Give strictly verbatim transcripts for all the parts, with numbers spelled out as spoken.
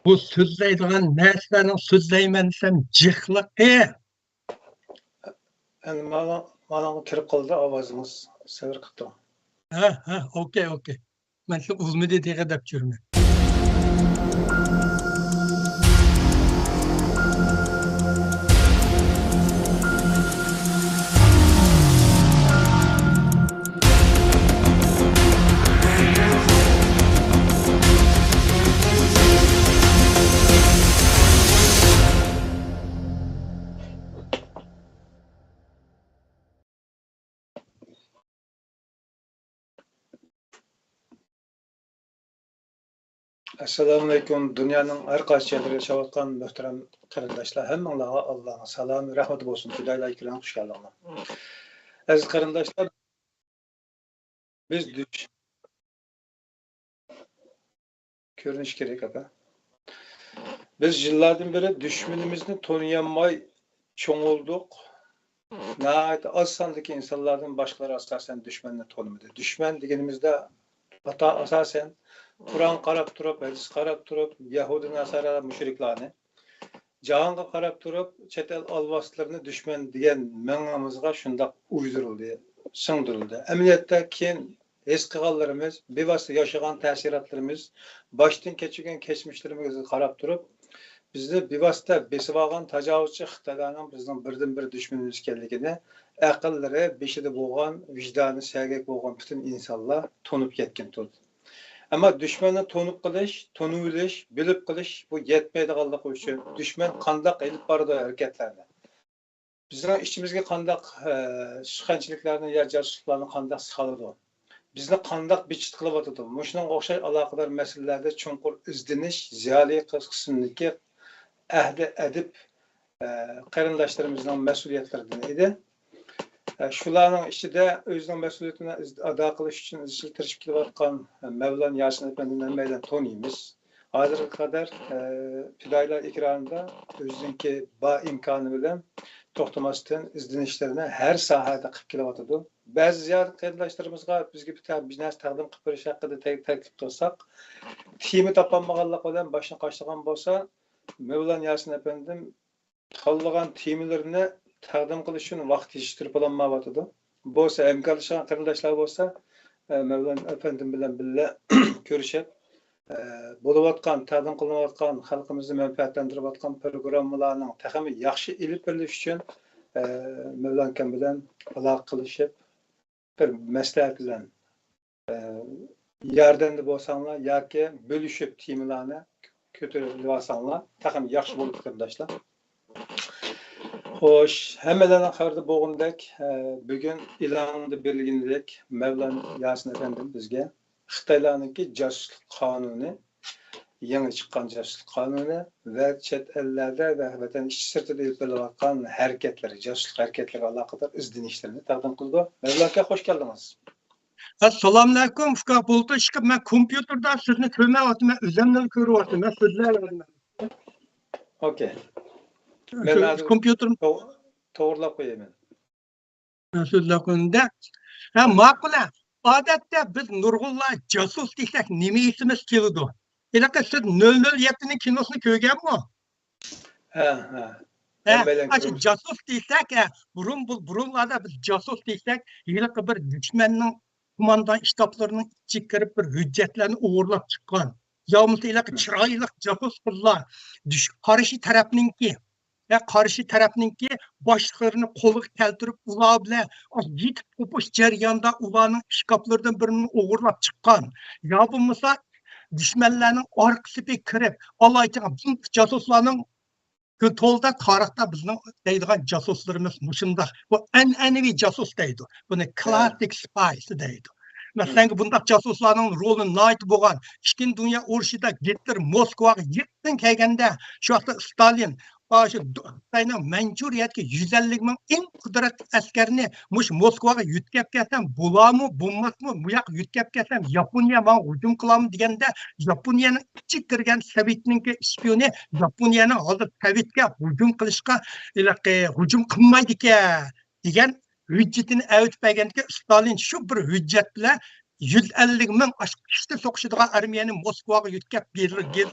بۇ سۆزلەيدىغان نەرسىلەرنىڭ سۆزلەيمەن دېسەم جىقلىقى. ئەمدى مانا، مانا كىرىپ قالدى ئاۋازىڭىز. سەۋر قىلىپ تۇرۇڭ. ھە، ھە، ئوكەي، ئوكەي. مەن شۇ ئۇزمىدى تېخى دەپ يۈرىمەن. ئەسسالامۇئەلەيكۇم، دۇنيانىڭ ھەر قايسى يەرلىرىدە ياشاۋاتقان مۆھتەرەم قېرىنداشلار، ھەممىڭلارغا ئاللانىڭ سالامى، رەھمىتى بولسۇن، پىدائىيلار ئىككىلەڭ خۇش كەلدىڭلار. ئەزىز قېرىنداشلار، بىز دۈش-، كۆرۈنۈش كېرەك، ئاكا. بىز يىللاردىن بېرى دۈشمىنىمىزنى تونۇيالماي چوڭ بولدۇق. ناھايىتى ئاز ساندىكى ئىنسانلاردىن باشقىلار ئاساسەن دۈشمەننى تونۇمىدى. دۈشمەن دېگىنىمىزدە ئاتا-، ئاساسەن قۇرئانغا قاراپ تۇرۇپ، ھەدىسكە قاراپ تۇرۇپ، يەھۇدىي ناسارا مۇشرىكلارنى، جاھانغا قاراپ تۇرۇپ، چەت ئەل ئالۋاستىلىرىنى دۈشمەن دېگەن مېڭىمىزغا شۇنداق ئۇيدۇرۇلدى، سىڭدۈرۈلدى. ئەمەلىيەتتە كېيىن ھېس قىلغانلىرىمىز، بىۋاسىتە ياشىغان تەسىراتلىرىمىز، باشتىن كەچۈرگەن كەچمىشلىرىمىزگە قاراپ تۇرۇپ، بىزنى بىۋاسىتە بېسىۋالغان تاجاۋۇزچى خىتايلارنىڭ بىزنىڭ بىردىنبىر دۈشمىنىمىز ئىكەنلىكىنى ئەقىللىرى بېشىدا بولغان، ۋىجدانى سەگەك بولغان پۈتۈن ئىنسانلار تونۇپ يەتكىن تۇردى. ئەمما دۈشمەننى تونۇپ قېلىش، تونۇۋېلىش، بىلىپ قېلىش بۇ يەتمەيدىغانلىقى ئۈچۈن دۈشمەن قانداق ئېلىپ بارىدۇ ھەرىكەتلەرنى؟ بىزنىڭ ئىچىمىزگە قانداق، ئە، سۇخەنچىلىكلەرنى يا جاسۇسلۇقلارنى قانداق سالىدۇ؟ بىزنى قانداق بىچىت قىلىۋاتىدۇ؟ مۇشۇنىڭغا ئوخشاش ئالاقىدار مەسىلىلەردە چوڭقۇر ئىزدىنىش زىيالىي قىسىمدىكى ئەھلى ئەدىب، ئە، قېرىنداشلىرىمىزنىڭ مەسئۇلىيەتلىرىدىن ئىدى. ئە، شۇلارنىڭ ئىچىدە ئۆزىنىڭ مەسئۇلىيىتىنى ئىز-، ئادا قىلىش ئۈچۈن ئىزچىل تىرىشىپ كېلىۋاتقان، ئە، مەۋلان ياسىن ئەپەندىنى ھەممەيلەن تونۇيمىز. ھازىرغا قەدەر، ئە، پىدائىيلار ئېكرانىدا ئۆزىنىڭكى بار ئىمكانى بىلەن توختىماستىن ئىزدىنىشلىرىنى ھەر ساھەدە قىلىپ كېلىۋاتىدۇ. بەزى زىيارەت قېرىنداشلىرىمىزغا بىزگە بىر تە-، بىر نەرسە تەقدىم قىلىپ بېرىش ھەققىدە تە-، تەكلىپ قىلساق، تېما تاپالمىغانلىق بىلەن باشتىن قاچىلىغان بولسا، مەۋلان ياسىن ئەپەندىم تاللىغان تېمىلىرىنى تەقدىم قىلىش ئۈچۈن ۋاقىت يېتىشتۈرۈپ بولالمايۋاتىدۇ. بولسا ھەمكارلىشىدىغان قېرىنداشلار بولسا، ئە، مەۋلان ئەپەندىم بىلەن بىللە كۆرۈشۈپ، ئە، بولۇۋاتقان، تەقدىم قىلىنىۋاتقان، خەلقىمىزنى مەنپەئەتلەندۈرۈۋاتقان پروگراممىلارنىڭ تېخىمۇ ياخشى ئېلىپ بېرىلىشى ئۈچۈن، ئە، مەۋلان ئاكام بىلەن ئالاقە قىلىشىپ، بىر مەسلىھەت بىلەن، ئە، ياردەمدە بولساڭلار ياكى بۆلۈشۈپ تېمىلارنى كۆتۈرۈۋالساڭلار تېخىمۇ ياخشى بولىدۇ، قېرىنداشلار. خوش، ھەممىلەرنىڭ خەۋىرىدە بولغىنىدەك، ئە، بۈگۈن ئېلاندا بېرىلگىنىدەك، مەۋلان ياسىن ئەپەندىم بىزگە خىتايلارنىڭكى جاسۇسلۇق قانۇنى، يېڭى چىققان جاسۇسلۇق قانۇنى ۋە چەت ئەللەردە ۋە ۋەتەن ئىچى سىرتىدا ئېلىپ بېرىلىۋاتقان ھەرىكەتلىرى، جاسۇسلۇق ھەرىكەتلىرىگە ئالاقىدار ئىزدىنىشلىرىنى تەقدىم قىلىدۇ. مەۋلان ئاكا، خوش كەلدىڭىز. ئەسسالامۇئەلەيكۇم، ئۇكا. بۇلتۇر چىقىپ، مەن كومپيۇتېردا سىزنى كۆرمەيۋاتىمەن، ئۆزۈمنىلا كۆرۈۋاتىمەن، سۆزلەۋاتىمەن. ئوكەي. شۇ مەن ھازىر كومپيۇتېرىم تو-، توغرىلاپ قوياي مەن. سۆزلەپ قويۇڭ-دە. ھە، ماقۇل، ھە. ئادەتتە بىز نۇرغۇنلار جاسۇس دېسەك نېمە ئېسىمىز كېلىدۇ؟ ھېلىقى سىز نۆل نۆل يەتتىنىڭ كىنوسىنى كۆرگەنمۇ؟ ھە، ھە. ھە، ھەممەيلەن ئاشۇ كۆرمىش. جاسۇس دېسەك، ھە، بۇرۇن، بۇ، بۇرۇنلاردا بىز جاسۇس دېسەك، ھېلىقى بىر دۈشمەننىڭ قوماندان شتابلىرىنىڭ ئىچىگە كىرىپ بىر ھۆججەتلەرنى ئوغرىلاپ چىققان. يا بولمىسا ھېلىقى چىرايلىق جاسۇس قىزلار دۈش-، قارشى تەرەپنىڭكى، يا قارشى تەرەپنىڭكى باشلىقلىرىنى قولغا كەلتۈرۈپ، ئۇلار بىلەن يېتىپ قوپۇش جەريانىدا ئۇلارنىڭ ئىشكاپلىرىدىن بىرىنى ئوغرىلاپ چىققان. يا بولمىسا دۈشمەنلەرنىڭ ئارقا سېپىگە كىرىپ، ئالايىتىڭ بۇ جاسۇسلارنىڭ كۆ-، تولىدا تارىختا بىزنىڭ دەيدىغان جاسۇسلىرىمىز مۇشۇنداق. بۇ ئەنئەنىۋى جاسۇس دەيدۇ. بۇنى ھە. كلاسسىك سپايس دەيدۇ. مەسىلەن، بۇنداق جاسۇسلارنىڭ رولى ناھايىتى بولغان. ئىككىنچى دۇنيا ئۇرۇشىدا گىتلېر موسكۋاغا يېقىن كەلگەندە، شۇ ۋاقىتتا ستالىن، ئا، شۇ دو-، خىتاينىڭ مەنچۇرىيەدىكى يۈز ئەللىك مىڭ ئەڭ قۇدرەتلىك ئەسكەرنى مۇشۇ موسكۋاغا يۆتكەپ كەلسەم بولارمۇ، بولماسمۇ، بۇ ياققا يۆتكەپ كەلسەم ياپونىيە ماڭا ھۇجۇم قىلارمۇ دېگەندە، ياپونىيەنىڭ ئىچىگە كىرگەن سوۋېتنىڭكى ئىشپىيونى ياپونىيەنىڭ ھازىر سوۋېتكە ھۇجۇم قىلىشقا، ھېلىقى ھۇجۇم قىلمايدىكەن دېگەن ھۆججىتىنى ئەۋېتىپ بەرگەندىكىن، ستالىن شۇ بىر ھۆججەت بىلەن يۈز ئەللىك مىڭ ئاشۇ قىشتا سوقۇشىدىغان ئارمىيەنى موسكۋاغا يۆتكەپ، گېر-، گېر-،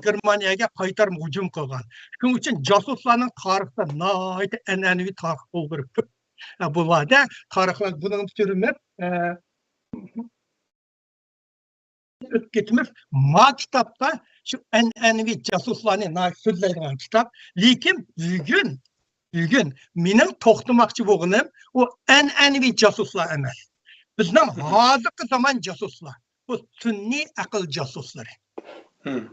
گېرمانىيەگە قايتارما ھۇجۇم قىلغان. شۇنىڭ ئۈچۈن جاسۇسلارنىڭ تارىختا ناھايىتى ئەنئەنىۋى تارىخ بولغىنى كۆپ. ئە، بۇ ۋاقىتتا تارىخلار بۇنىڭ تۈرىمىز، ئە، ئۆتۈپ كېتىمىز. ما كىتابتا شۇ ئەنئەنىۋى جاسۇسلارنى ناھايىتى سۆزلەيدىغان كىتاب. لېكىن بۈگۈن، بۈگۈن مېنىڭ توختىماقچى بولغىنىم ئۇ ئەنئەنىۋى جاسۇسلار ئەمەس. بىزنىڭ ھازىرقى زامان جاسۇسلار. بۇ سۈنئىي ئەقىل جاسۇسلىرى.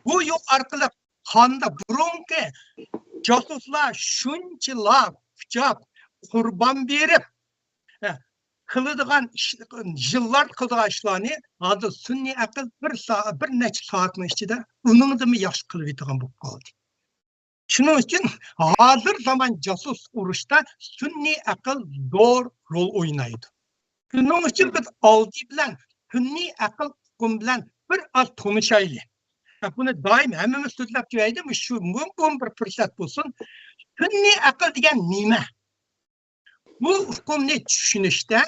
بۇ يول ئارقىلىق قاندا بۇرۇنقى جاسۇسلار شۇنچىلا ئۇچاپ، قۇربان بېرىپ، ھە، قىلىدىغان ئىش، يىللار قىلىدىغان ئىشلارنى ھازىر سۈنئىي ئەقىل بىر سائەت، بىر نەچچە سائەتنىڭ ئىچىدە ئۇنىڭدىنمۇ ياخشى قىلىۋېتىدىغان بولۇپ قالدى. شۇنىڭ ئۈچۈن ھازىر زامان جاسۇس ئۇرۇشتا سۈنئىي ئەقىل زور رول ئوينايدۇ. شۇنىڭ ئۈچۈن بىز ئالدى بىلەن سۈنئىي ئەقىل ئۇقۇم بىلەن بىر ئاز تونۇشايلى. بۇنى دائىم ھەممىمىز سۆزلەپ يۈرەيلى، مۇشۇ مۇمكىن بىر پۇرسەت بولسۇن. سۈنئىي ئەقىل دېگەن نېمە؟ بۇ ئۇقۇمنى چۈشىنىشتە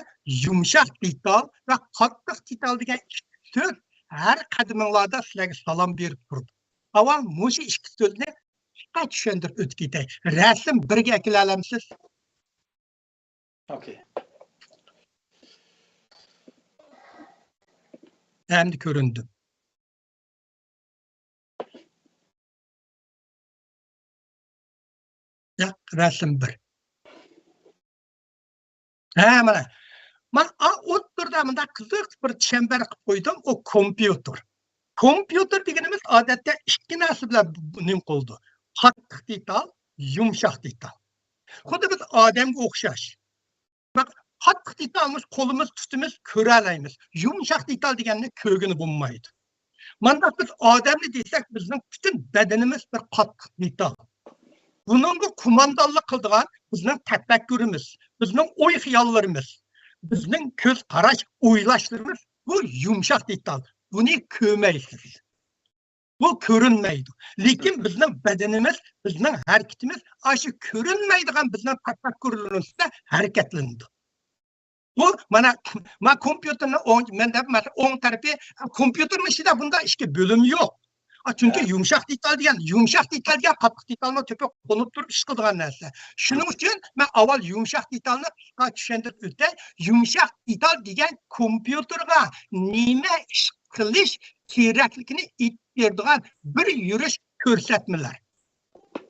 يۇمشاق دېتال ۋە قاتتىق دېتال دېگەن ئىككى سۆز ھەر قەدىمىڭلاردا سىلەرگە سالام بېرىپ تۇرىدۇ. ئاۋۋال مۇشۇ ئىككى سۆزنى قىسقا چۈشەندۈرۈپ ئۆتۈپ كېتەي. رەسىم بىرگە ئەكېلەلەمسىز؟ ئوكەي. ئەمدى كۆرۈندۈم. ياق، رەسىم بىر. ھە، مانا. مانا، ئا، ئوتتۇرىدا مۇنداق قىزىق بىر چەمبەر قىلىپ قويدۇم، ئۇ كومپيۇتېر. كومپيۇتېر دېگىنىمىز ئادەتتە ئىككى نەرسە بىلەن نېمە قىلىدۇ. قاتتىق دېتال، يۇمشاق دېتال. خۇددى بىز ئادەمگە ئوخشاش. بىراق قاتتىق دېتالنى قولىمىز تۇتىمىز، كۆرەلەيمىز. يۇمشاق دېتال دېگەننى كۆرگىلى بولمايدۇ. مانداق بىز ئادەمنى دېسەك، بىزنىڭ پۈتۈن بەدىنىمىز بىر قاتتىق دېتال. بۇنىڭغا قوماندانلىق قىلىدىغان بىزنىڭ تەپەككۇرىمىز، بىزنىڭ ئوي خىياللىرىمىز، بىزنىڭ كۆز قاراش، ئويلاشلىرىمىز، بۇ يۇمشاق دېتال. بۇنى كۆرمەيسىز. بۇ كۆرۈنمەيدۇ. لېكىن بىزنىڭ بەدىنىمىز، بىزنىڭ ھەرىكىتىمىز ئاشۇ كۆرۈنمەيدىغان بىزنىڭ تەپەككۇرلىرىمىزدە ھەرىكەتلىنىدۇ. بۇ مانا، ما كومپيۇتېرنى ئوڭ، مەن دەپ، مەسىلەن، ئوڭ تەرىپى، كومپيۇتېرنىڭ ئىچىدە بۇنداق ئىككى بۆلۈم يوق. ئا، چۈنكى يۇمشاق دېتال دېگەن، يۇمشاق دېتال دېگەن قاتتىق دېتالنىڭ تۆپىگە قونۇپ تۇرۇپ ئىش قىلىدىغان نەرسە. شۇنىڭ ئۈچۈن مەن ئاۋۋال يۇمشاق دېتالنى قىسقا چۈشەندۈرۈپ ئۆتەي. يۇمشاق دېتال دېگەن كومپيۇتېرغا نېمە ئىش قىلىش كېرەكلىكىنى ئېيتىپ بېرىدىغان بىر يۈرۈش كۆرسەتمىلەر.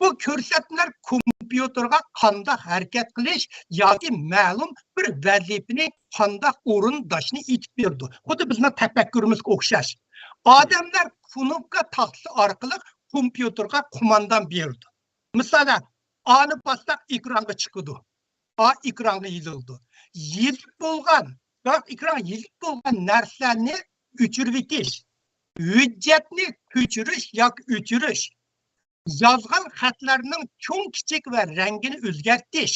بۇ كۆرسەتمىلەر كومپيۇتېرغا قانداق ھەرىكەت قىلىش ياكى مەلۇم بىر ۋەزىپىنى قانداق ئورۇنداشنى ئېيتىپ بېرىدۇ. خۇددى بىزنىڭ تەپەككۇرىمىزگە ئوخشاش. ئادەملەر كۇنۇپكا تاختىسى ئارقىلىق كومپيۇتېرغا قوماندان بېرىدۇ. مىسالەن، ئانى باسساق ئېكرانغا چىقىدۇ. ئا، ئېكرانغا يېزىلىدۇ. يېزىپ بولغان، بىراق ئېكرانغا يېزىپ بولغان نەرسىلەرنى ئۆچۈرۈۋېتىش، ھۆججەتنى كۆچۈرۈش ياكى ئۆچۈرۈش، يازغان خەتلەرنىڭ چوڭ، كىچىك ۋە رەڭگىنى ئۆزگەرتىش،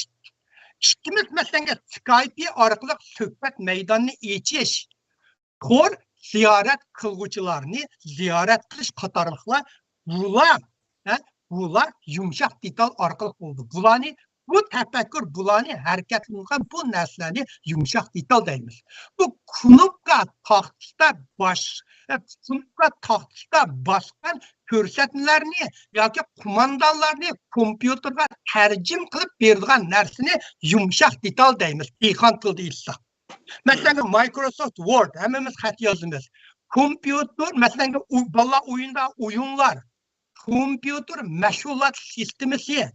ئىككىمىز مەسىلەنگە سكايپى ئارقىلىق سۆھبەت مەيدانىنى ئېچىش، تور زىيارەت قىلغۇچىلارنى زىيارەت قىلىش قاتارلىقلار، بۇلار، ھە، بۇلار يۇمشاق دېتال ئارقىلىق بولىدۇ. بۇلارنى، بۇ تەپەككۇر، بۇلارنى ھەرىكەتلەندۈرگەن بۇ نەرسىلەرنى يۇمشاق دېتال دەيمىز. بۇ كۇنۇپكا تاختىسىدا باش-، ھە، كۇنۇپكا تاختىسىدا باسقان كۆرسەتمىلەرنى ياكى قوماندانلارنى كومپيۇتېرغا تەرجىمە قىلىپ بېرىدىغان نەرسىنى يۇمشاق دېتال دەيمىز، دېھقان تىلىدا ئېيتساق. مەسىلەن، مايكروسوفت ۋورد، ھەممىمىز خەت يازىمىز. كومپيۇتېر، مەسىلەن، ئۇ-، بالىلار ئويۇندا ئويۇنلار، كومپيۇتېر مەشغۇلات سىستېمىسى،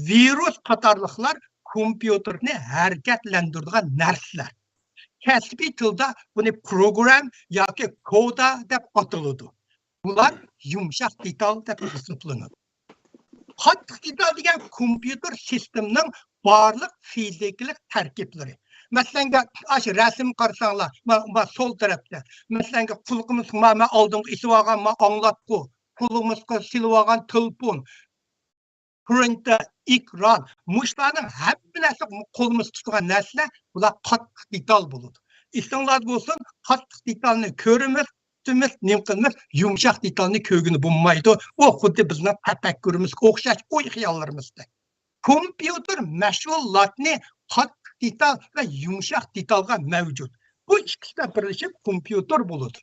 ۋىرۇس قاتارلىقلار كومپيۇتېرنى ھەرىكەتلەندۈرىدىغان نەرسىلەر. كەسپىي تىلدا بۇنى پروگرام ياكى كودا دەپ ئاتىلىدۇ. بۇلار يۇمشاق دېتال دەپ ھېسابلىنىدۇ. قاتتىق دېتال دېگەن كومپيۇتېر سىستېمىنىڭ بارلىق فىزىكىلىق تەركىبلىرى. مەسىلەنگە، ئاشۇ رەسىمگە قارىساڭلار، ما، ما سول تەرەپتە. مەسىلەنگە، قۇلىقىمىزغا ما، ما ئالدىنقى ئېسىۋالغان ما ئاڭلاتقۇ، قولىمىزغا سېلىۋالغان تېلېفون، پرىنتېر، ئېكران، مۇشۇلارنىڭ ھەممە نەرسە قولىمىز تۇتىدىغان نەرسىلەر، بۇلار قاتتىق دېتال بولىدۇ. ئېسىڭلاردا بولسۇن، قاتتىق دېتالنى كۆرىمىز، تۈتىمىز، نېمە قىلىمىز، يۇمشاق دېتالنى كۆرگىلى بولمايدۇ. ئۇ خۇددى بىزنىڭ تەپەككۇرىمىزغا ئوخشاش، ئوي خىياللىرىمىزدەك. كومپيۇتېر مەشغۇلاتنى قاتتىق دېتال ۋە يۇمشاق دېتالغا مەۋجۇت. بۇ ئىككىسى بىرلىشىپ كومپيۇتېر بولىدۇ.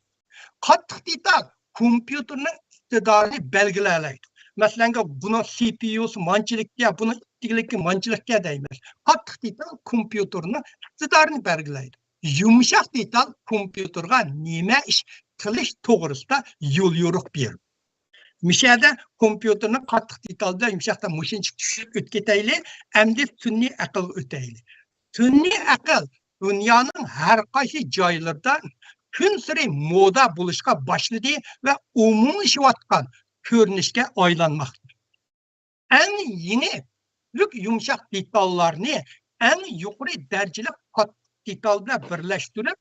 قاتتىق دېتال كومپيۇتېرنىڭ ئىقتىدارىنى بەلگىلەيدۇ. مەسىلەن، بۇنىڭ سى پى يۇسى مانچىلىككە، بۇنىڭ ئىتتىكلىكى مانچىلىككە دەيمىز. قاتتىق دېتال كومپيۇتېرنىڭ ئىقتىدارىنى بەلگىلەيدۇ. يۇمشاق دېتال كومپيۇتېرغا نېمە ئىش قىلىش توغرىسىدا يول يورۇق بېرىدۇ. مۇشۇ يەردە كومپيۇتېرنى قاتتىق دېتال بىلەن يۇمشاقتا مۇشۇنچە چۈشۈرۈپ ئۆتۈپ كېتەيلى، ئەمدى سۈنئىي ئەقىلگە ئۆتەيلى. سۈنئىي ئەقىل دۇنيانىڭ ھەر قايسى جايلىرىدا كۈنسېرى مودا بولۇشقا باشلىدى ۋە ئومۇملىشىۋاتقان كۆرۈنۈشكە ئايلانماقتا. ئەڭ يېڭى تۈرلۈك يۇمشاق دېتاللارنى ئەڭ يۇقىرى دەرىجىلىك قاتتىق دېتال بىلەن بىرلەشتۈرۈپ،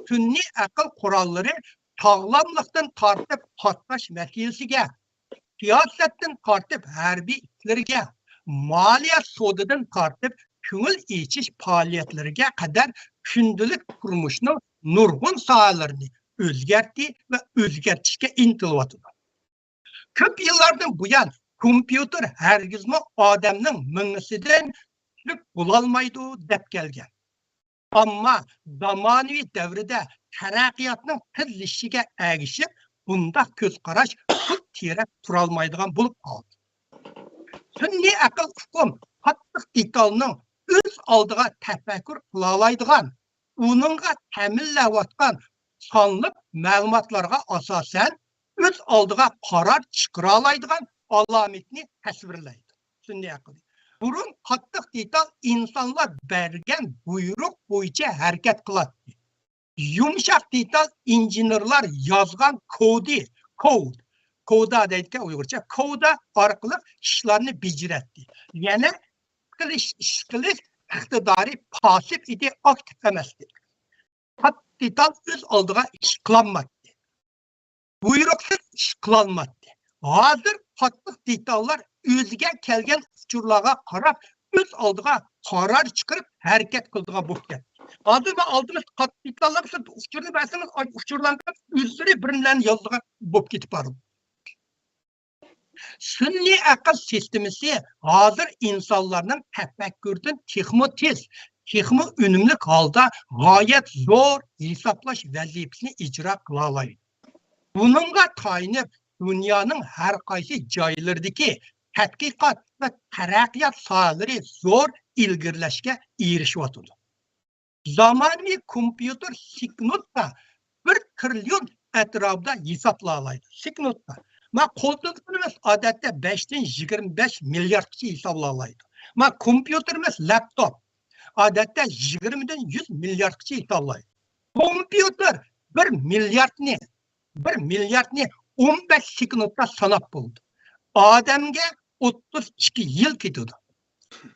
سۈنئىي ئەقىل قوراللىرى ساغلاملىقتىن تارتىپ پارتلاش مەسىلىسىگە، سىياسەتتىن تارتىپ ھەربىي ئىشلىرىگە، مالىيە سودىدىن تارتىپ كۆڭۈل ئېچىش پائالىيەتلىرىگە قەدەر كۈندىلىك تۇرمۇشنىڭ نۇرغۇن ساھەلىرىنى ئۆزگەرتتى ۋە ئۆزگەرتىشكە ئىنتىلىۋاتىدۇ. كۆپ يىللاردىن بۇيان كومپيۇتېر ھەرگىزمۇ ئادەمنىڭ مېڭىسىدىن كۈچلۈك بولالمايدۇ دەپ كەلگەن. ئەمما زامانىۋى دەۋردە تەرەققىياتنىڭ تېزلىشىشىگە ئەگىشىپ، بۇنداق كۆز قاراش پۇت تىرەپ تۇرالمايدىغان بولۇپ قالدى. سۈنئىي ئەقىل ئۇقۇم قاتتىق دېتالنىڭ ئۆز ئالدىغا تەپەككۇر قىلالايدىغان، ئۇنىڭغا تەمىنلەۋاتقان سانلىق مەلۇماتلارغا ئاساسەن، ئۆز ئالدىغا قارار چىقىرالايدىغان ئالامىتىنى تەسۋىرلەيدۇ. سۈنئىي ئەقىل. بۇرۇن قاتتىق دېتال ئىنسانلار بەرگەن بۇيرۇق بويىچە ھەرىكەت قىلاتتى. يۇمشاق دېتال ئىنژېنېرلار يازغان كودى، كود، كودا دەيدىكەن ئۇيغۇرچە، كودا ئارقىلىق ئىشلارنى بېجىرەتتى. يەنى قىلىش، ئىش قىلىش ئىقتىدارى پاسسىپ ئىدى، ئاكتىپ ئەمەستى. قاتتىق دېتال ئۆز ئالدىغا ئىش قىلالمايتتى. بۇيرۇقسىز ئىش قىلالمايتتى. ھازىر قاتتىق دېتاللار ئۆزىگە كەلگەن ئۇچۇرلارغا قاراپ، ئۆز ئالدىغا قارار چىقىرىپ ھەرىكەت قىلىدىغان بولۇپ كەتتى. ھازىر مەن ئالدىمىزدا قاتتىق دېتاللارغا سىز ئۇچۇرنى بەرسىڭىز، ئۇچۇرلارنى ئۆزلىرى بىر نېمىلەرنى يازىدىغان بولۇپ كېتىپ بارىدۇ. سۈنئىي ئەقىل سىستېمىسى ھازىر ئىنسانلارنىڭ تەپەككۇردىن تېخىمۇ تېز، تېخىمۇ ئۈنۈملۈك ھالدا غايەت زور ھېسابلاش ۋەزىپىسىنى ئىجرا قىلالايدۇ. بۇنىڭغا تايىنىپ، دۇنيانىڭ ھەر قايسى جايلىرىدىكى تەتقىقات ۋە تەرەققىيات ساھەلىرى زور ئىلگىرىلەشكە ئېرىشىۋاتىدۇ. زامانىۋى كومپيۇتېر سېكۇنتتا بىر تىرىليون ئەتراپىدا ھېسابلايدۇ. سېكۇنتتا. ما قول تېلېفونىمىز ئادەتتە بەشتىن يىگىرمە بەش مىلياردقىچە ھېسابلايدۇ. ما كومپيۇتېرىمىز لەپتوپ ئادەتتە يىگىرمىدىن يۈز مىلياردقىچە ھېسابلايدۇ. كومپيۇتېر بىر مىلياردنى، بىر مىلياردنى ئون بەش سېكۇنتتا ساناپ بولىدۇ. ئادەمگە ئوتتۇز ئىككى يىل كېتىدۇ.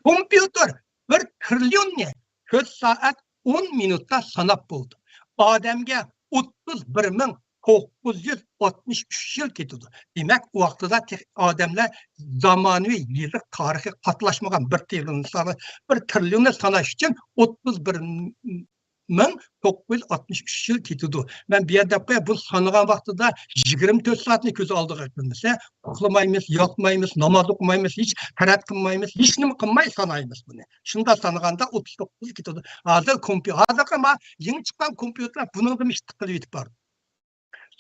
كومپيۇتېر بىر تىرىليوننى تۆت سائەت ئون مىنۇتتا ساناپ بولىدۇ. ئادەمگە ئوتتۇز بىر مىڭ توققۇز يۈز ئاتمىش ئۈچ يىل كېتىدۇ. دېمەك، ئۇ ۋاقتىدا تېخى ئادەملەر زامانىۋى يېزىق تارىخى قاتلاشمىغان بىر تىرىليون، بىر تىرىليوننى ساناش ئۈچۈن ئوتتۇز بىر مىڭ توققۇز يۈز ئاتمىش ئۈچ يىل كېتىدۇ. مەن بۇ يەردە دەپ قوياي، بۇ سانىغان ۋاقتىدا يىگىرمە تۆت سائەتنى كۆز ئالدىغا كەلتۈرمىسە، ئۇخلىمايمىز، ياتمايمىز، ناماز ئوقۇمايمىز، ھېچ ھەرەكەت قىلمايمىز، ھېچنېمە قىلماي سانايمىز بۇنى. شۇنداق سانىغاندا ئوتتۇز توققۇز يىل كېتىدۇ. ھازىر كومپيۇ-، ھازىرقى ما يېڭى چىققان كومپيۇتېرلار بۇنىڭدىن ئىش قىلىۋېتىپ بارىدۇ.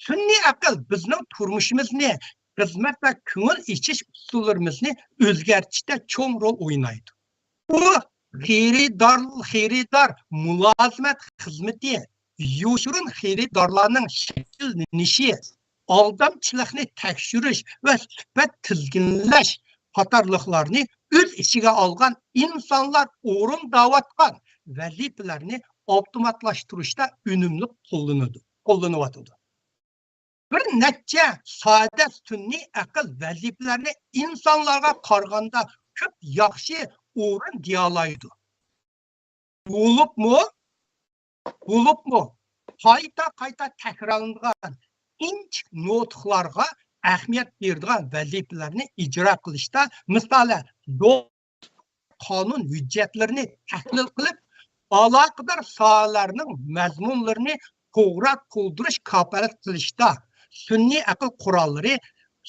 سۈنئىي ئەقىل بىزنىڭ تۇرمۇشىمىزنى، خىزمەت ۋە كۆڭۈل ئېچىش ئۇسۇللىرىمىزنى ئۆزگەرتىشتە چوڭ رول ئوينايدۇ. ئۇ خېرىدار، خېرىدار مۇلازىمەت خىزمىتى، يوشۇرۇن خېرىدارلارنىڭ شەكىللىنىشى، ئالدامچىلىقنى تەكشۈرۈش ۋە سۈپەت تىزگىنلەش قاتارلىقلارنى ئۆز ئىچىگە ئالغان ئىنسانلار ئورۇنداۋاتقان ۋەزىپىلەرنى ئاپتوماتلاشتۇرۇشتا ئۈنۈملۈك قوللىنىدۇ، قوللىنىۋاتىدۇ. بىر نەچچە سادە سۈنئىي ئەقىل ۋەزىپىلەرنى ئىنسانلارغا قارىغاندا كۆپ ياخشى ئورۇن دېيالايدۇ. بولۇپمۇ، بولۇپمۇ قايتا-قايتا تەكرارلىنىدىغان ئىنچىكە نۇتۇقلارغا ئەھمىيەت بېرىدىغان ۋەزىپىلەرنى ئىجرا قىلىشتا، مىسالەن، دو-، قانۇن ھۆججەتلىرىنى تەھلىل قىلىپ، ئالاقىدار ساھەلەرنىڭ مەزمۇنلىرىنى توغرا تولدۇرۇش كاپالەت قىلىشتا سۈنئىي ئەقىل قوراللىرى،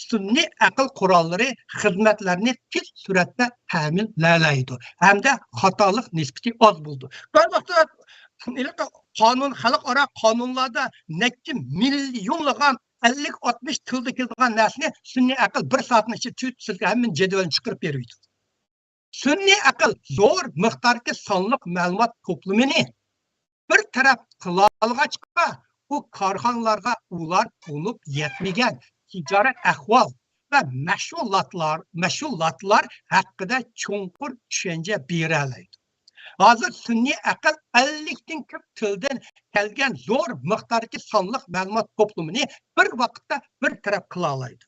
سۈنئىي ئەقىل قوراللىرى خىزمەتلەرنى تېز سۈرئەتتە تەمىنلەيدۇ ھەمدە خاتالىق نىسبىتى ئاز بولىدۇ. بىر ۋاقىتتا ھېلىقى قانۇن، خەلقئارا قانۇنلاردا نەچچە مىليونلىغان، ئەللىك ئاتمىش تىلدا كېلىدىغان نەرسىنى سۈنئىي ئەقىل بىر سائەتنىڭ ئىچىدە تۈ-، سىزگە ھەممىنى جەدۋەلنى چىقىرىپ بېرىۋېتىدۇ. سۈنئىي ئەقىل زور مىقداردىكى سانلىق مەلۇمات توپلىمىنى بىر تەرەپ قىلالىغاچقا، ئۇ كارخانىلارغا ئۇلار تونۇپ يەتمىگەن تىجارەت ئەھۋال ۋە مەھسۇلاتلار، مەھسۇلاتلار ھەققىدە چوڭقۇر چۈشەنچە بېرەلەيدۇ. ھازىر سۈنئىي ئەقىل ئەللىكتىن كۆپ تىلدىن كەلگەن زور مىقداردىكى سانلىق مەلۇمات توپلىمىنى بىر ۋاقىتتا بىر تەرەپ قىلالايدۇ.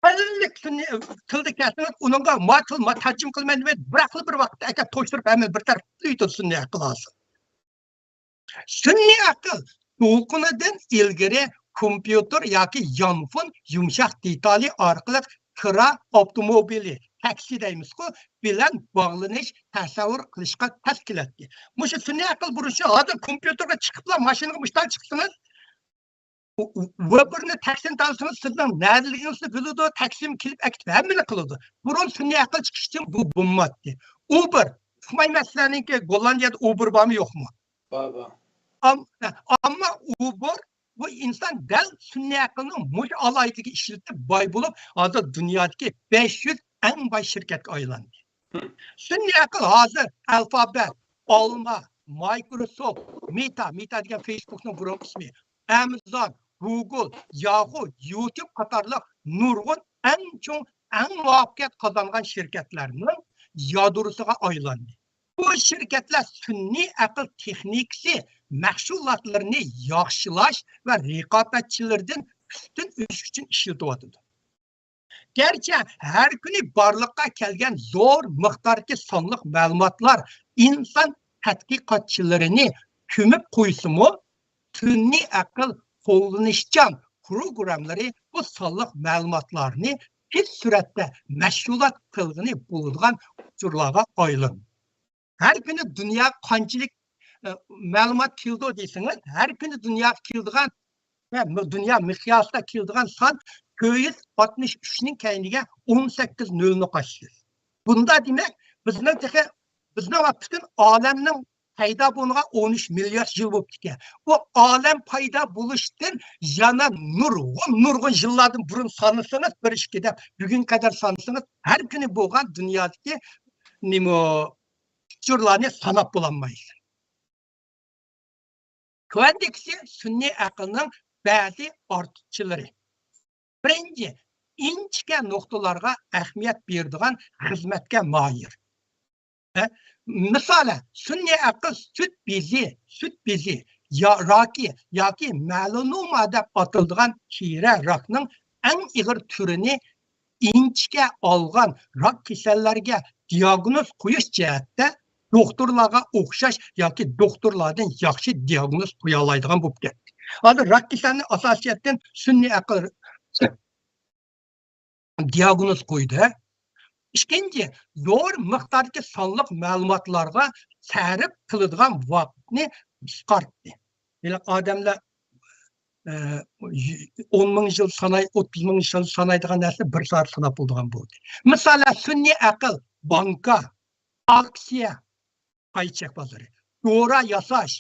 ئەللىك سۈنئىي تىلدا كەلسىڭىز، ئۇنىڭغا ما تىل، ما تەرجىمە قىلىمەن دېمەي، بىراقلا بىر ۋاقىتتا ئەكەپ توشتۇرۇپ، ھەممىنى بىر تەرەپ قىلىۋېتىدۇ سۈنئىي ئەقىل ھازىر. سۈنئىي ئەقىل دولقۇنىدىن ئىلگىرى كومپيۇتېر ياكى يانفون يۇمشاق دېتالى ئارقىلىق كىرا ئاپتوموبىلى، تاكسى دەيمىزغۇ، بىلەن باغلىنىش تەسەۋۋۇر قىلىشقا تەس كېلەتتى. مۇشۇ سۈنئىي ئەقىل بۇرۇنچە، ھازىر كومپيۇتېرغا چىقىپلا، ماشىنىغا مۇشتاق چىقسىڭىز، ئۇ-، ئۇ-، ئۇبېرنى، تاكسىنى تاللىسىڭىز، سىزنىڭ نەدىلىكىڭىزنى بىلىدۇ، تاكسىمۇ كېلىپ ئەكېتىپ ھەممىنى قىلىدۇ. بۇرۇن سۈنئىي ئەقىل چىقىش ئۈچۈن بۇ بولمايتتى. ئۇبېر، ئۇقمايمەن سىلەرنىڭكى گوللاندىيەدە ئۇبېر بارمۇ يوقمۇ؟ بار، بار. ئەم-، ئەمما ئۇبېر بۇ ئىنسان دەل سۈنئىي ئەقىلنىڭ مۇشۇ ئالاھىدىلىكىنى ئىشلىتىپ باي بولۇپ، ھازىر دۇنيادىكى بەش يۈز ئەڭ باي شىركەتكە ئايلاندى. سۈنئىي ئەقىل ھازىر ئالفابېت، ئالما، مايكروسوفت، مېتا، مېتا دېگەن فېيسبۇكنىڭ بۇرۇنقى ئىسمى، ئامازون، گۇگل، ياھۇ، يۇتۇب قاتارلىق نۇرغۇن ئەڭ چوڭ، ئەڭ مۇۋەپپەقىيەت قازانغان شىركەتلەرنىڭ يادروسىغا ئايلاندى. بۇ شىركەتلەر سۈنئىي ئەقىل تېخنىكىسى مەھسۇلاتلىرىنى ياخشىلاش ۋە رىقابەتچىلىرىدىن ئۈستۈن ئۆسۈش ئۈچۈن ئىشلىتىۋاتىدۇ. گەرچە ھەر كۈنى بارلىققا كەلگەن زور مىقداردىكى سانلىق مەلۇماتلار ئىنسان تەتقىقاتچىلىرىنى كۆمۈپ قويسىمۇ، سۈنئىي ئەقىل قوللىنىشچان پروگراممىلىرى بۇ سانلىق مەلۇماتلارنى تېز سۈرئەتتە مەھسۇلات قىلغىلى بولىدىغان ئۇچۇرلارغا ئايلاندى. ھەر كۈنى دۇنياغا قانچىلىك، ئە، مەلۇمات كېلىدۇ دېسىڭىز، ھەر كۈنى دۇنياغا كېلىدىغان ۋە مۇ-، دۇنيا مىقياسىدا كېلىدىغان سان تۆت يۈز ئاتمىش ئۈچنىڭ كەينىگە ئون سەككىز نۆلنى قوشىسىز. بۇندا دېمەك، بىزنىڭ تېخى، بىزنىڭ ۋە پۈتۈن ئالەمنىڭ پەيدا بولغىنىغا ئون ئۈچ مىليارد يىل بوپتىكەن. بۇ ئالەم پەيدا بولۇشتىن يەنە نۇرغۇن، نۇرغۇن يىللاردىن بۇرۇن سانىسىڭىز، بىر، ئىككى دەپ، بۈگۈنگە قەدەر سانىسىڭىز، ھەر كۈنى بولغان دۇنيادىكى نېمە ئۇچۇرلارنى ساناپ بولالمايسىز. تۆۋەندىكىسى سۈنئىي ئەقىلنىڭ بەزى ئارتۇقچىلىرى. بىرىنچى، ئىنچىكە نۇقتىلارغا ئەھمىيەت بېرىدىغان، خىزمەتكە ماھىر. ھە؟ مىسالەن، سۈنئىي ئەقىل سۈت بېزى، سۈت بېزى يا-، راكى ياكى مېلانوما دەپ ئاتىلىدىغان تېرە راكنىڭ ئەڭ ئېغىر تۈرىنى ئىنچىكە ئالغان راك كېسەللەرگە دىياگنوز قويۇش جەھەتتە دوختۇرلارغا ئوخشاش ياكى دوختۇرلاردىن ياخشى دىياگنوز قويالايدىغان بولۇپ كەتتى. ھازىر راك كېسەلنى ئاساسىيەتتىن سۈنئىي ئەقىل دىياگنوز قويدى. ئىككىنچى، زور مىقداردىكى سانلىق مەلۇماتلارغا سەرپ قىلىدىغان ۋاقىتنى قىسقارتتى. يەنى ئادەملەر، ئە، ئون مىڭ يىل ساناي، ئوتتۇز مىڭ يىل سانايدىغان نەرسە بىر سائەت ساناپ بولىدىغان بولدى. مىسالەن، سۈنئىي ئەقىل، بانكا، ئاكسىيە، پاي چەك بازىرى، دورا ياساش،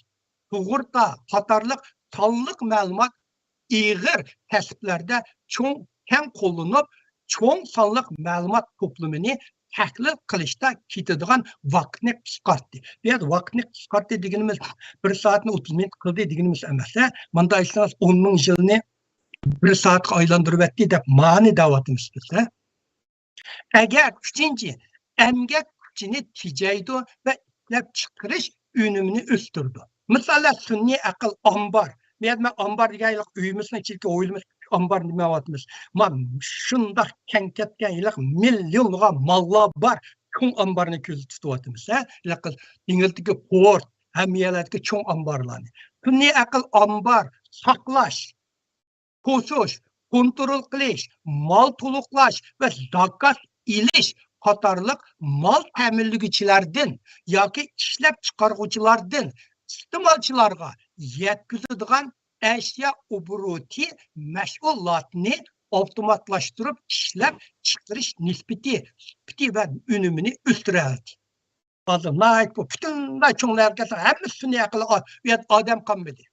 سۇغۇرتا قاتارلىق سانلىق مەلۇمات ئېغىر كەسىپلەردە چوڭ، كەڭ قوللىنىپ، چوڭ سانلىق مەلۇمات توپلىمىنى تەھلىل قىلىشتا كېتىدىغان ۋاقىتنى قىسقارتتى. بۇ يەردە ۋاقىتنى قىسقارتتى دېگىنىمىز، بىر سائەتنى ئوتتۇز مىنۇت قىلدى دېگىنىمىز ئەمەس، ھە؟ مۇنداق ئېيتسىڭىز، ئون مىڭ يىلنى بىر سائەتكە ئايلاندۇرۇۋەتتى دەپ مانى دەۋاتىمىز بىز، ھە؟ ئەگەر، ئۈچىنچى، ئەمگەك كۈچىنى تېجەيدۇ ۋە ئىشلەپچىقىرىش ئۈنۈمىنى ئۆستۈرىدۇ. مىسالەن، سۈنئىي ئەقىل ئامبار. بۇ يەردە مەن ئامبار دېگەن ھېلىقى ئۆيىمىزنىڭ ئىچىدىكى ھويلىمىز، ئامبار دېمەيۋاتىمىز. ما شۇنداق كەڭ كەتكەن ھېلىقى مىليونلىغان ماللار بار، چوڭ ئامبارنى كۆزدە تۇتۇۋاتىمىز، ھە؟ ھېلىقى دېڭىزدىكى پورت، ھەممە يەرلەردىكى چوڭ ئامبارلارنى. سۈنئىي ئەقىل ئامبار، ساقلاش، توسۇش، كونترول قىلىش، مال تولۇقلاش ۋە زاكاز ئېلىش قاتارلىق مال تەمىنلىگۈچىلەردىن ياكى ئىشلەپچىقارغۇچىلاردىن ئىستېمالچىلارغا يەتكۈزىدىغان ئەشيا ئوبوروتى مەھسۇلاتنى ئاپتوماتلاشتۇرۇپ ئىشلەپ چىقىرىش نىسبىتى، سۈپىتى ۋە ئۈنۈمىنى ئۆستۈرەلىدى. ھازىر ناھايىتى بۇ پۈتۈنلەي چوڭ ھەرىكەتلەر ھەممىسى سۈنئىي ئەقىل، ئۇ يەردە ئادەم قالمىدى.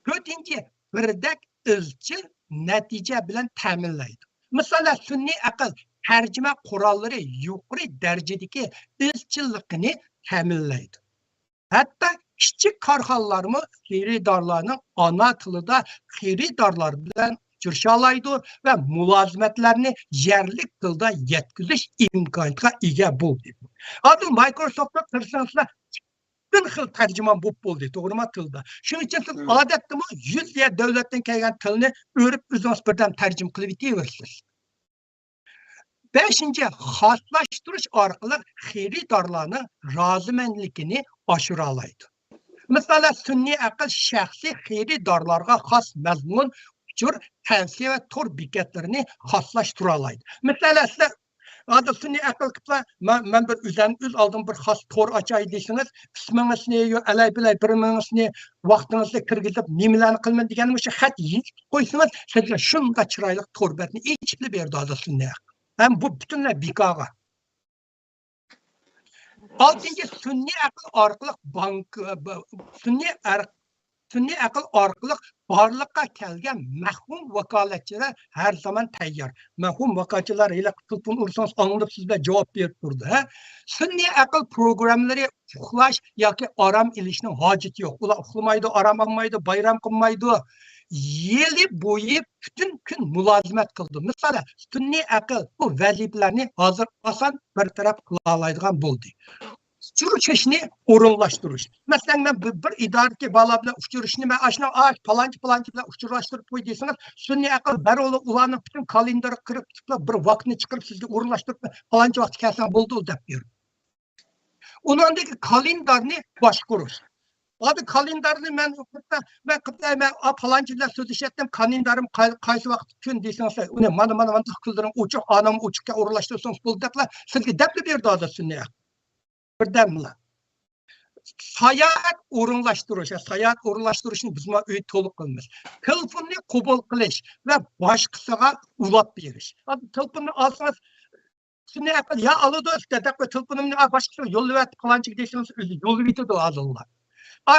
تۆتىنچى، بىردەك ئىزچىل نەتىجە بىلەن تەمىنلەيدۇ. مىسالەن، سۈنئىي ئەقىل تەرجىمە قوراللىرى يۇقىرى دەرىجىدىكى ئىزچىللىقىنى تەمىنلەيدۇ. ھەتتا كىچىك كارخانىلارمۇ خېرىدارلارنىڭ ئانا تىلىدا خېرىدارلار بىلەن ئۇچرىشالايدۇ ۋە مۇلازىمەتلەرنى يەرلىك تىلدا يەتكۈزۈش ئىمكانىيىتىگە ئىگە بولدى. ھازىر مايكروسوفتقا كىرسىڭىزلەر، پۈتۈن خىل تەرجىمان بولۇپ بولدى، توغرىما، تىلدا. شۇنىڭ ئۈچۈن سىز ئادەتتىمۇ يۈز يەر دۆلەتتىن كەلگەن تىلنى ئۆرۈپ ئۆزىڭىز بىردەم تەرجىمە قىلىپ يېتىۋېرىسىز. بەشىنچى، خاسلاشتۇرۇش ئارقىلىق خېرىدارلارنىڭ رازىمەنلىكىنى ئاشۇرالايدۇ. مىسالەن، سۈنئىي ئەقىل شەخسىي خېرىدارلارغا خاس مەزمۇن، ئۇچۇر، تەۋسىيە ۋە تور بېكەتلىرىنى خاسلاشتۇرالايدۇ. مىسالەن، سىلەر ھازىر سۈنئىي ئەقىل قىلىپلا، مەن، مەن بىر ئۆزۈم، ئۆز ئالدىمغا بىر خاس تور ئاچاي دېسىڭىز، ئىسمىڭىزنى، يو، ئەلەي بىلەي بىرىڭىزنى، ۋاقتىڭىزنى كىرگۈزۈپ، نېمىلەرنى قىلىمەن دېگەننى مۇشۇ خەت يېزىپ قويسىڭىز، سىزگە شۇنداق چىرايلىق تور بەتنى ئېچىپلا بېرىدۇ ھازىر سۈنئىي ئەقىل. ھەم بۇ پۈتۈنلەي بىكارغا. ئالتىنچى، سۈنئىي ئەقىل ئارقىلىق بانك، سۈنئىي ئەر-، سۈنئىي ئەقىل ئارقىلىق بارلىققا كەلگەن مەۋھۇم ۋاكالەتچىلەر ھەر زامان تەييار. مەۋھۇم ۋاكالەتچىلەر ھېلىقى تېلېفون ئۇرسىڭىز ئاڭلىنىپ سىز بىلەن جاۋاب بېرىپ تۇرىدۇ، ھە؟ سۈنئىي ئەقىل پروگراممىلىرى ئۇخلاش ياكى ئارام ئېلىشنىڭ ھاجىتى يوق. ئۇلار ئۇخلىمايدۇ، ئارام ئالمايدۇ، بايرام قىلمايدۇ. يىلى بويى پۈتۈن كۈن مۇلازىمەت قىلىدۇ. مىسالەن، سۈنئىي ئەقىل بۇ ۋەزىپىلەرنى ھازىر ئاسان بىر تەرەپ قىلالايدىغان بولدى. ئۇچرىشىشنى ئورۇنلاشتۇرۇش. مەسىلەن، مەن بىر، بىر ئىدارىدىكى بالىلار بىلەن ئۇچرىشىشنى مەن ئاشۇنىڭ، ئاش، پالانچى، پالانچى بىلەن ئۇچراشتۇرۇپ قوي دېسىڭىز، سۈنئىي ئەقىل دەرھال ئۇلارنىڭ پۈتۈن كالېندارىغا كىرىپ تۇتۇپ، بىر ۋاكىتنى چىقىرىپ سىزگە ئورۇنلاشتۇرۇپ، پالانچى ۋاقىتتا كەلسەڭ بولدى دەپ بېرىدۇ. ئۇنىڭدىكى كالېندارنى باشقۇرۇش. ھازىر كالېندارنى مەن، مەن، مەن، مەن، ئا، پالانچى بىلەن سۆزلىشەتتىم، كالېندارىم قاي-، قايسى ۋاقىت كۈن دېسىڭىز، ئۇنى مانا، مانا، مانا كۈنلىرىڭ ئوچۇق، ئانام ئوچۇقكەن ئورۇنلاشتۇرسىڭىز بولدى دەپلا سىزگە دەپلا بېرىدۇ ھازىر سۈنئىي ئەقىل. بىردەملا. ساياھەت ئورۇنلاشتۇرۇش، ساياھەت ئورۇنلاشتۇرۇشنى بىزمۇ ئۆيدە تولۇق قىلىمىز. تېلېفوننى قوبۇل قىلىش ۋە باشقىسىغا ئۇلاپ بېرىش. ھازىر تېلېفوننى ئالسىڭىز، سۈنئىي ئەقىل يا ئالىدۇ، دەدەك، تېلېفونۇمنى، ئا، باشقىسىغا يوللىۋەت، پالانچىگە دېسىڭىز، ئۆزى يوللىۋېتىدۇ ھازىرلار. ئا،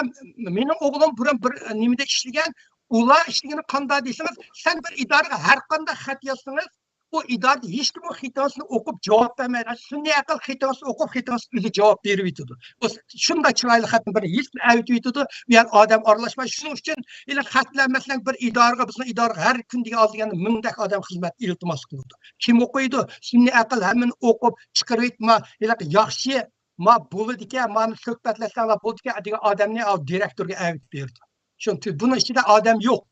مېنىڭ ئوغلۇم بۇرۇن بىر، ئە، نېمىدە ئىشلىگەن، ئۇلار ئىشلىگىنى قانداق دېسىڭىز، سەن بىر ئىدارىگە ھەر قانداق خەت يازسىڭىز، ئۇ ئىدارىدە ھېچكىم ئۇ خېتىڭىزنى ئوقۇپ جاۋاب بەرمەيدۇ. سۈنئىي ئەقىل خېتىڭىزنى ئوقۇپ، خېتىڭىزنى ئۆزى جاۋاب بېرىۋېتىدۇ. ئۇ شۇنداق چىرايلىق خەتنى بىر يېزىپ ئەۋېتىۋېتىدۇ، بۇ يەردە ئادەم ئارىلاشمايدۇ. شۇنىڭ ئۈچۈن ھېلىقى خەتلەر، مەسىلەن، بىر ئىدارىگە، بىزنىڭ ئىدارىگە ھەر كۈن دېگەن ئاز دېگەندە مىڭدەك ئادەم خىزمەت ئىلتىماس قىلىدۇ. كىم ئوقۇيدۇ؟ سۈنئىي ئەقىل ھەممىنى ئوقۇپ چىقىرىۋېتىپ، ما، ھېلىقى ياخشى، ما، بولىدىكەن، مانى سۆھبەتلەشسەڭلار بولىدىكەن دېگەن ئادەمنى ئاۋۇ دىرېكتورغا ئەۋېتىپ بېرىدۇ. شۇنىڭ بۇنىڭ ئىچىدە ئادەم يوق.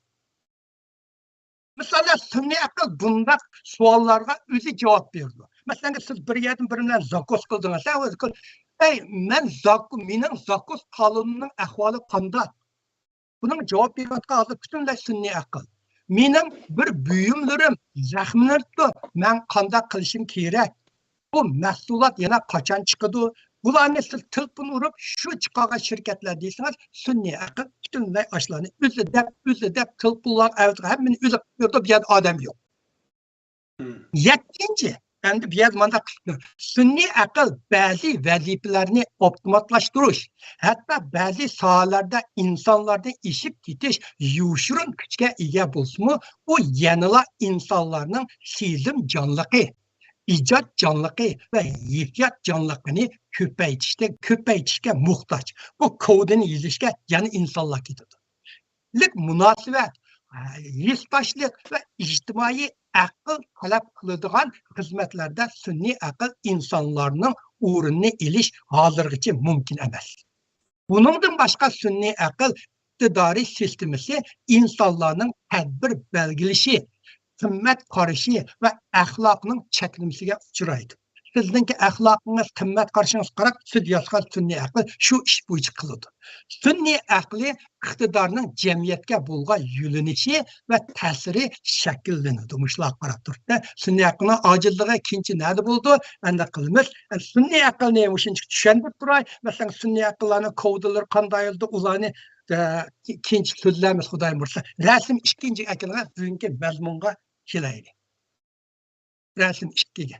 مىسالەن، سۈنئىي ئەقىل بۇنداق سوئاللارغا ئۆزى جاۋاب بېرىدۇ. مەسىلەن، سىز بىر يەردىن بىرى بىلەن زاكوز قىلدىڭىز، ھە، ئۆزى قىل-، ئەي، مەن زاكو-، مېنىڭ زاكوز قانۇنىنىڭ ئەھۋالى قانداق؟ بۇنىڭغا جاۋاب بېرىۋاتقان ھازىر پۈتۈنلەي سۈنئىي ئەقىل. مېنىڭ بىر بۇيۇملىرىم زەخىملىنىپتۇ، مەن قانداق قىلىشىم كېرەك؟ بۇ مەھسۇلات يەنە قاچان چىقىدۇ؟ بۇلارنى سىز تېلېفون ئۇرۇپ، شۇ چىقارغان شىركەتلەر دېسىڭىز، سۈنئىي ئەقىل پۈتۈنلەي ئاشۇلارنى ئۆزى دەپ، ئۆزى دەپ، تېلېفونلارغا ئەۋەتىپ، ھەممىنى ئۆزى قىلىپ بېرىدۇ، بۇ يەردە ئادەم يوق. مم. يەتتىنچى، ئەمدى بۇ يەردە مانداق قىلىپتۇ. سۈنئىي ئەقىل بەزى ۋەزىپىلەرنى ئاپتوماتلاشتۇرۇش، ھەتتا بەزى ساھەلەردە ئىنسانلاردىن ئېشىپ كېتىش يوشۇرۇن كۈچكە ئىگە بولسىمۇ، ئۇ يەنىلا ئىنسانلارنىڭ سېزىمجانلىقى، ئىجادچانلىقى ۋە ھېسسىياتچانلىقىنى كۆپەيتىشتە، كۆپەيتىشكە موھتاج. بۇ كودىنى يېزىشكە يەنە ئىنسانلار كېتىدۇ. لىك مۇناسىۋەت، ھېسداشلىق ۋە ئىجتىمائىي ئەقىل تەلەپ قىلىدىغان خىزمەتلەردە سۈنئىي ئەقىل ئىنسانلارنىڭ ئورنىنى ئېلىش ھازىرغىچە مۇمكىن ئەمەس. بۇنىڭدىن باشقا، سۈنئىي ئەقىل ئىقتىدارى سىستېمىسى ئىنسانلارنىڭ تەدبىر بەلگىلىشى، قىممەت قارىشى ۋە ئەخلاقنىڭ چەكلىمىسىگە ئۇچرايدۇ. سىزنىڭكى ئەخلاقىڭىز، قىممەت قارىشىڭىزغا قاراپ، سىز ياسىغان سۈنئىي ئەقىل شۇ ئىش بويىچە قىلىدۇ. سۈنئىي ئەقلىي ئىقتىدارنىڭ جەمئىيەتكە بولغان يۆنىلىشى ۋە تەسىرى شەكىللىنىدۇ. مۇشۇلارغا قاراپ تۇرۇپ، سۈنئىي ئەقىلنىڭ ئاجىزلىقى كېيىنچە نەدە بولىدۇ؟ ئەندىق قىلىمىز. سۈنئىي ئەقىلنى مۇشۇنچە چۈشەندۈرۈپ تۇراي. مەسىلەن، سۈنئىي ئەقىللارنىڭ كودىلىرى قانداق يولدا، ئۇلارنى، ئە، كېيىنچە سۆزلەيمىز، خۇدايىم بۇيرۇسا. رەسىم ئىككىنچىگە ئەكېلىڭە، بۈگۈنكى مەزمۇنغا كېلەيلى. رەسىم ئىككىگە.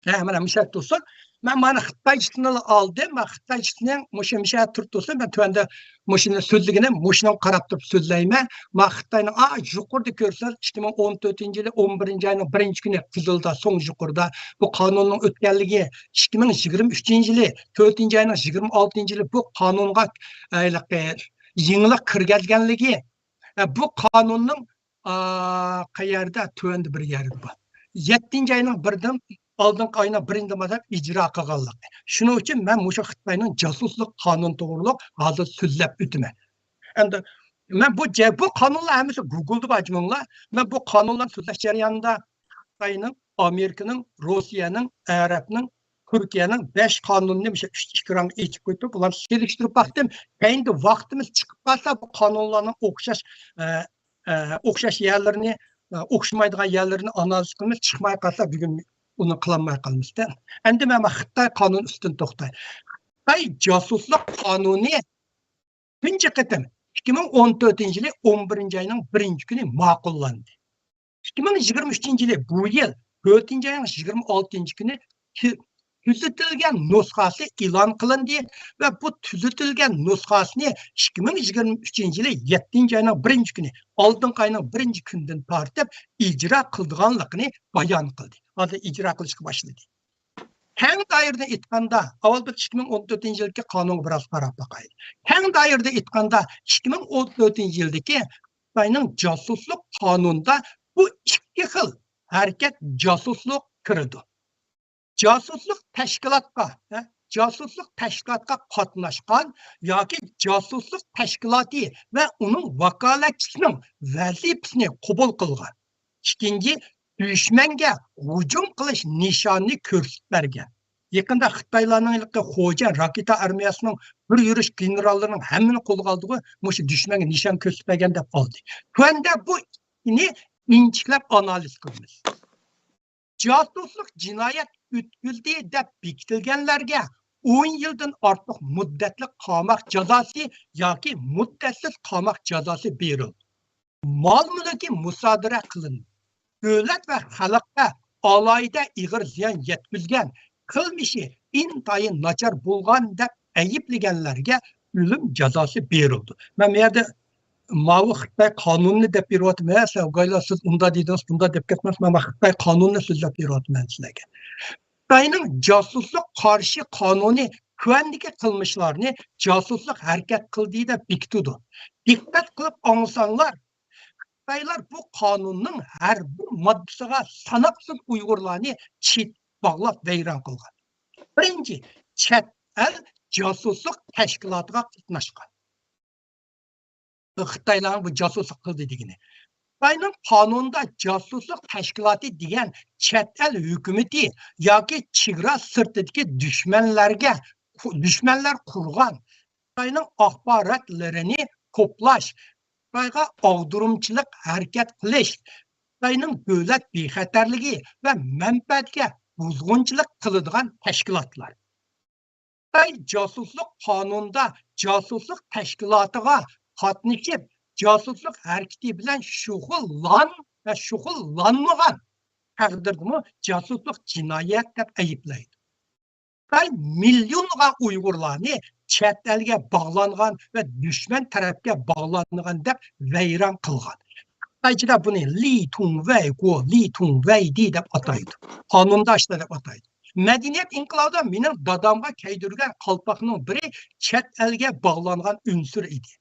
ھە، مانا مۇشۇ يەردە تۇرسۇن. مەن مانا خىتايچىسىنى ئالدىم. مانا خىتايچىسىنىڭ مۇشۇ، مۇشۇ يەردە تۇرۇپ تۇرسۇن. مەن تۆۋەندە مۇشۇنى سۆزلىگىنىم، مۇشۇنىڭغا قاراپ تۇرۇپ سۆزلەيمەن. مانا خىتاينىڭ، ئا، يۇقىرىدا كۆرسىڭىز، ئىككى مىڭ ئون تۆتىنچى يىلى ئون بىرىنچى ئاينىڭ بىرىنچى كۈنى قىزىلدا، سوڭ يۇقىرىدا بۇ قانۇننىڭ ئۆتكەنلىكى، ئىككى مىڭ يىگىرمە ئۈچىنچى يىلى تۆتىنچى ئاينىڭ يىگىرمە ئالتىنچى يىلى بۇ قانۇنغا، ئە، ھېلىقى يېڭىلىق كىرگۈزگەنلىكى، ئە، بۇ قانۇننىڭ، ئا، قەيەردە؟ تۆۋەندە بىر يەردە بار. يەتتىنچى ئاينىڭ بىردىن ئالدىنقى ئاينىڭ بىرىنچى مايدا ئىجرا قىلغانلىقى. شۇنىڭ ئۈچۈن مەن مۇشۇ خىتاينىڭ جاسۇسلۇق قانۇنى توغرۇلۇق ھازىر سۆزلەپ ئۆتىمەن. ئەمدى مەن بۇ جە-، بۇ قانۇنلار ھەممىسى گۇگلدا بار، جۇمۇڭلار. مەن بۇ قانۇنلارنى سۆزلەش جەريانىدا خىتاينىڭ، ئامېرىكىنىڭ، روسىيەنىڭ، ئەرەبنىڭ، تۈركىيەنىڭ بەش قانۇنىنى مۇشۇ ئۈچ ئېكرانغا ئېچىپ قويۇپ، بۇلارنى سېلىشتۇرۇپ باقتىم. كەينىدە ۋاقتىمىز چىقىپ قالسا، بۇ قانۇنلارنىڭ ئوخشاش، ئە، ئە، ئوخشاش يەرلىرىنى، ئە، ئوخشىمايدىغان يەرلىرىنى ئانالىز قىلىمىز. چىقماي قالسا، بۈگۈن ئۇنى قىلالماي قالىمىز-دە. ئەمدى مەن خىتاي قانۇنى ئۈستىدە توختاي. خىتاي جاسۇسلۇق قانۇنى تۇنجى قېتىم ئىككى مىڭ ئون تۆتىنچى يىلى ئون بىرىنچى ئاينىڭ بىرىنچى كۈنى ماقۇللاندى. ئىككى مىڭ يىگىرمە ئۈچىنچى يىلى بۇ يىل تۆتىنچى ئاينىڭ يىگىرمە ئالتىنچى كۈنى تۈ-، تۈزىتىلگەن نۇسخاسى ئېلان قىلىندى ۋە بۇ تۈزىتىلگەن نۇسخاسىنى ئىككى مىڭ يىگىرمە ئۈچىنچى يىلى يەتتىنچى ئاينىڭ بىرىنچى كۈنى، ئالدىنقى ئاينىڭ بىرىنچى كۈنىدىن تارتىپ ئىجرا قىلىدىغانلىقىنى بايان قىلدى. ھازىر ئىجرا قىلىشقا باشلىدى. كەڭ دائىرىدە ئېيتقاندا، ئاۋۋال بىر ئىككى مىڭ ئون تۆتىنچى يىلدىكى قانۇنغا بىراز قاراپ باقايلى. كەڭ دائىرىدە ئېيتقاندا، ئىككى مىڭ ئون تۆتىنچى يىلدىكى خىتاينىڭ جاسۇسلۇق قانۇنىدا بۇ ئىككى خىل ھەرىكەت، جاسۇسلۇق، كىرىدۇ. جاسۇسلۇق تەشكىلاتقا، ھە، جاسۇسلۇق تەشكىلاتقا قاتناشقان ياكى جاسۇسلۇق تەشكىلاتى ۋە ئۇنىڭ ۋاكالەتچىسىنىڭ ۋەزىپىسىنى قوبۇل قىلغان. ئىككىنچى، دۈشمەنگە ھۇجۇم قىلىش نىشانىنى كۆرسىتىپ بەرگەن. يېقىندا خىتايلارنىڭ ھېلىقى خوجيەن راكېتا ئارمىيەسىنىڭ بىر يۈرۈش گېنېراللىرىنىڭ ھەممىنى قولغا ئالدىغۇ، مۇشۇ دۈشمەنگە نىشان كۆرسىتىپ بەرگەن دەپ ئالدى. تۆۋەندە بۇ ئىككىنى ئىنچىكىلەپ ئانالىز قىلىمىز. جاسۇسلۇق جىنايەت ئۆتكۈزدى دەپ بېكىتىلگەنلەرگە ئون يىلدىن ئارتۇق مۇددەتلىك قاماق جازاسى ياكى مۇددەتسىز قاماق جازاسى بېرىلدى. مال-مۈلكى مۇسادىرە قىلىندى. دۆلەت ۋە خەلققە ئالاھىدە ئېغىر زىيان يەتكۈزگەن، قىلمىشى ئىنتايىن ناچار بولغان دەپ ئەيىبلىگەنلەرگە ئۆلۈم جازاسى بېرىلدى. مەن بۇ يەردە ماۋۇ خىتاي قانۇنىنى دەپ بېرىۋاتىمەن. ھە، سەۋگايلار، سىز ئۇنداق دېدىڭىز، بۇنداق دەپ كەتمەس، مەن خىتاي قانۇنىنى سۆزلەپ بېرىۋاتىمەن سىلەرگە. خىتاينىڭ جاسۇسلۇق قارشى قانۇنى تۆۋەندىكى قىلمىشلارنى جاسۇسلۇق ھەرىكەت قىلدى دەپ بېكىتىدۇ. دىققەت قىلىپ ئاڭلىساڭلار، خىتايلار بۇ قانۇننىڭ ھەر بىر ماددىسىغا ساناقسىز ئۇيغۇرلارنى چېتىپ باغلاپ ۋەيران قىلغان. بىرىنچى، چەت ئەل جاسۇسلۇق تەشكىلاتىغا قاتناشقان. خىتايلارنىڭ بۇ جاسۇسلۇق قىلدى دېگىنى. خىتاينىڭ قانۇنىدا جاسۇسلۇق تەشكىلاتى دېگەن چەت ئەل ھۆكۈمىتى ياكى چېگرا سىرتىدىكى دۈشمەنلەرگە، دۈشمەنلەر قۇرغان، خىتاينىڭ ئاخباراتلىرىنى توپلاش، خىتايغا ئاغدۇرمىچىلىق ھەرىكەت قىلىش، خىتاينىڭ دۆلەت بىخەتەرلىكى ۋە مەنپەئەتىگە بۇزغۇنچىلىق قىلىدىغان تەشكىلاتلار. خىتاي جاسۇسلۇق قانۇنىدا جاسۇسلۇق تەشكىلاتىغا قاتنىشىپ، جاسۇسلۇق ھەرىكىتى بىلەن شۇغۇللان ۋە شۇغۇللانمىغان تەقدىردىمۇ جاسۇسلۇق جىنايەت دەپ ئەيىبلەيدۇ. خىتاي مىليونلىغان ئۇيغۇرلارنى چەت ئەلگە باغلانغان ۋە دۈشمەن تەرەپكە باغلانغان دەپ ۋەيران قىلغان. خىتايچىلار بۇنى لى تۇڭ ۋەي گو، لى تۇڭ ۋەي دى دەپ ئاتايدۇ. قانۇندا ئاشۇنداق دەپ ئاتايدۇ. مەدەنىيەت ئىنقىلابىدا مېنىڭ دادامغا كىيدۈرگەن قالپاقنىڭ بىرى چەت ئەلگە باغلانغان ئۈنسۈر ئىدى.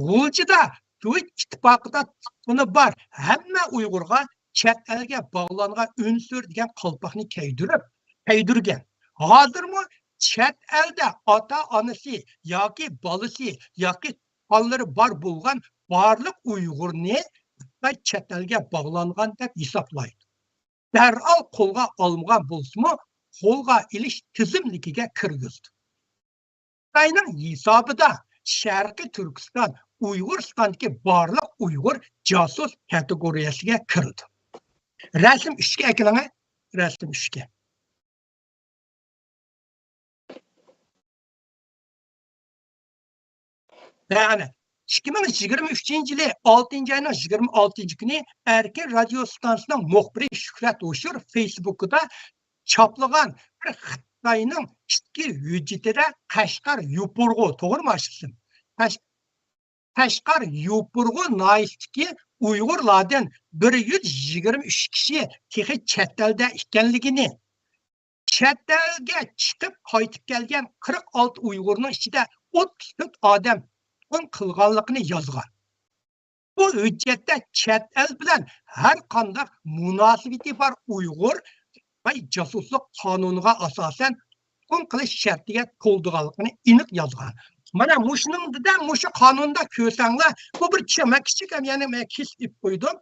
غۇلجىدا سوۋېت ئىتتىپاقىدا تۇغقىنى بار ھەممە ئۇيغۇرغا چەت ئەلگە باغلانغان ئۈنسۈر دېگەن قالپاقنى كىيدۈرۈپ، كىيدۈرگەن. ھازىرمۇ چەت ئەلدە ئاتا-ئانىسى ياكى بالىسى ياقى تۇغقانلىرى بار بولغان بارلىق ئۇيغۇرنى خىتاي چەت ئەلگە باغلانغان دەپ ھېسابلايدۇ. دەرھال قولغا ئالمىغان بولسىمۇ، قولغا ئېلىش تىزىملىكىگە كىرگۈزدى. خىتاينىڭ ھېسابىدا شەرقىي تۈركىستان، ئۇيغۇرىستاندىكى بارلىق ئۇيغۇر جاسۇس كاتېگورىيەسىگە كىرىدۇ. رەسىم ئۈچكە ئەكېلىڭە، رەسىم ئۈچكە. يەنى ئىككى مىڭ يىگىرمە ئۈچىنچى يىلى ئالتىنچى ئاينىڭ يىگىرمە ئالتىنچى كۈنى ئەركىن رادىيو ئىستانسىسىنىڭ مۇخبىرى شۆھرەت ھوشۇر فېيسبۇكىدا چاپلىغان بىر خىتاينىڭ ئىچكى ھۆججىتىدە قەشقەر يوپۇرغا، توغرىمۇ ئاشۇ ئىسىم؟ قەش-، قەشقەر يوپۇرغا ناھىيەسىدىكى ئۇيغۇرلاردىن بىر يۈز يىگىرمە ئۈچ كىشى تېخى چەت ئەلدە ئىكەنلىكىنى، چەت ئەلگە چىقىپ قايتىپ كەلگەن قىرىق ئالتە ئۇيغۇرنىڭ ئىچىدە ئوتتۇز تۆت ئادەم تۇتقۇن قىلغانلىقىنى يازغان. بۇ ھۆججەتتە چەت ئەل بىلەن ھەر قانداق مۇناسىۋىتى بار ئۇيغۇر خىتاي جاسۇسلۇق قانۇنىغا ئاساسەن تۇتقۇن قىلىش شەرتىگە تولىدىغانلىقىنى ئېنىق يازغان. مانا مۇشۇنىڭدا، مۇشۇ قانۇندا كۆرسەڭلار، بۇ بىر چە-، مەن كىچىك ھەم يەنە مەن كېسىپ ئېلىپ قويدۇم.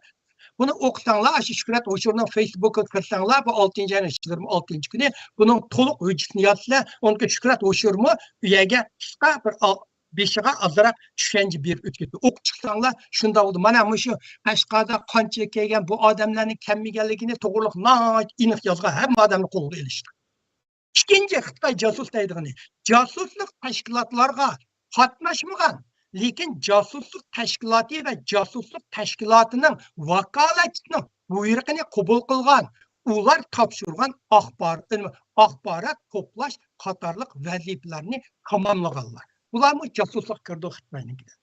بۇنى ئوقۇساڭلار، ئاشۇ شۆھرەت ھوشۇرنىڭ فېيسبۇكىغا كىرسەڭلار، بۇ ئالتىنچى ئاينىڭ يىگىرمە ئالتىنچى كۈنى بۇنىڭ تولۇق ھۆججىتىنى يازىسىلەر. ئۇنىڭ شۆھرەت ھوشۇرمۇ ئۇ يەرگە قىسقا بىر ئا-، بېشىغا ئازراق چۈشەنچە بېرىپ ئۆتكۈزدى. ئوقۇپ چىقساڭلار، شۇنداق بولدى. مانا مۇشۇ قەشقەردە قانچىلىك كەلگەن بۇ ئادەملەرنىڭ كەلمىگەنلىكىنى توغرىلىق ناھايىتى ئېنىق يازغان، ھەممە ئادەمنى قولغا ئېلىشتى. ئىككىنچى خىتاي جاسۇس دەيدىغىنى، جاسۇسلۇق تەشكىلاتلارغا قاتناشمىغان، لېكىن جاسۇسلۇق تەشكىلاتى ۋە جاسۇسلۇق تەشكىلاتىنىڭ ۋاكالەتچىسىنىڭ بۇيرۇقىنى قوبۇل قىلغان، ئۇلار تاپشۇرغان ئاخبار-، ئاخبارات توپلاش قاتارلىق ۋەزىپىلەرنى تاماملىغانلار. بۇلارمۇ جاسۇسلۇققا كىرىدۇ خىتاينىڭكىدە.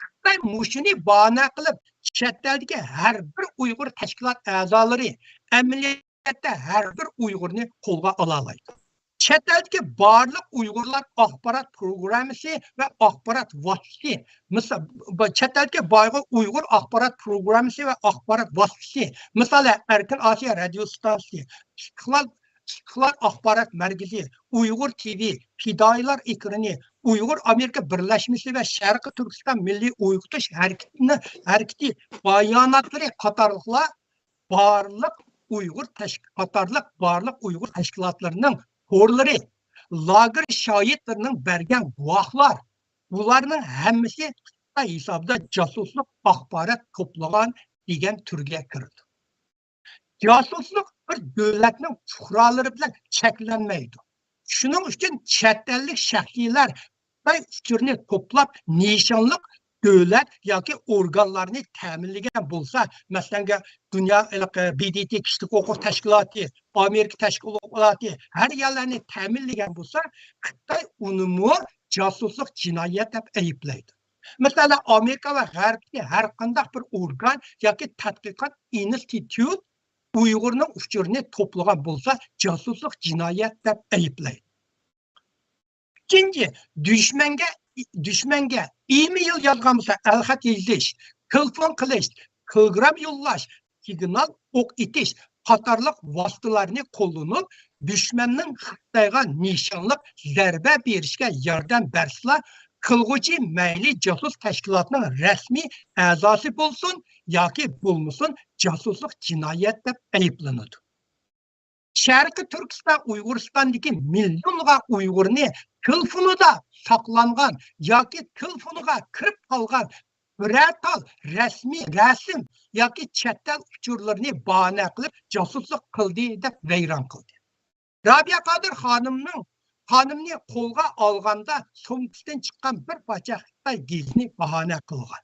خىتاي مۇشۇنى باھانە قىلىپ، چەت ئەلدىكى ھەر بىر ئۇيغۇر تەشكىلات ئەزالىرى، ئەمەلىيەتتە ھەر بىر ئۇيغۇرنى قولغا ئالالايدۇ. چەت ئەلدىكى بارلىق ئۇيغۇرلار ئاخبارات پروگراممىسى ۋە ئاخبارات ۋاسىتىسى، مىسال، ب-، چەت ئەلدىكى بارلىق ئۇيغۇر ئاخبارات پروگراممىسى ۋە ئاخبارات ۋاسىتىسى، مىسالى، ئەركىن ئاسىيا رادىيو ئىستانسىسى، ئىستىقلال ئىستىقلال ئاخبارات مەركىزى، ئۇيغۇر تىۋى، پىدائىيلار ئېكرىنى، ئۇيغۇر ئامېرىكا بىرلەشمىسى ۋە شەرقىي تۈركىستان مىللىي ئويغىتىش ھەرىكىتىنى، ھەرىكىتى باياناتلىرى قاتارلىقلار بارلىق ئۇيغۇر تەشك-، قاتارلىق بارلىق ئۇيغۇر تەشكىلاتلىرىنىڭ تورلىرى، لاگېر شاھىتلىرىنىڭ بەرگەن گۇۋاھلار، بۇلارنىڭ ھەممىسى خىتاي ھېسابىدا جاسۇسلۇق ئاخبارات توپلىغان دېگەن تۈرگە كىرىدۇ. جاسۇسلۇق بىر دۆلەتنىڭ پۇقرالىرى بىلەن چەكلەنمەيدۇ. شۇنىڭ ئۈچۈن چەت ئەللىك شەخسلەر خىتاي ئۇچۇرنى توپلاپ، نىشانلىق دۆلەت ياكى ئورگانلارنى تەمىنلىگەن بولسا، مەسىلەن، دۇنيا، ھېلىقى بى دى تى كىشىلىك ھوقۇق تەشكىلاتى، ئامېرىكا تەشكىلاتى ھەر يەرلەرنى تەمىنلىگەن بولسا، خىتاي ئۇنىمۇ جاسۇسلۇق جىنايەت دەپ ئەيىبلەيدۇ. مەسىلەن، ئامېرىكا ۋە غەربتىكى ھەر قانداق بىر ئورگان ياكى تەتقىقات ئىنستىتۇت ئۇيغۇرنىڭ ئۇچۇرىنى توپلىغان بولسا، جاسۇسلۇق جىنايەت دەپ ئەيىبلەيدۇ. ئۈچىنچى، دۈشمەنگە، دۈشمەنگە ئىمېيل يازغان بولسا، ئەلخەت يېزىش، تېلېفون قىلىش، تېلېگرام يوللاش، سىگنال ئوق ئېتىش قاتارلىق ۋاسىتىلەرنى قوللىنىپ، دۈشمەننىڭ خىتايغا نىشانلىق زەربە بېرىشىگە ياردەم بەرسىلا، قىلغۇچى مەيلى جاسۇس تەشكىلاتنىڭ رەسمىي ئەزاسى بولسۇن ياكى بولمىسۇن، جاسۇسلۇق جىنايەت دەپ ئەيىبلىنىدۇ. شەرقىي تۈركىستان، ئۇيغۇرىستاندىكى مىليونلىغان ئۇيغۇرنى تېلېفونىدا ساقلانغان ياكى تېلېفونىغا كىرىپ قالغان بىرەر تال رەسمىي رەسىم ياكى چەت ئەل ئۇچۇرلىرىنى باھانە قىلىپ جاسۇسلۇق قىلدى دەپ ۋەيران قىلدى. رابىيە قادىر خانىمنىڭ، خانىمنى قولغا ئالغاندا سومكىسىدىن چىققان بىر پارچە خىتاي گېزىتىنى باھانە قىلغان.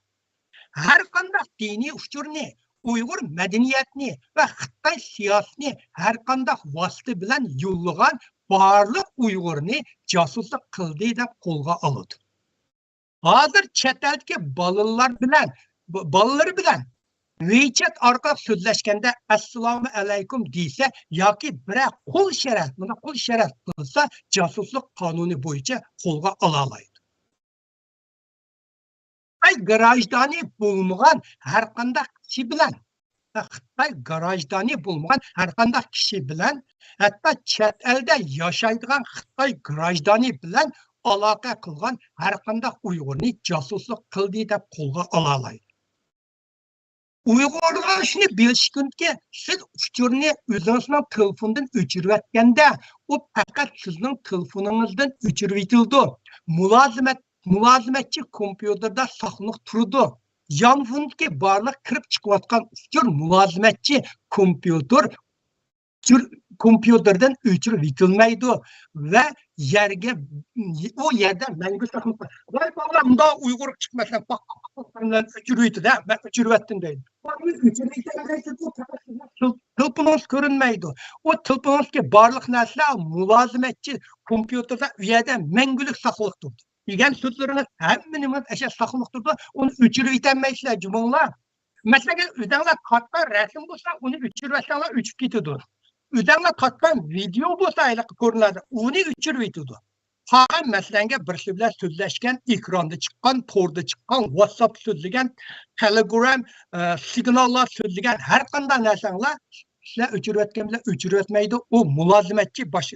ھەر قانداق دىنىي ئۇچۇرنى، ئۇيغۇر مەدەنىيەتنى ۋە خىتاي سىياسىتىنى ھەر قانداق ۋاسىتە بىلەن يوللىغان بارلىق ئۇيغۇرنى جاسۇسلۇق قىلدى دەپ قولغا ئالىدۇ. ھازىر چەت ئەلدىكى بالىلار بىلەن، ب-، بالىلىرى بىلەن ۋېيچەت ئارقىلىق سۆزلەشكەندە، «ئەسسالامۇ ئەلەيكۇم» دېسە ياكى بىرەر قول ئىشارە، مۇنداق قول ئىشارە قىلسا، جاسۇسلۇق قانۇنى بويىچە قولغا ئالالايدۇ. خىتاي گراژدانى بولمىغان ھەر قانداق كىشى بىلەن، خىتاي گراژدانى بولمىغان ھەر قانداق كىشى بىلەن، ھەتتا چەت ئەلدە ياشايدىغان خىتاي گراژدانى بىلەن ئالاقە قىلغان ھەر قانداق ئۇيغۇرنى جاسۇسلۇق قىلدى دەپ قولغا ئالالايدۇ. ئۇيغۇرلار شۇنى بىلىشى كېرەككى، سىز ئۇچۇرنى ئۆزىڭىزنىڭ تېلېفوندىن ئۆچۈرۈۋەتكەندە، ئۇ پەقەت سىزنىڭ تېلېفونىڭىزدىن ئۆچۈرۈۋېتىلىدۇ. مۇلازىمەت، مۇلازىمەتچى كومپيۇتېردا ساقلىنىپ تۇرىدۇ. يانفوندىكى بارلىق كىرىپ چىقىۋاتقان ئۇچۇر مۇلازىمەتچى كومپيۇتېر ئۆچۈر-، كومپيۇتېردىن ئۆچۈرۈۋېتىلمەيدۇ ۋە يەرگە، ئۇ يەردە مەڭگۈ ساقلىنىپ قالىدۇ. ۋاي بالام، مۇنداق ئۇيغۇر چىقىپ مەسىلەن، پاق، پاق، پاق، پاق بىلەن ئۆچۈرۈۋېتىدۇ، ھە، مەن ئۆچۈرۈۋەتتىم دەيدۇ. بۇ ئۆچۈرۈۋېتەلمەيسىز، بۇ پەقەت سىزنىڭ تېل-، تېلېفونىڭىز كۆرۈنمەيدۇ. ئۇ تېلېفونىڭىزدىكى بارلىق نەرسىلەر مۇلازىمەتچى كومپيۇتېردا ئۇ يەردە مەڭگۈلۈك ساقلىق تۇرىدۇ. دېگەن سۆزلىرىڭىز ھەممە نېمىڭىز ئەشە ساقلىق تۇرىدۇ، ئۇنى ئۆچۈرۈۋېتەلمەيسىلەر جۇمۇڭلار. مەسىلەن، ئۆزۈڭلار تارتقان رەسىم بولسا، ئۇنى ئۆچۈرۈۋەتسەڭلار ئۆچۈپ كېتىدۇ. ئۆزۈڭلار تارتقان ۋىدېئو بولسا، ھېلىقى كورونادا، ئۇنى ئۆچۈرۈۋېتىدۇ. قالغان مەسىلەنگە بىرسى بىلەن سۆزلەشكەن، ئېكراندا چىققان، توردا چىققان، ۋاتساپتا سۆزلىگەن، تېلېگرام، ئە، سىگناللار سۆزلىگەن ھەر قانداق نەرسەڭلار سىلەر ئۆچۈرۈۋەتكەن بىلەن ئۆچۈرۈۋەتمەيدۇ. ئۇ مۇلازىمەتچى باش-،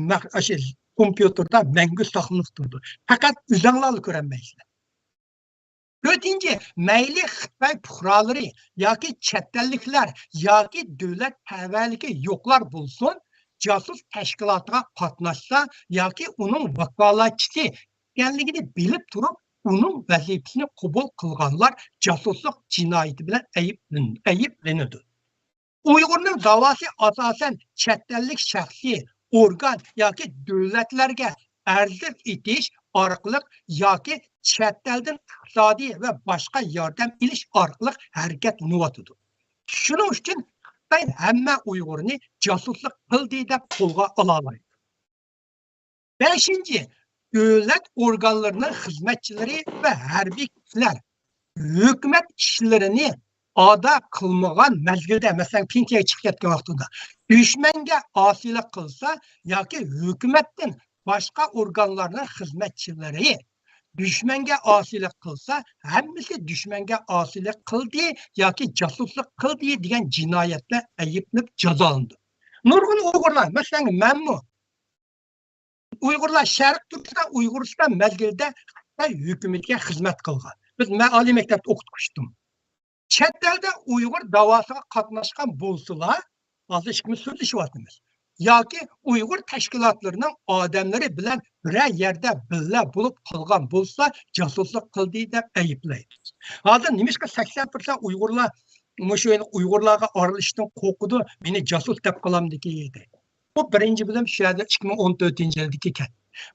مەخ-، ئاشۇ كومپيۇتېردا مەڭگۈ ساقلىنىپ تۇرىدۇ. پەقەت ئۆزۈڭلارلا كۆرەلمەيسىلەر. تۆتىنچى، مەيلى خىتاي پۇقرالىرى ياكى چەت ئەللىكلەر ياكى دۆلەت تەۋەلىكى يوقلار بولسۇن، جاسۇس تەشكىلاتىغا قاتناشسا ياكى ئۇنىڭ ۋاكالەتچىسى ئىكەنلىكىنى بىلىپ تۇرۇپ، ئۇنىڭ ۋەزىپىسىنى قوبۇل قىلغانلار جاسۇسلۇق جىنايىتى بىلەن ئەيىبلىن-، ئەيىبلىنىدۇ. ئۇيغۇرنىڭ داۋاسى ئاساسەن چەت ئەللىك شەخسىي ئورگان ياكى دۆلەتلەرگە ئەرز ئېتىش ئارقىلىق ياكى چەت ئەلدىن ئىقتىسادىي ۋە باشقا ياردەم ئېلىش ئارقىلىق ھەرىكەتلىنىۋاتىدۇ. شۇنىڭ ئۈچۈن خىتاي ھەممە ئۇيغۇرنى جاسۇسلۇق قىلدى دەپ قولغا ئالالايدۇ. بەشىنچى، دۆلەت ئورگانلىرىنىڭ خىزمەتچىلىرى ۋە ھەربىي كۈچلەر ھۆكۈمەت ئىشلىرىنى ئادا قىلمىغان مەزگىلدە، مەسىلەن، پېنسىيەگە چىقىپ كەتكەن ۋاقتىدا دۈشمەنگە ئاسىيلىق قىلسا ياكى ھۆكۈمەتتىن باشقا ئورگانلارنىڭ خىزمەتچىلىرى دۈشمەنگە ئاسىيلىق قىلسا، ھەممىسى دۈشمەنگە ئاسىيلىق قىلدى ياكى جاسۇسلۇق قىلدى دېگەن جىنايەتتە ئەيىبلىنىپ جازالىنىدۇ. نۇرغۇن ئۇيغۇرلار، مەسىلەن، مەنمۇ ئۇيغۇرلار شەرق تۈركىستان، ئۇيغۇرىستان مەزگىلىدە خىتاي ھۆكۈمىتىگە خىزمەت قىلغان. بىز، مەن ئالىي مەكتەپتە ئوقۇتقۇچىدىم. چەت ئەلدە ئۇيغۇر داۋاسىغا قاتناشقان بولسىلا، ھازىر ئىككىمىز سۆزلىشىۋاتىمىز. ياكى ئۇيغۇر تەشكىلاتلىرىنىڭ ئادەملىرى بىلەن بىرەر يەردە بىللە بولۇپ قالغان بولسا، جاسۇسلۇق قىلدى دەپ ئەيىبلەيدۇ. ھازىر نېمىشقا سەكسەن پىرسەنت ئۇيغۇرلار مۇشۇ ئۇيغۇرلارغا ئارىلىشىشتىن قورقىدۇ، مېنى جاسۇس دەپ قالامدىكى دەيدۇ. بۇ بىرىنچى بۆلۈم شۇ يەردە ئىككى مىڭ ئون تۆتىنچى يىلدىكى گەپ.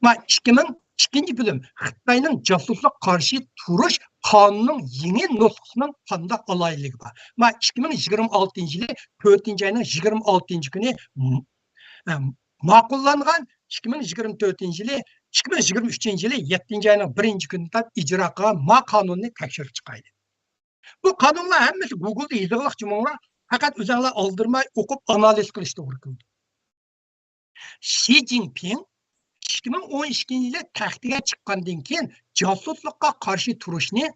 ما ئىككى مىڭ ئىككىنچى بۆلۈم خىتاينىڭ جاسۇسلۇققا قارشى تۇرۇش قانۇنىنىڭ يېڭى نۇسخىسىنىڭ قانداق ئالاھىدىلىكى بار؟ ما ئىككى مىڭ يىگىرمە ئالتىنچى يىلى تۆتىنچى ئاينىڭ يىگىرمە ئالتىنچى كۈنى م-، ئە، ماقۇللانغان، ئىككى مىڭ يىگىرمە تۆتىنچى يىلى، ئىككى مىڭ يىگىرمە ئۈچىنچى يىلى يەتتىنچى ئاينىڭ بىرىنچى كۈنىدە ئىجرا قىلغان ما قانۇننى تەكشۈرۈپ چىقايلى. بۇ قانۇنلار ھەممىسى گوگلدا يېزىقلىق جۇمۇڭلار، پەقەت ئۆزۈڭلار ئالدىرىماي ئوقۇپ ئانالىز قىلىش توغرا كېلىدۇ. شى جىنپىڭ ئىككى مىڭ ئون ئىككىنچى يىلى تەختىگە چىققاندىن كېيىن جاسۇسلۇققا قارشى تۇرۇشنى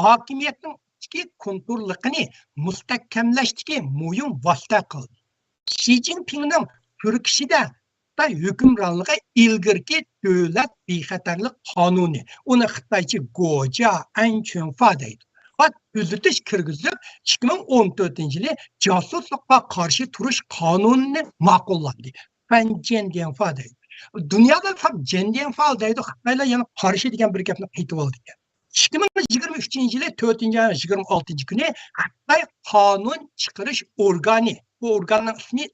ھاكىمىيەتنىڭ ئىچكى كونتروللۇقىنى مۇستەھكەملەشتىكى مۇھىم ۋاسىتە قىلدى. شى جىنپىڭنىڭ تۈركىشىدە خىتاي ھۆكۈمرانلىقى ئىلگىرىكى دۆلەت بىخەتەرلىك قانۇنى، ئۇنى خىتايچە گوجيا ئەنچۈەنفا دەيدۇ. ۋە تۈزىتىش كىرگۈزۈپ، ئىككى مىڭ ئون تۆتىنچى يىلى جاسۇسلۇققا قارشى تۇرۇش قانۇنىنى ماقۇللاندى. فەن جيەن ديەنفا دەيدۇ. دۇنيادا تاپ جيەن ديەنفا دەيدۇ، خىتايلار يەنە قارشى دېگەن بىر گەپنى قېتىۋالىدىكەن. ئىككى مىڭ يىگىرمە ئۈچىنچى يىلى تۆتىنچى ئاينىڭ يىگىرمە ئالتىنچى كۈنى خىتاي قانۇن چىقىرىش ئورگانى، بۇ ئورگاننىڭ ئىسمى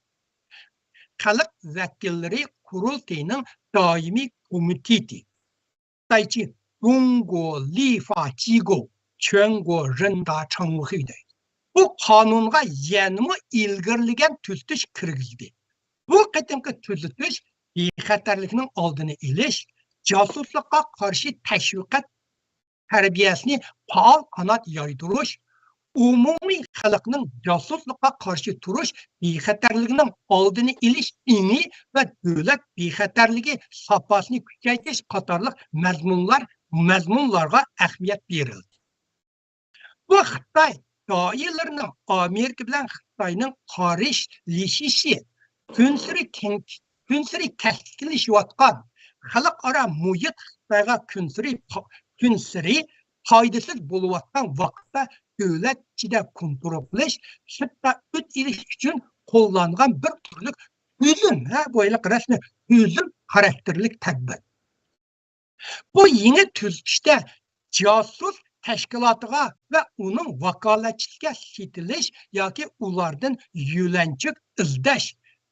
خەلق ۋەكىللىرى قۇرۇلتىيىنىڭ دائىمىي كومىتېتى، خىتايچە گۇڭگو لىفا جىگو چۈەنگو رېندا چاڭۋۇخې دەيدۇ. بۇ قانۇنغا يەنىمۇ ئىلگىرىلىگەن تۈزىتىش كىرگۈزدى. بۇ قېتىمقى تۈزىتىش بىخەتەرلىكنىڭ ئالدىنى ئېلىش، جاسۇسلۇققا قارشى تەشۋىقات تەربىيەسىنى پائال قانات يايدۇرۇش، ئومۇمىي خەلقنىڭ جاسۇسلۇققا قارشى تۇرۇش بىخەتەرلىكىنىڭ ئالدىنى ئېلىش ئېڭى ۋە دۆلەت بىخەتەرلىكى ساپاسىنى كۈچەيتىش قاتارلىق مەزمۇنلار، مەزمۇنلارغا ئەھمىيەت بېرىلدى. بۇ خىتاي دائىرىلىرىنىڭ ئامېرىكا بىلەن خىتاينىڭ قارشىلىشىشى، كۈنسېرى كەڭ-، كۈنسېرى كەسكىنلىشىۋاتقان خەلقئارا مۇھىت خىتايغا كۈنسېرى پا-، كۈنسېرى پايدىسىز بولۇۋاتقان ۋاقىتتا، دۆلەت ئىچىدە كونترول قىلىش، سىرتتا ئۆت ئېلىش ئۈچۈن قوللانغان بىر تۈرلۈك تۈزۈم، ھە، بۇ ھېلىقى رەسمىي تۈزۈم خاراكتېرلىك تەدبىر. بۇ يېڭى تۈزىتىشتە جاسۇس تەشكىلاتىغا ۋە ئۇنىڭ ۋاكالەتچىسىگە سېتىلىش ياكى ئۇلاردىن يۆلەنچۈك ئىزدەش،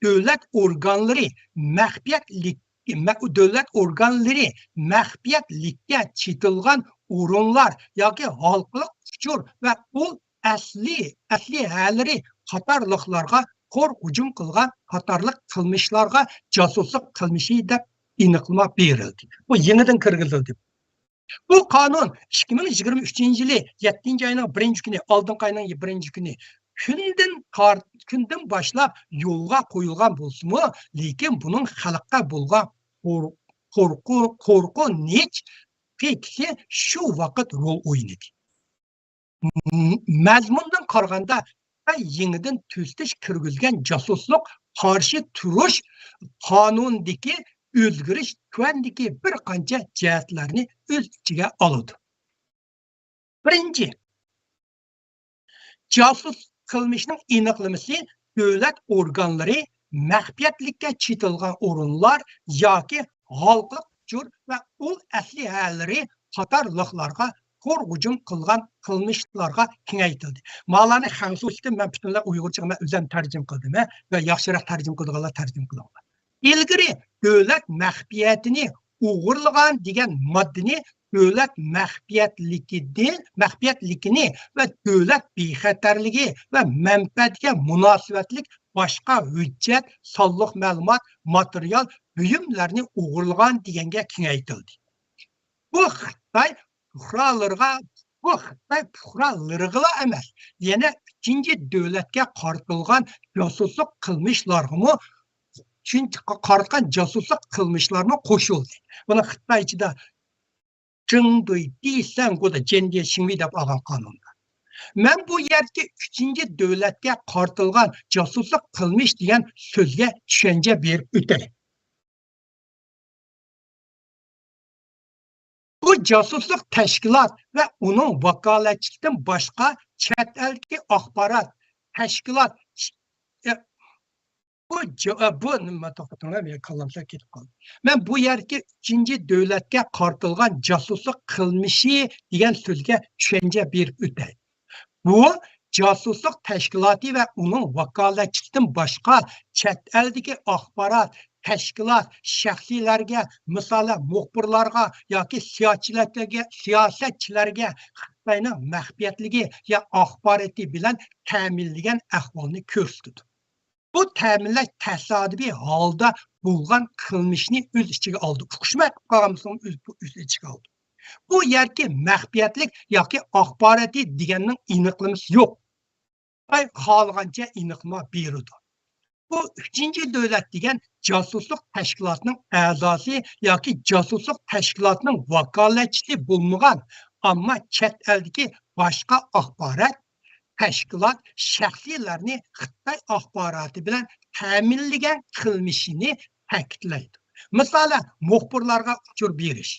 دۆلەت ئورگانلىرى مەخپىيەتلىك، مە-، دۆلەت ئورگانلىرى مەخپىيەتلىككە چېتىلغان ئورۇنلار ياكى ھالقىلىق ئۇچۇر ۋە ئۇل ئەسلى، ئەسلىھەلىرى قاتارلىقلارغا قور ھۇجۇم قىلغان قاتارلىق قىلمىشلارغا جاسۇسلۇق قىلمىشى دەپ ئېنىقلىما بېرىلدى. بۇ يېڭىدىن كىرگۈزۈلدى. بۇ قانۇن ئىككى مىڭ يىگىرمە ئۈچىنچى يىلى يەتتىنچى ئاينىڭ بىرىنچى كۈنى، ئالدىنقى ئاينىڭ بىرىنچى كۈنى كۈندىن تار-، كۈندىن باشلاپ يولغا قويۇلغان بولسىمۇ، لېكىن بۇنىڭ خەلققە بولغان قور-، قورقۇ-، قورقۇنچ قىلىشى شۇ ۋاقىت رول ئوينىدى. م-، مەزمۇندىن قارىغاندا، يېڭىدىن تۈزىتىش كىرگۈزگەن جاسۇسلۇق قارشى تۇرۇش قانۇنىدىكى ئۆزگىرىش تۆۋەندىكى بىر قانچە جەھەتلەرنى ئۆز ئىچىگە ئالىدۇ. بىرىنچى، جاسۇسلۇق قىلمىشنىڭ ئېنىقلىمىسى دۆلەت ئورگانلىرى مەخپىيەتلىككە چېتىلغان ئورۇنلار ياكى ھالقىلىق ئۇچۇر ۋە ئۇل ئەسلىھەلىرى قاتارلىقلارغا قور ھۇجۇم قىلغان قىلمىشلارغا كېڭەيتىلدى. مالارنى خەنزۇچىدىن مەن پۈتۈنلەي ئۇيغۇرچىغا مەن ئۆزۈم تەرجىمە قىلدىم، ھە، ۋە ياخشىراق تەرجىمە قىلىدىغانلار تەرجىمە قىلىڭلار. ئىلگىرى دۆلەت مەخپىيىتىنى ئوغرىلىغان دېگەن ماددىنى دۆلەت مەخپىيەتلىكىدىن، مەخپىيەتلىكىنى ۋە دۆلەت بىخەتەرلىكى ۋە مەنپەئەتىگە مۇناسىۋەتلىك باشقا ھۆججەت، سانلىق مەلۇمات، ماتېرىيال، بۇيۇملارنى ئوغرىلىغان دېگەنگە كېڭەيتىلدى. بۇ خىتاي پۇقرالىرىغا، بۇ خىتاي پۇقرالىرىغىلا ئەمەس، يەنە ئۈچىنچى دۆلەتكە قارىتىلغان جاسۇسلۇق قىلمىشلارغىمۇ، چۈنكى قارىتقان جاسۇسلۇق قىلمىشلارمۇ قوشۇلدى. بۇنى خىتايچىدا جىڭدۇي دېسەڭ، بۇ دا جيەنجيې شىڭۋېي دەپ ئالغان قانۇندا. مەن بۇ يەردىكى ئۈچىنچى دۆلەتكە قارىتىلغان جاسۇسلۇق قىلمىش دېگەن سۆزگە چۈشەنچە بېرىپ ئۆتەي. بۇ جاسۇسلۇق تەشكىلات ۋە ئۇنىڭ ۋاكالەتچىلىكىدىن باشقا چەت ئەلدىكى ئاخبارات، تەشكىلات، ئە، بۇ جا-، ئە، بۇ نېمە، توختىتىڭلار، مېنىڭ كاللام سەل كېتىپ قالدى. مەن بۇ يەردىكى ئۈچىنچى دۆلەتكە قارىتىلغان جاسۇسلۇق قىلمىشى دېگەن سۆزگە چۈشەنچە بېرىپ ئۆتەي. بۇ جاسۇسلۇق تەشكىلاتى ۋە ئۇنىڭ ۋاكالەتچىلىكىدىن باشقا چەت ئەلدىكى ئاخبارات، تەشكىلات، شەخسلەرگە، مىسالەن، مۇخبىرلارغا ياكى سىياسەتچىلەرگە، سىياسەتچىلەرگە خىتاينىڭ مەخپىيەتلىكى يا ئاخبارىتى بىلەن تەمىنلىگەن ئەھۋالنى كۆرسىتىدۇ. بۇ تەمىنلەش تاسادىپىي ھالدا بولغان قىلمىشنى ئۆز ئىچىگە ئالىدۇ. ئۇقۇشماي قالغان بولسىڭىز، ئۆز، ئۆز ئىچىگە ئالىدۇ. بۇ يەردىكى مەخپىيەتلىك ياكى ئاخبارىتى دېگەننىڭ ئېنىقلىمىسى يوق. خىتاي خالىغانچە ئېنىقلىما بېرىدۇ. بۇ ئۈچىنچى دۆلەت دېگەن جاسۇسلۇق تەشكىلاتىنىڭ ئەزاسى ياكى جاسۇسلۇق تەشكىلاتىنىڭ ۋاكالەتچىسى بولمىغان، ئەمما چەت ئەلدىكى باشقا ئاخبارات، تەشكىلات، شەخسلەرنى خىتاي ئاخباراتى بىلەن تەمىنلىگەن قىلمىشىنى تەكىتلەيدۇ. مىسالەن، مۇخبىرلارغا ئۇچۇر بېرىش.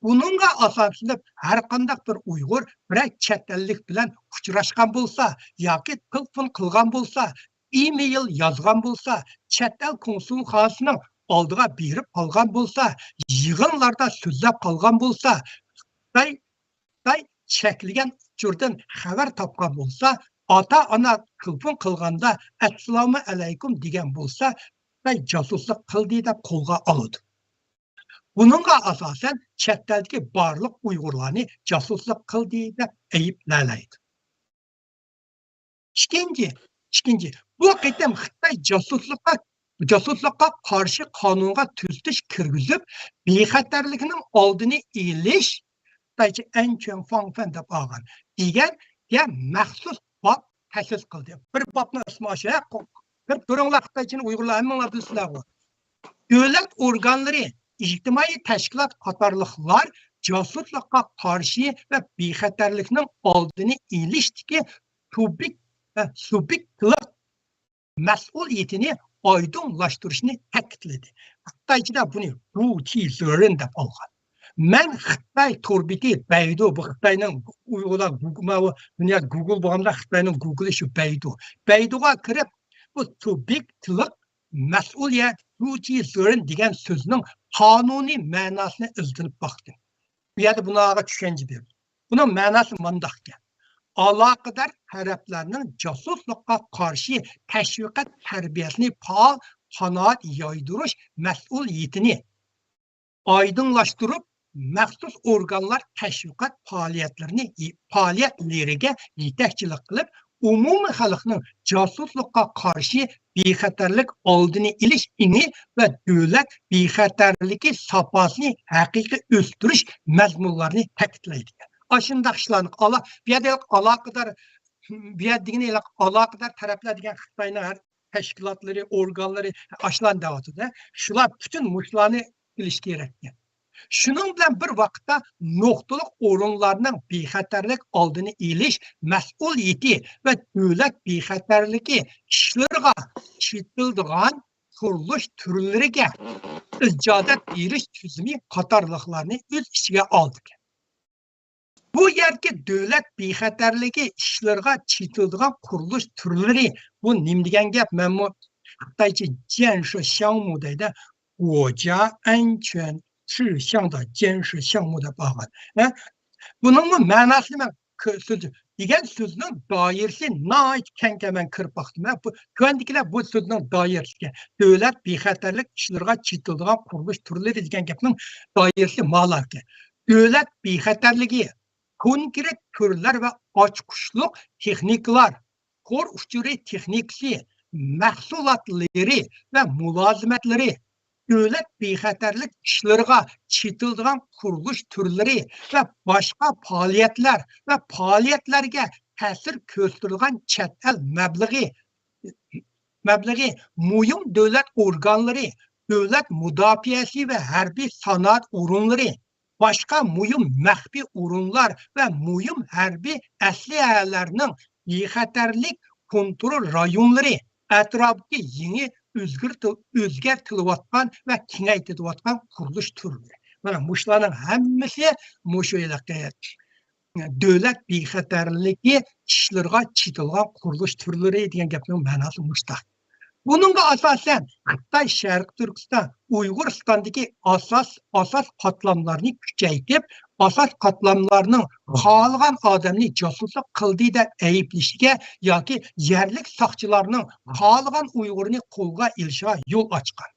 بۇنىڭغا ئاساسلىنىپ، ھەر قانداق بىر ئۇيغۇر بىرەر چەت ئەللىك بىلەن ئۇچراشقان بولسا ياكى تېلېفون قىلغان بولسا، ئىمېيل يازغان بولسا، چەت ئەل كونسۇلخانىسىنىڭ ئالدىغا بېرىپ قالغان بولسا، يىغىنلاردا سۆزلەپ قالغان بولسا، خىتاي، خىتاي چەكلىگەن ئۇچۇردىن خەۋەر تاپقان بولسا، ئاتا-ئانا تېلېفون قىلغاندا، «ئەسسالامۇ ئەلەيكۇم» دېگەن بولسا، خىتاي جاسۇسلۇق قىلدى دەپ قولغا ئالىدۇ. بۇنىڭغا ئاساسەن، چەت ئەلدىكى بارلىق ئۇيغۇرلارنى جاسۇسلۇق قىلدى دەپ ئەيىبلەيدۇ. ئىككىنچى، ئىككىنچى، بۇ قېتىم خىتاي جاسۇسلۇققا، جاسۇسلۇققا قارشى قانۇنغا تۈزىتىش كىرگۈزۈپ، بىخەتەرلىكنىڭ ئالدىنى ئېلىش، خىتايچە ئەنچۈەن فاڭفەن دەپ ئالغان، دېگەن، دېگەن مەخسۇس باب تەسىس قىلدى. بىر بابنىڭ ئىسمى ئاشۇ، ھە، بىر كۆرۈڭلار، خىتايچىنى ئۇيغۇرلار ھەممىڭلار بىلىسىلەرغۇ. دۆلەت ئورگانلىرى، ئىجتىمائىي تەشكىلات قاتارلىقلار جاسۇسلۇققا قارشى ۋە بىخەتەرلىكنىڭ ئالدىنى ئېلىشتىكى سۇبيېكت، سۇبيېكتلىق مەسئۇلىيىتىنى ئايدىڭلاشتۇرۇشنى تەكىتلىدى. خىتايچىدا بۇنى 主体责任 دەپ ئالغان. مەن خىتاي تور بېتى بەيدۇ، بۇ خىتاينىڭ ئۇيغۇرلار گۇگۇ-، ماۋۇ دۇنيا گۇگۇل بولغاندا خىتاينىڭ گۇگۇلى شۇ بەيدۇ. بەيدۇغا كىرىپ، بۇ سۇبيېكتلىق مەسئۇلىيەت، 主体责任 دېگەن سۆزنىڭ قانۇنىي مەناسىنى ئىزدىنىپ باقتىم. بۇ يەردە بۇنىڭغا چۈشەنچە بېرىدۇ. بۇنىڭ مەناسى مۇنداقكەن. ئالاقىدار تەرەپلەرنىڭ جاسۇسلۇققا قارشى تەشۋىقات تەربىيەسىنى پائال قانائەت يايدۇرۇش مەسئۇلىيىتىنى ئايدىڭلاشتۇرۇپ، مەخسۇس ئورگانلار تەشۋىقات پائالىيەتلىرىنى، پائالىيەتلىرىگە يېتەكچىلىك قىلىپ، ئومۇمىي خەلقنىڭ جاسۇسلۇققا قارشى بىخەتەرلىك ئالدىنى ئېلىش ئېڭى ۋە دۆلەت بىخەتەرلىكى ساپاسىنى ھەقىقىي ئۆستۈرۈش مەزمۇنلارنى تەكىتلەيدىكەن. ئاشۇنداق ئىشلارنى ئالا-، بۇ يەردە ئالاقىدار، بۇ يەردە دېگىنى ئالاقىدار تەرەپلەر دېگەن خىتاينىڭ ھەر تەشكىلاتلىرى، ئورگانلىرى ئاشۇلارنى دەۋاتىدۇ. شۇلار پۈتۈن مۇشۇلارنى بىلىش كېرەك. شۇنىڭ بىلەن بىر ۋاقىتتا، نۇقتىلىق ئورۇنلارنىڭ بىخەتەرلىك ئالدىنى ئېلىش مەسئۇلىيىتى ۋە دۆلەت بىخەتەرلىكى ئىشلىرىغا چېتىلىدىغان قۇرۇلۇش تۈرلىرىگە ئىجازەت بېرىش تۈزۈمى قاتارلىقلارنى ئۆز ئىچىگە ئالىدىكەن. بۇ يەردىكى دۆلەت بىخەتەرلىكى ئىشلىرىغا چېتىلىدىغان قۇرۇلۇش تۈرلىرى، بۇ نېمە دېگەن گەپ؟ مەنمۇ خىتايچە جيەنشى شياڭمۇ دەيدۇ. گوجيا ئەنچۈەن شى شياڭدا جيەنشى شياڭمۇ دەپ ئالغان. ھە؟ بۇنىڭمۇ مەناسىنى مەن كۆ-، سۆز-، دېگەن سۆزنىڭ دائىرىسى ناھايىتى كەڭكەن، مەن كىرىپ باقتىم. ھە؟ بۇ تۆۋەندىكىلەر بۇ سۆزنىڭ دائىرىسى، دۆلەت بىخەتەرلىك ئىشلىرىغا چېتىلىدىغان قۇرۇلۇش تۈرلىرى دېگەن گەپنىڭ دائىرىسى مالاكەن. دۆلەت بىخەتەرلىكى، كونكرېت تۈرلەر ۋە ئاچقۇچلۇق تېخنىكىلار، تور ئۇچۇرى تېخنىكىسى، مەھسۇلاتلىرى ۋە مۇلازىمەتلىرى، دۆلەت بىخەتەرلىك ئىشلىرىغا چېتىلىدىغان قۇرۇلۇش تۈرلىرى ۋە باشقا پائالىيەتلەر ۋە پائالىيەتلەرگە تەسىر كۆرسىتىدىغان چەت ئەل مەبلىغى، مەبلىغى، مۇھىم دۆلەت ئورگانلىرى، دۆلەت مۇداپىئەسى ۋە ھەربىي سانائەت ئورۇنلىرى، باشقا مۇھىم مەخپىي ئورۇنلار ۋە مۇھىم ھەربىي ئەسلىھەلەرنىڭ بىخەتەرلىك كونترول رايونلىرى ئەتراپىدىكى يېڭى ئۆزگىرتىل-، ئۆزگەرتىلىۋاتقان ۋە كېڭەيتىلىۋاتقان قۇرۇلۇش تۈرلىرى. مانا مۇشۇلارنىڭ ھەممىسى مۇشۇ ھېلىقى دۆلەت بىخەتەرلىكى ئىشلىرىغا چېتىلغان قۇرۇلۇش تۈرلىرى دېگەن گەپنىڭ مەناسى مۇشۇنداق. بۇنىڭغا ئاساسەن، خىتاي شەرقىي تۈركىستان، ئۇيغۇرىستاندىكى ئاساس، ئاساس قاتلاملارنى كۈچەيتىپ، ئاساس قاتلاملارنىڭ خالىغان ئادەمنى جاسۇسلۇق قىلدى دەپ ئەيىبلىشىگە ياكى يەرلىك ساقچىلارنىڭ خالىغان ئۇيغۇرنى قولغا ئېلىشىغا يول ئاچقان.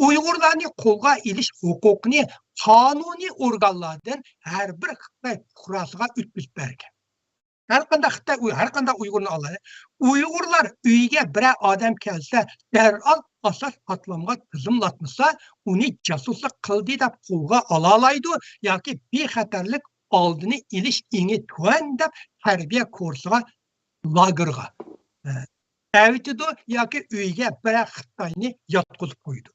ئۇيغۇرلارنى قولغا ئېلىش ھوقۇقىنى قانۇنىي ئورگانلاردىن ھەر بىر خىتاي پۇقراسىغا ئۆتكۈزۈپ بەرگەن. ھەر قانداق خىتاي، ھەر قانداق ئۇيغۇرنى ئالايلى. ئۇيغۇرلار ئۆيىگە بىرەر ئادەم كەلسە، دەرھال ئاساس قاتلامغا تىزىملاتمىسا، ئۇنى جاسۇسلۇق قىلدى دەپ قولغا ئالالايدۇ ياكى بىخەتەرلىك ئالدىنى ئېلىش ئېڭى تۆۋەن دەپ تەربىيە كورسىغا، لاگېرغا، ئە، ئەۋېتىدۇ ياكى ئۆيىگە بىرەر خىتاينى ياتقۇزۇپ قويىدۇ.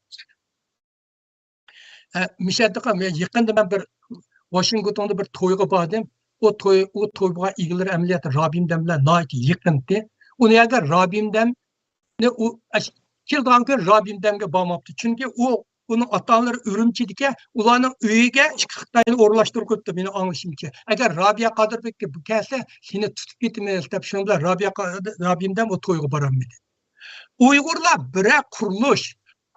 ئە، مىشەدىقا، مەن يېقىندا مەن بىر ۋاشىنگتوندا بىر تويغا باردىم. ئۇ توي، ئۇ تويغا ئىگىلىرى ئەمەلىيەتتە رابىيەم دەم بىلەن ناھايىتى يېقىنتى. ئۇنى ئەگەر رابىيەم دەمنى ئۇ، ئەش-، كېلىدىغان كۈنى رابىيەم دەمگە بارماپتۇ. چۈنكى ئۇ، ئۇنىڭ ئاتا-ئانىلىرى ئۈرۈمچىدىكەن، ئۇلارنىڭ ئۆيىگە ئىككى خىتاينى ئورۇنلاشتۇرۇپ قويۇپتۇ، مېنىڭ ئاڭلىشىمچە. ئەگەر رابىيە قادىر بېكى بۇ كەلسە، سېنى تۇتۇپ كېتىمىز دەپ، شۇنىڭ بىلەن رابىيە قا-، رابىيەم دەم ئۇ تويغا بارالمىدى. ئۇيغۇرلار بىرەر قۇرۇلۇش،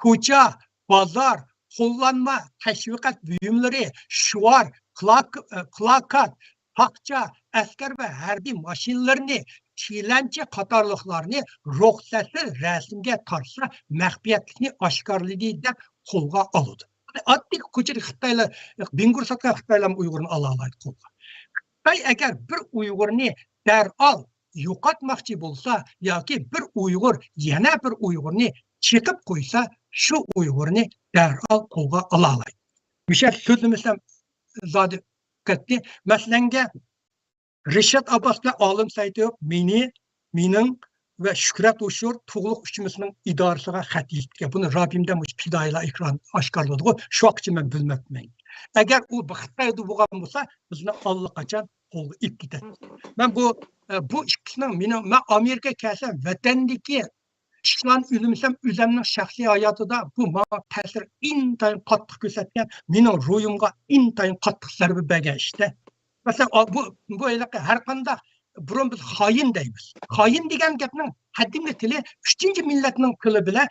كوچا، بازار، قوللانما تەشۋىقات بۇيۇملىرى، شوئار، پلاك-، پلاكات، تاخچا، ئەسكەر ۋە ھەربىي ماشىنىلىرىنى، تىلەنچە قاتارلىقلارنى رۇخسەتسىز رەسىمگە تارتسا، مەخپىيەتلىكنى ئاشكارىلىدى دەپ قولغا ئالىدۇ. ئاددىي كوچىدا خىتايلار بىڭگۇر ساتقان خىتايلارمۇ ئۇيغۇرنى ئالالايدۇ قولغا. خىتاي ئەگەر بىر ئۇيغۇرنى دەرھال يوقاتماقچى بولسا ياكى بىر ئۇيغۇر يەنە بىر ئۇيغۇرنى چېقىپ قويسا، شۇ ئۇيغۇرنى دەرھال قولغا ئالالايدۇ. مۇشۇ سۆزلىمىسەم زادى كەتتى. مەسىلەنگە، رىشات ئابباس بىلەن ئالىم سەئىدوف مېنى، مېنىڭ ۋە شۆھرەت ھوشۇر تۇغلۇق ئۈچىمىزنىڭ ئىدارىسىغا خەت يېزىپتىكەن. بۇنى رابىيەم دەم مۇشۇ پىدائىيلار ئېكران ئاشكارىلىدىغۇ. شۇ ۋاقىتقىچە مەن بىلمەپتىمەن. ئەگەر ئۇ خىتايدا بولغان بولسا، بىزنى ئاللىقاچان قولغا ئېلىپ كېتەتتى. مەن بۇ، ئە، بۇ ئىككىسىنىڭ مېنىڭ، مەن ئامېرىكا كەلسەم، ۋەتەندىكى ئىشلارنى ئۆيلىمىسەم، ئۆزۈمنىڭ شەخسىي ھاياتىدا بۇ ماڭا تەسىر ئىنتايىن قاتتىق كۆرسەتكەن، مېنىڭ روھۇمغا ئىنتايىن قاتتىق زەربە بەرگەن ئىشتە. مەسىلەن، ئا، بۇ، بۇ ھېلىقى ھەر قانداق، بۇرۇن بىز خائىن دەيمىز. خائىن دېگەن گەپنىڭ قەدىمكى تىلى ئۈچىنچى مىللەتنىڭ تىلى بىلەن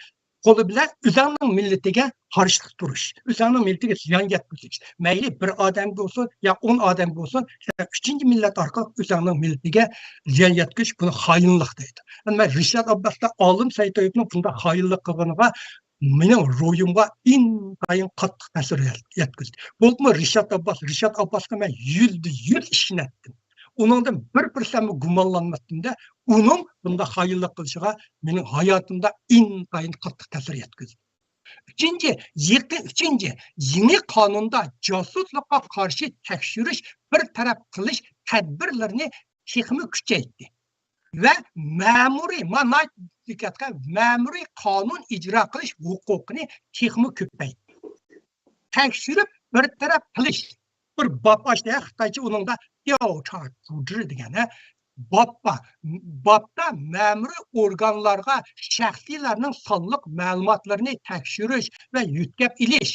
قولى بىلەن ئۆزۈڭنىڭ مىللىتىگە قارشىلىق تۇرۇش، ئۆزۈڭنىڭ مىللىتىگە زىيان يەتكۈزۈش. مەيلى بىر ئادەم بولسۇن يا ئون ئادەم بولسۇن، سەن ئۈچىنچى مىللەت ئارقىلىق ئۆزۈڭنىڭ مىللىتىگە زىيان يەتكۈزۈش، بۇنى خائىنلىق دەيدۇ. مەن رىشات ئابباستا ئالىم سەئىد ئەيۇبنىڭ بۇنداق خائىنلىق قىلغىنىغا مېنىڭ روھۇمغا ئىنتايىن قاتتىق تەسىر يەتكۈزدى. بولۇپمۇ رىشات ئابباس، رىشات ئابباسقا مەن يۈزدە يۈز ئىشىنەتتىم. ئۇنىڭدىن بىر پىرسەنتمۇ گۇمانلانمايتتىم-دە، ئۇنىڭ بۇنداق خائىنلىق قىلىشىغا مېنىڭ ھاياتىمدا ئىنتايىن قاتتىق تەسىر يەتكۈزدى. ئۈچىنچى، يېقى-، ئۈچىنچى، يېڭى قانۇندا جاسۇسلۇققا قارشى تەكشۈرۈش، بىر تەرەپ قىلىش تەدبىرلىرىنى تېخىمۇ كۈچەيتتى ۋە مەمۇرىي، مانا دىققەت قىل، مەمۇرىي قانۇن ئىجرا قىلىش ھوقۇقىنى تېخىمۇ كۆپەيتتى. تەكشۈرۈپ بىر تەرەپ قىلىش، بىر باب ئاچتى، ھە، خىتايچە ئۇنىڭدا دياۋچا جۇجى دېگەن، ھە، باب بار. بابتا مەمۇرىي ئورگانلارغا شەخسلەرنىڭ سانلىق مەلۇماتلىرىنى تەكشۈرۈش ۋە يۆتكەپ ئېلىش،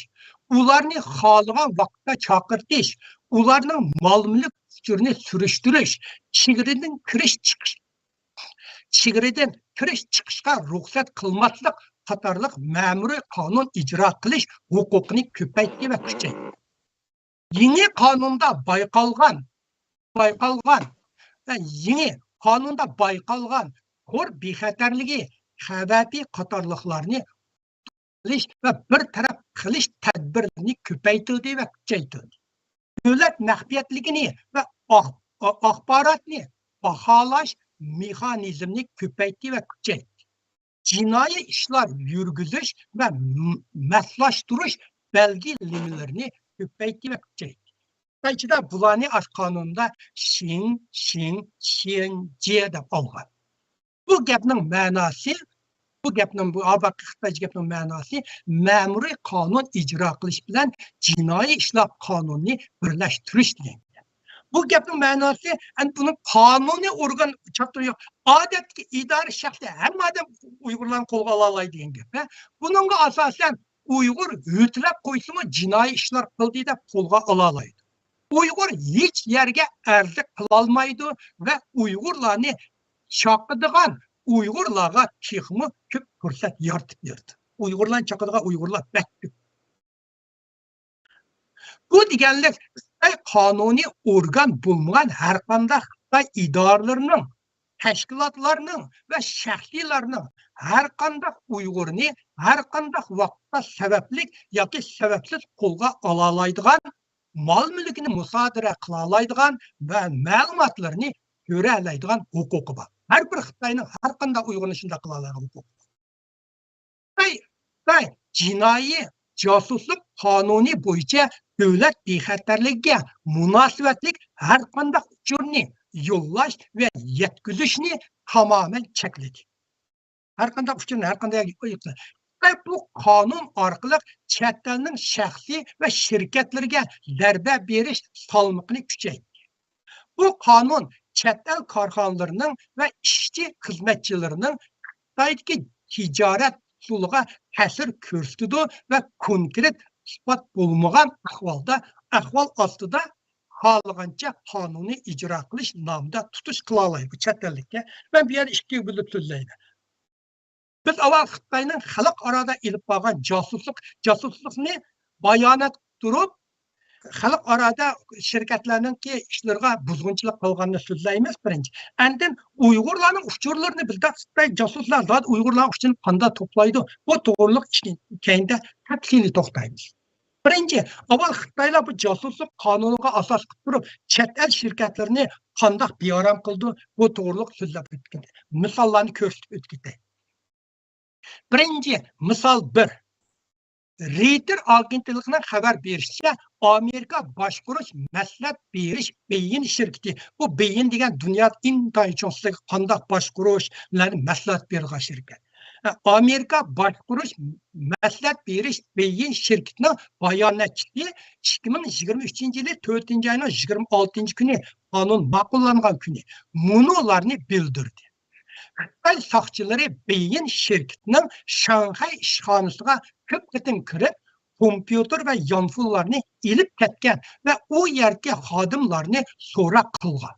ئۇلارنى خالىغان ۋاقىتتا چاقىرتىش، ئۇلارنىڭ مال-مۈلۈك ئۇچۇرىنى سۈرۈشتۈرۈش، چېگرىدىن كىرىش چىقىش، چېگرىدىن كىرىش چىقىشقا رۇخسەت قىلماسلىق قاتارلىق مەمۇرىي قانۇن ئىجرا قىلىش ھوقۇقىنى كۆپەيتتى ۋە كۈچەيتتى. يېڭى قانۇندا بايقالغان، بايقالغان، يېڭى قانۇندا بايقالغان تور بىخەتەرلىكى خەۋپى قاتارلىقلارنى قىلىش ۋە بىر تەرەپ قىلىش تەدبىرلىرىنى كۆپەيتىلدى ۋە كۈچەيتىلدى. دۆلەت مەخپىيەتلىكىنى ۋە ئاخ-، ئاخباراتنى باھالاش مېخانىزمىنى كۆپەيتتى ۋە كۈچەيتتى. جىنايى ئىشلار يۈرگۈزۈش ۋە م-، ماسلاشتۇرۇش بەلگىلىمىلىرىنى كۆپەيتتى ۋە كۈچەيتتى. خىتايچىدا بۇلارنى ئاشۇ قانۇندا شىڭ، شىڭ، شىنجې دەپ ئالغان. بۇ گەپنىڭ مەناسى، بۇ گەپنىڭ، بۇ ئاۋاققى خىتايچە گەپنىڭ مەناسى مەمۇرىي قانۇن ئىجرا قىلىش بىلەن جىنايى ئىشلار قانۇنىنى بىرلەشتۈرۈش دېگەن گەپ. بۇ گەپنىڭ مەناسى، ئەنە بۇنىڭ قانۇنىي ئورگان چاتىقى يوق. ئادەتتىكى ئىدارە شەخسى ھەممە ئادەم ئۇيغۇرلارنى قولغا ئالالايدۇ دېگەن گەپ. ھە؟ بۇنىڭغا ئاساسەن ئۇيغۇر ھۆددىلەپ قويسىمۇ جىنايى ئىشلار قىلدى دەپ قولغا ئالالايدۇ. ئۇيغۇر ھېچ يەرگە ئەرزلىك قىلالمايدۇ ۋە ئۇيغۇرلارنى چاقىدىغان ئۇيغۇرلارغا تېخىمۇ كۆپ پۇرسەت يارىتىپ بېرىدۇ. ئۇيغۇرلارنى چاقىدىغان ئۇيغۇرلار بەك كۆپ. بۇ دېگەنلىك، خىتاي قانۇنىي ئورگان بولمىغان ھەرقانداق خىتاي ئىدارىلىرىنىڭ، تەشكىلاتلارنىڭ ۋە شەخسلەرنىڭ ھەرقانداق ئۇيغۇرنى ھەرقانداق ۋاقىتتا سەۋەبلىك ياكى سەۋەبسىز قولغا ئالالايدىغان، مال-مۈلكىنى مۇسادىرە قىلالايدىغان ۋە مەلۇماتلىرىنى كۆرەلەيدىغان ھوقۇقى بار. ھەر بىر خىتاينىڭ ھەرقانداق ئۇيغۇرنى شۇنداق قىلالايدىغان ھوقۇقى بار. خىتاي، خىتاي جىنايى جاسۇسلۇق قانۇنى بويىچە دۆلەت بىخەتەرلىكىگە مۇناسىۋەتلىك ھەرقانداق ئۇچۇرنى يوللاش ۋە يەتكۈزۈشنى تامامەن چەكلىدى. ھەرقانداق ئۇچۇرنى، ھەرقانداق، خىتاي بۇ قانۇن ئارقىلىق چەت ئەلنىڭ شەخسى ۋە شىركەتلىرىگە زەربە بېرىش سالمىقىنى كۈچەيتتى. بۇ قانۇن چەت ئەل كارخانىلىرىنىڭ ۋە ئىشچى خىزمەتچىلىرىنىڭ خىتايدىكى تىجارەت ئۇسۇلىغا تەسىر كۆرسىتىدۇ ۋە كونكرېت ئىسپات بولمىغان ئەھۋالدا، ئەھۋال ئاستىدا خالىغانچە قانۇننى ئىجرا قىلىش نامىدا تۇتۇش قىلالايدۇ چەت ئەللىككە. مەن بۇ يەردە ئىككىگە بۆلۈپ سۆزلەيمەن. بىز ئاۋۋال خىتاينىڭ خەلقئارادا ئېلىپ بارغان جاسۇسلۇق، جاسۇسلۇقنى بايانات تۇرۇپ، خەلقئارادا شىركەتلەرنىڭكى ئىشلىرىغا بۇزغۇنچىلىق قىلغاننى سۆزلەيمىز، بىرىنچى. ئاندىن ئۇيغۇرلارنىڭ ئۇچۇرلىرىنى بىلدە خىتاي جاسۇسلار زادى ئۇيغۇرلارنىڭ ئۇچۇرىنى قانداق توپلايدۇ؟ بۇ توغرۇلۇق ئىشنى كەينىدە تەپسىلىي توختايمىز. بىرىنچى، ئاۋۋال خىتايلار بۇ جاسۇسلۇق قانۇنىغا ئاساس قىلىپ تۇرۇپ، چەت ئەل شىركەتلىرىنى قانداق بىئارام قىلىدۇ؟ بۇ توغرۇلۇق سۆزلەپ ئۆتكەن، مىساللارنى كۆرسىتىپ ئۆتكەن. بىرىنچى مىسال بىر. رېيتېر ئاگېنتلىقىنىڭ خەۋەر بېرىشىچە، ئامېرىكا باشقۇرۇش مەسلىھەت بېرىش بېيىن شىركىتى، بۇ بېيىن دېگەن دۇنيادا ئىنتايىن چوڭ، سىلەرگە قانداق باشقۇرۇش، نېمىلەرنى مەسلىھەت بېرىدىغان شىركەت. ئامېرىكا باشقۇرۇش مەسلىھەت بېرىش بېيىن شىركىتىنىڭ باياناتچىسى ئىككى مىڭ يىگىرمە ئۈچىنچى يىلى تۆتىنچى ئاينىڭ يىگىرمە ئالتىنچى كۈنى، قانۇن ماقۇللانغان كۈنى، مۇنۇلارنى بىلدۈردى. خىتاي ساقچىلىرى بېيىن شىركىتىنىڭ شاڭخەي ئىشخانىسىغا كۆپ قېتىم كىرىپ، كومپيۇتېر ۋە يانفونلارنى ئېلىپ كەتكەن ۋە ئۇ يەردىكى خادىملارنى سوراق قىلغان.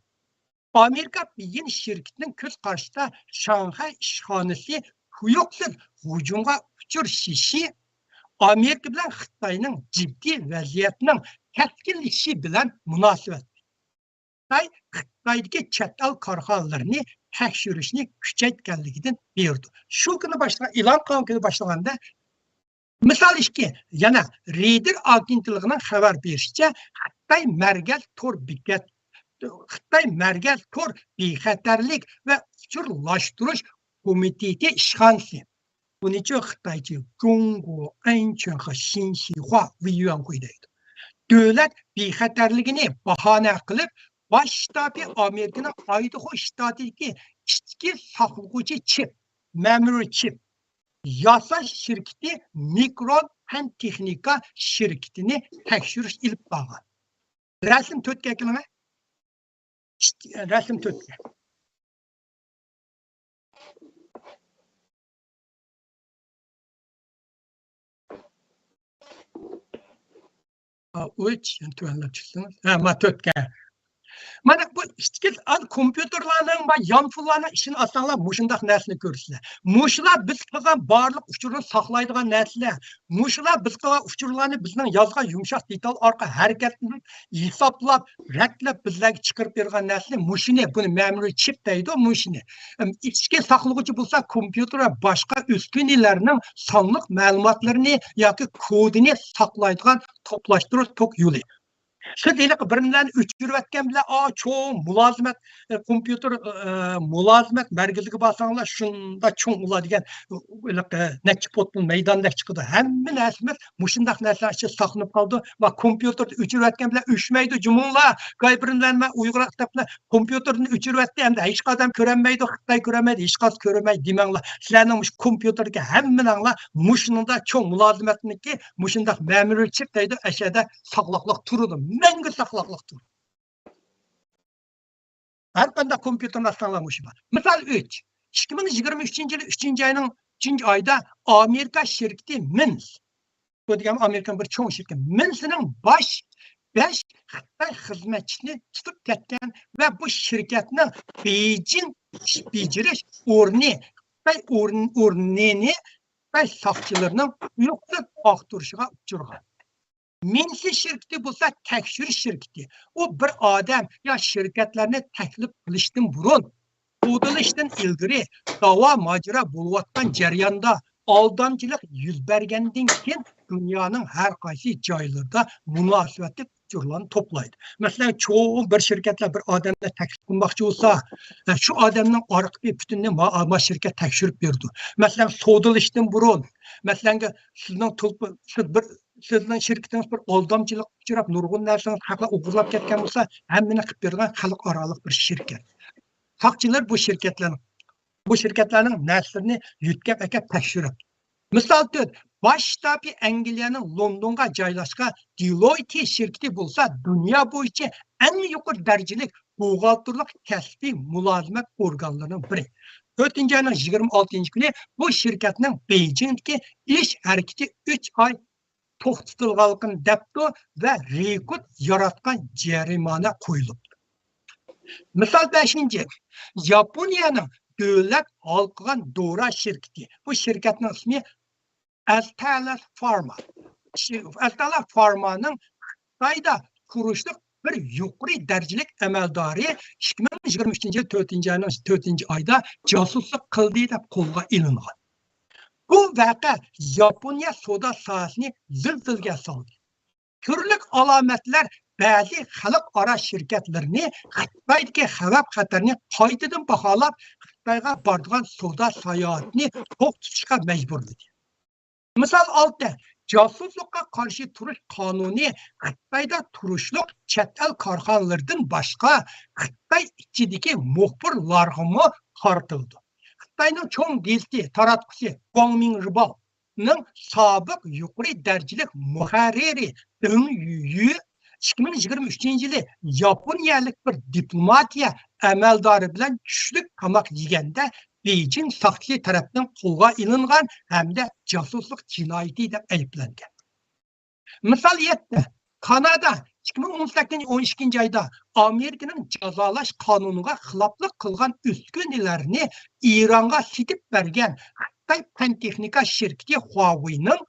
ئامېرىكا بېيىن شىركىتىنىڭ كۆز قارىشىدا شاڭخەي ئىشخانىسى تۇيۇقسىز ھۇجۇمغا ئۇچرىشىشى ئامېرىكا بىلەن خىتاينىڭ جىددىي ۋەزىيەتنىڭ كەسكىنلىشىشى بىلەن مۇناسىۋەتلىك. خىتاي خىتايدىكى چەت ئەل كارخانىلىرىنى تەكشۈرۈشنى كۈچەيتكەنلىكىدىن بېرىدۇ. شۇ كۈنى باشلىغان، ئېلان قىلغان كۈنى باشلىغاندا، مىسال ئىككى، يەنە رېيتېر ئاگېنتلىقىنىڭ خەۋەر بېرىشىچە، خىتاي مەركەز تور بېكەت، خىتاي مەركەز تور بىخەتەرلىك ۋە ئۇچۇرلاشتۇرۇش كومىتېتى ئىشخانىسى، بۇنىچۇ خىتايچە جۇڭگو ئەنچۈەنخې شىنشىخۇا ۋېيۈەنخۇي دەيدۇ. دۆلەت بىخەتەرلىكىنى باھانە قىلىپ، باش شتابى ئامېرىكىنىڭ ئايداھو شتاتىدىكى ئىچكى ساقلىغۇچى چىپ، مېمورى چىپ ياساش شىركىتى مىكرون پەن تېخنىكا شىركىتىنى تەكشۈرۈش ئېلىپ بارغان. رەسىم تۆتكە ئەكىلىڭە. ئىككى، رەسىم تۆتكە. ئا، ئۈچ، يەنە تۆۋەنلەپ چىقسىڭىز. ھە، ما تۆتكە. مانا بۇ ئىچكى ئان كومپيۇتېرلارنىڭ ۋە يانفونلارنىڭ ئىچىنى ئاچساڭلار، مۇشۇنداق نەرسىنى كۆرىسىلەر. مۇشۇلار بىز قىلغان بارلىق ئۇچۇرنى ساقلايدىغان نەرسىلەر. مۇشۇلار بىز قىلغان ئۇچۇرلارنى بىزنىڭ يازغان يۇمشاق دېتال ئارقىلىق ھەرىكەتلىنىپ، ھېسابلاپ، رەتلەپ بىزلەرگە چىقىرىپ بېرىدىغان نەرسىنى مۇشۇنى، بۇنى مېمورى چىپ دەيدۇ، مۇشۇنى. ئىچكى ساقلىغۇچى بولسا كومپيۇتېر ۋە باشقا ئۈسكۈنىلەرنىڭ سانلىق مەلۇماتلىرىنى ياكى كودىنى ساقلايدىغان توپلاشتۇرۇش توك يولى. سىز ھېلىقى بىرىملەرنى ئۆچۈرۈۋەتكەن بىلەن، ئا، چوڭ مۇلازىمەت، ئە، كومپيۇتېر، ئە، مۇلازىمەت مەركىزىگە بارساڭلار، شۇنداق چوڭ ئۇلار دېگەن، ئە، ھېلىقى نەچچە پۇت مەيداندەك چىقىدۇ. ھەممە نەرسىمىز مۇشۇنداق نەرسىلەر ئىچىدە ساقلىنىپ قالىدۇ. ۋە كومپيۇتېردا ئۆچۈرۈۋەتكەن بىلەن ئۆچمەيدۇ جۇمۇڭلار. گاي بىرىملەرنى مەن ئۇيغۇر ئەتراپىدا كومپيۇتېردىن ئۆچۈرۈۋەتتى، ئەمدى ھېچ ئادەم كۆرەلمەيدۇ، خىتاي كۆرەلمەيدۇ، ھېچقايسى كۆرەلمەيدۇ دېمەڭلار. سىلەرنىڭ مۇشۇ كومپيۇتېردىكى ھەممىڭلار مۇشۇنىڭدا چوڭ مۇلازىمەتنىڭكى مۇشۇنداق مېمورى چىپ دەيدۇ، ئەشەدە ساقلاقلىق تۇرىدۇ، مەڭگۈ ساقلاقلىق تۇرىدۇ. ھەر قانداق كومپيۇتېرنى ئاچساڭلار مۇشۇ بار. مىسال ئۈچ، ئىككى مىڭ يىگىرمە ئۈچىنچى يىلى ئۈچىنچى ئاينىڭ ئۈچىنچى ئايدا ئامېرىكا شىركىتى مىنس، بۇ دېگەن ئامېرىكىنىڭ بىر چوڭ شىركىتى، مىنسنىڭ باش بەش خىتاي خىزمەتچىسىنى تۇتۇپ كەتكەن ۋە بۇ شىركەتنىڭ بېيجىڭ ئىش بېجىرىش ئورنى، خىتاي ئورن-، ئورنىنى خىتاي ساقچىلىرىنىڭ تۇيۇقسىز ئاختۇرۇشىغا ئۇچرىغان. مىنسى شىركىتى بولسا تەكشۈرۈش شىركىتى. ئۇ بىر ئادەم يا شىركەتلەرنى تەكلىپ قىلىشتىن بۇرۇن، سودىلىشتىن ئىلگىرى، داۋا ماجىرا بولۇۋاتقان جەرياندا، ئالدامچىلىق يۈز بەرگەندىن كېيىن دۇنيانىڭ ھەر قايسى جايلىرىدا مۇناسىۋەتلىك ئۇچۇرلارنى توپلايدۇ. مەسىلەن، چوڭ بىر شىركەتلەر بىر ئادەمنى تەكلىپ قىلماقچى بولسا، شۇ ئادەمنىڭ ئارقىسى پۈتۈننى ما-، ما شىركەت تەكشۈرۈپ بېرىدۇ. مەسىلەن، سودىلىشتىن بۇرۇن، مەسىلەنگە، سىزنىڭ تۇلپا-، سىز بىر، سىزنىڭ شىركىتىڭىز بىر ئالدامچىلىققا ئۇچراپ، نۇرغۇن نەرسىڭىز خەقلەر ئوغرىلاپ كەتكەن بولسا، ھەممىنى قىلىپ بېرىدىغان خەلقئارالىق بىر شىركەت. ساقچىلار بۇ شىركەتلەرنىڭ، بۇ شىركەتلەرنىڭ نەرسىلىرىنى يۆتكەپ ئەكەپ تەكشۈرۈپ. مىسال تۆت، باش شتابى ئەنگلىيەنىڭ لوندونغا جايلاشقان دېلويتى شىركىتى بولسا دۇنيا بويىچە ئەڭ يۇقىرى دەرىجىلىك بوغالتىرلىق كەسپىي مۇلازىمەت ئورگانلىرىنىڭ بىرى. تۆتىنچى ئاينىڭ يىگىرمە ئالتىنچى كۈنى بۇ شىركەتنىڭ بېيجىڭدىكى ئىش ھەرىكىتى ئۈچ ئاي توختىتىلغانلىقىنى دەپتۇ ۋە رېكورت ياراتقان جەرىمانە قويۇلۇپتۇ. مىسال بەشىنچى، ياپونىيەنىڭ دۆلەت ھالقىغان دورا شىركىتى. بۇ شىركەتنىڭ ئىسمى ئەستەلەس فارما. شى-، ئەستەلەس فارمانىڭ خىتايدا تۇرۇشلۇق بىر يۇقىرى دەرىجىلىك ئەمەلدارى ئىككى مىڭ يىگىرمە ئۈچىنچى يىل تۆتىنچى ئاينىڭ تۆتىنچى ئايدا جاسۇسلۇق قىلدى دەپ قولغا ئېلىنغان. بۇ ۋەقە ياپونىيە سودا ساھەسىنى زىلزىلىگە سالدى. تۈرلۈك ئالامەتلەر بەزى خەلقئارا شىركەتلىرىنى خىتايدىكى خەۋپ-خەتەرنى قايتىدىن باھالاپ، خىتايغا بارىدىغان سودا ساياھىتىنى توختىتىشقا مەجبۇرلىدى. مىسال ئالتە، جاسۇسلۇققا قارشى تۇرۇش قانۇنى خىتايدا تۇرۇشلۇق چەت ئەل كارخانىلىرىدىن باشقا، خىتاي ئىچىدىكى مۇخبىرلارغىمۇ قارىتىلىدۇ. خىتاينىڭ چوڭ گېزىتى تاراتقۇسى گۇاڭمىڭ رىباۋنىڭ سابىق يۇقىرى دەرىجىلىك مۇھەررىرى دېڭ يۈ ئىككى مىڭ يىگىرمە ئۈچىنچى يىلى ياپونىيەلىك بىر دىپلوماتىيە ئەمەلدارى بىلەن چۈشلۈك تاماق يېگەندە، بېيجىڭ ساقچىسى تەرەپتىن قولغا ئېلىنغان ھەمدە جاسۇسلۇق جىنايىتى دەپ ئەيىبلەنگەن. مىسال يەتتە، كانادا ئىككى مىڭ ئون سەككىزىنچى ئون ئىككىنچى ئايدا ئامېرىكىنىڭ جازالاش قانۇنىغا خىلاپلىق قىلغان ئۈسكۈنىلەرنى ئىرانغا سېتىپ بەرگەن خىتاي پەن تېخنىكا شىركىتى خۇاۋېينىڭ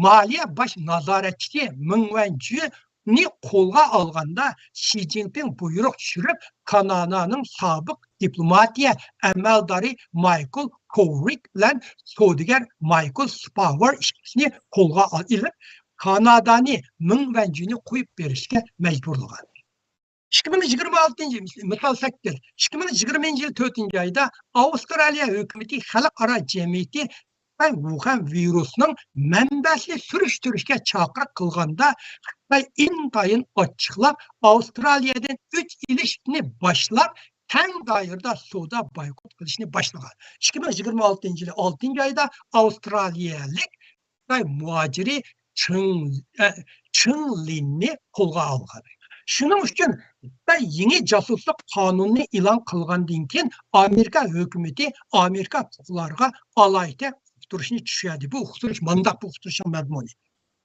مالىيە باش نازارەتچىسى مېڭ ۋەنجۈنى قولغا ئالغاندا، شى جىنپىڭ بۇيرۇق چۈشۈرۈپ، كانادانىڭ سابىق دىپلوماتىيە ئەمەلدارى مايكل كوۋرىك بىلەن سودىگەر مايكل سپاۋېر ئىككىسىنى قولغا ئېلىپ، كانادانى مېڭ ۋەنجۈنى قويۇپ بېرىشكە مەجبۇرلىغان. ئىككى مىڭ يىگىرمە ئالتىنچى، مىسال سەككىز، ئىككى مىڭ يىگىرمە يىل تۆتىنچى ئايدا ئاۋسترالىيە ھۆكۈمىتى خەلقئارا جەمئىيىتى خىتاي ۋۇخەن ۋىرۇسىنىڭ مەنبەسىنى سۈرۈشتۈرۈشكە چاقىرىق قىلغاندا، خىتاي ئىنتايىن ئاچچىقلاپ، ئاۋسترالىيەدىن ئۆچ ئېلىشنى باشلاپ، كەڭ دائىرىدە سودا بايقۇت قىلىشنى باشلىغان. ئىككى مىڭ يىگىرمە ئالتىنچى يىلى ئالتىنچى ئايدا ئاۋسترالىيەلىك خىتاي مۇھاجىرى چېڭ، ئە، چېڭ لىننى قولغا ئالغان. شۇنىڭ ئۈچۈن خىتاي يېڭى جاسۇسلۇق قانۇنىنى ئېلان قىلغاندىن كېيىن، ئامېرىكا ھۆكۈمىتى ئامېرىكا پۇقرالىرىغا ئالاھىدە ئۇقتۇرۇشنى چۈشەردى. بۇ ئۇقتۇرۇش مانداق، بۇ ئۇقتۇرۇشنىڭ مەزمۇنى.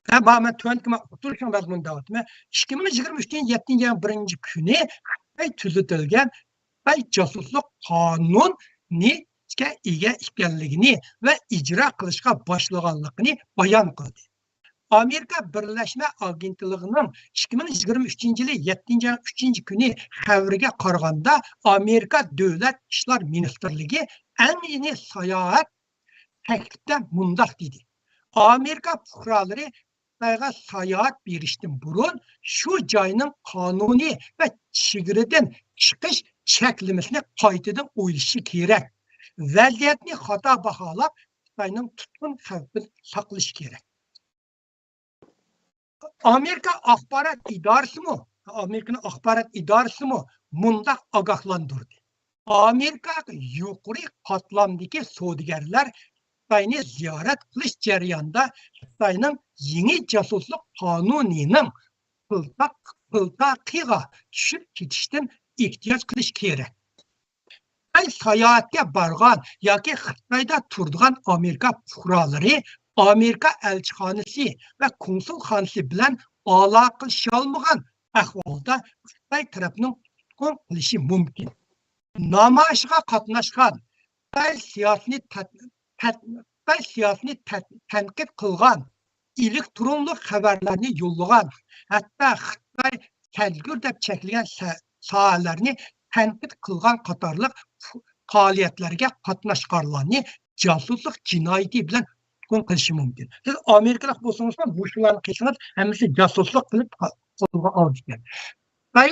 ھە، ما-، مەن تۆۋەندىكى ما-، ئۇقتۇرۇشنىڭ مەزمۇنى دەۋاتىمەن. ئىككى مىڭ يىگىرمە ئۈچىنچى يىلى يەتتىنچى ئاينىڭ بىرىنچى كۈنى خىتاي تۈزىتىلگەن خىتاي جاسۇسلۇق قانۇنىغا ئىگە ئىكەنلىكىنى ۋە ئىجرا قىلىشقا باشلىغانلىقىنى بايان قىلدى. ئامېرىكا بىرلەشمە ئاگېنتلىقىنىڭ ئىككى مىڭ يىگىرمە ئۈچىنچى يىلى يەتتىنچى ئاينىڭ ئۈچىنچى كۈنى خەۋىرىگە قارىغاندا، ئامېرىكا دۆلەت ئىشلار مىنىستىرلىكى ئەڭ يېڭى ساياھەت تەكلىپتە مۇنداق دېدى: ئامېرىكا پۇقرالىرى خىتايغا ساياھەت بېرىشتىن بۇرۇن شۇ جاينىڭ قانۇنى ۋە چېگرىدىن چىقىش چەكلىمىسىنى قايتىدىن ئويلىشى كېرەك. ۋەزىيەتنى خاتا باھالاپ، خىتاينىڭ تۇتقۇن خەۋپىدىن ساقلىشى كېرەك. ئامېرىكا ئاخبارات ئىدارىسىمۇ، ئامېرىكىنىڭ ئاخبارات ئىدارىسىمۇ مۇنداق ئاگاھلاندۇردى: ئامېرىكا يۇقىرى قاتلامدىكى سودىگەرلەر خىتاينى زىيارەت قىلىش جەريانىدا خىتاينىڭ يېڭى جاسۇسلۇق قانۇنىنىڭ پىلتاق-، پىلتاقىغا چۈشۈپ كېتىشتىن ئېھتىيات قىلىش كېرەك. خىتاي ساياھەتكە بارغان ياكى خىتايدا تۇرىدىغان ئامېرىكا پۇقرالىرى ئامېرىكا ئەلچىخانىسى ۋە كونسۇلخانىسى بىلەن ئالاقىلىشالمىغان ئەھۋالدا خىتاي تەرەپنىڭ تۇتقۇن قىلىشى مۇمكىن. نامايىشقا قاتناشقان، خىتاي سىياسىتىنى تەت-، تەت-، خىتاي سىياسىتىنى تەت-، تەنقىد قىلغان، ئېلېكترونلۇق خەۋەرلەرنى يوللىغان، ھەتتا خىتاي سەزگۈر دەپ چەكلىگەن سە-، ساھەلەرنى تەنقىد قىلغان قاتارلىق پائالىيەتلەرگە قاتناشقانلارنى جاسۇسلۇق جىنايىتى بىلەن تۇتقۇن قىلىشى مۇمكىن. سىز ئامېرىكىلىق بولسىڭىزمۇ، مۇشۇلارنى قىلسىڭىز، ھەممىسى جاسۇسلۇق قىلىپ قولغا ئالىدىكەن. خىتاي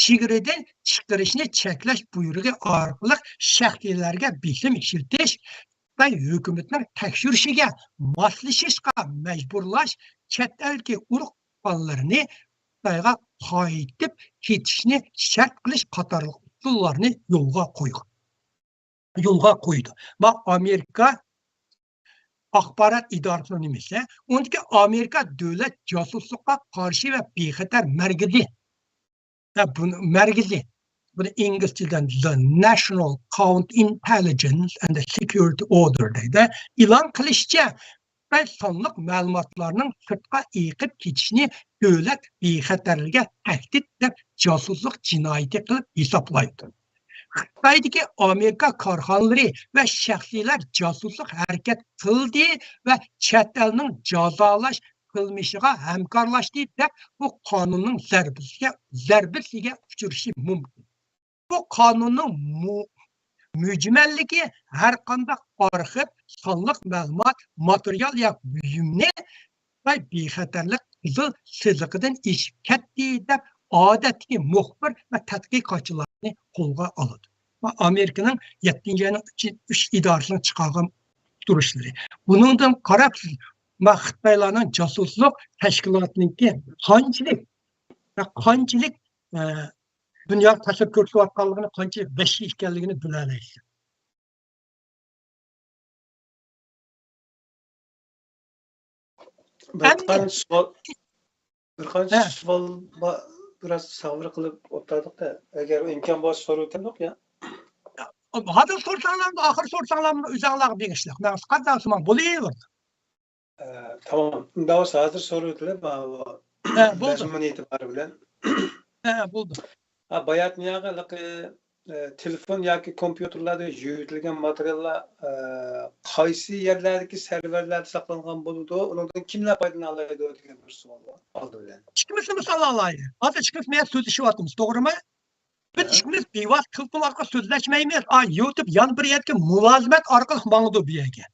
چېگرىدىن چىقىرىشنى چەكلەش بۇيرۇقى ئارقىلىق شەخسلەرگە بېسىم ئىشلىتىش، خىتاي ھۆكۈمىتىنىڭ تەكشۈرۈشىگە ماسلىشىشقا مەجبۇرلاش، چەت ئەلدىكى ئۇرۇق تۇغقانلىرىنى خىتايغا قايتىپ كېتىشنى شەرت قىلىش قاتارلىق ئۇسۇللارنى يولغا قويغان. يولغا قويىدۇ. ما ئامېرىكا ئاخبارات ئىدارىسىنىڭ نېمىسى؟ ئۇنىڭدىكى ئامېرىكا دۆلەت جاسۇسلۇققا قارشى ۋە بىخەتەر مەركىزى. ھە، بۇنى مەركىزى. بۇنى ئىنگلىزچىدىن The National Counterintelligence and Security Order دەيدۇ. ئېلان قىلىشىچە، خىتاي سانلىق مەلۇماتلارنىڭ سىرتقا ئېقىپ كېتىشىنى دۆلەت بىخەتەرلىكىگە تەھدىت دەپ جاسۇسلۇق جىنايىتى قىلىپ ھېسابلايدۇ. خىتايدىكى ئامېرىكا كارخانىلىرى ۋە شەخسلەر جاسۇسلۇق ھەرىكەت قىلدى ۋە چەت ئەلنىڭ جازالاش قىلمىشىغا ھەمكارلاشتى دەپ بۇ قانۇننىڭ زەربىسىگە، زەربىسىگە ئۇچرىشى مۇمكىن. بۇ قانۇننىڭ مۇ-، مۈجمەللىكى ھەرقانداق ئارخىپ، سانلىق مەلۇمات، ماتېرىيال يا بۇيۇمنى خىتاي بىخەتەرلىك قىزىل سىزىقىدىن ئېشىپ كەتتى دەپ ئادەتتىكى مۇخبىر ۋە تەتقىقاتچىلارنى قولغا ئالىدۇ. ۋە ئامېرىكىنىڭ يەتتىنچى ئاينىڭ ئۈچ، ئۈچ ئىدارىسىنىڭ چىقارغان ئۇقتۇرۇشلىرى. بۇنىڭدىن قاراپ، ما خىتايلارنىڭ جاسۇسلۇق تەشكىلاتىنىڭكى قانچىلىك، قانچىلىك، ئە، دۇنياغا تەسىر كۆرسىتىۋاتقانلىقىنى، قانچىلىك ۋەھشىي ئىكەنلىكىنى بىلەلەيسىز. بىر ئەمدى قانچە سوئال، بىر قانچە ھە. سوئال با-، بىراز سەۋر قىلىپ ئولتۇردۇق-دە. ئەگەر ئىمكان بولسا سوراۋېتەمدۇق يا؟ ھازىر سورىساڭلارمۇ، ئاخىر سورىساڭلارمۇ ئۆزۈڭلارغا بېغىشلىق. مەن قانداق سوراڭ بولۇۋېرىدۇ. ئە، تامام. ئۇنداق بولسا ھازىر سوراۋېتىلى، ماۋۇ ھە، بولدى. مەزمۇن ئېتىبارى بىلەن. ھە، بولدى. ھە، باياتىن ياغى ھېلىقى ئە، تېلېفون ياكى كومپيۇتېرلاردا يۆتكىلىگەن ماتېرىياللار، ئە، قايسى يەرلەردىكى سېرۋېرلاردا ساقلانغان بولىدۇ؟ ئۇنىڭدىن كىملەر پايدىلىنالايدۇ دېگەن بىر سوئال بار ئالدى بىلەن. ئىككىمىزنى مىسال ئالايلى. ھازىر ئىككىمىز مەن سۆزلىشىۋاتىمىز، توغرىمۇ؟ بىز ھە. ئىككىمىز بىۋاسىتە تېلېفون ئارقىلىق سۆزلەشمەيمىز. ئا، يۇتۇب يان بىر يەردىكى مۇلازىمەت ئارقىلىق ماڭىدۇ بۇ يەرگە.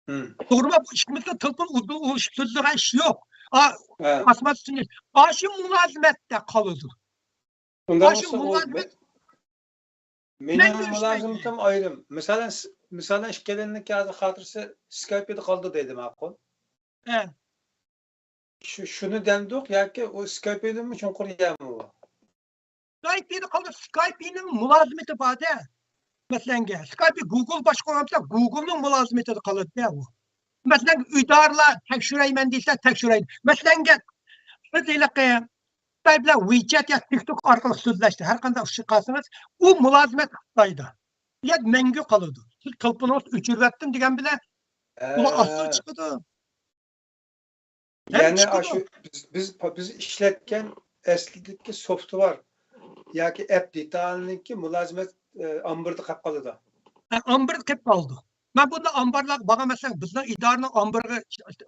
ھىم. توغرىمۇ؟ بۇ ئىككىمىزنىڭ تېلېفون ئۇ-، ئۇ-، سۆزلىگەن ئىش يوق. ئا، ھە. ئاسمان ئۈستىنى. ئاشۇ مۇلازىمەتتە قالىدۇ. ئۇنداق ئاشۇ بولسا ئۇ مۇلازىمەت مېنىڭ مەن مۇلازىمىتىم ئايرىم. مىسالەن، س-، مىسالەن، ئىككىلەننىڭكى ھازىر خاتىرىسى سكايپىدا قالدى دەيلى، ماقۇل. ھە. شۇ، شۇنى دەمدۇق ياكى ئۇ سكايپىدىنمۇ چوڭقۇر يەرمۇ ئۇ؟ سكايپىدا قالدى، سكايپىنىڭ مۇلازىمىتى بار-دە. مەسىلەنگە، سكايپى گۇگل باشقۇرغاندا گۇگلنىڭ مۇلازىمىتىدە قالىدۇ-دە ئۇ. مەسىلەن، ئىدارىلەر تەكشۈرەيمەن دېسە، تەكشۈرەيدۇ. مەسىلەنگە، سىز ھېلىقى خىتاي بىلەن ۋىچەت يا تىك توك ئارقىلىق سۆزلەشتى. ھەر قانداق ئۇچۇر قالسىڭىز، ئۇ مۇلازىمەت خىتايدا. يا مەڭگۈ قالىدۇ. سىز تېلېفونىڭىزنى ئۆچۈرۈۋەتتىم دېگەن بىلەن، ئۇلار ئاستا چىقىدۇ. ھەم يەنى چىقىدۇ. ئاشۇ بىز، بىز، بىز ئىشلەتكەن ئەسلىدىكى سوفتۋار ياكى ئەپ دېتالىنىڭكى مۇلازىمەت، ئە، ئامبىرىدا قېلىپ قالىدۇ. ھە، ئامبىرىدا قېلىپ قالىدۇ. مەن بۇنداق ئامبارلارغا بارغان، مەسىلەن، بىزنىڭ ئىدارىنىڭ ئامبىرىغا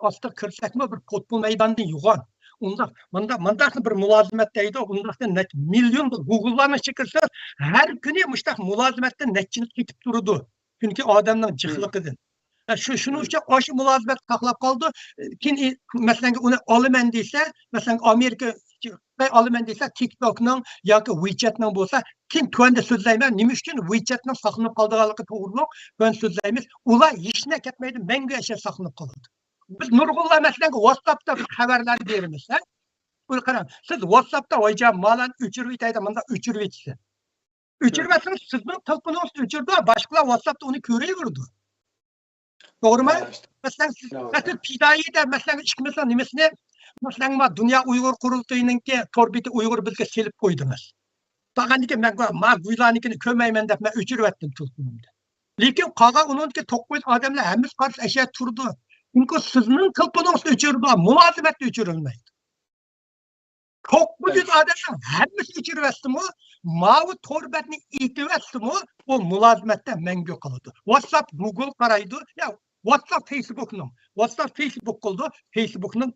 ئاستىغا كىرسەكمۇ، بىر پۇتبول مەيدانىدىن يوغان. ئۇنداق، مۇنداق، مۇنداقلا بىر مۇلازىمەت دەيدۇ، ئۇنداقتا نەچچە مىليون بىر گۇگللارنىڭ ئىچىگە كىرسىڭىز، ھەر كۈنى مۇشۇنداق مۇلازىمەتتىن نەچچىنى قېتىپ تۇرىدۇ. چۈنكى ئادەمنىڭ جىقلىقىدىن. ھە، شۇ، شۇنىڭ ئۈچۈن ئاشۇ مۇلازىمەت ساقلاپ قالىدۇ. كېيىن، ئى، مەسىلەن، ئۇنى ئالىمەن دېسە، مەسىلەن، ئامېرىكا خىتاي ئالىمەن دېسە، تىك توكنىڭ ياكى ۋىچەتنىڭ بولسا، كېيىن تۆۋەندە سۆزلەيمەن. نېمە ئۈچۈن ۋىچەتنىڭ ساقلىنىپ قالىدىغانلىقى توغرۇلۇق تۆۋەندە سۆزلەيمىز. ئۇلار ھېچنە كەتمەيدۇ، مەڭگۈ ئەشە ساقلىنىپ قالىدۇ. بىز نۇرغۇنلار، مەسىلەن، ۋاتساپتا بىر خەۋەرلەرنى بېرىمىز، ھە؟ بۇنى قاراڭ، سىز ۋاتساپتا، ۋايجان، مالان ئۆچۈرۈۋېتەي دەپ، مۇنداق ئۆچۈرۈۋېتىسىز. ئۆچۈرۈۋەتسىڭىز، سىزنىڭ تېلېفونىڭىزنى ئۆچۈرىدۇ، باشقىلار ۋاتساپتا ئۇنى كۆرۈۋېرىدۇ. توغرىمۇ؟ ھە، ئىشتە. مەسىلەن، سىز، توغرا. مەسىلەن، پىدائىي دەپ، مەسىلەن، ئىككىمىزنىڭ نېمىسىنى، مەسىلەن، ما دۇنيا ئۇيغۇر قۇرۇلتىيىنىڭكى تور بېتى ئۇيغۇر بىزگە سېلىپ قويدىڭىز. بارغاندىن كېيىن مەن، ما گۇيلانىڭكىنى كۆرمەيمەن دەپ، مەن ئۆچۈرۈۋەتتىم تېلېفونۇمنى. لېكىن قالغان ئۇنىڭدىكى توققۇز ئادەملەر ھەممىسى قارىسا ئەشە تۇرىدۇ. چۈنكى سىزنىڭ تېلېفونىڭىزنى ئۆچۈرىدۇ، مۇلازىمەتنى ئۆچۈرەلمەيدۇ. توققۇز يۈز ئادەمنىڭ ھەممىسى ئۆچۈرۈۋەتسىمۇ، ماۋۇ تور بەتنى ئېتىۋەتسىمۇ، ئۇ مۇلازىمەتتە مەڭگۈ قالىدۇ. ۋاتساپ، گۇگل قارايدۇ، يا ۋاتساپ فېيسبۇكنىڭ، ۋاتساپ فېيسبۇك قىلىدۇ، فېيسبۇكنىڭ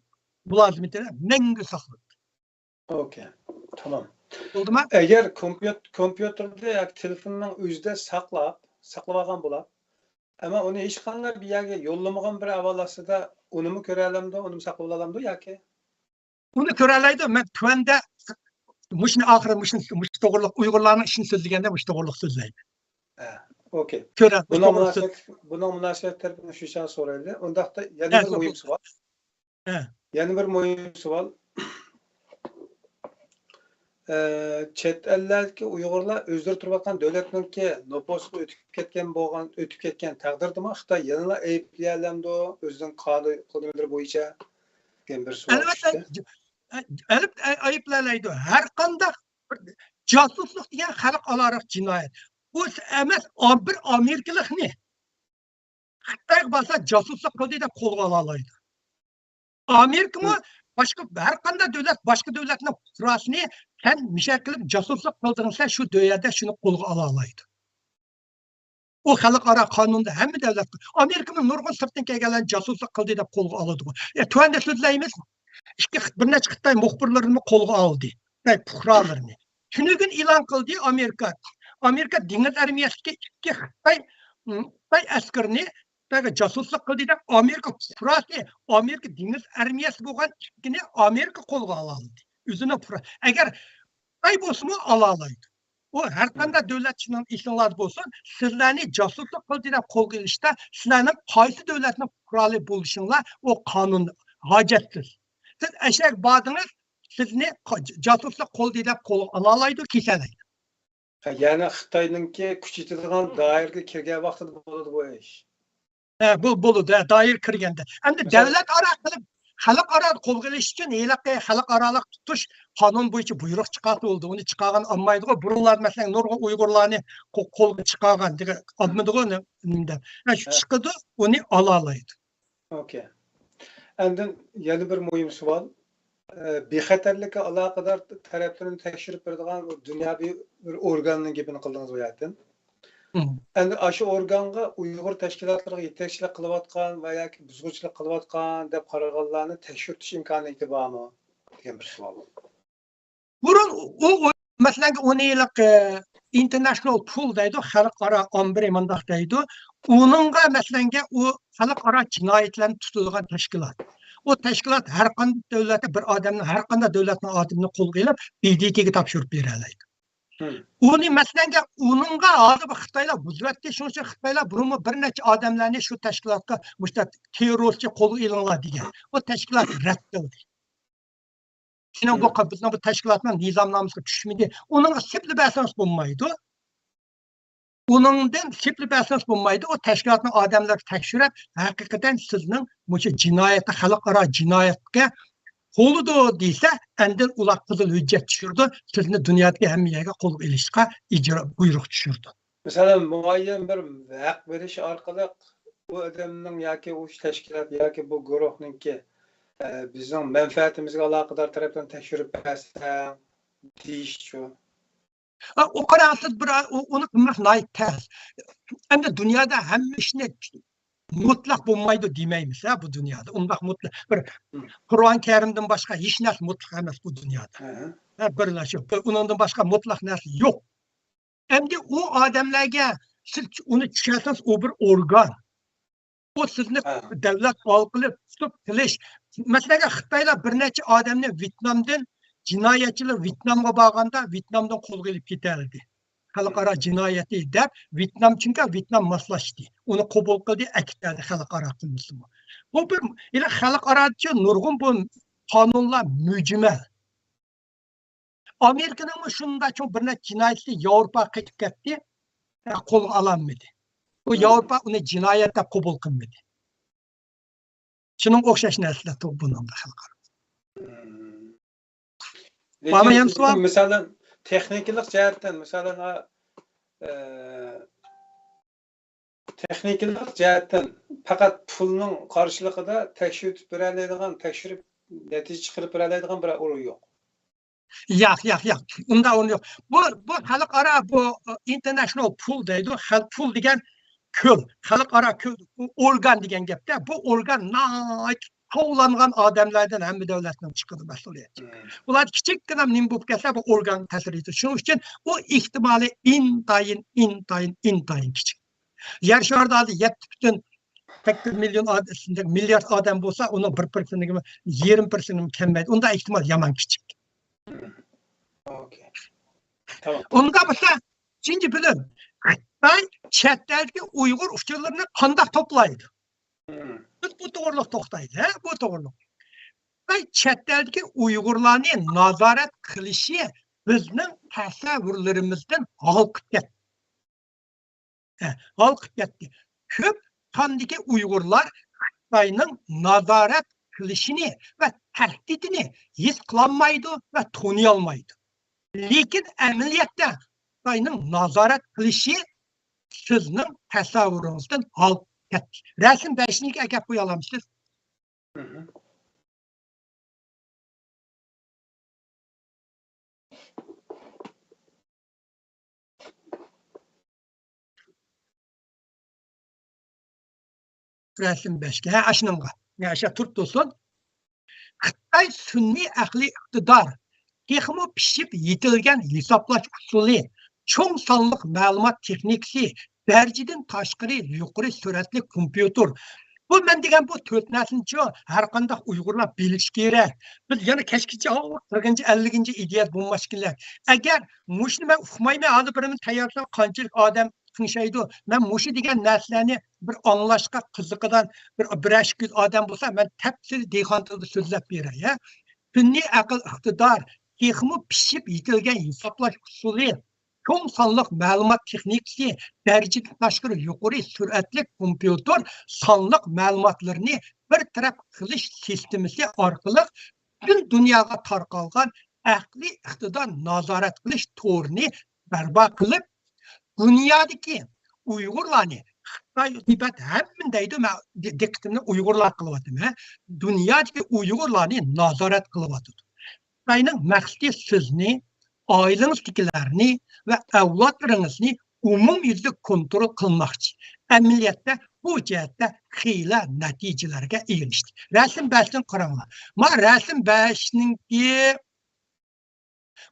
مۇلازىمىتىدە مەڭگۈ ساقلىنىدۇ. ئوكەي، تامام. بولدىما؟ ئەگەر كومپيۇت-، كومپيۇتېردا ياكى تېلېفوننىڭ ئۆزىدە ساقلاپ، ساقلىۋالغان بولۇپ، ئەمما ئۇنى ھېچقانداق بىر يەرگە يوللىمىغان بىر ئەھۋال ئاستىدا ئۇنىمۇ كۆرەلەمدۇ، ئۇنىمۇ ساقلىۋالامدۇ ياكى؟ ئۇنى كۆرەلەيدۇ. مەن تۆۋەندە مۇشۇنى ئاخىرى، مۇشۇنى، مۇشۇ توغرىلىق، ئۇيغۇرلارنىڭ ئىشىنى سۆزلىگەندە مۇشۇ توغرىلىق سۆزلەيمەن. ھە، ئوكەي. كۆرە-، مۇشۇ بۇنىڭ توغرىلىق سۆز- مۇناسىۋەت-، بۇنىڭ مۇناسىۋەت تەرىپىدىن شۇ چاغ سورايلى. ئۇنداقتا يەنە ھە، بىر مۇھىم سوراڭ. سوئال. ھە. يەنە بىر مۇھىم سوئال. ئە، چەت ئەللەردىكى ئۇيغۇرلار ئۆزلىرى تۇرۇۋاتقان دۆلەتنىڭكى نوپۇسىغا ئۆتۈپ كەتكەن بولغان، ئۆتۈپ كەتكەن تەقدىردىمۇ خىتاي يەنىلا ئەيىبلىيەلەمدۇ ئۆزىنىڭ قانۇن نېمىلىرى بويىچە دېگەن بىر سوئال ئەلۋەتتە، چۈشتى. ئە-، ئەلپ-، ئە-، ئەيىبلەيدۇ. ھەر قانداق بىر جاسۇسلۇق دېگەن خەلقئارالىق جىنايەت. بۇ ئەمەس، ئا-، بىر ئامېرىكىلىقنى خىتايغا بارسا جاسۇسلۇق قىلدى دەپ قولغا ئالالايدۇ. ئامېرىكىمۇ ھە. باشقا ھەر قانداق دۆلەت باشقا دۆلەتنىڭ پۇقراسىنى سەن مىشەر قىلىپ جاسۇسلۇق قىلدىڭسەن، شۇ دۆلەتتە شۇنى قولغا ئالالايدۇ. ئۇ خەلقئارا قانۇندا ھەممە دۆلەت، ئامېرىكىمۇ نۇرغۇن سىرتتىن كەلگەنلەرنى جاسۇسلۇق قىلدى دەپ قولغا ئالىدىغۇ. ئە، تۆۋەندە سۆزلەيمىز، ئىككى، بىر نەچچە خىتاي مۇخبىرلىرىنى قولغا ئالدى. خىتاي پۇقرالىرىنى. تۈنۈگۈن ئېلان قىلدى ئامېرىكا. ئامېرىكا دېڭىز ئارمىيەسىدىكى ئىككى خىتاي، خىتاي ئەسكىرىنى خىتايغا جاسۇسلۇق قىلدى دەپ ئامېرىكا پۇقراسى، ئامېرىكا دېڭىز ئارمىيەسى بولغان ئىككىنى ئامېرىكا قولغا ئالالىدى. ئۆزىنىڭ پۇقرا-، ئەگەر خىتاي بولسىمۇ ئالالايدۇ. ئۇ ھەر قانداق دۆلەت شۇنىڭ ئېسىڭلاردا بولسۇن، سىلەرنى جاسۇسلۇق قىلدى دەپ قولغا ئېلىشتا سىلەرنىڭ قايسى دۆلەتنىڭ پۇقرالىرى بولۇشۇڭلار ئۇ قانۇن ھاجەتسىز. سىز ئەشەگە باردىڭىز، سىزنى قا-، جاسۇسلۇق قىلدى دەپ قولغا ئالالايدۇ، كېسەلەيدۇ. يەنى خىتاينىڭكى كۈچ يېتىدىغان دائىرىگە كىرگەن ۋاقتىدا بولىدۇ بۇ ئىش. ھە، بۇ بولىدۇ، ھە، دائىرە كىرگەندە. ئەمدى مىسال دۆلەت ئارا قىلىپ، خەلقئارا قولغا ئېلىش ئۈچۈن ھېلىقى خەلقئارالىق تۇتۇش قانۇن بويىچە بۇيرۇق چىقارسا بولىدۇ. ئۇنى چىقارغان ئالمايدىغۇ. بۇرۇنلار، مەسىلەن، نۇرغۇن ئۇيغۇرلارنى قو-، قولغا چىقارغان، دېگەن، ئالمىدىغۇ، نېمە، نېمە دەپ. ھە، شۇ ھە. چىقىدۇ، ئۇنى ئالالايدۇ. ئوكەي. ئاندىن يەنە بىر مۇھىم سوئال. ئە، بىخەتەرلىككە ئالاقىدار تەرەپلىرىنى تەكشۈرۈپ بېرىدىغان بۇ دۇنياۋى بىر ئورگاننىڭ گېپىنى قىلدىڭىز بۇ يەردىن. مم. ئەمدى ئاشۇ ئورگانغا ئۇيغۇر تەشكىلاتلىرىغا يېتەكچىلىك قىلىۋاتقان ۋە ياكى بۇزغۇنچىلىق قىلىۋاتقان دەپ قارىغانلارنى تەكشۈرتۈش ئىمكانىيىتى بارمۇ دېگەن بىر سوئال. بۇرۇن ئۇ، ئۇ، مەسىلەن، ئۇنى ھېلىقى ئىنتېرناشنال پۇل دەيدۇ، خەلقئارا ئامبىرى مۇنداق دەيدۇ. ئۇنىڭغا، مەسىلەنگە، ئۇ خەلقئارا جىنايەتلەرنى تۇتىدىغان تەشكىلات. ئۇ تەشكىلات ھەر قانداق دۆلەتتە بىر ئادەمنى، ھەر قانداق دۆلەتنىڭ ئادىمىنى قولغا ئېلىپ، بى دى تىگە تاپشۇرۇپ بېرەلەيدۇ. مم. ئۇنى، مەسىلەنگە، ئۇنىڭغا ھازىر خىتايلار بۇزۇۋەتتى، شۇنىڭ ئۈچۈن خىتايلار بۇرۇنمۇ بىر نەچچە ئادەملەرنى شۇ تەشكىلاتقا مۇشۇنداق تېررورچى قولغا ئېلىڭلار دېگەن. ئۇ تەشكىلات رەت قىلدى. سېنىڭ بۇ، مم، بىزنىڭ بۇ تەشكىلاتنىڭ نىزامنامىسىغا چۈشمىدى. ئۇنىڭغا سېپلا بەرسىڭىز بولمايدۇ. ئۇنىڭدىن سېپلا بەرسىڭىز بولمايدۇ. ئۇ تەشكىلاتنىڭ ئادەملىرى تەكشۈرۈپ، ھەقىقەتەن سىزنىڭ مۇشۇ جىنايەتتە، خەلقئارا جىنايەتكە قولىدۇ دېسە، ئەندىن ئۇلار قىزىل ھۆججەت چۈشۈرىدۇ، سىزنى دۇنيادىكى ھەممە يەرگە قولغا ئېلىشقا ئىجرا بۇيرۇق چۈشۈرىدۇ. مەسىلەن، مۇئەييەن بىر ھەق بېرىش ئارقىلىق بۇ ئادەمنىڭ ياكى ئۇ تەشكىلات ياكى بۇ گۇرۇھنىڭكى، ئە، بىزنىڭ مەنپەئەتىمىزگە ئالاقىدار تەرەپلەرنى تەكشۈرۈپ بەرسەڭ دېيىشچۇ. ئا، ئۇ قاراڭ، سىز بىر، ئۇ، ئۇنى قىلماق ناھايىتى تەس. ئەمدى دۇنيادا ھەممە ئىشنى مۇتلەق بولمايدۇ دېمەيمىز ھە، بۇ دۇنيادا. ئۇنداق مۇتلەق بىر، مم، قۇرئان كەرىمدىن باشقا ھېچ نەرسە مۇتلەق ئەمەس بۇ دۇنيادا. ھە. ھە، بىرلا شۇ. بىر، ئۇنىڭدىن باشقا مۇتلەق نەرسە يوق. ئەمدى ئۇ ئادەملەرگە سىز ئۇنى چۈشەنسىڭىز، ئۇ بىر ئورگان. ئۇ سىزنى، ھە، دۆلەت ئارقىلىق تۇتۇپ قىلىش. مەسىلەن، خىتايلار بىر نەچچە ئادەمنى ۋيېتنامدىن، جىنايەتچىلەر ۋيېتنامغا بارغاندا، ۋيېتنامدىن قولغا ئېلىپ كېتەلىدى. خەلقئارا جىنايىتى دەپ، ۋيېتنام، چۈنكى ۋيېتنام ماسلاشتى. ئۇنى قوبۇل قىلدى، ئەكېتەلدى خەلقئارا قىلمىسىمۇ. بۇ بىر، يەنە خەلقئاراچە نۇرغۇن بۇ قانۇنلار مۈجمەل. ئامېرىكىنىڭمۇ شۇنداق چوڭ بىر نەچچە جىنايەتچىسى ياۋروپاغا قېچىپ كەتتى، قولغا ئالالمىدى. ئۇ، مم، ياۋروپا ئۇنى جىنايەت دەپ قوبۇل قىلمىدى. شۇنىڭغا ئوخشاش نەرسىلەر بۇنىڭدا خەلقئارا. مم. بارمۇ يەنە سوئال؟ مىسالەن، تېخنىكىلىق جەھەتتىن، مىسالەن، ئا، ئە، تېخنىكىلىق جەھەتتىن پەقەت پۇلنىڭ قارشىلىقىدا تەكشۈرتۈپ بېرەلەيدىغان، تەكشۈرۈپ نەتىجە چىقىرىپ بېرەلەيدىغان بىرەر ئورۇن يوق. ياق، ياق، ياق. ئۇنداق ئورۇن يوق. بۇ، بۇ خەلقئارا، بۇ، ئىنتېرناشنال پۇل دەيدۇ. خەل-، پۇل دېگەن كۆل. خەلقئارا كۆل، ئورگان دېگەن گەپتە. بۇ ئورگان ناھايىتى توۋلانغان ئادەملەردىن ھەممە دۆلەتنىڭ چىقىدۇ مەسئۇلىيەتچى. مم. ئۇلار كىچىككىنە نېمە بولۇپ كەتسە، بۇ ئورگانغا تەسىر يېتىدۇ. شۇنىڭ ئۈچۈن ئۇ ئېھتىمالى ئىنتايىن، ئىنتايىن، ئىنتايىن كىچىك. يەر شارىدا ھازىر يەتتە پۈتۈن سەككىز مىليون ئاد-، مىليارد ئادەم بولسا، ئۇنىڭ بىر پىرسېنتىمۇ، يېرىم پىرسېنتىمۇ كەلمەيدۇ. ئۇنداق ئېھتىمال يامان كىچىك. ئوكەي. تامام. ئۇنداق بولسا، ئۈچىنچى بۆلۈم. خىتاي چەت ئەلدىكى ئۇيغۇر ئۇچۇرلىرىنى قانداق توپلايدۇ؟ مم. بىز بۇ توغرىلىق توختايلى، ھە؟ بۇ توغرىلىق. خىتاي چەت ئەلدىكى ئۇيغۇرلارنى نازارەت قىلىشى بىزنىڭ تەسەۋۋۇرلىرىمىزدىن ھالقىپ كەتتى. ھە، ھالقىپ كەتتى. كۆپ ساندىكى ئۇيغۇرلار خىتاينىڭ نازارەت قىلىشىنى ۋە تەھدىتىنى ھېس قىلالمايدۇ ۋە تونۇيالمايدۇ. لېكىن ئەمەلىيەتتە خىتاينىڭ نازارەت قىلىشى سىزنىڭ تەسەۋۋۇرىڭىزدىن ھالقىپ كەتتى. رەسىم بەشىنچىگە ئەكەپ قويالامسىز؟ مم. رەسىم بەشكە، ھە، ئاشۇنىڭغا. يا، ئاشۇ تۇرۇپ تۇرسۇن. خىتاي سۈنئىي ئەقلىي ئىقتىدار، تېخىمۇ پىشىپ يېتىلگەن ھېسابلاش ئۇسۇلى، چوڭ سانلىق مەلۇمات تېخنىكىسى، دەرىجىدىن تاشقىرى يۇقىرى سۈرئەتلىك كومپيۇتېر. بۇ مەن دېگەن بۇ تۆت نەرسىنىچۇ ھەر قانداق ئۇيغۇرلار بىلىشى كېرەك. بىز يەنە كەچكىچە، ئاۋۇ قىرىقىنچى، ئەللىكىنچى ئىدىيەدە بولماشقىلى. ئەگەر مۇشۇنى مەن ئۇقمايمەن، ھازىر بىرىنى تەييارلىسام قانچىلىك ئادەم تىڭشايدۇ. مەن مۇشۇ دېگەن نەرسىلەرنى بىر ئاڭلاشقا قىزىقىدىغان بىر، بىرەر ئىككى يۈز ئادەم بولسا، مەن تەپسىلىي دېھقان تىلىدا سۆزلەپ بېرەي، ھە. سۈنئىي ئەقىل ئىقتىدار، تېخىمۇ پىشىپ يېتىلگەن ھېسابلاش ئۇسۇلى، چوڭ سانلىق مەلۇمات تېخنىكىسى، دەرىجىدىن تاشقىرى يۇقىرى سۈرئەتلىك كومپيۇتېر، سانلىق مەلۇماتلىرىنى بىر تەرەپ قىلىش سىستېمىسى ئارقىلىق پۈتۈن دۇنياغا تارقالغان ئەقلىي ئىقتىدار نازارەت قىلىش تورىنى بەرپا قىلىپ، دۇنيادىكى ئۇيغۇرلارنى خىتاي، تىبەت ھەممىنى دەيدۇ، مەن دى-، دىققىتىمنى ئۇيغۇرلارغا قىلىۋاتىمەن. دۇنيادىكى ئۇيغۇرلارنى نازارەت قىلىۋاتىدۇ. خىتاينىڭ مەقسىتى سىزنى، ئائىلىڭىزدىكىلەرنى ۋە ئەۋلادلىرىڭىزنى ئومۇميۈزلۈك كونترول قىلماقچى. ئەمەلىيەتتە بۇ جەھەتتە خېلى نەتىجىلەرگە ئېرىشتى. رەسىم بەشنى قاراڭلار. ما رەسىم بەشنىڭكى،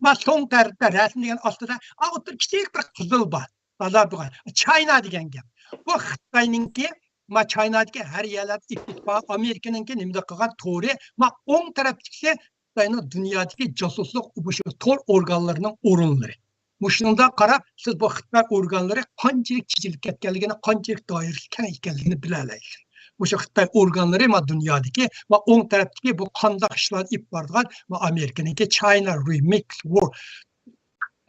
ما سوڭ تەرەپتە رەسىم دېگەن ئاستىدا، ئا، ئوتتۇرا كىچىك بىر قىزىل بار. تازا بولغان. چاينا دېگەن گەپ. بۇ خىتاينىڭكى، ما چاينادىكى ھەر يەرلەردە ئېكسپا، ئامېرىكىنىڭكى نېمىدە قىلغان تورى، ما ئوڭ تەرەپتىكىسى خىتاينىڭ دۇنيادىكى جاسۇسلۇق، بۇ شۇ تور ئورگانلىرىنىڭ ئورۇنلىرى. مۇشۇنىڭدا قاراپ، سىز بۇ خىتاي ئورگانلىرى قانچىلىك چېچىلىپ كەتكەنلىكىنى، قانچىلىك دائىرىسى كەڭ ئىكەنلىكىنى بىلەلەيسىز. مۇشۇ خىتاي ئورگانلىرى ما دۇنيادىكى، ما ئوڭ تەرەپتىكى بۇ قانداق ئىشلارنى ئېلىپ بارىدىغان، ما ئامېرىكىنىڭكى China Remix War.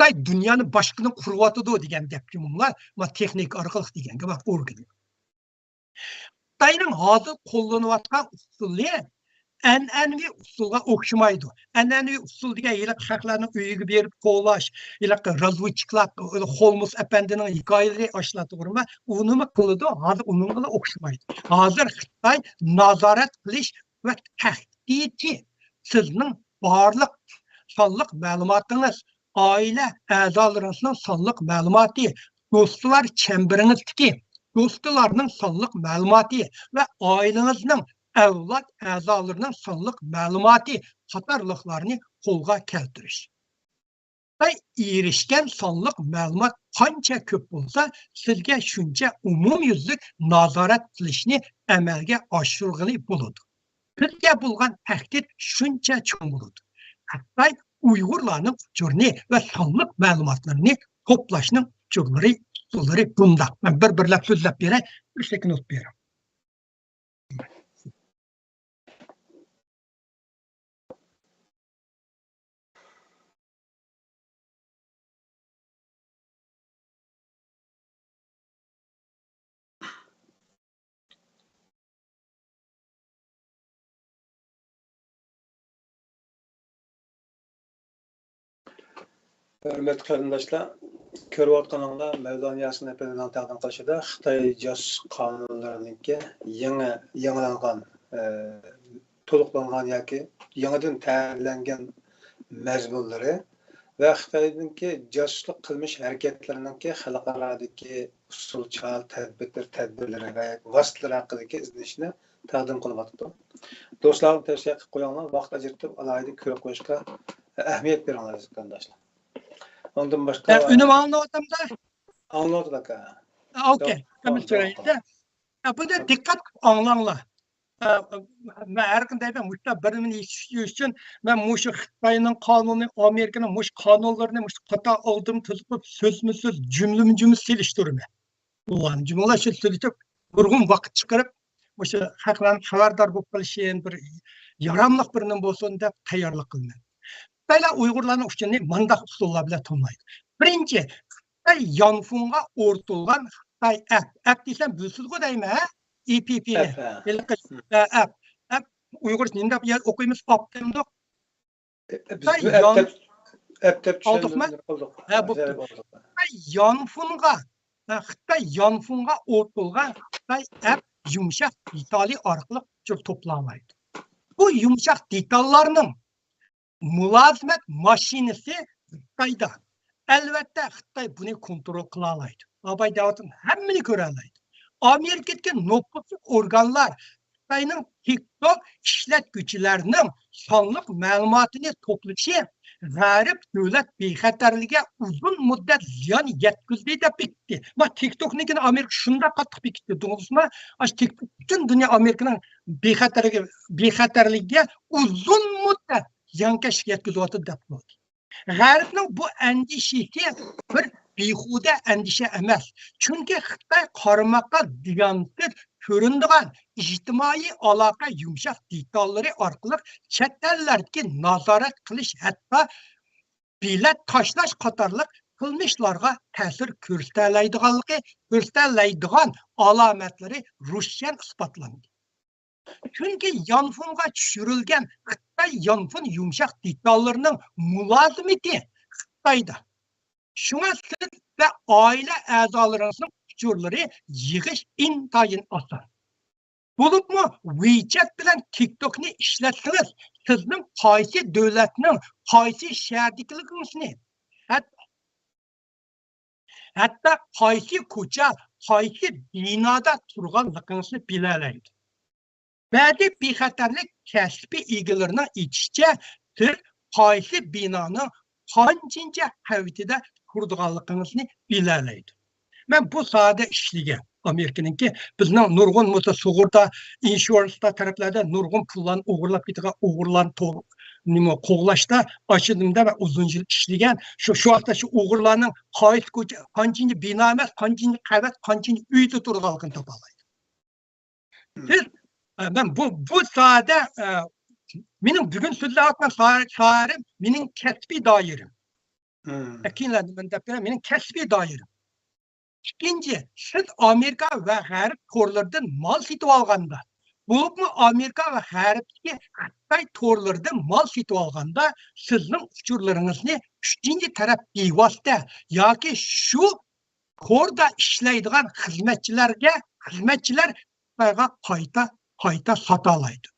خىتاي دۇنيانى باشقىدىن قۇرۇۋاتىدۇ دېگەن گەپكە مۇڭلار، ما تېخنىكا ئارقىلىق دېگەنگە بار ئورگان. خىتاينىڭ ھازىر قوللىنىۋاتقان ئۇسۇلى ئەنئەنىۋى ئۇسۇلغا ئوخشىمايدۇ. ئەنئەنىۋى ئۇسۇل دېگەن ھېلىقى خەقلەرنىڭ ئۆيىگە بېرىپ قوغلاش، ھېلىقى رازۋېدچىكلار، خولمۇس ئەپەندىنىڭ ھېكايىلىرى ئاشۇلار توغرىمۇ؟ ئۇنىمۇ قىلىدۇ، ھازىر ئۇنىڭغىلا ئوخشىمايدۇ. ھازىر خىتاي نازارەت قىلىش ۋە تەھدىتى سىزنىڭ بارلىق سانلىق مەلۇماتىڭىز، ئائىلە ئەزالىرىڭىزنىڭ سانلىق مەلۇماتى، دوستلار چەمبىرىڭىزدىكى، دوستلارنىڭ سانلىق مەلۇماتى ۋە ئائىلىڭىزنىڭ ئەۋلاد ئەزالىرىنىڭ سانلىق مەلۇماتى قاتارلىقلارنى قولغا كەلتۈرۈش. خىتاي ئېرىشكەن سانلىق مەلۇمات قانچە كۆپ بولسا، سىزگە شۇنچە ئومۇميۈزلۈك نازارەت قىلىشنى ئەمەلگە ئاشۇرغىلى بولىدۇ. سىزگە بولغان تەھدىت شۇنچە چوڭ بولىدۇ. خىتاي ئۇيغۇرلارنىڭ ئۇچۇرىنى ۋە سانلىق مەلۇماتلىرىنى توپلاشنىڭ ئۇچۇرلىرى، ئۇسۇللىرى بۇنداق. مەن بىر بىرلەپ سۆزلەپ بېرەي، بىر سېكۇنت بېرىڭ. ھۆرمەتلىك قېرىنداشلار، كۆرۈۋاتقىنىڭلار مەۋلانا ياسىن ئەپەندىنىڭ تەقدىم قىلىشىدا خىتاي جاسۇسلۇق قانۇنلىرىنىڭكى يېڭى، يېڭىلانغان، ئە، تولۇقلانغان ياكى يېڭىدىن تەييارلانغان مەزمۇنلىرى ۋە خىتاينىڭكى جاسۇسلۇق قىلمىش ھەرىكەتلىرىنىڭكى خەلقئارادىكى ئۇسۇل، چارە، تەدبىر، تەدبىرلىرى ۋە ۋاسىتىلىرى ھەققىدىكى ئىزدىنىشنى تەقدىم قىلىۋاتىدۇ. دوستلارغا تەۋسىيە قىلىپ قويۇڭلار، ۋاقىت ئاجرىتىپ ئالاھىدە كۆرۈپ قويۇشقا ئەھمىيەت بېرىڭلار، ئەزىز قېرىنداشلار. ئۇنىڭدىن باشقا ئە، ئۈنۈم ئاڭلىنىۋاتامدا؟ ئاڭلىنىۋاتىدۇ، ئاكا. ئوكەي. داۋام، داۋام قىلىڭ. ئە، بۇنى دىققەت قىلىپ ئاڭلاڭلار. ئە، مەن ھەر قانداق مۇشۇنداق بىر نېمىنى يېتىشتۈرۈش ئۈچۈن مەن مۇشۇ خىتاينىڭ قانۇنى، ئامېرىكىنىڭ مۇشۇ قانۇنلىرىنى مۇشۇ قاتار ئالدىم تىزىپ، سۆزمۇ سۆز، جۈملىمۇ جۈملە سېلىشتۇرىمەن. بۇ جۈملە سۆز سېلىشتۇرۇپ، نۇرغۇن ۋاقىت چىقىرىپ، مۇشۇ خەقلەرنىڭ خەۋەردار بولۇپ قېلىشىنى بىر ياراملىق بىر نېمە بولسۇن دەپ تەييارلىق قىلىمەن. خىتايلار ئۇيغۇرلارنىڭ ئۇچۇرىنى مانداق ئۇسۇللار بىلەن تونۇلايدۇ. بىرىنچى، خىتاي يانفونغا ئورتۇلغان خىتاي ئەپ. ئەپ دېسەم بىلىسىزغۇ دەيمەن، ھە؟ ئېپپىنى. ئەپ، ھە. ھېلىقى، ھە، ئەپ. ئەپ. ئۇيغۇرچە نېمە دەپ يا-، ئوقۇيمىز؟ ئاپ دەمدۇق. ئە، بىز خىتاي بۇ ئەپ يان-، دەپ، ئەپ دەپ ئالدۇقما؟ چۈشەندۈرۈپ قىلدۇق. ھە، بوپتۇ. خىتاي يانفونغا، ھە، خىتاي يانفونغا ئورتۇلغان خىتاي ئەپ يۇمشاق دېتالى ئارقىلىق ئۇچۇر توپلالايدۇ. بۇ يۇمشاق دېتاللارنىڭ مۇلازىمەت ماشىنىسى خىتايدا. ئەلۋەتتە، خىتاي بۇنى كونترول قىلالايدۇ. ئاباي دەۋاتىدۇ، ھەممىنى كۆرەلەيدۇ. ئامېرىكىدىكى نوپۇزلۇق ئورگانلار خىتاينىڭ تىك توك ئىشلەتكۈچىلەرنىڭ سانلىق مەلۇماتىنى توپلىشى غەرب دۆلەت بىخەتەرلىكىگە ئۇزۇن مۇددەت زىيان يەتكۈزدى دەپ بېكىتتى. ما تىك توكنىڭكىنى ئامېرىكا شۇنداق قاتتىق بېكىتتى، دېدىڭىزما؟ ئاشۇ تىك توك پۈتۈن دۇنيا ئامېرىكىنىڭ بىخەتەرلىكى، بىخەتەرلىكىگە ئۇزۇن مۇددەت زىيانكەشلىك يەتكۈزۈۋاتىدۇ دەپ قويدى. غەربنىڭ بۇ ئەندىشىسى بىر بىھۇدە ئەندىشە ئەمەس. چۈنكى خىتاي قارىماققا زىيانسىز كۆرۈنىدىغان ئىجتىمائىي ئالاقە يۇمشاق دېتاللىرى ئارقىلىق چەت ئەللەردىكى نازارەت قىلىش، ھەتتا بېلەت تاشلاش قاتارلىق قىلمىشلارغا تەسىر كۆرسىتەلەيدىغانلىقى، كۆرسىتەلەيدىغان ئالامەتلىرى روشەن ئىسپاتلاندى. چۈنكى يانفونغا چۈشۈرۈلگەن خىتاي يانفون يۇمشاق دېتاللىرىنىڭ مۇلازىمىتى خىتايدا. شۇڭا سىز ۋە ئائىلە ئەزالىرىڭىزنىڭ ئۇچۇرلىرى يىغىش ئىنتايىن ئاسان. بولۇپمۇ ۋىچەت بىلەن تىكتوكنى ئىشلەتسىڭىز، سىزنىڭ قايسى دۆلەتنىڭ قايسى شەھەردىكىلىكىڭىزنى، ھەت-، ھەتتا قايسى كوچا، قايسى بىنادا تۇرغانلىقىڭىزنى بىلەلەيدۇ. بەزى بىخەتەرلىك كەسپى ئىگىلىرىنىڭ ئېيتىشىچە، سىز قايسى بىنانىڭ قانچىنچى قەۋىتىدە تۇرىدىغانلىقىڭىزنى بىلەلەيدۇ. مەن بۇ ساھەدە ئىشلىگەن. ئامېرىكىنىڭكى بىزنىڭ نۇرغۇن مۇشۇ سۇغۇرتا، ئىنشۇرانستا تەرەپلەردە نۇرغۇن پۇللارنى ئوغرىلاپ كېتىدىغان ئوغرىلارنى تو-، نېمە، قوغلاشتا ئاشۇنىمدا مەن ئۇزۇن يىل ئىشلىگەن. شۇ، شۇ ۋاقىتتا شۇ ئوغرىلارنىڭ قايسى كوچا، قانچىنچى بىنا ئەمەس، قانچىنچى قەۋەت، قانچىنچى ئۆيدە تۇرىدىغانلىقىنى تاپالايدۇ. سىز، ئە، مەن بۇ، بۇ ساھەدە، ئە، مېنىڭ بۈگۈن سۆزلەۋاتقان ساھە-، ساھەم مېنىڭ كەسپىي دائىرەم. مم. ئە، كېيىنلەردە مەن دەپ بېرەي، مېنىڭ كەسپىي دائىرەم. ئىككىنچى، سىز ئامېرىكا ۋە غەرب تورلىرىدىن مال سېتىۋالغاندا، بولۇپمۇ ئامېرىكا ۋە غەربتىكى خىتاي تورلىرىدىن مال سېتىۋالغاندا، سىزنىڭ ئۇچۇرلىرىڭىزنى ئۈچىنچى تەرەپ بىۋاسىتە ياكى شۇ توردا ئىشلەيدىغان خىزمەتچىلەرگە، خىزمەتچىلەر خىتايغا قايتا، قايتا ساتالايدۇ.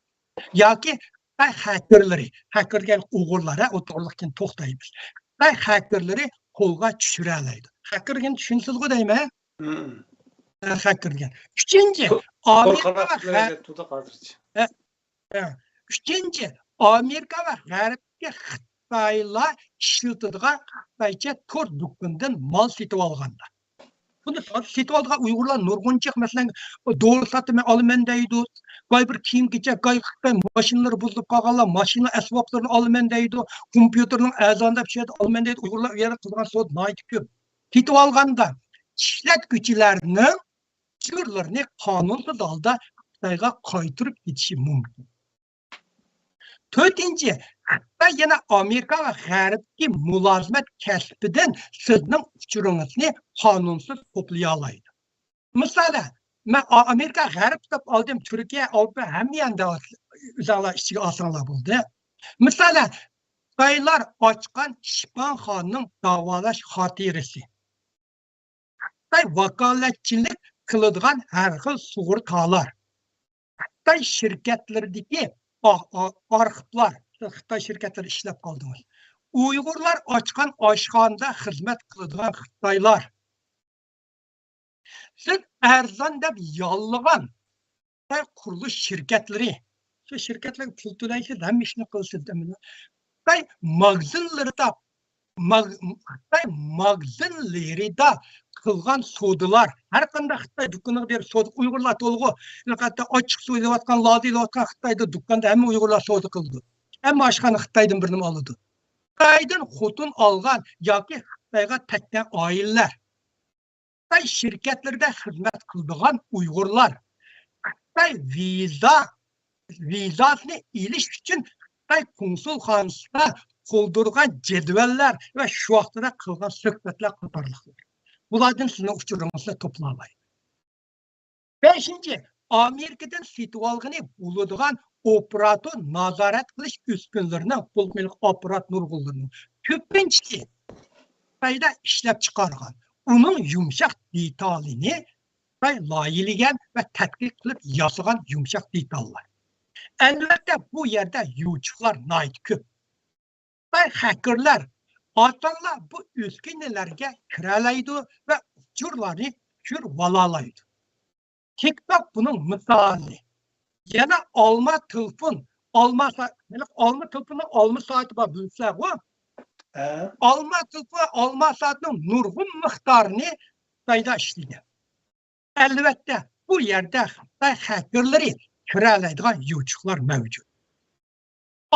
ياكى خىتاي خەكېرلىرى، خەكېر دېگەن ئۇيغۇرلار، ھە، ئۇ توغرىلىق كېيىن توختايمىز. خىتاي خەكېرلىرى قولغا چۈشۈرەلەيدۇ. خەكېر دېگەننى چۈشىنىسىزغۇ دەيمەن؟ مم. خەكېر دېگەن. ئۈچىنچى، تور، تور ئامېرىكا ۋە قاناتلىرى غەرب-، دەپ تۇردۇق ھازىرچە. ھە، ھە. ئۈچىنچى، ئامېرىكا ۋە غەربتىكى خىتايلار ئىشلىتىدىغان خىتايچە تور دۇكىنىدىن مال سېتىۋالغاندا. بۇنى سېتىۋالىدىغان ئۇيغۇرلار نۇرغۇنچىلىق، مەسىلەن، دورا ساتىمەن، ئالىمەن دەيدۇ، باي بىر كىيىم-كېچەك، باي خىتاي ماشىنىلىرى بۇزۇلۇپ قالغانلار ماشىنا ئەسۋابلىرىنى ئالىمەن دەيدۇ، كومپيۇتېرنىڭ ئەرزان دەپ شۇ يەردە ئالىمەن دەيدۇ. ئۇيغۇرلار ئۇ يەردە قىلىدىغان سودا ناھايىتى كۆپ. سېتىۋالغاندا ئىشلەتكۈچىلەرنىڭ ئۇچۇرلىرىنى قانۇنسىز ھالدا خىتايغا قايتۇرۇپ كېتىشى مۇمكىن. تۆتىنچى، خىتاي يەنە ئامېرىكا ۋە غەربتىكى مۇلازىمەت كەسپىدىن سىزنىڭ ئۇچۇرىڭىزنى قانۇنسىز توپلىيالايدۇ. مىسالەن، مەن ئا-، ئامېرىكا، غەرب دەپ ئالدىم، تۈركىيە، ئاۋروپا، ھەممە يەردە ئۆزۈڭلار ئىچىگە ئالساڭلار بولدى. مىسالەن، خىتايلار ئاچقان شىپاخانىنىڭ داۋالاش خاتىرىسى. خىتاي ۋاكالەتچىلىك قىلىدىغان ھەر خىل سۇغۇرتالار، خىتاي شىركەتلىرىدىكى ئا-، ئا-، ئارخىپلار، خىتاي شىركەتلىرى ئىشلەپ قالدىڭىز. ئۇيغۇرلار ئاچقان ئاشخانىدا خىزمەت قىلىدىغان خىتايلار. سىز ئەرزان دەپ ياللىغان خىتاي قۇرۇلۇش شىركەتلىرى، شۇ شىركەتلەرگە پۇل تۆلەيسىز، ھەممە ئىشنى قىلىسىز. خىتاي ماگىزىنلىرىدا، ماگ-، خىتاي ماگىزىنلىرىدا قىلغان سودىلار، ھەر قانداق خىتاي دۇكىنىغا بېرىپ سودا، ئۇيغۇرلار تولغۇ، ھەتتا ئاچچىق سۇ ئېلىۋاتقان، لازا ئېلىۋاتقان خىتايدا دۇكاندا ھەممە ئۇيغۇرلار سودا قىلىدۇ. ھەممە ئاشخانا خىتايدىن بىر نېمە ئالىدۇ. خىتايدىن خوتۇن ئالغان ياكى خىتايغا تەگكەن ئائىلىلەر. خىتاي شىركەتلىرىدە خىزمەت قىلىدىغان ئۇيغۇرلار خىتاي ۋىزا، ۋىزاسىنى ئېلىش ئۈچۈن خىتاي كونسۇلخانىسىدا تولدۇرغان جەدۋەللەر ۋە شۇ ۋاقتىدا قىلغان سۆھبەتلەر قاتارلىقلار. بۇلاردىن سىزنىڭ ئۇچۇرىڭىزنى توپلايدۇ. بەشىنچى، ئامېرىكىدىن سېتىۋالغىلى بولىدىغان ئوپېراتور نازارەت قىلىش ئۈسكۈنىلىرىنىڭ، بولۇپمۇ ئاپپارات نۇرغۇنلىرىنىڭ كۆپىنچىسى خىتايدا ئىشلەپ چىقارغان، ئۇنىڭ يۇمشاق دېتالىنى خىتاي لايىھىلىگەن ۋە تەتقىق قىلىپ ياسىغان يۇمشاق دېتاللار. ئەلۋەتتە، بۇ يەردە يوچۇقلار ناھايىتى كۆپ. خىتاي خەكېرلەر ئاسانلا بۇ ئۈسكۈنىلەرگە كىرەلەيدۇ ۋە ئۇچۇرلارنى چۈشۈرۈۋالالايدۇ. تىك توك بۇنىڭ مىسالى. يەنە ئالما تېلېفون، ئالما سا-، يەنە ئالما تېلېفوننىڭ ئالما سائىتى بار، بىلىسىلەرغۇ؟ ھە. ئالما تېلېفون، ئالما سائىتىنىڭ نۇرغۇن مىقدارىنى خىتايدا ئىشلىگەن. ئەلۋەتتە، بۇ يەردە خىتاي خەكېرلىرى كىرەلەيدىغان يوچۇقلار مەۋجۇت.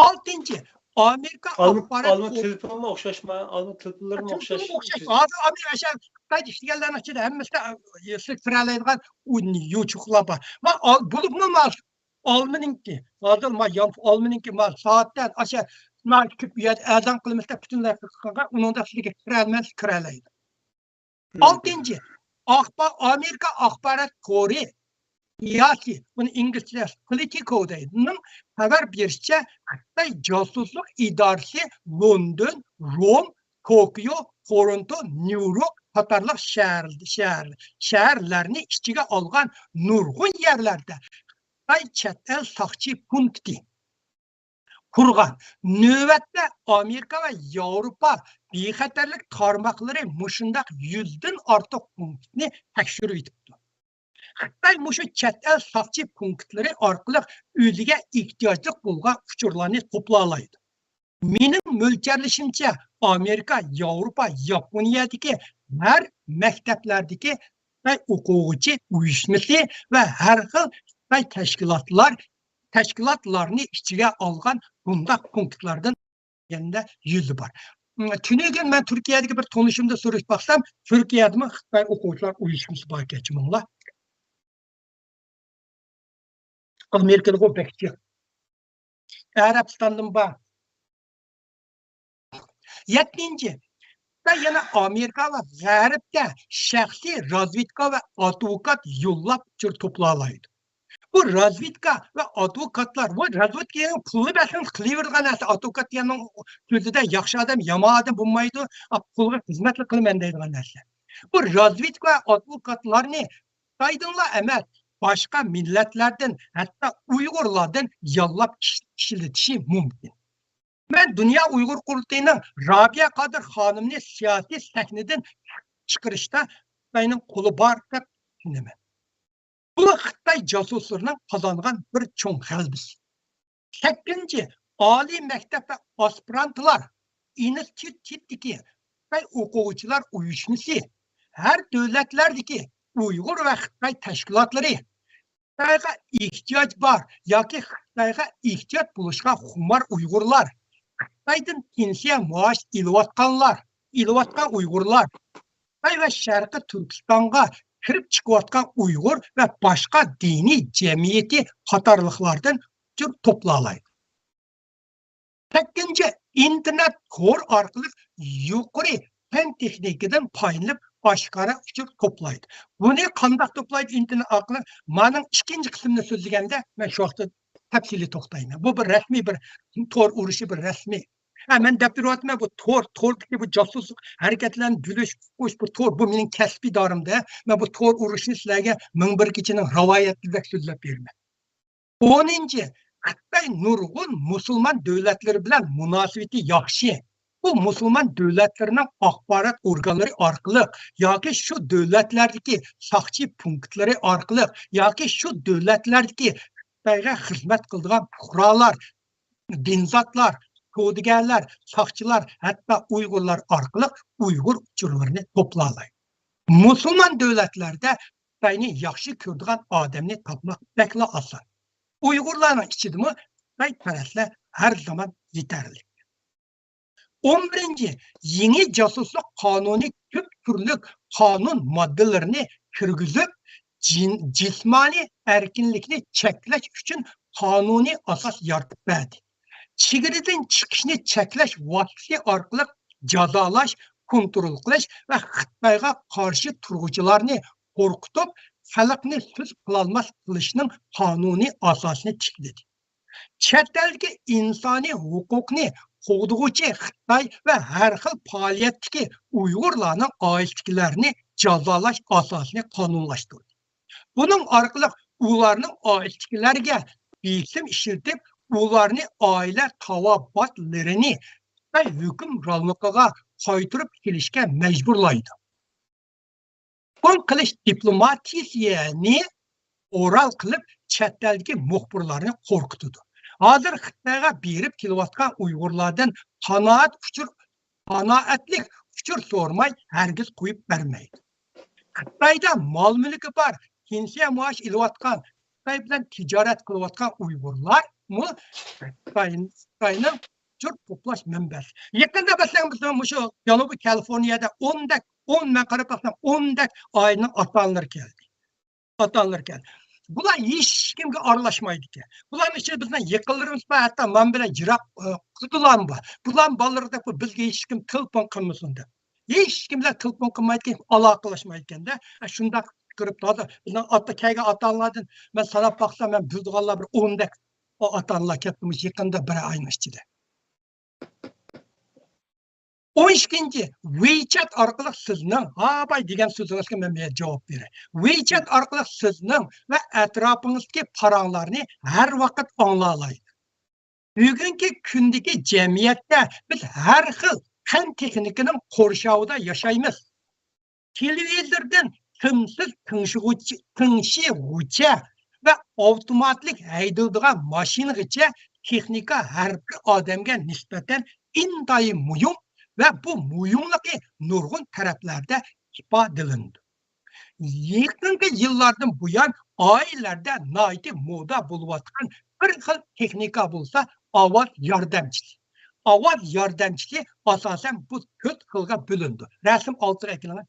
ئالتىنچى، ئامېرىكا ئالما، ئاخبارات ئالما ئور-، تېلېفونمۇ ئوخشاشما؟ ئالما تېلېفونلىرىمۇ تېلېفونمۇ ئوخشاش. ئوخشاش. ھازىر ئامېرىكا، خىتايدا ئىشلىگەنلەرنىڭ ئىچىدە ھەممىسىدە، ئە، سىز كىرەلەيدىغان ئۇ يوچۇقلار بار. ما-، ئال-، بولۇپمۇ ما-، ئالمىنىڭكى، ھازىر ما-، يانف-، ئالمىنىڭكى ما-، سائەتتە ئاشۇ ما-، كۆپ يەردە ئەزان قىلمىسا پۈتۈنلەي قىلغان، ئۇنىڭدا سىزگە كىرەلمەس، كىرەلەيدۇ. ئالتىنچى، ئاخبا-، ئامېرىكا ئاخبارات تورى ياكى بۇنى ئىنگلىزچە پولىتىكو دەيدۇ، خەۋەر بېرىشىچە، خىتاي جاسۇسلۇق ئىدارىسى لوندون، روم، توكيو، تورونتو، نيۇ يورك، قاتارلىق شەھەر، شەھەر، شەھەرلەرنى ئىچىگە ئالغان نۇرغۇن يەرلەردە خىتاي چەت ئەل ساقچى پونكىتى قۇرغان. نۆۋەتتە ئامېرىكا ۋە ياۋروپا بىخەتەرلىك تارماقلىرى مۇشۇنداق يۈزدىن ئارتۇق پونكىتنى تەكشۈرۈۋېتىپتۇ. خىتاي مۇشۇ چەت ئەل ساقچى پونكىتلىرى ئارقىلىق ئۆزىگە ئېھتىياجلىق بولغان ئۇچۇرلارنى توپلالايدۇ. مېنىڭ مۆلچەرلىشىمچە، ئامېرىكا، ياۋروپا، ياپونىيەدىكى ھەر مەكتەپلەردىكى خىتاي ئوقۇغۇچى ئۇيۇشمىسى ۋە ھەر خىل خىتاي تەشكىلاتلار، تەشكىلاتلارنى ئىچىگە ئالغان بۇنداق پونكىتلاردىن دېگەندە يۈزى بار. تۈنۈگۈن مەن تۈركىيەدىكى بىر تونۇشۇمدىن سورىشىپ باقسام، تۈركىيەدىمۇ خىتاي ئوقۇغۇچىلار ئۇيۇشمىسى باركەن، چۈشىنىڭلار. ئامېرىكىدىغۇ بەك جىق. ئەرەبىستاندىن بار. يەتتىنچى، خىتاي يەنە ئامېرىكا ۋە غەربكە شەخسىي رازۋېدكا ۋە ئادۋوكات يوللاپ ئۇچۇر توپلالايدۇ. بۇ رازۋېدكا ۋە ئادۋوكاتلار، بۇ رازۋېدكىنىڭ پۇلىنى بەرسىڭىز قىلىۋېرىدىغان نەرسە. ئادۋوكات دېگەننىڭ سۆزىدە ياخشى ئادەم، يامان ئادەم بولمايدۇ. ئا، پۇلغا خىزمەتلا قىلىمەن دەيدىغان نەرسە. بۇ رازۋېدكا ۋە ئادۋوكاتلارنى خىتايدىنلا ئەمەس، باشقا مىللەتلەردىن، ھەتتا ئۇيغۇرلاردىن ياللاپ ئىش-، ئىشلىتىشى مۇمكىن. مەن دۇنيا ئۇيغۇر قۇرۇلتىيىنىڭ رابىيە قادىر خانىمنى سىياسىي سەھنىدىن چىقىرىشتا خىتاينىڭ قولى بار دەپ چۈشىنىمەن. بۇ خىتاي جاسۇسلىرىنىڭ قازانغان بىر چوڭ غەلىبىسى. سەككىزىنچى، ئالىي مەكتەپ ۋە ئاسپىرانتلار ئىنستىتۇتتىكى خىتاي ئوقۇغۇچىلار ئۇيۇشمىسى، ھەر دۆلەتلەردىكى ئۇيغۇر ۋە خىتاي تەشكىلاتلىرى، خىتايغا ئېھتىياج بار ياكى خىتايغا ئېھتىياج بولۇشقا خۇمار ئۇيغۇرلار، خىتايدىن پېنسىيە مائاش ئېلىۋاتقانلار، ئېلىۋاتقان ئۇيغۇرلار، خىتاي ۋە شەرقىي تۈركىستانغا كىرىپ چىقىۋاتقان ئۇيغۇر ۋە باشقا دىنىي جەمئىيىتى قاتارلىقلاردىن ئۇچۇر توپلالايدۇ. سەككىزىنچى، ئىنتېرنېت تور ئارقىلىق يۇقىرى پەن تېخنىكىدىن پايدىلىنىپ ئاشكارا ئۇچۇر توپلايدۇ. بۇنى قانداق توپلايدۇ ئىنتېرنېت ئارقىلىق؟ مانىڭ ئىككىنچى قىسمىنى سۆزلىگەندە مەن شۇ ۋاقىتتا تەپسىلىي توختايمەن. بۇ بىر رەسمىي، بىر تور ئۇرۇشى بىر رەسمىي. ھە، مەن دەپ بېرىۋاتىمەن، بۇ تور، توردىكى بۇ جاسۇسلۇق ھەرىكەتلەرنى بۆلۈش، قوش، بۇ تور، بۇ مېنىڭ كەسپىي دائىرەمدە. مەن بۇ تور ئۇرۇشىنى سىلەرگە مىڭ بىر كېچىنىڭ رىۋايەتلىرىدەك سۆزلەپ بېرىمەن. ئونىنچى، خىتاي نۇرغۇن مۇسۇلمان دۆلەتلىرى بىلەن مۇناسىۋىتى ياخشى. بۇ مۇسۇلمان دۆلەتلىرىنىڭ ئاخبارات ئورگانلىرى ئارقىلىق ياكى شۇ دۆلەتلەردىكى ساقچى پونكىتلىرى ئارقىلىق ياكى شۇ دۆلەتلەردىكى خىتايغا خىزمەت قىلىدىغان پۇقرالار، دىنزاتلار، سودىگەرلەر، ساقچىلار، ھەتتا ئۇيغۇرلار ئارقىلىق ئۇيغۇر ئۇچۇرلىرىنى توپلالايدۇ. مۇسۇلمان دۆلەتلەردە خىتاينى ياخشى كۆرىدىغان ئادەمنى تاپماق بەكلا ئاسان. ئۇيغۇرلارنىڭ ئىچىدىمۇ خىتايپەرەسلەر ھەر زامان يېتەرلىك. ئون بىرىنچى، يېڭى جاسۇسلۇق قانۇنى كۆپ تۈرلۈك قانۇن ماددىلىرىنى كىرگۈزۈپ، جىن-، جىسمانىي ئەركىنلىكنى چەكلەش ئۈچۈن قانۇنىي ئاساس يارىتىپ بەردى. چېگرىدىن چىقىشنى چەكلەش ۋاسىتىسى ئارقىلىق جازالاش، كونترول قىلىش ۋە خىتايغا قارشى تۇرغۇچىلارنى قورقۇتۇپ، خەلقنى سۆز قىلالماس قىلىشنىڭ قانۇنىي ئاساسىنى تىكلىدى. چەت ئەلدىكى ئىنسانىي ھوقۇقنى قوغدىغۇچى خىتاي ۋە ھەر خىل پائالىيەتتىكى ئۇيغۇرلارنىڭ ئائىلىسىدىكىلەرنى جازالاش ئاساسىنى قانۇنلاشتۇردى. بۇنىڭ ئارقىلىق ئۇلارنىڭ ئائىلىسىدىكىلەرگە بېسىم ئىشلىتىپ، ئۇلارنى ئائىلە تاۋابىئاتلىرىنى خىتاي ھۆكۈمرانلىقىغا قايتۇرۇپ كېلىشكە مەجبۇرلايدۇ. تېلېفون قىلىش دىپلوماتىيىسىنى ئورال قىلىپ، چەت ئەلدىكى مۇخبىرلارنى قورقۇتىدۇ. ھازىر خىتايغا بېرىپ كېلىۋاتقان ئۇيغۇرلاردىن قانائەت ئۇچۇر، قانائەتلىك ئۇچۇر سورىماي، ھەرگىز قويۇپ بەرمەيدۇ. خىتايدا مال مۈلكى بار، پېنسىيە مائاش ئېلىۋاتقان، خىتاي بىلەن تىجارەت قىلىۋاتقان ئۇيغۇرلارمۇ خىتاي، خىتاينىڭ ئۇچۇر توپلاش مەنبەسى. يېقىندا مەسىلەن، بىزنىڭ مۇشۇ جەنۇبىي كالىفورنىيەدە ئون دەك، ئون، مەن قاراپ باقسام، ئون دەك ئائىلىنىڭ ئاتا-ئانىلىرى كەلدى. ئاتا-ئانىلىرى كەلدى. بۇلار ھېچكىمگە ئارىلاشمايدىكەن. بۇلارنىڭ ئىچىدە بىزنىڭ يېقىنلىرىمىز بار، ھەتتا مانا بىلەن يىراق، ئە، قىدىلارمۇ بار. بۇلارنىڭ بالىلىرىدا بۇ بىزگە ھېچكىم تېلېفون قىلمىسۇن دەپ. ھېچكىم بىلەن تېلېفون قىلمايدىكەن، ئالاقىلاشمايدىكەن-دە. ئە، شۇنداق كىرىپ ھازىر بىزنىڭ ئاتا كەلگەن ئاتا-ئانىلاردىن مەن ساناپ باقسام، مەن بىلىدىغانلار بىر ئون دەك ئاتا-ئانىلار كەپتۇ مۇشۇ يېقىندا بىر ئاينىڭ ئىچىدە. ئون ئىككىنچى، ۋىچەت ئارقىلىق سىزنىڭ ھاباي دېگەن سۆزىڭىزگە مەن بىر جاۋاب بېرەي. ۋىچەت ئارقىلىق سىزنىڭ ۋە ئەتراپىڭىزدىكى پاراڭلارنى ھەر ۋاقىت ئاڭلالايدۇ. بۈگۈنكى كۈندىكى جەمئىيەتتە بىز ھەر خىل پەن تېخنىكىنىڭ قورشاۋىدا ياشايمىز. تېلېۋىزوردىن سىمسىز تىڭشىغۇچ-، تىڭشىغۇچە ۋە ئاپتوماتىك ھەيدىلىدىغان ماشىنىغىچە تېخنىكا ھەر بىر ئادەمگە نىسبەتەن ئىنتايىن مۇھىم ۋە بۇ مۇھىملىقى نۇرغۇن تەرەپلەردە ئىپادىلىنىدۇ. يېقىنقى يىللاردىن بۇيان ئائىلىلەردە ناھايىتى مودا بولۇۋاتقان بىر خىل تېخنىكا بولسا ئاۋاز ياردەمچىسى. ئاۋاز ياردەمچىسى ئاساسەن بۇ تۆت خىلغا بۆلۈنىدۇ. رەسىم ئالتىغا ئەكېلىڭ.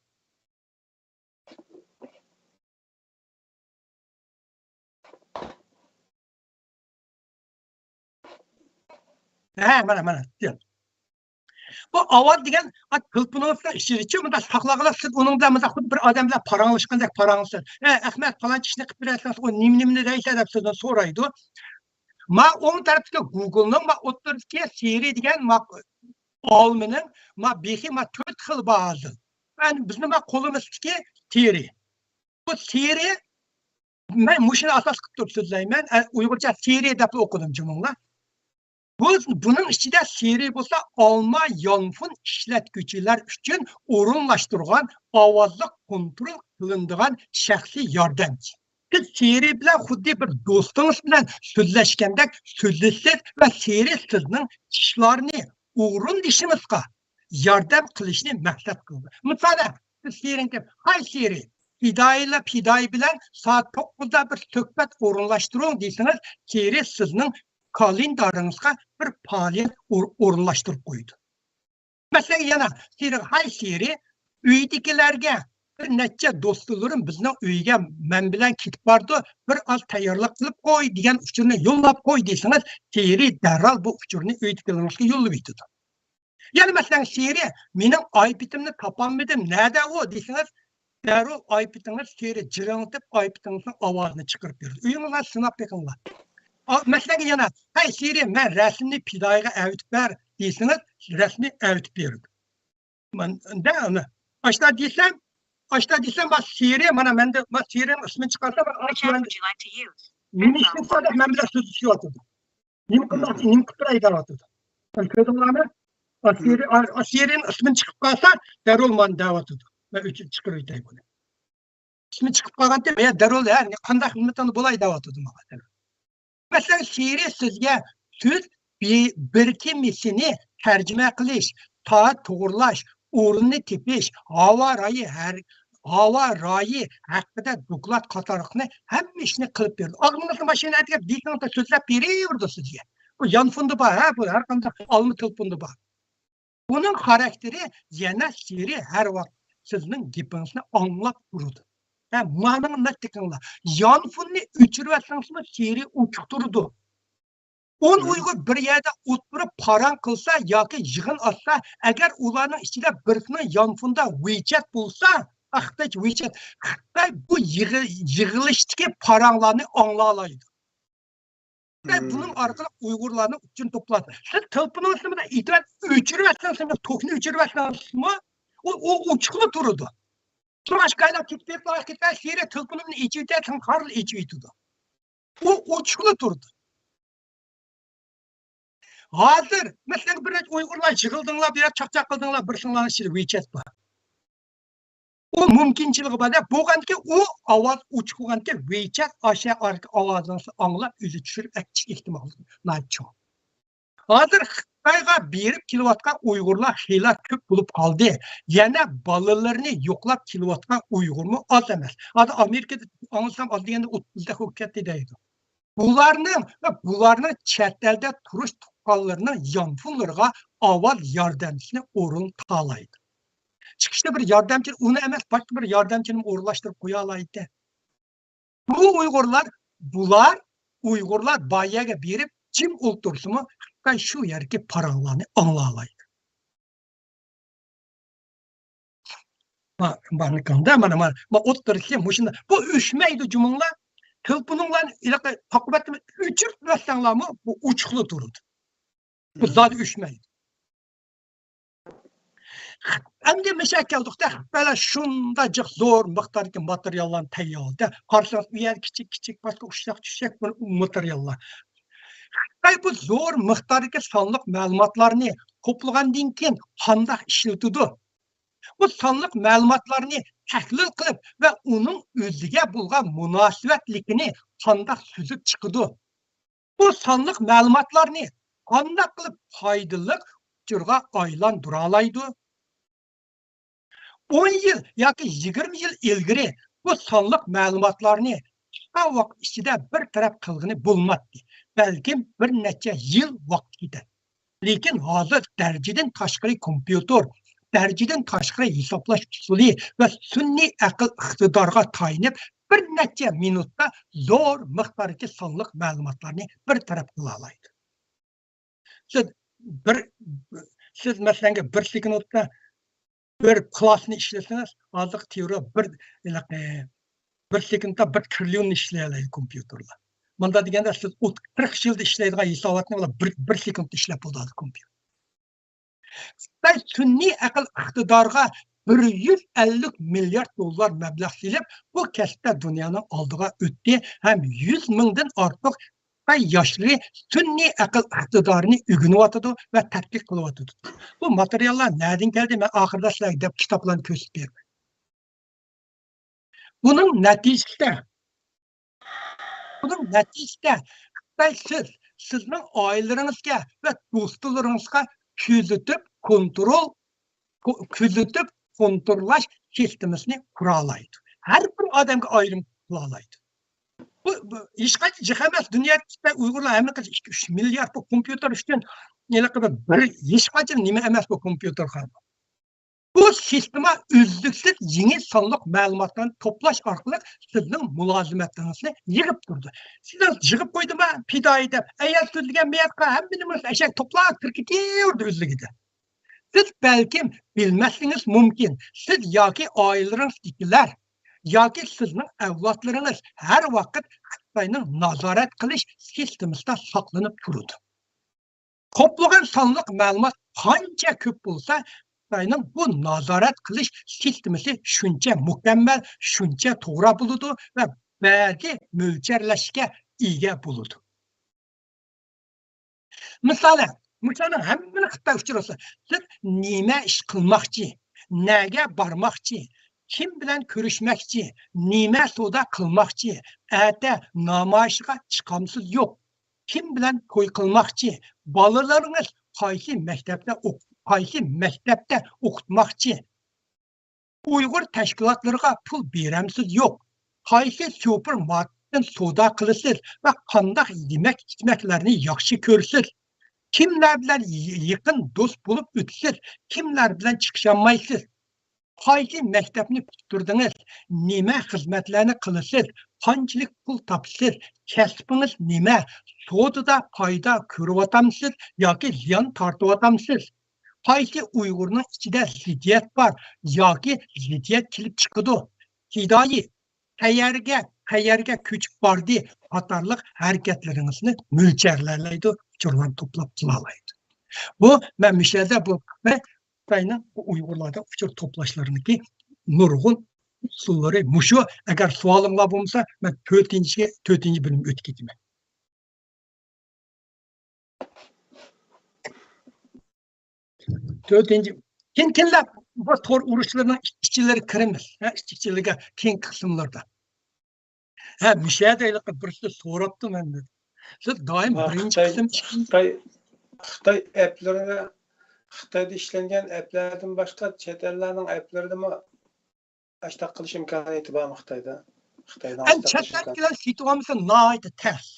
ھە، مانا، مانا. بۇ ئاۋاز دېگەن، ئا، تېلېفونىڭىزنىڭ ئىچىدىچۇ، مۇنداق ساقلىغىلى، سىز ئۇنىڭ بىلەن مۇنداق خۇددى بىر ئادەم بىلەن پاراڭلاشقاندەك پاراڭلىشىسىز. ھە، ئەخمەت، پالانچە ئىشنى قىلىپ بېرەسىز، ئۇ نېمە، نېمىنى دەيسە دەپ سىزدىن سورايدۇ. ما ئوڭ تەرەپتىكى گۇگلنىڭ ما ئوتتۇرىدىكى سىرى دېگەن ما ئالمىنىڭ ما بېخى ما تۆت خىل بار ھازىر. يەنى بىزنىڭ ما قولىمىزدىكى سىرى. بۇ سىرى، مەن مۇشۇنى ئاساس قىلىپ تۇرۇپ سۆزلەيمەن. ئە، ئۇيغۇرچە سىرى دەپ ئوقۇدۇم جۇمۇڭلار. بۇ، بۇنىڭ ئىچىدە سىرى بولسا ئالما يانفون ئىشلەتكۈچىلەر ئۈچۈن ئورۇنلاشتۇرغان ئاۋازلىق كونترول قىلىنىدىغان شەخسىي ياردەمچى. سىز سىرى بىلەن خۇددى بىر دوستىڭىز بىلەن سۆزلەشكەندەك سۆزلىشىسىز ۋە سىرى سىزنىڭ ئىشلارنى ئورۇندىشىڭىزغا ياردەم قىلىشنى مەقسەت قىلىدۇ. مىسالەن، سىز سىرىنى، «ھاي سىرى، پىدائىيلا پىدائىي بىلەن سائەت توققۇزدا بىر سۆھبەت ئورۇنلاشتۇرۇڭ» دېسىڭىز، سىرى سىزنىڭ كالېندارىڭىزغا بىر پائالىيەت ئور-، ئورۇنلاشتۇرۇپ قويىدۇ. مەسىلەن، يەنە سىرىغا، «ھاي سىرى، ئۆيدىكىلەرگە، بىر نەچچە دوستلىرىم بىزنىڭ ئۆيگە مەن بىلەن كېتىپ بارىدۇ، بىر ئاز تەييارلىق قىلىپ قوي» دېگەن ئۇچۇرنى يوللاپ قوي دېسىڭىز، سىرى دەرھال بۇ ئۇچۇرنى ئۆيدىكىلىرىڭىزگە يوللىۋېتىدۇ. يەنە مەسىلەن، سىرى، «مېنىڭ ئايپېدىمنى تاپالمىدىم، نەدە ئۇ؟» دېسىڭىز، دەررۇ ئايپېدىڭىز سىرى جىرىڭلىتىپ، ئايپېدىڭىزنىڭ ئاۋازىنى چىقىرىپ بېرىدۇ. ئۆيىڭىزدە سىناپ بېقىڭلار. ئا، مەسىلەن، يەنە، «ھەي سىرى، مەن رەسىمنى پىدائىيغا ئەۋېتىپ بەر» دېسىڭىز، رەسىمنى ئەۋېتىپ بېرىدۇ. مەن، دە، ئۇنى، ئاشتا دېسەم، ئاشتا دېسەم، ما سىرى، مانا مەندە، ما سىرىنىڭ ئىسمىنى چىقارسا، ما، نېمە ئىش قىلسا دە مەن بىلەن سۆزلىشىۋاتىدۇ. نېمە قىلماقچى، نېمە قىلىپ بېرەي دەۋاتىدۇ. سەن كۆردۈڭلارمۇ؟ ئاسىرى، ئا-، ئاسىرىنىڭ ئىسمىنى چىقىپ قالسا، دەررۇ مانا دەۋاتىدۇ. مەن ئۆچۈرۈپ چىقىرىۋېتەي بۇنى. ئىسمى چىقىپ قالغانتى، مەن دەررۇ، ھە، قانداق خىزمىتىڭنى بولاي دەۋاتىدۇ ماڭا. مەسىلەن، سىرى سىزگە سۆز بى-، بىركىمىسىنى تەرجىمە قىلىش، سائەت توغرىلاش، ئورۇننى تېپىش، ھاۋا رايى ھەر-، ھاۋا رايى ھەققىدە دوكلات قاتارلىقنى ھەممە ئىشنى قىلىپ بېرىدۇ. ئاغزىڭىزنى ماشىنا ئەتىگەپ دېسىڭىزلا سۆزلەپ بېرىۋېرىدۇ سىزگە. بۇ يانفوندا بار، ھە، بۇ ھەر قانداق ئالما تېلېفوندا بار. بۇنىڭ خاراكتېرى يەنە سىرى ھەر ۋاقىت سىزنىڭ گېپىڭىزنى ئاڭلاپ تۇرىدۇ. ھە، مانىڭ نەتتىكىڭلار. يانفوننى ئۆچۈرۈۋەتسىڭىزمۇ سىرى ئوچۇق تۇرىدۇ. ئون ئۇيغۇر بىر يەردە ئولتۇرۇپ پاراڭ قىلسا ياكى يىغىن ئاچسا، ئەگەر ئۇلارنىڭ ئىچىدە بىرسىنىڭ يانفوندا ۋىچەت بولسا، خىتايچە ۋىچەت، خىتاي بۇ يىغ-، يىغىلىشتىكى پاراڭلارنى ئاڭلالايدۇ. خىتاي بۇنىڭ ئارقىلىق ئۇيغۇرلارنىڭ ئۈچىنى توپلايدۇ. سىز تېلېفونىڭىزنى بىلەن ئېتىۋەت ئۆچۈرۈۋەتسىڭىز، توكنى ئۆچۈرۈۋەتسىڭىزمۇ، ئۇ، ئۇ ئوچۇقلا تۇرىدۇ. شۇڭا ئاشۇ كايلا كېتىپ بېرىپ، كېتىپ سىرى تېلېفونۇمنى ئېچىۋېتەي، سەن قارىلا ئېچىۋېتىدۇ. ئۇ ئوچۇقلا تۇرىدۇ. ھازىر، مەسىلەن، بىر نەچچە ئۇيغۇرلار يىغىلدىڭلار، بىر يەردە چاقچاق قىلدىڭلار، بىرسىڭلارنىڭ ئىچىدە ۋىچەت بار. ئۇ مۇمكىنچىلىكى بار-دە، بولغانكى ئۇ ئاۋاز ئوچۇق بولغانكى ۋىچەت ئاشۇ ئارقا ئاۋازىڭىزنى ئاڭلاپ ئۆزى چۈشۈرۈپ ئەكېتىش ئېھتىماللىقى ناھايىتى چوڭ. ھازىر خىتايغا بېرىپ كېلىۋاتقان ئۇيغۇرلار خېلى كۆپ بولۇپ قالدى. يەنە بالىلىرىنى يوقلاپ كېلىۋاتقان ئۇيغۇرمۇ ئاز ئەمەس. ھازىر ئامېرىكىدا ئاڭلىسام ئاز دېگەندە ئوتتۇزدەك بولۇپ كەتتى دەيدۇ. بۇلارنىڭ ۋە بۇلارنىڭ چەت ئەلدە تۇرۇش تۇغقانلىرىنىڭ يانفونلىرىغا ئاۋاز ياردەمچىسىنى ئورۇنلىتالايدۇ. چىقىشتا بىر ياردەمچى، ئۇنى ئەمەس، باشقا بىر ياردەمچىنى ئورۇنلاشتۇرۇپ قويالايدۇ. بۇ ئۇيغۇرلار، بۇلار، ئۇيغۇرلار بار يەرگە بېرىپ جىم ئولتۇرسىمۇ، خىتاي شۇ يەردىكى پاراڭلارنى ئاڭلالايدۇ. ما-، مانىكاڭدا، مانا، مانا، ما ئوتتۇرىسى مۇشۇنداق. بۇ ئۆچمەيدۇ جۇمۇڭلار. تېلېفونۇڭلارنى ھېلىقى ئاقىۋەتتە ئۆچۈرۈپ بەرسەڭلارمۇ، بۇ ئوچۇقلا تۇرىدۇ. بۇ زادى ئۆچمەيدۇ. ئەمدى مىسال كەلدۇقتا، خىتايلار شۇنداق جىق زور مىقداردىكى ماتېرىياللارنى تەييارلىدى. قارىسىڭىز، ئۇ يەر كىچىك، كىچىك، باشقا ئۇششاق چۈششەك بىر ماتېرىياللار. خىتاي بۇ زور مىقداردىكى سانلىق مەلۇماتلارنى توپلىغاندىن كېيىن قانداق ئىشلىتىدۇ؟ بۇ سانلىق مەلۇماتلارنى تەھلىل قىلىپ ۋە ئۇنىڭ ئۆزىگە بولغان مۇناسىۋەتلىكىنى قانداق سۈزۈپ چىقىدۇ؟ بۇ سانلىق مەلۇماتلارنى قانداق قىلىپ پايدىلىق ئۇچۇرغا ئايلاندۇرالايدۇ؟ ئون يىل ياكى يىگىرمە يىل ئىلگىرى بۇ سانلىق مەلۇماتلارنى قىسقا ۋاقىت ئىچىدە بىر تەرەپ قىلغىلى بولماتتى. بەلكىم بىر نەچچە يىل ۋاقىت كېتەتتى. لېكىن ھازىر دەرىجىدىن تاشقىرى كومپيۇتېر، دەرىجىدىن تاشقىرى ھېسابلاش ئۇسۇلى ۋە سۈنئىي ئەقىل ئىقتىدارىغا تايىنىپ، بىر نەچچە مىنۇتتا زور مىقداردىكى سانلىق مەلۇماتلارنى بىر تەرەپ قىلالايدۇ. سىز بىر، سىز مەسىلەنگە بىر سېكۇنتتا بىر كلاسنى ئىشلىسىڭىز، ھازىرقى تېئورىيە بىر، ھېلىقى، بىر سېكۇنتتا بىر تىرىليوننى ئىشلىيەلەيدۇ كومپيۇتېرلار. مۇنداق دېگەندە، سىز ئوت-، قىرىق يىلدا ئىشلەيدىغان ھېساباتنى بىر، بىر سېكۇنتتا ئىشلەپ بولىدۇ ھازىر كومپيۇتېر. خىتاي سۈنئىي ئەقىل ئىقتىدارىغا بىر يۈز ئەللىك مىليارد دوللار مەبلەغ سېلىپ، بۇ كەسىپتە دۇنيانىڭ ئالدىغا ئۆتتى ھەم يۈز مىڭدىن ئارتۇق خىتاي ياشلىرى سۈنئىي ئەقىل ئىقتىدارىنى ئۆگىنىۋاتىدۇ ۋە تەتقىق قىلىۋاتىدۇ. بۇ ماتېرىياللار نەدىن كەلدى؟ مەن ئاخىرىدا سىلەرگە دەپ كىتابلارنى كۆرسىتىپ بېرىمەن. بۇنىڭ نەتىجىسىدە، بۇنىڭ نەتىجىسىدە خىتاي سىز، سىزنىڭ ئائىلىلىرىڭىزگە ۋە دوستلىرىڭىزغا كۆزىتىپ، كونترول، كۆ-، كۆزىتىپ، كونتروللاش سىستېمىسىنى قۇرالايدۇ. ھەر بىر ئادەمگە ئايرىم قىلالايدۇ. بۇ، بۇ ھېچقانچە جىق ئەمەس. دۇنيادا ئۇيغۇرلار ھەممە قىز ئىككى، ئۈچ مىليارد بۇ كومپيۇتېر ئۈچۈن ھېلىقى بىر، بىر ھېچقانچە نېمە ئەمەس بۇ كومپيۇتېر قارىماق. بۇ سىستېما ئۈزلۈكسىز يېڭى سانلىق مەلۇماتلارنى توپلاش ئارقىلىق سىزنىڭ مۇلازىمەتلىرىڭىزنى يىغىپ تۇرىدۇ. سىزنىڭ يىغىپ قويدىما پىدائىي دەپ، ئەيەر سۆزلىگەن مېيەتقا ھەممىنى ئەشەك توپلاپ كىرىپ كېتىۋېرىدۇ ئۆزلۈكىدە. سىز بەلكىم بىلمەسلىكىڭىز مۇمكىن، سىز ياكى ئائىلىلىرىڭىزدىكىلەر ياكى سىزنىڭ ئەۋلادلىرىڭىز ھەر ۋاقىت خىتاينىڭ نازارەت قىلىش سىستېمىسىدا ساقلىنىپ تۇرىدۇ. توپلىغان سانلىق مەلۇمات قانچە كۆپ بولسا، خىتاينىڭ بۇ نازارەت قىلىش سىستېمىسى شۇنچە مۇكەممەل، شۇنچە توغرا بولىدۇ ۋە بەزى مۆلچەرلەشكە ئىگە بولىدۇ. مىسالەن، مۇشۇلارنىڭ ھەممىنى خىتاي ئۇچۇرلىسا، سىز نېمە ئىش قىلماقچى، نەگە بارماقچى، كىم بىلەن كۆرۈشمەكچى، نېمە سودا قىلماقچى، ئەتە نامايىشقا چىقامسىز يوق، كىم بىلەن توي قىلماقچى، بالىلىرىڭىز قايسى مەكتەپتە ئوق-، قايسى مەكتەپتە ئوقۇتماقچى، ئۇيغۇر تەشكىلاتلىرىغا پۇل بېرەمسىز يوق، قايسى سۇپېرماركېتتىن سودا قىلىسىز ۋە قانداق يېمەك ئىچمەكلەرنى ياخشى كۆرىسىز، كىملەر بىلەن ي-، يېقىن دوست بولۇپ ئۆتىسىز، كىملەر بىلەن چىقىشالمايسىز، قايسى مەكتەپنى پۈتتۈردىڭىز، نېمە خىزمەتلەرنى قىلىسىز، قانچىلىك پۇل تاپىسىز، كەسپىڭىز نېمە، سودىدا پايدا كۆرۈۋاتامسىز ياكى زىيان تارتىۋاتامسىز؟ قايسى ئۇيغۇرنىڭ ئىچىدە زىددىيەت بار ياكى زىددىيەت كېلىپ چىقىدۇ؟ پىدائىي قەيەرگە، قەيەرگە كۆچۈپ باردى قاتارلىق ھەرىكەتلىرىڭىزنى مۆلچەرلەيدۇ، ئۇچۇرلارنى توپلاپ قىلالايدۇ. بۇ، مەن مۇشۇ يەردە بۇ خىتاينىڭ بۇ ئۇيغۇرلاردا ئۇچۇر توپلاشلىرىنىڭكى نۇرغۇن ئۇسۇللىرى مۇشۇ. ئەگەر سوئالىڭلار بولمىسا، مەن تۆتىنچى، تۆتىنچى بۆلۈمگە ئۆتۈپ كېتىمەن. تۆتىنچى، كېيىن كېيىنلەپ بۇ تور ئۇرۇشلىرىنىڭ ئىچ-، ئىچىلىرىگە كىرىمىز. ھە، ئىچ-، ئىچىلىرىگە كېيىنكى قىسىملاردا. ھە، مۇشۇ يەردە ھېلىقى بىرسى سوراپتۇ مەندىن. سىز دائىم ھە، بىرىنچى خىتاي، قىسىم، خىتاي، خىتاي ئەپلىرىنى، خىتايدا ئىشلەنگەن ئەپلەردىن باشقا چەت ئەللەرنىڭ ئەپلىرىدىمۇ ئاشتاق قىلىش ئىمكانىيىتى بارمۇ خىتايدا؟ خىتاينىڭ ئەمدى ئاشتاق چەت قىلىش ئەلدىكىلەر ئىمكانىيىتى. سېتىۋالمىسا ناھايىتى تەس.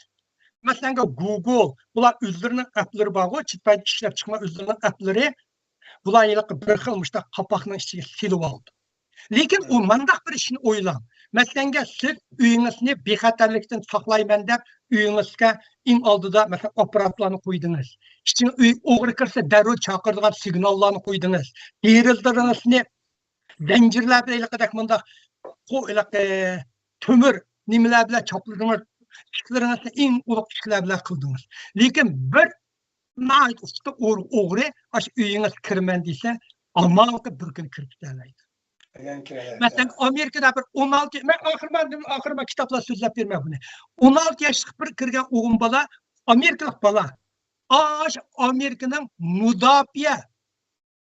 مەسىلەنگە، گۇگل، بۇلار ئۆزلىرىنىڭ ئەپلىرى بارغۇ، چەت ئەلدە ئىشلەپ چىقما ئۆزلىرىنىڭ ئەپلىرى. بۇلار ھېلىقى بىر خىل مۇشۇنداق قاپاقنىڭ ئىچىگە سېلىۋالىدۇ. لېكىن ئۇ مۇنداق بىر ئىشنى ئويلاڭ. مەسىلەنگە، سىز ئۆيىڭىزنى بىخەتەرلىكتىن ساقلايمەن دەپ، ئۆيىڭىزگە ئەڭ ئالدىدا، مەسىلەن، ئاپپاراتلارنى قويدىڭىز. ئىچىڭ ئۆي ئوغرى كىرسە، دەررۇ چاقىرىدىغان سىگناللارنى قويدىڭىز. دېرىزىلىرىڭىزنى زەنجىرلەر بىلەن ھېلىقىدەك مۇنداق قو-، ھېلىقى تۆمۈر نېمىلەر بىلەن چاپلىدىڭىز، ئىشىكلىرىڭىزنى ئەڭ ئۇلۇغ ئىشىكلەر بىلەن قىلدىڭىز. لېكىن بىر ناھايىتى ئۇستا ئوغ-، ئوغرى ئاشۇ ئۆيىڭىزگە كىرىمەن دېسە، ئامما بىر كۈنى كىرىپ كېتەلەيدۇ. مەسىلەن، ئامېرىكىدا بىر ئون ئالتە، مەن ئاخىرى، مەن ئاخىرى مەن كىتابلار سۆزلەپ بېرىمەن بۇنى. ئون ئالتە ياشلىق بىر كىرگەن ئوغۇل بالا، ئامېرىكىلىق بالا، ئاشۇ ئامېرىكىنىڭ مۇداپىئە،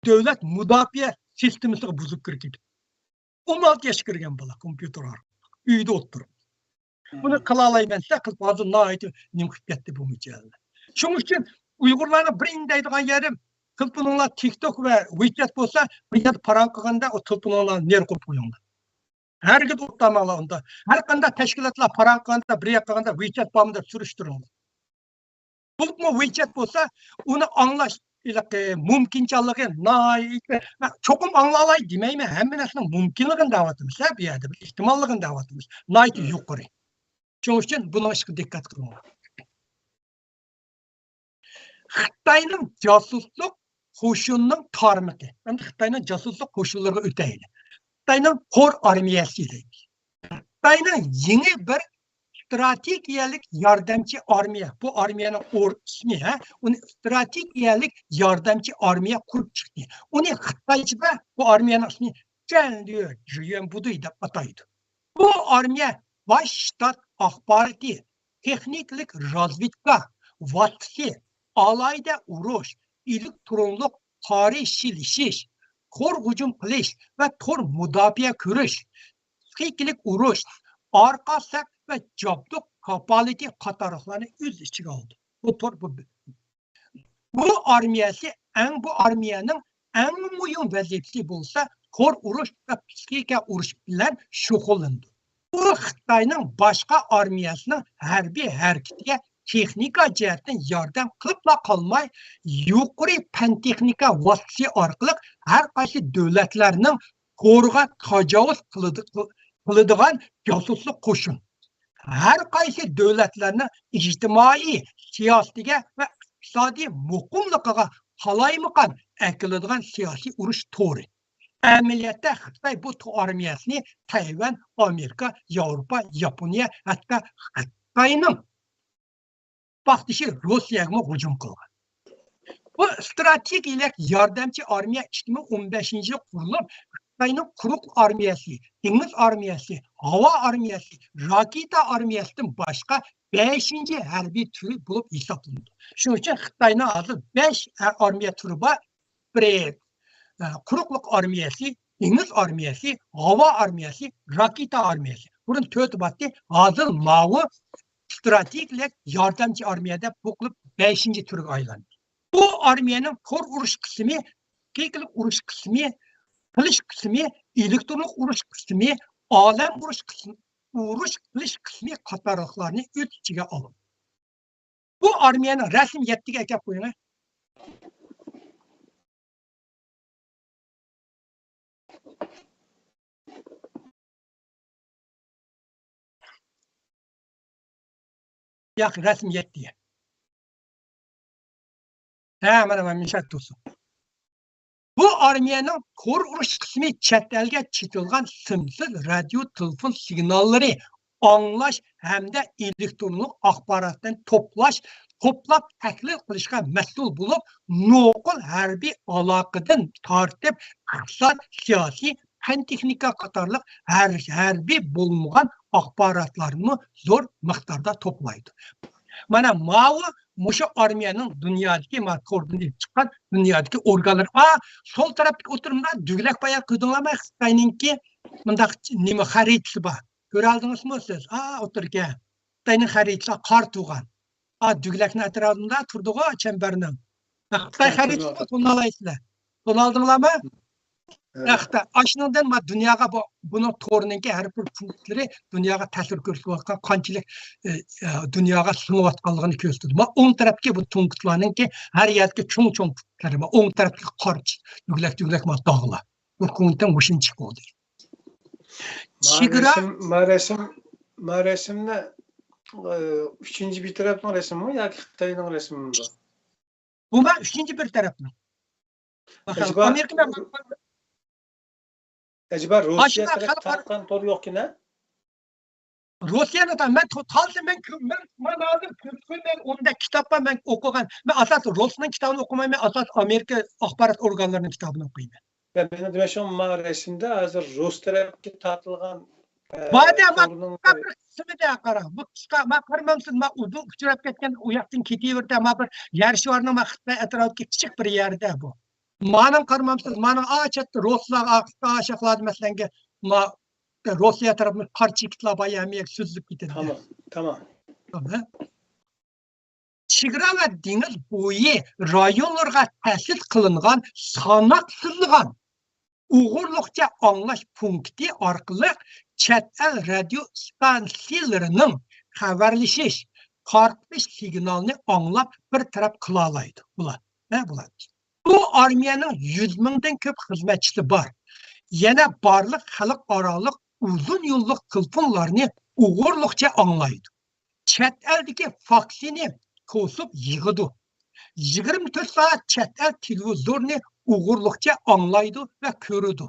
دۆلەت مۇداپىئە سىستېمىسىغا بۇزۇپ كىرىپ كېتىپ، ئون ئالتە ياشقا كىرگەن بالا كومپيۇتېر ئارقىلىق ئۆيدە ئولتۇرۇپ. بۇنى قىلالايمەن دېسە، قىلىپ ھازىر ناھايىتى نېمە قىلىپ كەتتى بۇ مىجەللە. شۇنىڭ ئۈچۈن ئۇيغۇرلارنىڭ بىرىنچى دەيدىغان يېرىم، تېلېفونۇڭلار تىك توك ۋە ۋېچەت بولسا، بىر يەردە پاراڭ قىلغاندا ئۇ تېلېفونۇڭلارنى نېرى قويۇپ قويۇڭلار. ھەرگىز ئوتلاماڭلار ئۇندا. ھەر قانداق تەشكىلاتلار پاراڭ قىلغاندا، بىر ياققا قىلغاندا ۋېچەت بارمۇ دەپ سۈرۈشتۈرۈڭلار. بولۇپمۇ ۋېچەت بولسا، ئۇنى ئاڭلاش ھېلىقى مۇمكىنچانلىقى ناھايىتى، چوقۇم ئاڭلالاي دېمەيمەن، ھەممە نەرسىنىڭ مۇمكىنلىقىنى دەۋاتىمىز، ھە، بۇ يەردە بىر ئېھتىماللىقىنى دەۋاتىمىز، ناھايىتى يۇقىرى. شۇنىڭ ئۈچۈن بۇنىڭ ئىشقا دىققەت قىلىڭلار. خىتاينىڭ جاسۇسلۇق قوشۇنىنىڭ تارمىقى. ئەمدى خىتاينىڭ جاسۇسلۇق قوشۇنلىرىغا ئۆتەيلى. خىتاينىڭ قور ئارمىيەسى دەيمىز. خىتاينىڭ يېڭى بىر ستراتېگىيەلىك ياردەمچى ئارمىيە. بۇ ئارمىيەنىڭ ئور-، ئىسمى، ھە؟ ئۇنى ستراتېگىيەلىك ياردەمچى ئارمىيە قۇرۇپ چىقتى. ئۇنى خىتايچىدا بۇ ئارمىيەنىڭ ئىسمى جەنليۆ جيۈەنبۇدۇي دەپ ئاتايدۇ. بۇ ئارمىيە باش شتات ئاپپاراتى، تېخنىكىلىق رازۋېدكا ۋاسىتىسى، ئالاھىدە ئۇرۇش، ئېلېكترونلۇق قارشىلىشىش، تور ھۇجۇم قىلىش ۋە تور مۇداپىئە كۆرۈش، پسىخىكىلىق ئۇرۇش، ئارقا سەپ ۋە جابدۇق كاپالىتى قاتارلىقلارنى ئۆز ئىچىگە ئالىدۇ. بۇ تور، بۇ بۇ ئارمىيەسى ئەڭ، بۇ ئارمىيەنىڭ ئەڭ مۇھىم ۋەزىپىسى بولسا تور ئۇرۇش ۋە پسىخىكا ئۇرۇش بىلەن شۇغۇللىنىدۇ. بۇ خىتاينىڭ باشقا ئارمىيەسىنىڭ ھەربىي ھەرىكىتىگە تېخنىكا جەھەتتىن ياردەم قىلىپلا قالماي، يۇقىرى پەن تېخنىكا ۋاسىتىسى ئارقىلىق ھەر قايسى دۆلەتلەرنىڭ تورىغا تاجاۋۇز قىلىدىغان جاسۇسلۇق قوشۇن. ھەر قايسى دۆلەتلەرنىڭ ئىجتىمائىي، سىياسىتىگە ۋە ئىقتىسادىي مۇقىملىقىغا قالايمىقان ئەكېلىدىغان سىياسىي ئۇرۇش تورى. ئەمەلىيەتتە خىتاي بۇ تو-، ئارمىيەسىنى تەيۋەن، ئامېرىكا، ياۋروپا، ياپونىيە، ھەتتا خىتاينىڭ ئىتتىپاقدىشى روسىيەگىمۇ ھۇجۇم قىلغان. بۇ ستراتېگىيەلىك ياردەمچى ئارمىيە ئىككى مىڭ ئون بەشىنچى يىلى قۇرۇلۇپ، خىتاينىڭ قۇرۇق ئارمىيەسى، دېڭىز ئارمىيەسى، ھاۋا ئارمىيەسى، راكېتا ئارمىيەسىدىن باشقا بەشىنچى ھەربىي تۈرى بولۇپ ھېسابلىنىدۇ. شۇنىڭ ئۈچۈن خىتاينىڭ ھازىر بەش ئارمىيە تۈرى بار. بىرى، ئە، قۇرۇقلۇق ئارمىيەسى، دېڭىز ئارمىيەسى، ھاۋا ئارمىيەسى، راكېتا ئارمىيەسى. بۇرۇن تۆتى بارتى، ھازىر ماۋۇ ستراتېگىيەلىك ياردەمچى ئارمىيە دەپ بۇ قىلىپ بەشىنچى تۈرگە ئايلاندى. بۇ ئارمىيەنىڭ تور ئۇرۇش قىسمى، تېخنىكىلىق ئۇرۇش قىسمى، قىلىش قىسمى، ئېلېكترونلۇق ئۇرۇش قىسمى، ئالەم ئۇرۇش قىسمى، ئۇرۇش قىلىش قىسمى قاتارلىقلارنى ئۆز ئىچىگە ئالىدۇ. بۇ ئارمىيەنىڭ رەسىم يەتتىگە ئەكەپ قويۇڭ. ياق، رەسىم يەتتىگە. ھە، مانا، مانا، مۇشۇ يەردە تۇرسۇن. بۇ ئارمىيەنىڭ تور ئۇرۇش قىسمى چەت ئەلگە چېتىلغان سىمسىز رادىيو تېلېفون سىگناللىرى ئاڭلاش ھەمدە ئېلېكترونلۇق ئاخباراتنى توپلاش، توپلاپ تەھلىل قىلىشقا مەسئۇل بولۇپ، نوقۇل ھەربىي ئالاقىدىن تارتىپ ئىقتىساد، سىياسىي، پەن تېخنىكا قاتارلىق ھەر، ھەربىي بولمىغان ئاخباراتلارنىمۇ زور مىقداردا توپلايدۇ. مانا ماۋۇ مۇشۇ ئارمىيەنىڭ دۇنيادىكى، مانا توردىن ئېلىپ چىققان دۇنيادىكى ئورگانلىرى. ئا، سول تەرەپتىكى ئوتتۇرىمدا دۈگىلەك بايان قىلدىڭلارمۇ؟ خىتاينىڭكى مۇنداق نېمە خەرىتىسى بار. كۆرەلدىڭىزمۇ سىز؟ ئا، ئوتتۇرىكەن. خىتاينىڭ خەرىتىسى قارا تۇغان. ئا، دۈگىلەكنىڭ ئەتراپىدا تۇرىدىغۇ چەمبەرنىڭ. خىتاي خەرىتىسىنى تونۇۋالايسىلەر. تونۇۋالدىڭلارمۇ؟ ھە. ئاشۇنىڭدىن ما دۇنياغا بۇ، بۇنىڭ تورىنىڭكى ھەر بىر پونكىتلىرى دۇنياغا تەسىر كۆرسىتىۋاتقان، قانچىلىك، ئە، ئە، دۇنياغا سىڭىۋاتقانلىقىنى كۆرسىتىدۇ. ما ئوڭ تەرەپتىكى بۇ پونكىتلارنىڭكى ھەر يەردىكى چوڭ چوڭ پونكىتلىرى، ما ئوڭ تەرەپتىكى قارا دۈگىلەك دۈگىلەك ما داغلار. بۇ پونكىتنىڭ مۇشۇنچىلىك بولدى. ما چېگرا رەسىم، ما رەسىم، ما رەسىمنى، ئە، ئۈچىنچى بىر تەرەپنىڭ رەسىمىمۇ ياكى خىتاينىڭ رەسىمىمۇ؟ بۇ ما ئۈچىنچى بىر تەرەپنىڭ. ئەجەبا، ئامېرىكا مەن ئەجەبا روسىيە ئاشۇنداق تەرەپ خەلق تارتقان تور يوقكىنە؟ روسىيەنى تا-، مەن تو-، تالىسى مەن كۆ-، مەن، مەن ھازىر كۆپ، مەن ئوندەك كىتاب بار، مەن ئوقۇغان. مەن ئاساسەن روسنىڭ كىتابىنى ئوقۇمايمەن، ئاساسەن ئامېرىكا ئاخبارات ئورگانلىرىنىڭ كىتابىنى ئوقۇيمەن. يا، مېنىڭ دېمەكچىم، ما رەسىمدە ھازىر رۇس تەرەپكە تارتىلغان، ئە، باردا، ما، تورنىڭ قىسقا بىر قىسمىدا قارا. بۇ قىسقا، ما قارىمامسىز، ما ئۇزۇن ئۇچراپ كەتكەن، ئۇ ياقتىن كېتىۋېرىدۇ، ما بىر يەر شارىنىڭ ما خىتاي ئەتراپىدىكى كىچىك بىر يەردە بۇ. مانىڭ قارىمامسىز، مانىڭ ئا چەتتە روسلار، ئا، ئاشاقلاردا مەسىلەنگە، ما، روسىيە تەرەپنىڭ قارا چېكىتلار بار، يەنى سۈزۈلۈپ كېتىدۇ. تامام، تامام. تامام. چېگرا ۋە دېڭىز بويى رايونلىرىغا تەسىس قىلىنغان ساناق سىزىلغان ئۇيغۇرلۇقچە ئاڭلاش پونكىتى ئارقىلىق چەت ئەل رادىيو ئىستانسىيەلىرىنىڭ خەۋەرلىشىش، تارقىتىش سىگنالىنى ئاڭلاپ بىر تەرەپ قىلالايدۇ. بۇلار، ھە، بۇلار. بۇ ئارمىيەنىڭ يۈز مىڭدىن كۆپ خىزمەتچىسى بار. يەنە بارلىق خەلقئارالىق ئۇزۇن يوللۇق تېلېفونلارنى ئۇيغۇرلۇقچە ئاڭلايدۇ. چەت ئەلدىكى فاكسنى توسۇپ يىغىدۇ. يىگىرمە تۆت سائەت چەت ئەل تېلېۋىزورىنى ئۇيغۇرلۇقچە ئاڭلايدۇ ۋە كۆرىدۇ.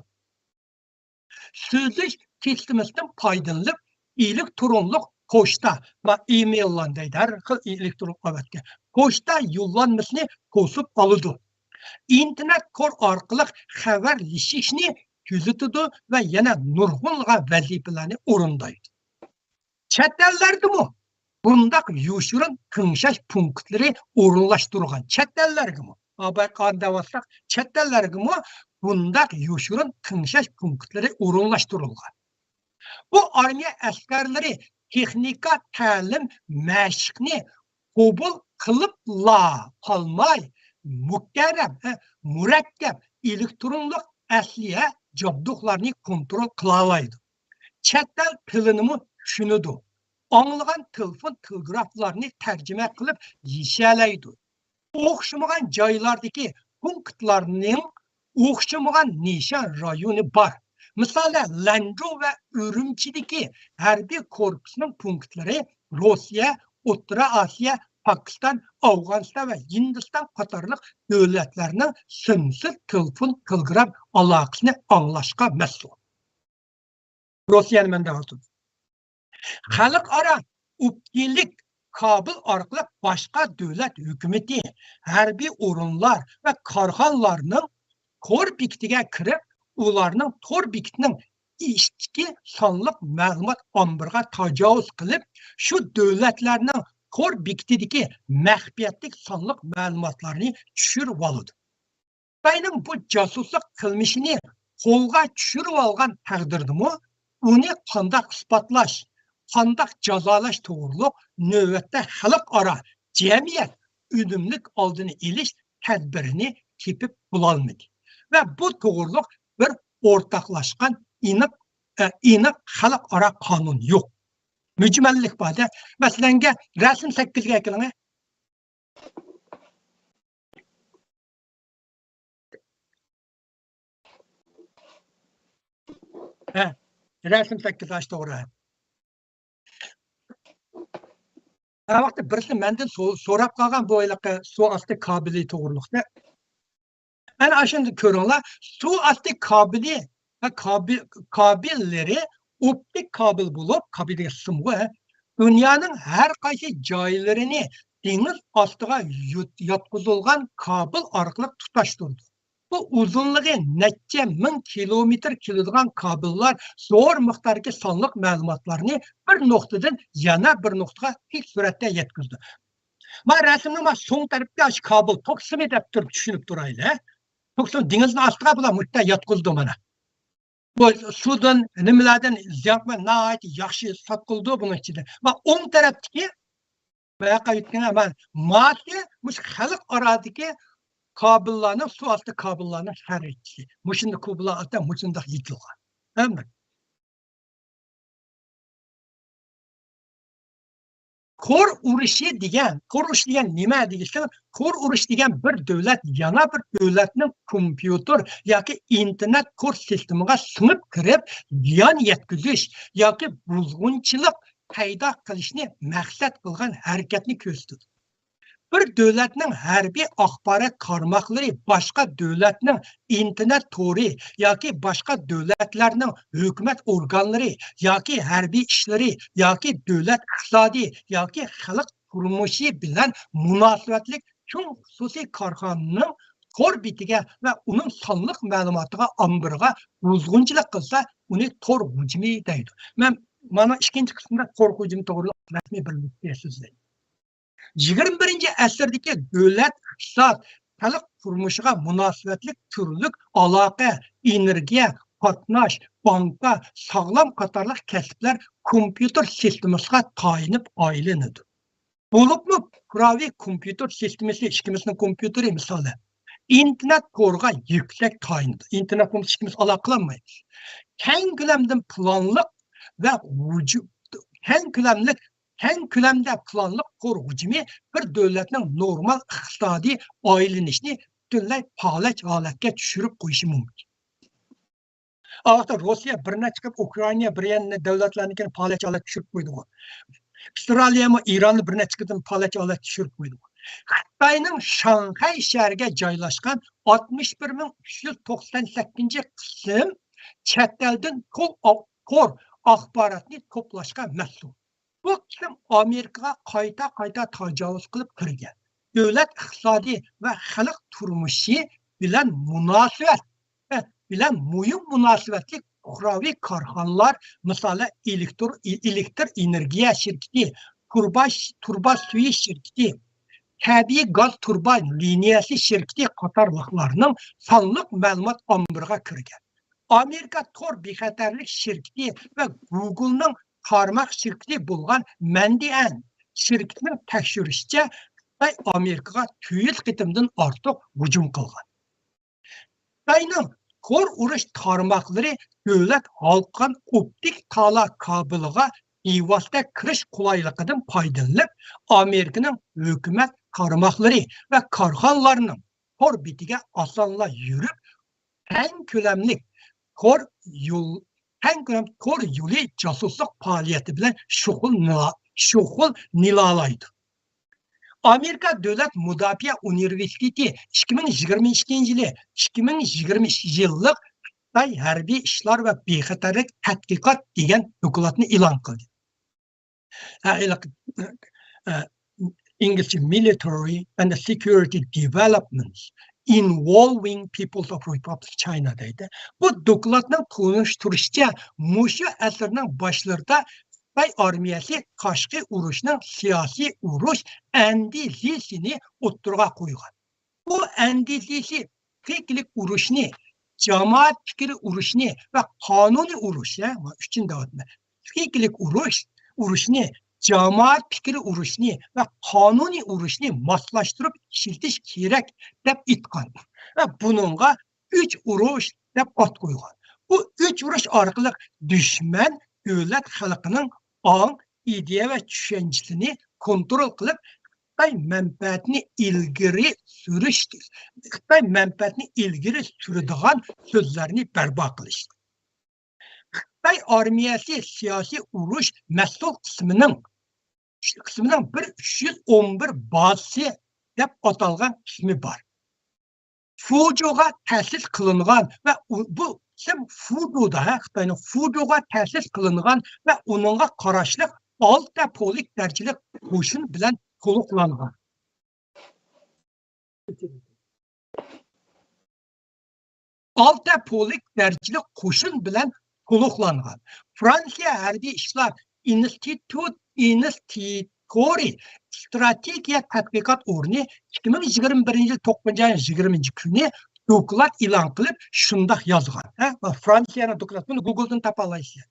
سۆزلىشىش سىستېمىسىدىن پايدىلىنىپ، ئېلېكترونلۇق پوچتا، ما، ئېمېيللار دەيدۇ، ھەر خىل ئېلېكترون ئەۋەتكەن پوچتا يوللانمىسىنى توسۇپ ئالىدۇ. ئىنتېرنېت تور ئارقىلىق خەۋەرلىشىشنى كۆزىتىدۇ ۋە يەنە نۇرغۇنلىغان ۋەزىپىلەرنى ئورۇندايدۇ. چەت ئەللەردىمۇ بۇنداق يوشۇرۇن تىڭشاش پونكىتلىرى ئورۇنلاشتۇرغان. چەت ئەللەرگىمۇ، ئاباي قان دەۋاتساق، چەت ئەللەرگىمۇ بۇنداق يوشۇرۇن تىڭشاش پونكىتلىرى ئورۇنلاشتۇرۇلغان. بۇ ئارمىيە ئەسكەرلىرى تېخنىكا تەلىم مەشىقنى قوبۇل قىلىپلا قالماي، مۇكەررەم، ھە، مۇرەككەپ ئېلېكترونلۇق ئەسلىھە جابدۇقلارنى كونترول قىلالايدۇ. چەت ئەل تىلىنىمۇ چۈشىنىدۇ. ئاڭلىغان تېلېفون تېلېگرافلارنى تەرجىمە قىلىپ يېشەلەيدۇ. ئوخشىمىغان جايلاردىكى پونكىتلارنىڭ ئوخشىمىغان نىشان رايونى بار. مىسالەن، لەنجۇ ۋە ئۈرۈمچىدىكى ھەربىي كورپۇسنىڭ پونكىتلىرى روسىيە، ئوتتۇرا ئاسىيا، پاكىستان، ئافغانىستان ۋە ھىندىستان قاتارلىق دۆلەتلەرنىڭ سىمسىز تېلېفون، تېلېگراف ئالاقىسىنى ئاڭلاشقا مەسئۇل. روسىيەنى مەن دەۋاتىمەن. خەلقئارا ئوپتىكىلىق كابېل ئارقىلىق باشقا دۆلەت ھۆكۈمىتى، ھەربىي ئورۇنلار ۋە كارخانىلارنىڭ تور بېكىتىگە كىرىپ، ئۇلارنىڭ تور بېكىتىنىڭ ئىچكى سانلىق مەلۇمات ئامبىرىغا تاجاۋۇز قىلىپ، شۇ دۆلەتلەرنىڭ تور بېكىتىدىكى مەخپىيەتلىك سانلىق مەلۇماتلارنى چۈشۈرۈۋالىدۇ. خىتاينىڭ بۇ جاسۇسلۇق قىلمىشىنى قولغا چۈشۈرۈۋالغان تەقدىردىمۇ، ئۇنى قانداق ئىسپاتلاش، قانداق جازالاش توغرۇلۇق نۆۋەتتە خەلقئارا جەمئىيەت ئۈنۈملۈك ئالدىنى ئېلىش تەدبىرىنى تېپىپ بولالمىدى ۋە بۇ توغرۇلۇق بىر ئورتاقلاشقان ئېنىق، ئېنىق خەلقئارا قانۇن يوق. مۈجمەللىك بار-دە. مەسىلەنگە، رەسىم سەككىزگە ئەكېلىڭە. ھە، رەسىم سەككىز ئاشۇ توغرا. ھە، ۋاقىتتا بىرسى مەندىن سو-، سوراپ قالغان بۇ ھېلىقى سۇ ئاستى كابېلى توغرۇلۇقتا. ئەنە ئاشۇنى كۆرۈڭلار، سۇ ئاستى كابېلى ۋە كابېل، كابېللىرى ئوپتىك كابېل بولۇپ، كابېل دېگەن سىمغۇ، ھە، دۇنيانىڭ ھەر قايسى جايلىرىنى دېڭىز ئاستىغا يۇت-، ياتقۇزۇلغان كابېل ئارقىلىق تۇتاشتۇرىدۇ. بۇ ئۇزۇنلۇقى نەچچە مىڭ كىلومېتىر كېلىدىغان كابېللار زور مىقداردىكى سانلىق مەلۇماتلارنى بىر نۇقتىدىن يەنە بىر نۇقتىغا تېز سۈرئەتتە يەتكۈزىدۇ. ما رەسىمنى ما سوڭ تەرەپكە ئاشۇ كابېل توك سىمى دەپ تۇرۇپ چۈشىنىپ تۇرايلى. توك سىمى دېڭىزنىڭ ئاستىغا بۇلار مۇشتا ياتقۇزىدۇ مانا. بۇ سۇدىن، نېمىلەردىن زىيان قىلماي ناھايىتى ياخشى ساقلىدۇ بۇنىڭ ئىچىدە. ما ئوڭ تەرەپتىكى، باياقى ئېيتقان، ما، ماسى مۇشۇ خەلقئارادىكى كابېللارنىڭ، سۇ ئاستى كابېللارنىڭ خەرىتىسى. مۇشۇنداق كابېللار ئالدى مۇشۇنداق يېتىلغان. ھەممە. تور ئۇرۇشى دېگەن، تور ئۇرۇشى دېگەن نېمە دېگەن، تور ئۇرۇشى دېگەن بىر دۆلەت يەنە بىر دۆلەتنىڭ كومپيۇتېر ياكى ئىنتېرنېت تور سىستېمىغا سىڭىپ كىرىپ، زىيان يەتكۈزۈش ياكى بۇزغۇنچىلىق پەيدا قىلىشنى مەقسەت قىلغان ھەرىكەتنى كۆرسىتىدۇ. بىر دۆلەتنىڭ ھەربىي ئاخبارات تارماقلىرى باشقا دۆلەتنىڭ ئىنتېرنېت تورى ياكى باشقا دۆلەتلەرنىڭ ھۆكۈمەت ئورگانلىرى ياكى ھەربىي ئىشلىرى ياكى دۆلەت ئىقتىسادى ياكى خەلق تۇرمۇشى بىلەن مۇناسىۋەتلىك چوڭ خۇسۇسىي كارخانىنىڭ تور بېتىگە ۋە ئۇنىڭ سانلىق مەلۇماتىغا ئامبىرىغا بۇزغۇنچىلىق قىلسا، ئۇنى تور ھۇجۇمى دەيدۇ. مەن مانا ئىككىنچى قىسىمدا تور ھۇجۇمى توغرىلىق رەسمىي بىر نۇقتىنى سۆزلەيمەن. يىگىرمە بىرىنچى ئەسىردىكى دۆلەت ئىقتىساد، خەلق تۇرمۇشىغا مۇناسىۋەتلىك تۈرلۈك ئالاقە، ئېنېرگىيە، قاتناش، بانكا، ساغلام قاتارلىق كەسىپلەر كومپيۇتېر سىستېمىسىغا تايىنىپ ئايلىنىدۇ. بولۇپمۇ پۇقراۋى كومپيۇتېر سىستېمىسى، ئىككىمىزنىڭ كومپيۇتېرى مىسالى، ئىنتېرنېت تورىغا يۈكسەك تايىنىدۇ. ئىنتېرنېت بولمىسا ئىككىمىز ئالاقە قىلالمايمىز. كەڭ كۆلەمدىن پىلانلىق ۋە ھۇجۇم، كەڭ كۆلەملىك، كەڭ كۆلەمدە پىلانلىق تور ھۇجۇمى بىر دۆلەتنىڭ نورمال ئىقتىسادىي ئايلىنىشىنى پۈتۈنلەي پالەچ ھالەتكە چۈشۈرۈپ قويۇشى مۇمكىن. ئاۋاقتا روسىيە بىر نەچچە قېتىم ئۇكرائىنا بىر يەنە دۆلەتلەرنىڭكىنى پالەچ ھالەتكە چۈشۈرۈپ قويدىغۇ. ئىسرائىلىيەمۇ ئىراننى بىر نەچچە قېتىم پالەچ ھالەتكە چۈشۈرۈپ قويدىغۇ. خىتاينىڭ شاڭخەي شەھىرىگە جايلاشقان ئاتمىش بىر مىڭ ئۈچ يۈز توقسان سەككىزىنچى قىسىم چەت ئەلدىن تور، تور ئاخباراتنى توپلاشقا مەسئۇل. بۇ قىسىم ئامېرىكىغا قايتا-قايتا تاجاۋۇز قىلىپ كىرگەن. دۆلەت ئىقتىسادى ۋە خەلق تۇرمۇشى بىلەن مۇناسىۋەت، بىلەن مۇھىم مۇناسىۋەتلىك پۇقراۋى كارخانىلار، مىسالى، ئېلېكتر، ئېلېكتر ئېنېرگىيە شىركىتى، تۇرۇبا، تۇرۇبا سۈيى شىركىتى، تەبىئىي گاز تۇرۇبا لىنىيەسى شىركىتى قاتارلىقلارنىڭ سانلىق مەلۇمات ئامبىرىغا كىرگەن. ئامېرىكا تور بىخەتەرلىك شىركىتى ۋە گۇگلنىڭ تارماق شىركىتى بولغان مەندىئەن شىركىتىنىڭ تەكشۈرۈشىچە، خىتاي ئامېرىكىغا تۆت قېتىمدىن ئارتۇق ھۇجۇم قىلغان. خىتاينىڭ تور ئۇرۇش تارماقلىرى دۆلەت ھالقان ئوپتىك تالا كابېلىغا بىۋاسىتە كىرىش قولايلىقىدىن پايدىلىنىپ، ئامېرىكىنىڭ ھۆكۈمەت تارماقلىرى ۋە كارخانىلارنىڭ تور بېتىگە ئاسانلا يۈرۈپ، كەڭ كۆلەملىك تور يول، كەڭ كۆلەم تور يولى جاسۇسلۇق پائالىيىتى بىلەن شۇغۇللىنا-، شۇغۇللىنالايدۇ. ئامېرىكا دۆلەت مۇداپىئە ئۇنىۋېرسىتېتى ئىككى مىڭ يىگىرمە ئىككىنچى يىلى، ئىككى مىڭ يىگىرمە ئىككىنچى يىللىق خىتاي ھەربىي ئىشلار ۋە بىخەتەرلىك تەتقىقات دېگەن دوكلاتنى ئېلان قىلدى. ھە، ھېلىقى، ئە، ئىنگلىزچە Military and Security Developments Involving Peoples of Republic of China دەيدۇ. بۇ دوكلاتنىڭ تونۇشتۇرۇشىچە، مۇشۇ ئەسىرنىڭ باشلىرىدا خىتاي ئارمىيەسى تاشقى ئۇرۇشنىڭ سىياسىي ئۇرۇش ئەندىزىسىنى ئوتتۇرىغا قويغان. بۇ ئەندىزىسى پىسخىكىلىق ئۇرۇشنى، جامائەت پىكرى ئۇرۇشنى ۋە قانۇنىي ئۇرۇش، ھە، مانا ئۈچىنى دەۋاتىمەن. پىسخىكىلىق ئۇرۇش، ئۇرۇشنى، جامائەت پىكرى ئۇرۇشنى ۋە قانۇنىي ئۇرۇشنى ماسلاشتۇرۇپ ئىشلىتىش كېرەك، دەپ ئېيتقان. ۋە بۇنىڭغا ئۈچ ئۇرۇش دەپ ئات قويغان. بۇ ئۈچ ئۇرۇش ئارقىلىق دۈشمەن دۆلەت خەلقىنىڭ ئاڭ، ئىدىيە ۋە چۈشەنچىسىنى كونترول قىلىپ، خىتاي مەنپەئەتىنى ئىلگىرى سۈرۈش، خىتاي مەنپەئەتىنى ئىلگىرى سۈرىدىغان سۆزلەرنى بەرپا قىلىش. خىتاي ئارمىيەسى سىياسىي ئۇرۇش مەسئۇل قىسمىنىڭ، قىسمىنىڭ بىر ئۈچ يۈز ئون بىر بازىسى دەپ ئاتالغان قىسمى بار. فۇجۇغا تەسىس قىلىنغان ۋە ئۇ، بۇ قىسىم فۇجۇدا، ھە، خىتاينىڭ فۇجۇغا تەسىس قىلىنغان ۋە ئۇنىڭغا قاراشلىق ئالتە پولك دەرىجىلىك قوشۇن بىلەن تولۇقلانغان. ئالتە پولك دەرىجىلىك قوشۇن بىلەن تولۇقلانغان. فرانسىيە ھەربىي ئىشلار ئىنستىتۇت، ئىنستىتورى ئىستراتېگىيە تەتقىقات ئورنى ئىككى مىڭ يىگىرمە بىرىنچى يىل توققۇزىنچى ئاينىڭ يىگىرمىنچى كۈنى دوكلات ئېلان قىلىپ، شۇنداق يازغان. ھە، فرانسىيەنىڭ دوكلاتى، بۇنى گوگلدىن تاپالايسىز.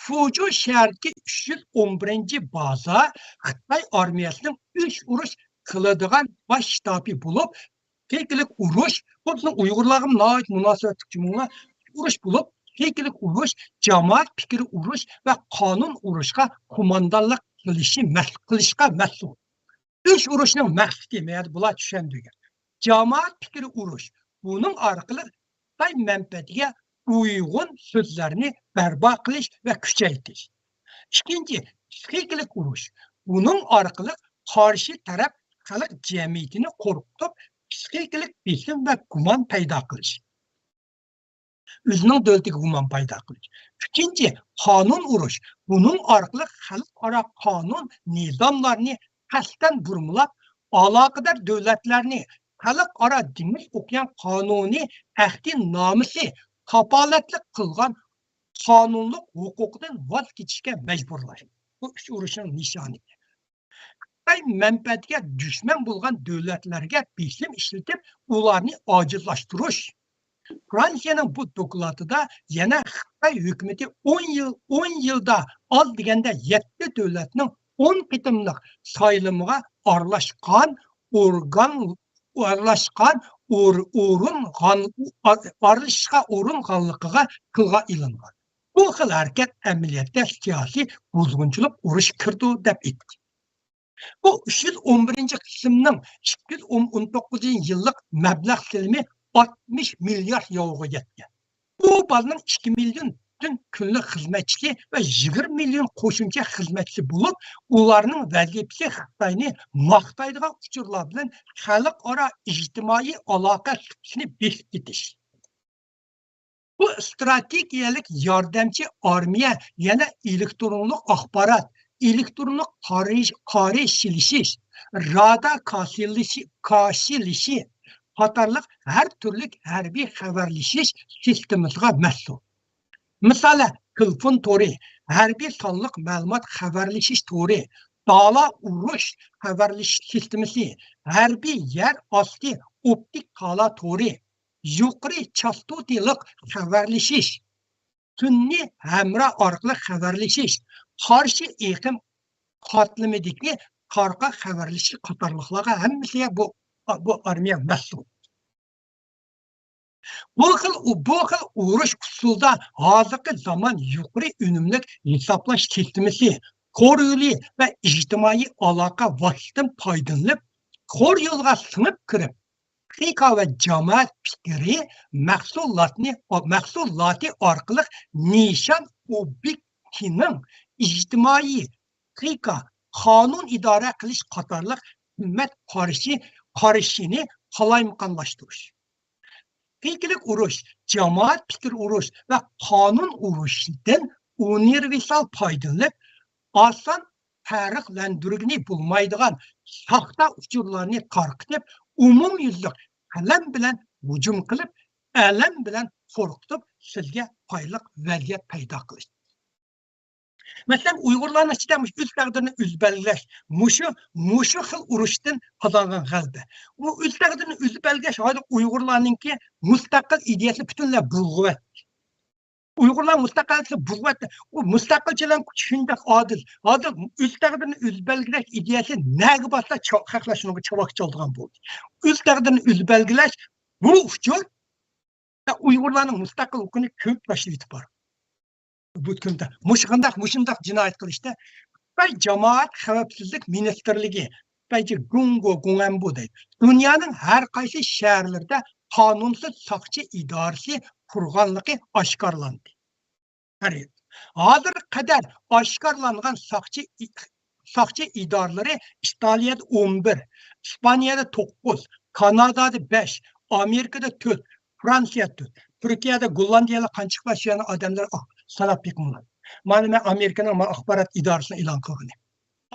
فۇجۇ شەھىرىدىكى ئۈچ يۈز ئون بىرىنچى بازا خىتاي ئارمىيەسىنىڭ ئۈچ ئۇرۇش قىلىدىغان باش شتابى بولۇپ، پىسخىكىلىق ئۇرۇش، بۇ بىزنىڭ ئۇيغۇرلارغا ناھايىتى مۇناسىۋەتلىك جۇمۇلار، ئۇرۇش بولۇپ، پىسخىكىلىق ئۇرۇش، جامائەت پىكرى ئۇرۇش ۋە قانۇن ئۇرۇشقا قوماندانلىق قىلىشى مەس-، قىلىشقا مەسئۇل. ئۈچ ئۇرۇشنىڭ مەقسىتى، مەيەردە بۇلار چۈشەندۈرگەن. جامائەت پىكرى ئۇرۇش، بۇنىڭ ئارقىلىق خىتاي مەنپەئەتىگە ئۇيغۇن سۆزلەرنى بەرپا قىلىش ۋە كۈچەيتىش. ئىككىنچى، پىسخىكىلىق ئۇرۇش، بۇنىڭ ئارقىلىق قارشى تەرەپ خەلق جەمئىيىتىنى قورقۇتۇپ، پسىخىكىلىق بېسىم ۋە گۇمان پەيدا قىلىش. ئۆزىنىڭ دۆلىتىگە گۇمان پەيدا قىلىش. ئۈچىنچى، قانۇن ئۇرۇش. بۇنىڭ ئارقىلىق خەلقئارا قانۇن نىزاملارنى قەستەن بۇرمىلاپ، ئالاقىدار دۆلەتلەرنى خەلقئارا دېڭىز ئوكيان قانۇنى ئەھدىنامىسى كاپالەتلىك قىلغان قانۇنلۇق ھوقۇقىدىن ۋاز كېچىشكە مەجبۇرلاش. بۇ ئۈچ ئۇرۇشنىڭ نىشانى. خىتاي مەنپەئەتىگە دۈشمەن بولغان دۆلەتلەرگە بېسىم ئىشلىتىپ، ئۇلارنى ئاجىزلاشتۇرۇش. فرانسىيەنىڭ بۇ دوكلاتىدا يەنە خىتاي ھۆكۈمىتى ئون يىل، ئون يىلدا ئاز دېگەندە يەتتە دۆلەتنىڭ ئون قېتىملىق سايلىمىغا ئارىلاشقان ئورگان، ئارىلاشقان ئور-، ئورۇنغان-، ئارىلىشىشقا ئورۇنغانلىقىغا تىلغا ئېلىنغان. بۇ خىل ھەرىكەت ئەمەلىيەتتە سىياسىي بۇزغۇنچىلىق ئۇرۇشى كىرىدۇ، دەپ ئېيتقان. بۇ ئۈچ يۈز ئون بىرىنچى قىسىمنىڭ ئىككى يۈز ئون توققۇزىنچى يىللىق مەبلەغ سېلىمى ئاتمىش مىليارد ياۋروغا يەتكەن. بۇ بازنىڭ ئىككى مىليون پۈتۈن كۈنلۈك خىزمەتچىسى ۋە يىگىرمە مىليون قوشۇمچە خىزمەتچىسى بولۇپ، ئۇلارنىڭ ۋەزىپىسى خىتاينى ماختايدىغان ئۇچۇرلار بىلەن خەلقئارا ئىجتىمائىي ئالاقە سۇپىسىنى بېسىپ كېتىش. بۇ ئىستراتېگىيەلىك ياردەمچى ئارمىيە يەنە ئېلېكترونلۇق ئاخبارات، ئېلېكترونلۇق قارشى-، قارشىلىشىش، رادار قارشىلىشى، قارشىلىشى قاتارلىق ھەر تۈرلۈك ھەربىي خەۋەرلىشىش سىستېمىسىغا مەسئۇل. مىسالەن، تېلېفون تورى، ھەربىي سانلىق مەلۇمات خەۋەرلىشىش تورى، دالا ئۇرۇش خەۋەرلىشىش سىستېمىسى، ھەربىي يەر ئاستى ئوپتىك تالا تورى، يۇقىرى چاستوتىلىق خەۋەرلىشىش، سۈنئىي ھەمراھ ئارقىلىق خەۋەرلىشىش، قارشى ئېقىم قاتلىمىدىكى تارقاق خەۋەرلىشىش قاتارلىقلارغا ھەممىسىگە بۇ، بۇ ئارمىيە مەسئۇل. بۇ خىل، بۇ خىل ئۇرۇش ئۇسۇلىدا ھازىرقى زامان يۇقىرى ئۈنۈملۈك ھېسابلاش سىستېمىسى، تور يولى ۋە ئىجتىمائىي ئالاقە ۋاسىتىسىدىن پايدىلىنىپ، تور يولىغا سىڭىپ كىرىپ، پىخىكا ۋە جامائەت پىكرى مەھسۇلاتنى، مەھسۇلاتى ئارقىلىق نىشان ئوبيېكتىنىڭ ئىجتىمائىي، پىخىكا، قانۇن ئىدارە قىلىش قاتارلىق قىممەت قارىشى، قارىشىنى قالايمىقانلاشتۇرۇش. پىخىكىلىق ئۇرۇش، جامائەت پىكرى ئۇرۇش ۋە قانۇن ئۇرۇشىدىن ئۇنىۋېرسال پايدىلىنىپ، ئاسان پەرقلەندۈرگىلى بولمايدىغان ساختا ئۇچۇرلارنى تارقىتىپ، ئومۇميۈزلۈك قەلەم بىلەن ھۇجۇم قىلىپ، ئەلەم بىلەن قورقۇتۇپ، سىزگە پايلىق ۋەزىيەت پەيدا قىلىش. مەسىلەن، ئۇيغۇرلارنىڭ ئىچىدە مۇشۇ ئۆز تەقدىرىنى ئۆزى بەلگىلەش، مۇشۇ، مۇشۇ خىل ئۇرۇشتىن قازانغان غەلىبە. ئۇ ئۆز تەقدىرىنى ئۆزى بەلگىلەش ھازىر ئۇيغۇرلارنىڭكى مۇستەقىل ئىدىيەسىنى پۈتۈنلەي بۇلغىۋەتتى. ئۇيغۇرلار مۇستەقىللىقنى بۇلغىۋەتتى. ئۇ مۇستەقىلچىلەرنىڭ كۈچى شۇنداق ئادىل. ھازىر ئۆز تەقدىرىنى ئۆزى بەلگىلەش ئىدىيەسى نەگە بارسا چا-، خەقلەر شۇنىڭغا چاۋاك چالىدىغان بولدى. ئۆز تەقدىرىنى ئۆزى بەلگىلەش بۇ ئۇچۇر ئۇيغۇرلارنىڭ مۇستەقىل ھوقۇقىنى كۆمۈپ تاشلىۋېتىپ بار. بۇ كۈندە مۇشۇنداق، مۇشۇنداق جىنايەت قىلىشتا خىتاي جامائەت خەۋپسىزلىك مىنىستىرلىكى، خىتايچە گۇڭگو، گۇڭئەنبۇ دەيدۇ. دۇنيانىڭ ھەر قايسى شەھەرلىرىدە قانۇنسىز ساقچى ئىدارىسى قۇرغانلىقى ئاشكارىلاندى. قەرەي، ھازىرغا قەدەر ئاشكارىلانغان ساقچى ئى-، ساقچى ئىدارىلىرى ئىتالىيەدە ئون بىر، ئىسپانىيەدە توققۇز، كانادادا بەش، ئامېرىكىدا تۆت، فرانسىيە تۆت، تۈركىيەدە، گوللاندىيەدە قانچىلىك بار، شۇ يەرنىڭ ئادەملىرى، ئاھ، ساناپ بېقىڭلار. مانا مەن ئامېرىكىنىڭ مانا ئاخبارات ئىدارىسىنىڭ ئېلان قىلغىنى.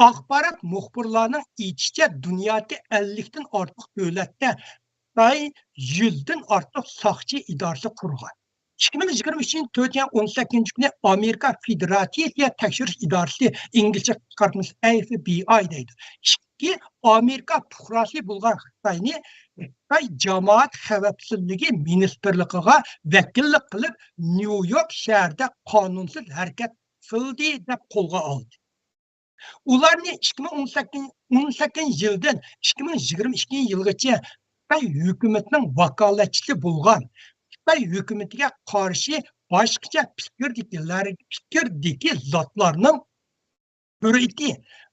ئاخبارات مۇخبىرلارنىڭ ئېيتىشىچە، دۇنيادىكى ئەللىكتىن ئارتۇق دۆلەتتە خىتاي يۈزدىن ئارتۇق ساقچى ئىدارىسى قۇرغان. ئىككى مىڭ يىگىرمە ئۈچىنچى يىل تۆتىنچى ئاينىڭ ئون سەككىزىنچى كۈنى ئامېرىكا فېدېراتسىيە تەكشۈرۈش ئىدارىسى، ئىنگلىزچە قىسقارتمىسى ئەف بى ئاي دەيدۇ، ئىككى ئامېرىكا پۇقراسى بولغان خىتاينى خىتاي جامائەت خەۋپسىزلىكى مىنىستىرلىقىغا ۋەكىللىك قىلىپ، نيۇ يورك شەھىرىدە قانۇنسىز ھەرىكەت قىلدى دەپ قولغا ئالدى. ئۇلارنى ئىككى مىڭ ئون سەككىز، ئون سەككىزىنچى يىلدىن ئىككى مىڭ يىگىرمە ئىككىنچى يىلغىچە خىتاي ھۆكۈمىتىنىڭ ۋاكالەتچىسى بولغان، خىتاي ھۆكۈمىتىگە قارشى باشقىچە پىكىردىكىلەر، پىكىردىكى زاتلارنىڭ جۈرئىتى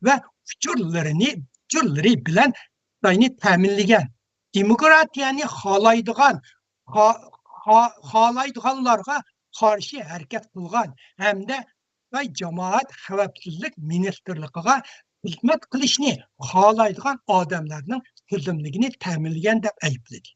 ۋە ئۇچۇرلىرىنى، ئۇچۇرلىرى بىلەن خىتاينى تەمىنلىگەن، دېموكراتىيەنى خالايدىغان، خا-، خا-، خالايدىغانلارغا قارشى ھەرىكەت قىلغان ھەمدە خىتاي جامائەت خەۋپسىزلىك مىنىستىرلىقىغا خىزمەت قىلىشنى خالايدىغان ئادەملەرنىڭ تىزىملىكىنى تەمىنلىگەن دەپ ئەيىبلىدى.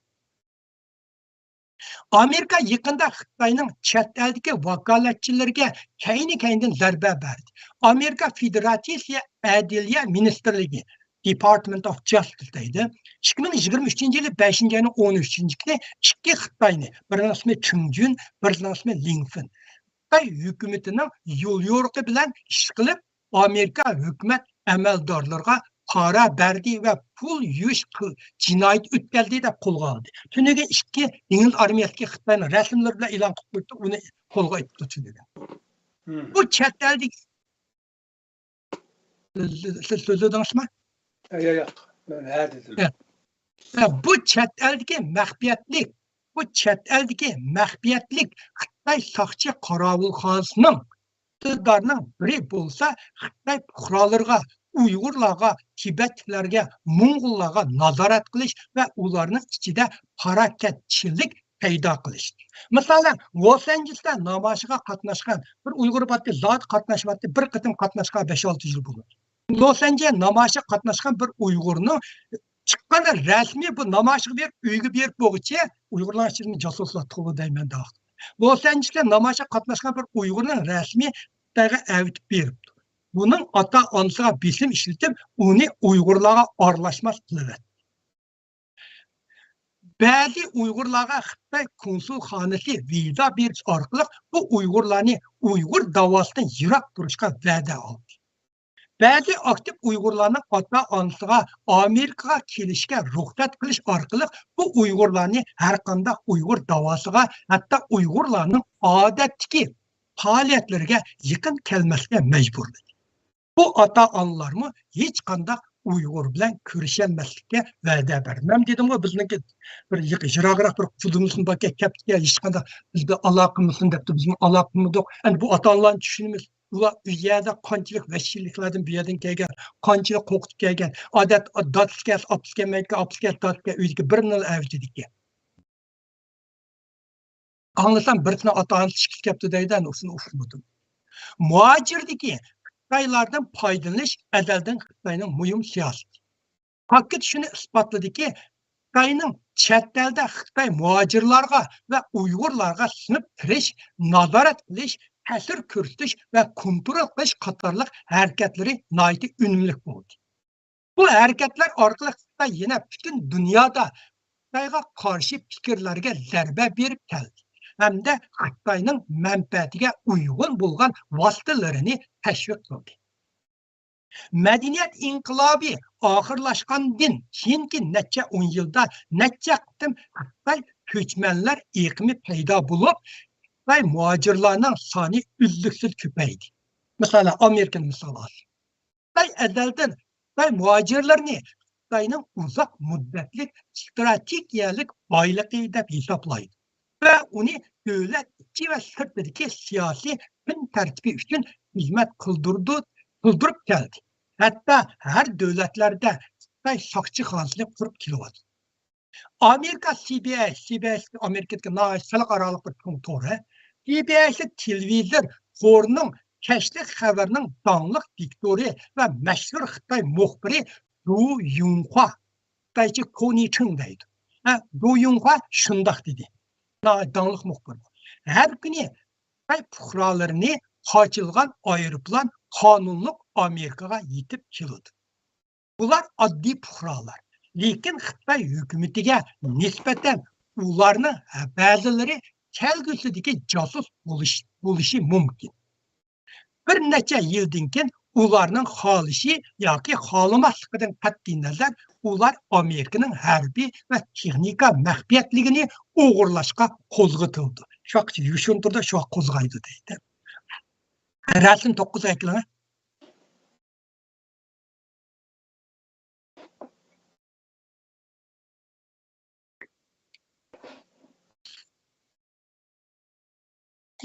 ئامېرىكا يېقىندا خىتاينىڭ چەت ئەلدىكى ۋاكالەتچىلىرىگە كەينى-كەينىدىن زەربە بەردى. ئامېرىكا فېدېراتسىيە ئەدلىيە مىنىستىرلىكى، Department of Justice دەيدۇ، ئىككى مىڭ يىگىرمە ئۈچىنچى يىلى بەشىنچى ئاينىڭ ئون ئۈچىنچى كۈنى ئىككى خىتاينى، بىرىنىڭ ئىسمى چېڭ جۈن، بىرىنىڭ ئىسمى لىڭ فېن، خىتاي ھۆكۈمىتىنىڭ يوليورۇقى بىلەن ئىشقىلىپ، ئامېرىكا ھۆكۈمەت ئەمەلدارلىرىغا پارا بەردى ۋە پۇل يۇيۇش قىل-، جىنايىتى ئۆتكەزدى دەپ قولغا ئالدى. تۈنۈگۈن ئىككى ئىنگلىز ئارمىيەسىدىكى خىتاينىڭ رەسىملىرى بىلەن ئېلان قىلىپ قويۇپتۇ، ئۇنى قولغا ئېلىپتۇ تۈنۈگۈن. مم. بۇ چەت ئەلدىكى، سىز سۆزلىدىڭىزمۇ؟ ياق، ياق. مەن ھە دېدىم. ھە. ھە، بۇ چەت ئەلدىكى مەخپىيەتلىك، بۇ چەت ئەلدىكى مەخپىيەتلىك خىتاي ساقچى قاراۋۇلخانىسىنىڭ ئىقتىدارنىڭ بىرى بولسا، خىتاي پۇقرالىرىغا، ئۇيغۇرلارغا، تىبەتلىكلەرگە، موڭغۇللارغا نازارەت قىلىش ۋە ئۇلارنىڭ ئىچىدە پاراكەتچىلىك پەيدا قىلىش. مىسالەن، لوس ئانژېلېستا نامايىشىغا قاتناشقان بىر ئۇيغۇر بارتى، زادى قاتناشماپتۇ، بىر قېتىم قاتناشقان بەش-ئالتە يىل بولدى. لوس ئانژېلېس نامايىشىغا قاتناشقان بىر ئۇيغۇرنىڭ چىققاندا رەسمىي بۇ نامايىشقا بېرىپ، ئۆيگە بېرىپ بولغۇچە ئۇيغۇرلار ئىچىدىن جاسۇسلار تولا دەيمەن داۋاق. لوس ئانژېلېستا نامايىشقا قاتناشقان بىر ئۇيغۇرنىڭ رەسمىي خىتايغا ئەۋېتىپ بېرىپتۇ. بۇنىڭ ئاتا-ئانىسىغا بېسىم ئىشلىتىپ، ئۇنى ئۇيغۇرلارغا ئارىلاشماس قىلىۋەتتى. بەزى ئۇيغۇرلارغا خىتاي كونسۇلخانىسى ۋىزا بېرىش ئارقىلىق بۇ ئۇيغۇرلارنى ئۇيغۇر داۋاسىدىن يىراق تۇرۇشقا ۋەدە ئالدى. بەزى ئاكتىپ ئۇيغۇرلارنىڭ ئاتا-ئانىسىغا ئامېرىكىغا كېلىشكە رۇخسەت قىلىش ئارقىلىق بۇ ئۇيغۇرلارنى ھەرقانداق ئۇيغۇر داۋاسىغا، ھەتتا ئۇيغۇرلارنىڭ ئادەتتىكى پائالىيەتلىرىگە يېقىن كەلمەسلىككە مەجبۇرلىدى. بۇ ئاتا-ئانىلارمۇ ھېچقانداق ئۇيغۇر بىلەن كۆرۈشەلمەسلىككە ۋەدە بەردى. مەن دېدىمغۇ، بىزنىڭكى بىر يىق-، يىراقراق بىر قۇدىمىزمۇ باركەن، كەپتىكەن، ھېچقانداق بىزدە ئالاقىمىزدىن دەپتۇ، بىزمۇ ئالاقىمىز يوق. ئەمدى بۇ ئاتا-ئانىلارنى چۈشىنىمىز. ئۇلار ئۇ يەردە قانچىلىك ۋەھشىيلىكلەردىن بۇ يەردىن كەلگەن، قانچىلىك قورقۇتۇپ كەلگەن. ئادەت، دادىسى كەلسە، ئاپىسى كەلمەيدىكەن، ئاپىسى كەلسە، دادىسى كەل-، ئۆيدىكى بىرىنىلا ئەۋېتىدىكەن. ئاڭلىسام، بىرسىنىڭ ئاتا-ئانىسى ئىككىسى كەپتۇ دەيدۇ، ئەنە ئۇسۇنى ئۇقمىدىم. مۇھاجىردىكى خىتايلاردىن پايدىلىنىش ئەزەلدىن خىتاينىڭ مۇھىم سىياسىتى. پاكىت شۇنى ئىسپاتلىدىكى، خىتاينىڭ چەت ئەلدە خىتاي مۇھاجىرلارغا ۋە ئۇيغۇرلارغا سىڭىپ كىرىش، نازارەت قىلىش، تەسىر كۆرسىتىش ۋە كونترول قىلىش قاتارلىق ھەرىكەتلىرى ناھايىتى ئۈنۈملۈك بولدى. بۇ ھەرىكەتلەر ئارقىلىق خىتاي يەنە پۈتۈن دۇنيادا خىتايغا قارشى پىكىرلەرگە زەربە بېرىپ كەلدى ھەمدە خىتاينىڭ مەنپەئەتىگە ئۇيغۇن بولغان ۋاسىتىلىرىنى تەشۋىق قىلدى. مەدەنىيەت ئىنقىلابى ئاخىرلاشقاندىن كېيىنكى نەچچە ئون يىلدا نەچچە قېتىم خىتاي كۆچمەنلەر ئېقىمى پەيدا بولۇپ، خىتاي مۇھاجىرلارنىڭ سانى ئۈزلۈكسىز كۆپەيدى. مىسالەن، ئامېرىكىنى مىسال ئالساق. خىتاي ئەزەلدىن خىتاي مۇھاجىرلىرىنى خىتاينىڭ ئۇزاق مۇددەتلىك ئىستراتېگىيەلىك بايلىقى دەپ ھېسابلايدۇ ۋە ئۇنى دۆلەت ئىچى ۋە سىرتىدىكى سىياسىي كۈن تەرتىپى ئۈچۈن خىزمەت قىلدۇرىدۇ، قىلدۇرۇپ كەلدى. ھەتتا ھەر دۆلەتلەردە خىتاي ساقچىخانىسىنى قۇرۇپ كېلىۋاتىدۇ. ئامېرىكا سى بى ئەي، سى بى ئەي ئامېرىكىدىكى ناھايىتى خەلقئارالىق بىر چوڭ تور. سى بى ئەي تېلېۋىزور تورىنىڭ كەچلىك خەۋىرىنىڭ داڭلىق دىكتورى ۋە مەشھۇر خىتاي مۇخبىرى دۇ يۇڭخۇا، خىتايچە كونى چىڭ دەيدۇ. ھە، دۇ يۇڭخۇا شۇنداق دېدى. ناھايىتى داڭلىق مۇخبىر. ھەر كۈنى خىتاي پۇقرالىرىنى قاچىلىغان ئايروپىلان قانۇنلۇق ئامېرىكىغا يېتىپ كېلىدۇ. بۇلار ئاددىي پۇقرالار، لېكىن خىتاي ھۆكۈمىتىگە نىسبەتەن ئۇلارنىڭ بەزىلىرى كەلگۈسىدىكى جاسۇس بولۇش، بولۇشى مۇمكىن. بىر نەچچە يىلدىن كېيىن ئۇلارنىڭ خالىشى ياكى خالىماسلىقىدىن قەتئىينەزەر، ئۇلار ئامېرىكىنىڭ ھەربىي ۋە تېخنىكا مەخپىيەتلىكىنى ئوغرىلاشقا قوزغىتىلىدۇ. شۇ يوشۇرۇن تۈردە شۇ قوزغايدۇ دەيدۇ. رەسىم توققۇزغا ئەكىلىڭە.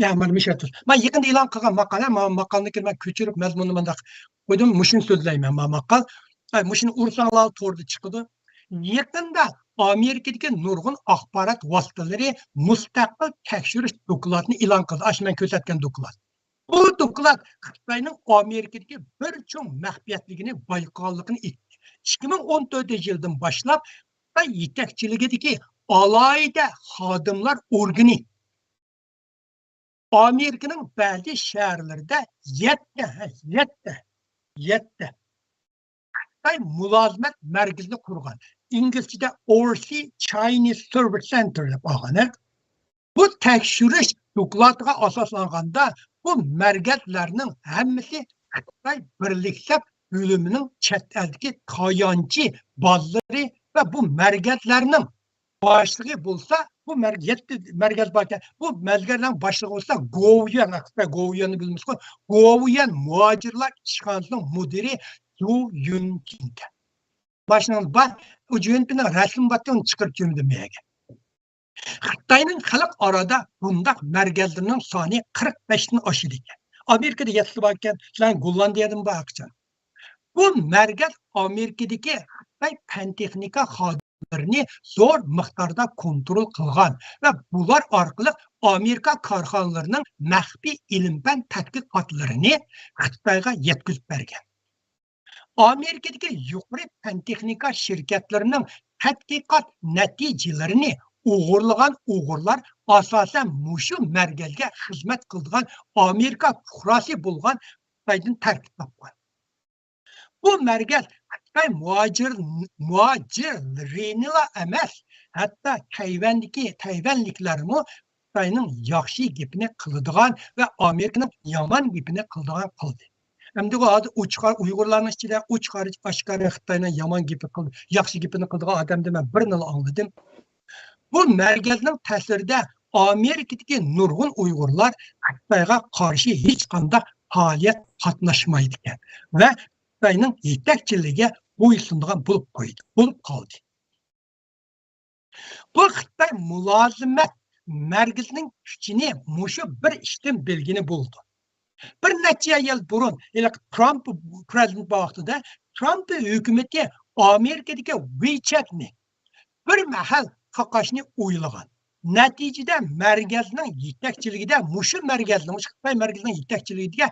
يا، مانا مۇشۇ يەردە. مەن يېقىندا ئېلان قىلغان ماقالە، ما-، ماقالىنى مەن كۆچۈرۈپ مەزمۇنىنى مۇنداق قويدۇم، مۇشۇنى سۆزلەيمەن، ما ماقال. ئاي، مۇشۇنى ئۇرساڭلار توردا چىقىدۇ. يېقىندا ئامېرىكىدىكى نۇرغۇن ئاخبارات ۋاسىتىلىرى مۇستەقىل تەكشۈرۈش دوكلاتىنى ئېلان قىلدى. ئاشۇ مەن كۆرسەتكەن دوكلات. بۇ دوكلات خىتاينىڭ ئامېرىكىدىكى بىر چوڭ مەخپىيەتلىكىنى بايقىغانلىقىنى ئېيتتى. ئىككى مىڭ ئون تۆتىنچى يىلدىن باشلاپ خىتاي يېتەكچىلىكىدىكى ئالاھىدە خادىملار ئورگىنى ئامېرىكىنىڭ بەزى شەھەرلىرىدە يەتتە، ھە، يەتتە، يەتتە خىتاي مۇلازىمەت مەركىزىنى قۇرغان. ئىنگلىزچىدە Overseas Chinese Service Center دەپ ئالغان. بۇ تەكشۈرۈش دوكلاتىغا ئاساسلانغاندا، بۇ مەركەزلەرنىڭ ھەممىسى خىتاي بىرلىكلەپ بۆلۈمىنىڭ چەت ئەلدىكى تايانچى بازىلىرى ۋە بۇ مەركەزلەرنىڭ باشلىقى بولسا، بۇ مەر-، يەتتە مەركەز باركەن، بۇ مەركەزلەرنىڭ باشلىقى بولسا گوۋۇيۈەن، خىتاي گوۋۇيۈەننى بىلىمىزغۇ، گوۋۇيۈەن مۇھاجىرلار ئىشخانىسىنىڭ مۇدىرى زۇ يۈنپىن ئىكەن. باشلىقىڭىز بار، ئۇ يۈنپىننىڭ رەسىمى باركەن، ئۇنى چىقىرىپ جۈمدۈم يەرگە. خىتاينىڭ خەلقئارادا بۇنداق مەركەزلىرىنىڭ سانى قىرىق بەشتىن ئاشىدىكەن. ئامېرىكىدا يەتتە باركەن، سىلەرنىڭ گوللاندىيەدىمۇ بار ئاقچان. بۇ مەركەز ئامېرىكىدىكى خىتاي پەن تېخنىكا خادىملىرىنى زور مىقداردا كونترول قىلغان ۋە بۇلار ئارقىلىق ئامېرىكا كارخانىلىرىنىڭ مەخپىي ئىلىم-پەن تەتقىقاتلىرىنى خىتايغا يەتكۈزۈپ بەرگەن. ئامېرىكىدىكى يۇقىرى پەن تېخنىكا شىركەتلىرىنىڭ تەتقىقات نەتىجىلىرىنى ئوغرىلىغان ئۇيغۇرلار ئاساسەن مۇشۇ مەركەزگە خىزمەت قىلىدىغان ئامېرىكا پۇقراسى بولغان خىتايدىن تەركىب تاپقان. بۇ مەركەز خىتاي مۇھاجىر-، مۇھاجىرلىرىنىلا ئەمەس، ھەتتا تەيۋەندىكى، تەيۋەنلىكلەرمۇ خىتاينىڭ ياخشى گېپىنى قىلىدىغان ۋە ئامېرىكىنىڭ يامان گېپىنى قىلىدىغان قىلدى. ئەمدىغۇ ھازىر ئوچۇق، ئۇيغۇرلارنىڭ ئىچىدە ئوچۇق ئاشكارا خىتاينىڭ يامان گېپى قىل-، ياخشى گېپىنى قىلىدىغان ئادەمنى مەن بىرىنىلا ئاڭلىدىم. بۇ مەركەزنىڭ تەسىرىدە ئامېرىكىدىكى نۇرغۇن ئۇيغۇرلار خىتايغا قارشى ھېچقانداق پائالىيەت قاتناشمايدىكەن ۋە خىتاينىڭ يېتەكچىلىكىگە بويسۇنىدىغان بولۇپ قويدى، بولۇپ قالدى. بۇ خىتاي مۇلازىمەت مەركىزىنىڭ كۈچىنى مۇشۇ بىر ئىشتىن بىلگىلى بولىدۇ. بىر نەچچە يىل بۇرۇن، ھېلىقى ترامپ پرېزىدېنت بولغان ۋاقتىدا، ترامپ ھۆكۈمىتى ئامېرىكىدىكى ۋېچەتنى بىر مەھەل تاقاشنى ئويلىغان. نەتىجىدە مەركەزنىڭ يېتەكچىلىكىدە، مۇشۇ مەركەزنىڭ، مۇشۇ خىتاي مەركىزىنىڭ يېتەكچىلىكىدە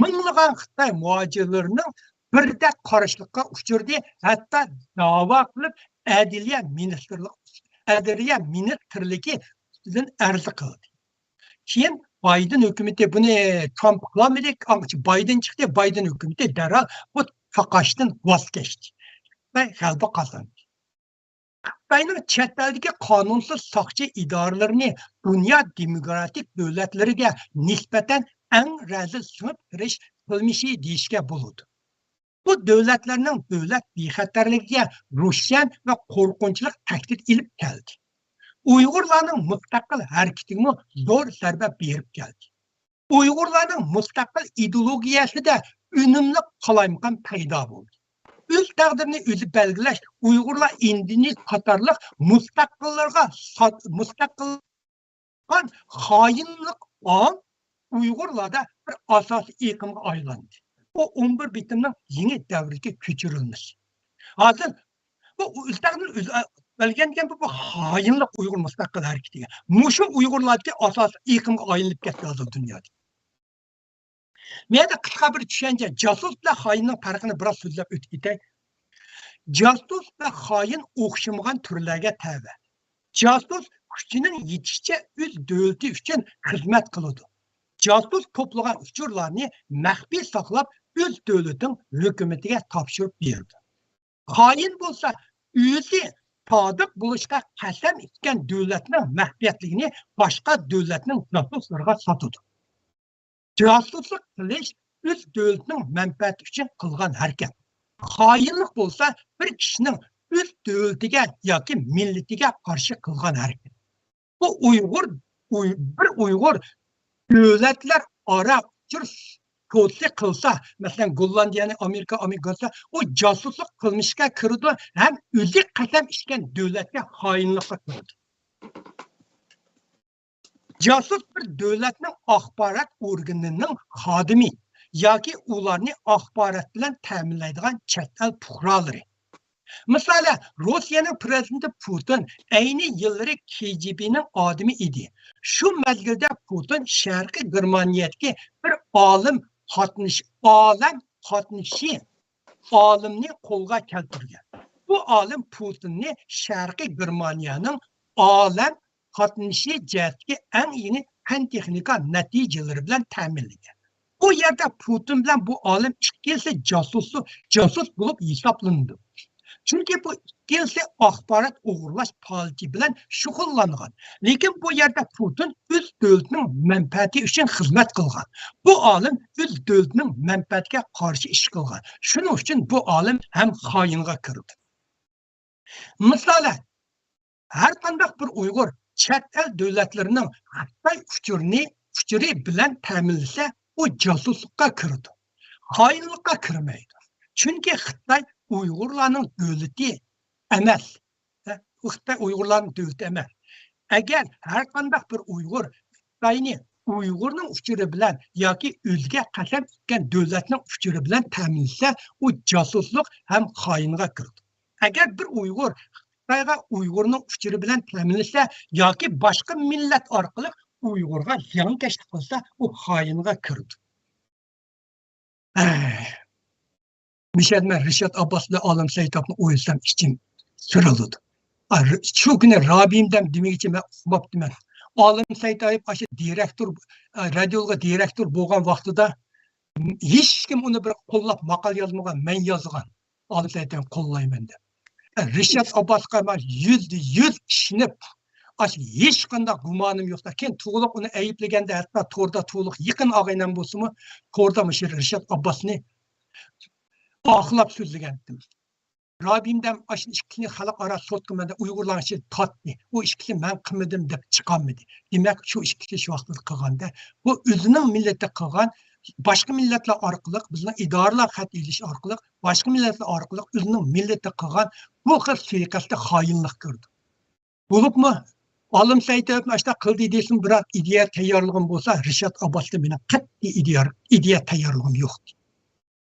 مىڭلىغان خىتاي مۇھاجىرلىرىنىڭ بىردەك قارشىلىققا ئۇچرىدى، ھەتتا داۋا قىلىپ، ئەدلىيە مىنىستىرلىق-، ئەدلىيە مىنىستىرلىكى ئۈستىدىن ئەرز قىلدى. كېيىن بايدېن ھۆكۈمىتى بۇنى ترامپ قىلالمىدى، بايدېن چىقتى، بايدېن ھۆكۈمىتى دەرھال بۇ تاقاشتىن ۋاز كەچتى ۋە غەلىبە قازاندى. خىتاينىڭ چەت ئەلدىكى قانۇنسىز ساقچى ئىدارىلىرىنى دۇنيا دېموكراتىك دۆلەتلىرىگە نىسبەتەن ئەڭ رەزىل سىڭىپ كىرىش قىلمىشى دېيىشكە بولىدۇ. بۇ دۆلەتلەرنىڭ دۆلەت بىخەتەرلىكىگە روشەن ۋە قورقۇنچلۇق تەھدىت ئېلىپ كەلدى. ئۇيغۇرلارنىڭ مۇستەقىل ھەرىكىتىگىمۇ زور زەربە بېرىپ كەلدى. ئۇيغۇرلارنىڭ مۇستەقىل ئىدېئولوگىيەسىدە ئۈنۈملۈك قالايمىقان پەيدا بولدى. ئۆز تەقدىرىنى ئۆزى بەلگىلەش، ئۇيغۇرلار ئىندونېز قاتارلىق مۇستەقىللارغا سات-، مۇستەقىل خايىنلىق ئاڭ ئۇيغۇرلاردا بىر ئاساسىي ئېقىمغا ئايلاندى. بۇ ئون بىر بېتىمنىڭ يېڭى دەۋردىكى كۆچۈرۈلمىسى. ھازىر بۇ ئۆزلەرنى ئۆز-، ئۆلگەن دېگەن بۇ، بۇ خايىنلىق ئۇيغۇر مۇستەقىل ھەرىكىتىگە. مۇشۇ ئۇيغۇرلاردىكى ئاساسىي ئېقىمغا ئايلىنىپ كەتتى ھازىر دۇنيادا. مەيەردە قىسقا بىر چۈشەنچە، جاسۇس بىلەن خايىننىڭ پەرقىنى بىراز سۆزلەپ ئۆتۈپ كېتەي. جاسۇس ۋە خايىن ئوخشىمىغان تۈرلەرگە تەۋە. جاسۇس كۈچىنىڭ يېتىشىچە ئۆز دۆلىتى ئۈچۈن خىزمەت قىلىدۇ. جاسۇس توپلىغان ئۇچۇرلارنى مەخپىي ساقلاپ، ئۆز دۆلىتىنىڭ ھۆكۈمىتىگە تاپشۇرۇپ بېرىدۇ. خايىن بولسا ئۆزى سادىق بولۇشقا قەسەم ئىچكەن دۆلەتنىڭ مەخپىيەتلىكىنى باشقا دۆلەتنىڭ جاسۇسلىرىغا ساتىدۇ. جاسۇسلۇق قىلىش ئۆز دۆلىتىنىڭ مەنپەئەتى ئۈچۈن قىلغان ھەرىكەت. خايىنلىق بولسا بىر كىشىنىڭ ئۆز دۆلىتىگە ياكى مىللىتىگە قارشى قىلغان ھەرىكەت. بۇ ئۇيغۇر، ئۇي-، بىر ئۇيغۇر دۆلەتلەر ئارا ئۇچۇر سودىسى قىلسا، مەسىلەن، گوللاندىيەنى ئامېرىكا، ئامېرىكا قىلسا، ئۇ جاسۇسلۇق قىلمىشقا كىرىدۇ ھەم ئۆزى قەسەم ئىچكەن دۆلەتكە خايىنلىققا كىرىدۇ. جاسۇس بىر دۆلەتنىڭ ئاخبارات ئورگىنىنىڭ خادىمى ياكى ئۇلارنى ئاخبارات بىلەن تەمىنلەيدىغان چەت ئەل پۇقرالىرى. مىسالەن، روسىيەنىڭ پىرېزىدېنتى پۇتىن ئەينى يىللىرى كېجېبېنىڭ ئادىمى ئىدى. شۇ مەزگىلدە پۇتىن شەرقىي گېرمانىيەدىكى بىر ئالىم قاتنىشى، ئالەم قاتنىشى ئالىمنى قولغا كەلتۈرگەن. بۇ ئالىم پۇتىننى شەرقىي گېرمانىيەنىڭ ئالەم قاتنىشى جەھەتتىكى ئەڭ يېڭى پەن-تېخنىكا نەتىجىلىرى بىلەن تەمىنلىگەن. بۇ يەردە پۇتىن بىلەن بۇ ئالىم ئىككىلىسى جاسۇسلۇق، جاسۇس بولۇپ ھېسابلىنىدۇ. چۈنكى بۇ ئىككىلىسى ئاخبارات ئوغرىلاش پائالىيىتى بىلەن شۇغۇللانغان. لېكىن بۇ يەردە پۇتىن ئۆز دۆلىتىنىڭ مەنپەئەتى ئۈچۈن خىزمەت قىلغان. بۇ ئالىم ئۆز دۆلىتىنىڭ مەنپەئەتىگە قارشى ئىش قىلغان. شۇنىڭ ئۈچۈن بۇ ئالىم ھەم خائىنغا كىرىدۇ. مىسالەن، ھەر قانداق بىر ئۇيغۇر چەت ئەل دۆلەتلىرىنىڭ خىتاي ئۇچۇرىنى، ئۇچۇرى بىلەن تەمىنلىسە، ئۇ جاسۇسلۇققا كىرىدۇ. خائىنلىققا كىرمەيدۇ. چۈنكى خىتاي ئۇيغۇرلارنىڭ دۆلىتى ئەمەس. ھە، خىتاي ئۇيغۇرلارنىڭ دۆلىتى ئەمەس. ئەگەر ھەر قانداق بىر ئۇيغۇر خىتاينى ئۇيغۇرنىڭ ئۇچۇرى بىلەن ياكى ئۆزىگە قەسەم ئىچكەن دۆلەتنىڭ ئۇچۇرى بىلەن تەمىنلىسە، ئۇ جاسۇسلۇق ھەم خائىنغا كىرىدۇ. ئەگەر بىر ئۇيغۇر خىتايغا ئۇيغۇرنىڭ ئۇچۇرى بىلەن تەمىنلىسە ياكى باشقا مىللەت ئارقىلىق ئۇيغۇرغا زىيانكەشلىك قىلسا، ئۇ خائىنغا كىرىدۇ. ئەي، مىشەدە مەن رىشات ئابباس بىلەن ئالىم سەيتاپنى ئويلىسام ئىچىم سىرىلىدۇ. ئا، ر-، شۇ كۈنى رابىيەم دەم دېمىگىچە مەن ئۇقماپتىمەن. ئالىم سەيتايىپ ئاشۇ دىرېكتور، ئا، رادىيوغا دىرېكتور بولغان ۋاقتىدا ھېچكىم ئۇنى بىر قوللاپ ماقالە يازمىغان، مەن يازغان. ئالىم سەيتايىپنى قوللايمەن دەپ. رىشات ئابباسقا مەن يۈزدە يۈز ئىشىنىپ، ئاشۇ ھېچقانداق گۇمانىم يوق. كېيىن تۇغلۇق ئۇنى ئەيىبلىگەندە، ھەتتا توردا تۇغلۇق يېقىن ئاغىنەم بولسىمۇ، توردا مۇشۇ رىشات ئابباسنى ئاقلاپ سۆزلىگەنتىم. رابىيەم دەم ئاشۇ ئىككىسىنى خەلقئارا سوتقا مەندە ئۇيغۇرلارنىڭ ئىچىدە تارتتى. ئۇ ئىككىسى مەن قىلمىدىم دەپ چىقالمىدى. دېمەك، شۇ ئىككىسى شۇ ۋاقىتتا قىلغاندا، بۇ ئۆزىنىڭ مىللىتى قىلغان، باشقا مىللەتلەر ئارقىلىق، بىزنىڭ ئىدارىلەر خەت ئېلىش ئارقىلىق، باشقا مىللەتلەر ئارقىلىق ئۆزىنىڭ مىللىتى قىلغان بۇ خىل سۇيىقەستتە خائىنلىق كۆردۈم. بولۇپمۇ ئالىم سەيتايىپنى ئاشۇنداق قىلدى دېسىمۇ، بىرەر ئىدىيە تەييارلىقىم بولسا، رىشات ئابباستا مېنىڭ قەتئىي ئىدىيە، ئىدىيە تەييارلىقىم يوق.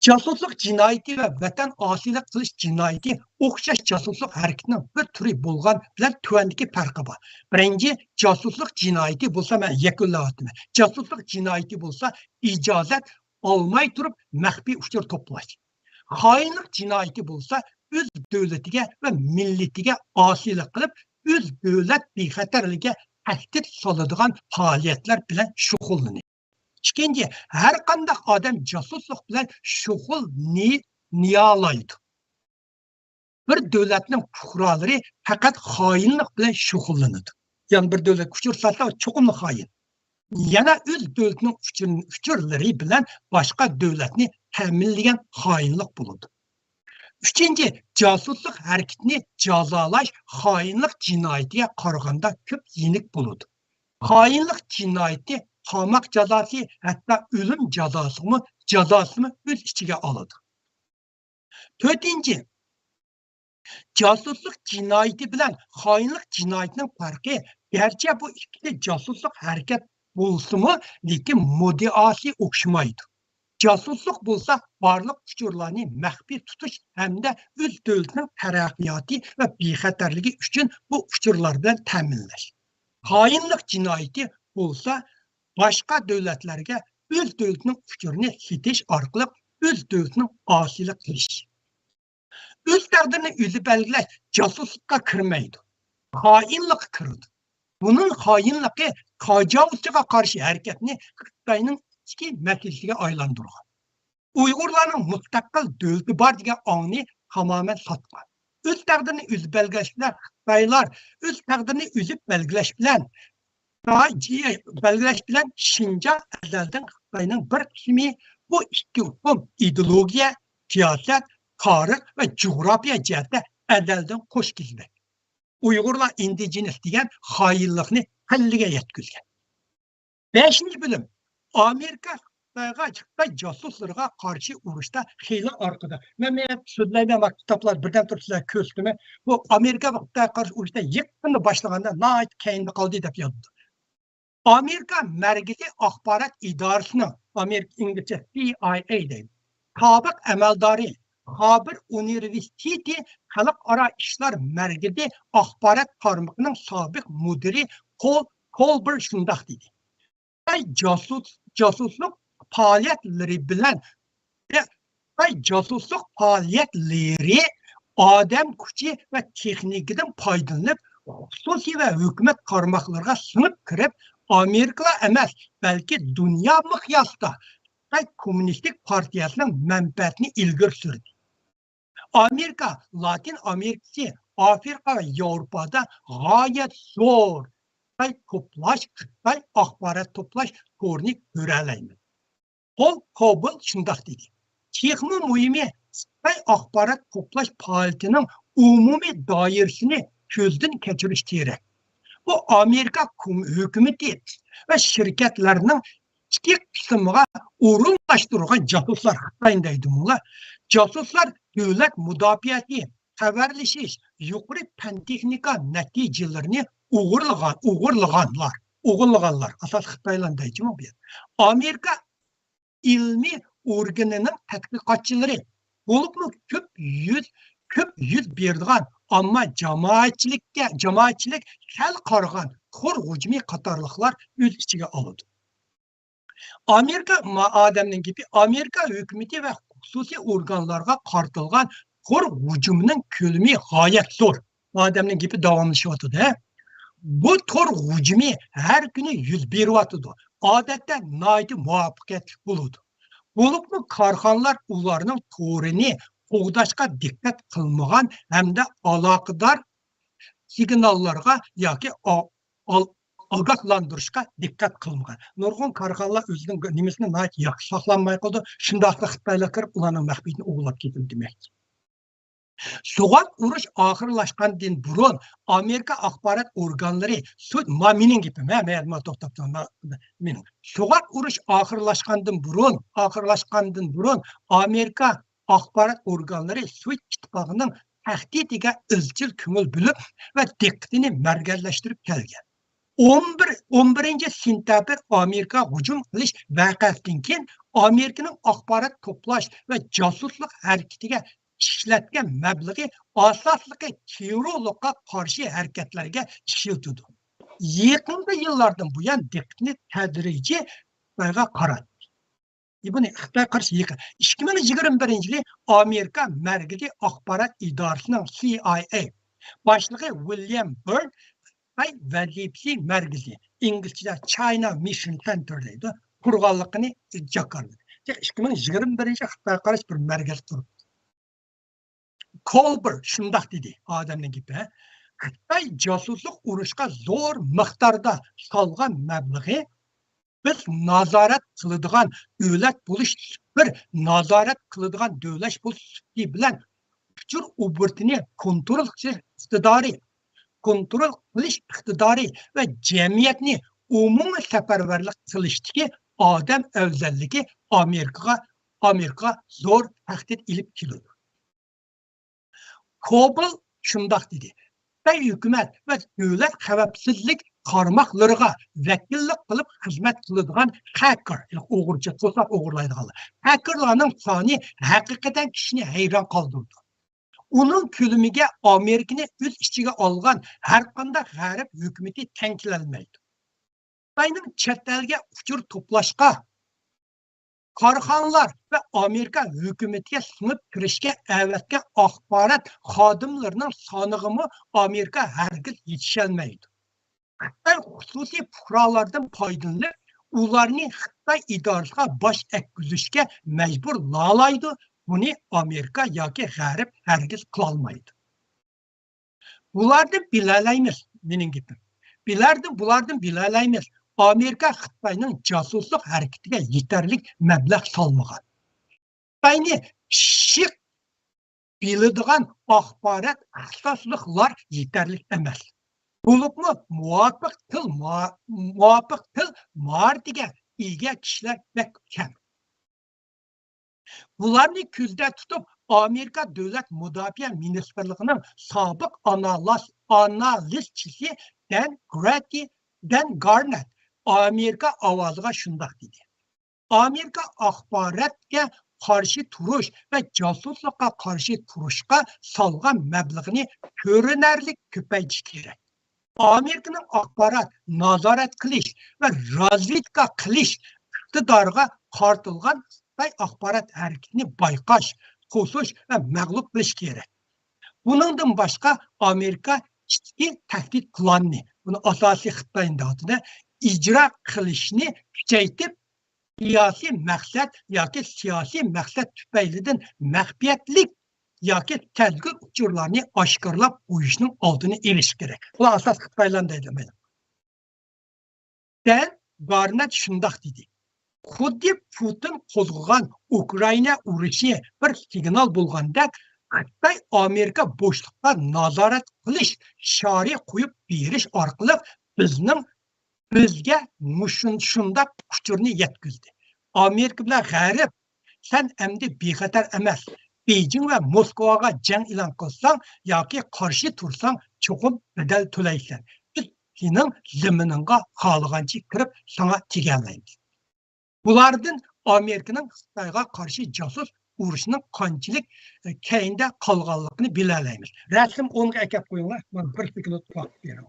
جاسۇسلۇق جىنايىتى ۋە ۋەتەن ئاسىيلىق قىلىش جىنايىتى ئوخشاش جاسۇسلۇق ھەرىكىتىنىڭ بىر تۈرى بولغان بىلەن تۆۋەندىكى پەرقى بار. بىرىنچى، جاسۇسلۇق جىنايىتى بولسا، مەن يەكۈنلەۋاتىمەن. جاسۇسلۇق جىنايىتى بولسا ئىجازەت ئالماي تۇرۇپ مەخپىي ئۇچۇر توپلاش. خائىنلىق جىنايىتى بولسا ئۆز دۆلىتىگە ۋە مىللىتىگە ئاسىيلىق قىلىپ، ئۆز دۆلەت بىخەتەرلىكىگە تەھدىت سالىدىغان پائالىيەتلەر بىلەن شۇغۇللىنىش. ئىككىنچى، ھەر قانداق ئادەم جاسۇسلۇق بىلەن شۇغۇللىنالايدۇ. بىر دۆلەتنىڭ پۇقرالىرى پەقەت خائىنلىق بىلەن شۇغۇللىنىدۇ. يەنى بىر دۆلەتكە ئۇچۇر ساتسا، چوقۇملا خائىن. يەنە ئۆز دۆلىتىنىڭ ئۇچۇر-، ئۇچۇرلىرى بىلەن باشقا دۆلەتنى تەمىنلىگەن خائىنلىق بولىدۇ. ئۈچىنچى، جاسۇسلۇق ھەرىكىتىنى جازالاش خائىنلىق جىنايىتىگە قارىغاندا كۆپ يېنىك بولىدۇ. خائىنلىق جىنايىتى قاماق جازاسى، ھەتتا ئۆلۈم جازاسىمۇ، جازاسىمۇ ئۆز ئىچىگە ئالىدۇ. تۆتىنچى، جاسۇسلۇق جىنايىتى بىلەن خائىنلىق جىنايىتىنىڭ پەرقى، گەرچە بۇ ئىككىسى جاسۇسلۇق ھەرىكەت بولسىمۇ، لېكىن مۇددىئاسى ئوخشىمايدۇ. جاسۇسلۇق بولسا بارلىق ئۇچۇرلارنى مەخپىي تۇتۇش ھەمدە ئۆز دۆلىتىنىڭ تەرەققىياتى ۋە بىخەتەرلىكى ئۈچۈن بۇ ئۇچۇرلار بىلەن تەمىنلەش. خائىنلىق جىنايىتى بولسا باشقا دۆلەتلەرگە ئۆز دۆلىتىنىڭ ئۇچۇرىنى سېتىش ئارقىلىق ئۆز دۆلىتىنىڭ ئاسىيلىق قىلىش. ئۆز تەقدىرىنى ئۆزى بەلگىلەش جاسۇسلۇققا كىرمەيدۇ. خائىنلىققا كىرىدۇ. بۇنىڭ خائىنلىقى تاجاۋۇزچىغا قارشى ھەرىكەتنى خىتاينىڭ ئىچكى مەسىلىسىگە ئايلاندۇرغان. ئۇيغۇرلارنىڭ مۇستەقىل دۆلىتى بار دېگەن ئاڭنى تامامەن ساتقان. ئۆز تەقدىرىنى ئۆزى بەلگىلەش بىلەن خىتايلار ئۆز تەقدىرىنى ئۆزى بەلگىلەش بىلەن، بەلگىلەش بىلەن شىنجاڭ ئەزەلدىن خىتاينىڭ بىر قىسمى. بۇ ئىككى ئۇقۇم ئىدېئولوگىيە، سىياسەت، تارىخ ۋە جۇغراپىيە جەھەتتە ئەزەلدىن قوش كېزىمەك. ئۇيغۇرلار ئىندىجېنىس دېگەن خائىنلىقنى پەللىگە يەتكۈزگەن. بەشىنچى بۆلۈم. ئامېرىكا خىتايغا، خىتاي جاسۇسلىرىغا قارشى ئۇرۇشتا خېلى ئارقىدا. مەن، مەن سۆزلەيمەن، مانا كىتابلار بىردەم تۇرۇپ سىلەرگە كۆرسىتىمەن. بۇ ئامېرىكا ۋە خىتايغا قارشى ئۇرۇشتا يېقىندا باشلىغاندا ناھايىتى كەينىدە قالدى دەپ يازىدۇ. ئامېرىكا مەركىزىي ئاخبارات ئىدارىسىنىڭ، ئامېرىكا ئىنگلىزچە سى ئاي ئەي دەيدۇ، سابىق ئەمەلدارى خابېر ئۇنىۋېرسىتېتى خەلقئارا ئىشلار مەركىزى ئاخبارات تارمىقىنىڭ سابىق مۇدىرى پول كولبېر شۇنداق دېدى. خىتاي جاسۇس، جاسۇسلۇق پائالىيەتلىرى بىلەن، خىتاي جاسۇسلۇق پائالىيەتلىرى ئادەم كۈچى ۋە تېخنىكىدىن پايدىلىنىپ، خۇسۇسىي ۋە ھۆكۈمەت تارماقلىرىغا سىڭىپ كىرىپ، ئامېرىكىلا ئەمەس، بەلكى دۇنيا مىقياسىدا خىتاي كوممۇنىستىك پارتىيەسىنىڭ مەنپەئەتىنى ئىلگىرى سۈردى. ئامېرىكا، لاتىن ئامېرىكىسى، ئافرىقا ۋە ياۋروپادا غايەت زور خىتاي توپلاش، خىتاي ئاخبارات توپلاش تورىنى كۆرەلەيمىز. پول كولبېر شۇنداق دېدى. تېخىمۇ مۇھىمى، خىتاي ئاخبارات توپلاش پائالىيىتىنىڭ ئومۇمىي دائىرىسىنى كۆزدىن كەچۈرۈش كېرەك. بۇ ئامېرىكا كوم-، ھۆكۈمىتى ۋە شىركەتلەرنىڭ ئىچكى قىسمىغا ئورۇنلاشتۇرغان جاسۇسلار، خىتاينى دەيدۇ بۇلار. جاسۇسلار دۆلەت مۇداپىئەسى، خەۋەرلىشىش، يۇقىرى پەن تېخنىكا نەتىجىلىرىنى ئوغرىلىغان، ئوغرىلىغانلار، ئوغرىلىغانلار، ئاساسىي خىتايلارنى دەيچىمۇ بۇ يەر. ئامېرىكا ئىلمىي ئورگىنىنىڭ تەتقىقاتچىلىرى، بولۇپمۇ كۆپ يۈز، كۆپ يۈز بېرىدىغان، ئەمما جامائەتچىلىككە، جامائەتچىلىك سەل قارىغان تور ھۇجۇمى قاتارلىقلار ئۆز ئىچىگە ئالىدۇ. ئامېرىكا، ما-، ئادەمنىڭ گېپى، ئامېرىكا ھۆكۈمىتى ۋە خۇسۇسىي ئورگانلارغا قارىتىلغان تور ھۇجۇمىنىڭ كۆلىمى غايەت زور. ئادەمنىڭ گېپى داۋاملىشىۋاتىدۇ، ھە. بۇ تور ھۇجۇمى ھەر كۈنى يۈز بېرىۋاتىدۇ. ئادەتتە ناھايىتى مۇۋەپپەقىيەتلىك بولىدۇ. بولۇپمۇ كارخانىلار ئۇلارنىڭ تورىنى قوغداشقا دىققەت قىلمىغان ھەمدە ئالاقىدار سىگناللارغا ياكى ئا-، ئال-، ئاگاھلاندۇرۇشقا دىققەت قىلمىغان. نۇرغۇن كارخانىلار ئۆزىنىڭ نېمىسىنى ناھايىتى ياخشى ساقلانماي قالىدۇ. شۇنداقلا خىتايلار كىرىپ ئۇلارنىڭ مەخپىيىتىنى ئوغرىلاپ كېتىدۇ دېمەكچى. سوغۇق ئۇرۇش ئاخىرلاشقاندىن بۇرۇن ئامېرىكا ئاخبارات ئورگانلىرى سۇ-، ما-، مېنىڭ گېپىم، ھە، مەن، ما-، توختاپ تۇرۇڭ، ما-، مېنىڭ. سوغۇق ئۇرۇش ئاخىرلاشقاندىن بۇرۇن، ئاخىرلاشقاندىن بۇرۇن ئامېرىكا ئاخبارات ئورگانلىرى سوۋېت ئىتتىپاقىنىڭ تەھدىتىگە ئىزچىل كۆڭۈل بۆلۈپ ۋە دىققىتىنى مەركەزلەشتۈرۈپ كەلگەن. ئون بىر، ئون بىرىنچى سېنتەبىر ئامېرىكا ھۇجۇم قىلىش ۋەقەسىدىن كېيىن ئامېرىكىنىڭ ئاخبارات توپلاش ۋە جاسۇسلۇق ھەرىكىتىگە ئىشلەتكەن مەبلىغى ئاساسلىقى تېررورلۇققا قارشى ھەرىكەتلەرگە ئىشلىتىدۇ. يېقىنقى يىللاردىن بۇيان دىققىتىنى تەدرىجىي خىتايغا قاراتتى. بۇنى خىتاي قارىشى يېقىن. ئىككى مىڭ يىگىرمە بىرىنچى يىلى ئامېرىكا مەركىزىي ئاخبارات ئىدارىسىنىڭ، سى ئاي ئەي، باشلىقى ۋىليام بىرد خىتاي ۋەزىپىسى مەركىزى، ئىنگلىزچىدە China Mission Center دەيدۇ، قۇرغانلىقىنى جاكارلىدى. ئىككى مىڭ يىگىرمە بىرىنچى خىتايغا قارىشى بىر مەركەز تۇرۇپتۇ. كولبېر شۇنداق دېدى، ئادەمنىڭ گېپى، خىتاي جاسۇسلۇق ئۇرۇشقا زور مىقداردا سالغان مەبلىغى بىز نازارەت قىلىدىغان دۆلەت بولۇش، بىر نازارەت قىلىدىغان دۆلەت بولۇش سۈپىتى بىلەن ئۇچۇر ئوبوروتىنى كونترول قىلىش ئىقتىدارى، كونترول قىلىش ئىقتىدارى ۋە جەمئىيەتنى ئومۇمىي سەپەرۋەرلىك قىلىشتىكى ئادەم ئەۋزەللىكى ئامېرىكىغا، ئامېرىكىغا زور تەھدىت ئېلىپ كېلىدۇ. كولبېر شۇنداق دېدى، خىتاي ھۆكۈمەت ۋە دۆلەت خەۋپسىزلىك تارماقلىرىغا ۋەكىللىك قىلىپ خىزمەت قىلىدىغان خەكېر، ئۇيغۇرچە توساق ئوغرىلايدىغانلار، خەكېرلارنىڭ سانى ھەقىقەتەن كىشىنى ھەيران قالدۇرىدۇ. ئۇنىڭ كۆلىمىگە ئامېرىكىنى ئۆز ئىچىگە ئالغان ھەرقانداق غەرب ھۆكۈمىتى تەڭ كېلەلمەيدۇ. خىتاينىڭ چەت ئەلگە ئۇچۇر توپلاشقا، كارخانىلار ۋە ئامېرىكا ھۆكۈمىتىگە سىڭىپ كىرىشكە ئەۋەتكەن ئاخبارات خادىملىرىنىڭ سانىغىمۇ ئامېرىكا ھەرگىز يېتىشەلمەيدۇ. خىتاي خۇسۇسىي پۇقرالاردىن پايدىلىنىپ، ئۇلارنى خىتاي ئىدارىسىغا باش ئەگكۈزۈشكە مەجبۇرلالايدۇ. بۇنى ئامېرىكا ياكى غەرب ھەرگىز قىلالمايدۇ. بۇلاردىن بىلەلەيمىز، مېنىڭ گېپىم. بىلەردىن، بۇلاردىن بىلەلەيمىز. ئامېرىكا خىتاينىڭ جاسۇسلۇق ھەرىكىتىگە يېتەرلىك مەبلەغ سالمىغان. خىتاينى پىششىق بىلىدىغان ئاخبارات ئىختىساسلىقلار يېتەرلىك ئەمەس. بولۇپمۇ مۇۋاپىق تىل ما-، مۇۋاپىق تىل ماھارىتىگە ئىگە كىشىلەر بەك كەم. بۇلارنى كۆزدە تۇتۇپ، ئامېرىكا دۆلەت مۇداپىئە مىنىستىرلىقىنىڭ سابىق ئانالاس-، ئانالىزچىسى دەن گراتى، دەن گارنەت ئامېرىكا ئاۋازىغا شۇنداق دېدى: ئامېرىكا ئاخباراتكە قارشى تۇرۇش ۋە جاسۇسلۇققا قارشى تۇرۇشقا سالغان مەبلىغىنى كۆرۈنەرلىك كۆپەيتىش كېرەك. ئامېرىكىنىڭ ئاخبارات نازارەت قىلىش ۋە رازۋېدكا قىلىش ئىقتىدارىغا قارىتىلغان خىتاي ئاخبارات ھەرىكىتىنى بايقاش، توسۇش ۋە مەغلۇپ قىلىش كېرەك. بۇنىڭدىن باشقا، ئامېرىكا ئىچكى تەھدىت پىلانىنى، بۇنى ئاساسىي خىتاينىڭ دەۋاتىدۇ، ئىجرا قىلىشنى كۈچەيتىپ، سىياسىي مەقسەت ياكى سىياسىي مەقسەت تۈپەيلىدىن مەخپىيەتلىك ياكى سەزگۈر ئۇچۇرلارنى ئاشكارىلاپ قويۇشنىڭ ئالدىنى ئېلىش كېرەك. بۇلار ئاساسلىق خىتايلارنى دەيدۇ مەن. دەن گارنەت شۇنداق دېدى: «خۇددى پۇتىن قوزغىغان ئۇكرائىنا ئۇرۇشى بىر سىگنال بولغاندەك، خىتاي ئامېرىكا بوشلۇققا نازارەت قىلىش شارى قويۇپ بېرىش ئارقىلىق بىزنىڭ، بىزگە مۇشۇن-، شۇنداق ئۇچۇرنى يەتكۈزدى. ئامېرىكا بىلەن غەرب، سەن ئەمدى بىخەتەر ئەمەس. بېيجىڭ ۋە موسكۋاغا جەڭ ئېلان قىلساڭ ياكى قارشى تۇرساڭ، چوقۇم بەدەل تۆلەيسەن. بىز سېنىڭ زېمىنىڭغا خالىغانچە كىرىپ ساڭا تېگەلەيمىز.» بۇلاردىن ئامېرىكىنىڭ خىتايغا قارشى جاسۇس ئۇرۇشىنىڭ قانچىلىك، ئە، كەينىدە قالغانلىقىنى بىلەلەيمىز. رەسىم ئونغا ئەكەپ قويۇڭلار، مانا بىر سېكۇنت ۋاقىت بېرىڭ.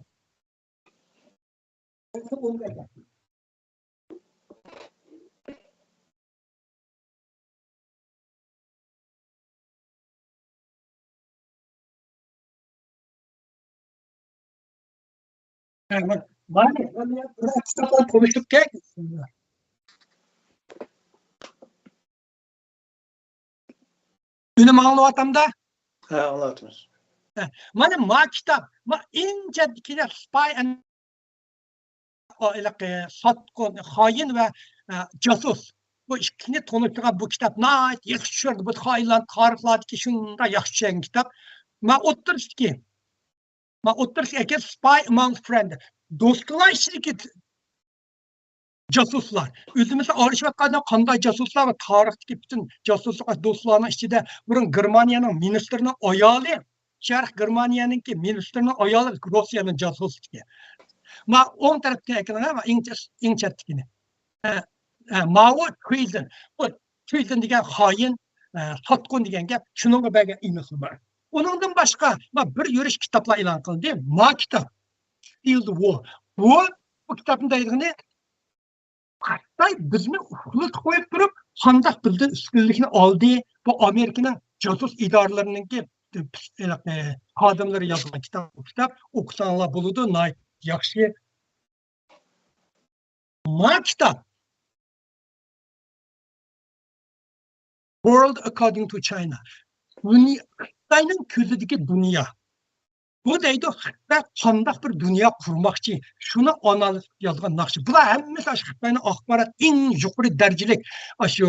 ھە، مانا، مانا، مانا بىر كىتابلار تونۇشتۇرۇپ كەل. ئۈنۈم ئاڭلىۋاتامدا؟ ھە، ئاڭلاۋاتىمىز. ھە، مانا ما كىتاب، ما ئىنچە كىچىك سپاي ئەند، ئۇ ھېلىقى ساتقۇن، خائىن ۋە، ئە، جاسۇس. بۇ ئىككىسىنى تونۇشتۇرغان بۇ كىتاب ناھايىتى ياخشى چۈشەندۈرىدۇ. بۇ خائىنلارنى تارىخلارىدىكى شۇنداق ياخشى چۈشەنگەن كىتاب. ما ئوتتۇرىسىدىكى، ما ئوتتۇرىسىدىكى ئەكەل سپاي ئامانگ فرەند. دوستلار ئىچىدىكى جاسۇسلار. ئۆزىمىزدە ئارىلىشىۋاتقاندا قانداق جاسۇسلار ۋە تارىختىكى پۈتۈن جاسۇسلۇق دوستلارنىڭ ئىچىدە بۇرۇن گېرمانىيەنىڭ مىنىستىرىنىڭ ئايالى، شەرق گېرمانىيەنىڭكى مىنىستىرىنىڭ ئايالى روسىيەنىڭ جاسۇسلۇقى. ما ئوڭ تەرەپتىكى ئەكىلىڭە، ما ئىڭ چەت-، ئىڭ چەتتىكىنى. ھە، ھە، ماۋۇ ترېزېن. بۇ ترېزېن دېگەن خائىن، ھە، ساتقۇن دېگەن گەپ. شۇنىڭغا بەرگەن ئېنىقلىما. ئۇنىڭدىن باشقا، ما بىر يۈرۈش كىتابلار ئېلان قىلدى. ما كىتاب. Steel the War. بۇ، بۇ كىتابنى دەيدىغىنى، خىتاي بىزنى ئۇخلىتىپ قويۇپ تۇرۇپ، قانداق بىزدىن ئۈستۈنلۈكنى ئالدى؟ بۇ ئامېرىكىنىڭ جاسۇس ئىدارىلىرىنىڭكى، ئە، خادىملىرى يازغان كىتاب، بۇ كىتاب ئوقۇساڭلار بولىدۇ، ناھايىتى ياخشى. ما كىتاب. World According to China. دۇنيا، خىتاينىڭ كۆزىدىكى دۇنيا. بۇ دەيدۇ، خىتاي قانداق بىر دۇنيا قۇرماقچى؟ شۇنى ئانالىز قىلىپ يازغان ناخشا. بۇلار ھەممىسى ئاشۇ خىتاينىڭ ئاخبارات ئەڭ يۇقىرى دەرىجىلىك، ئاشۇ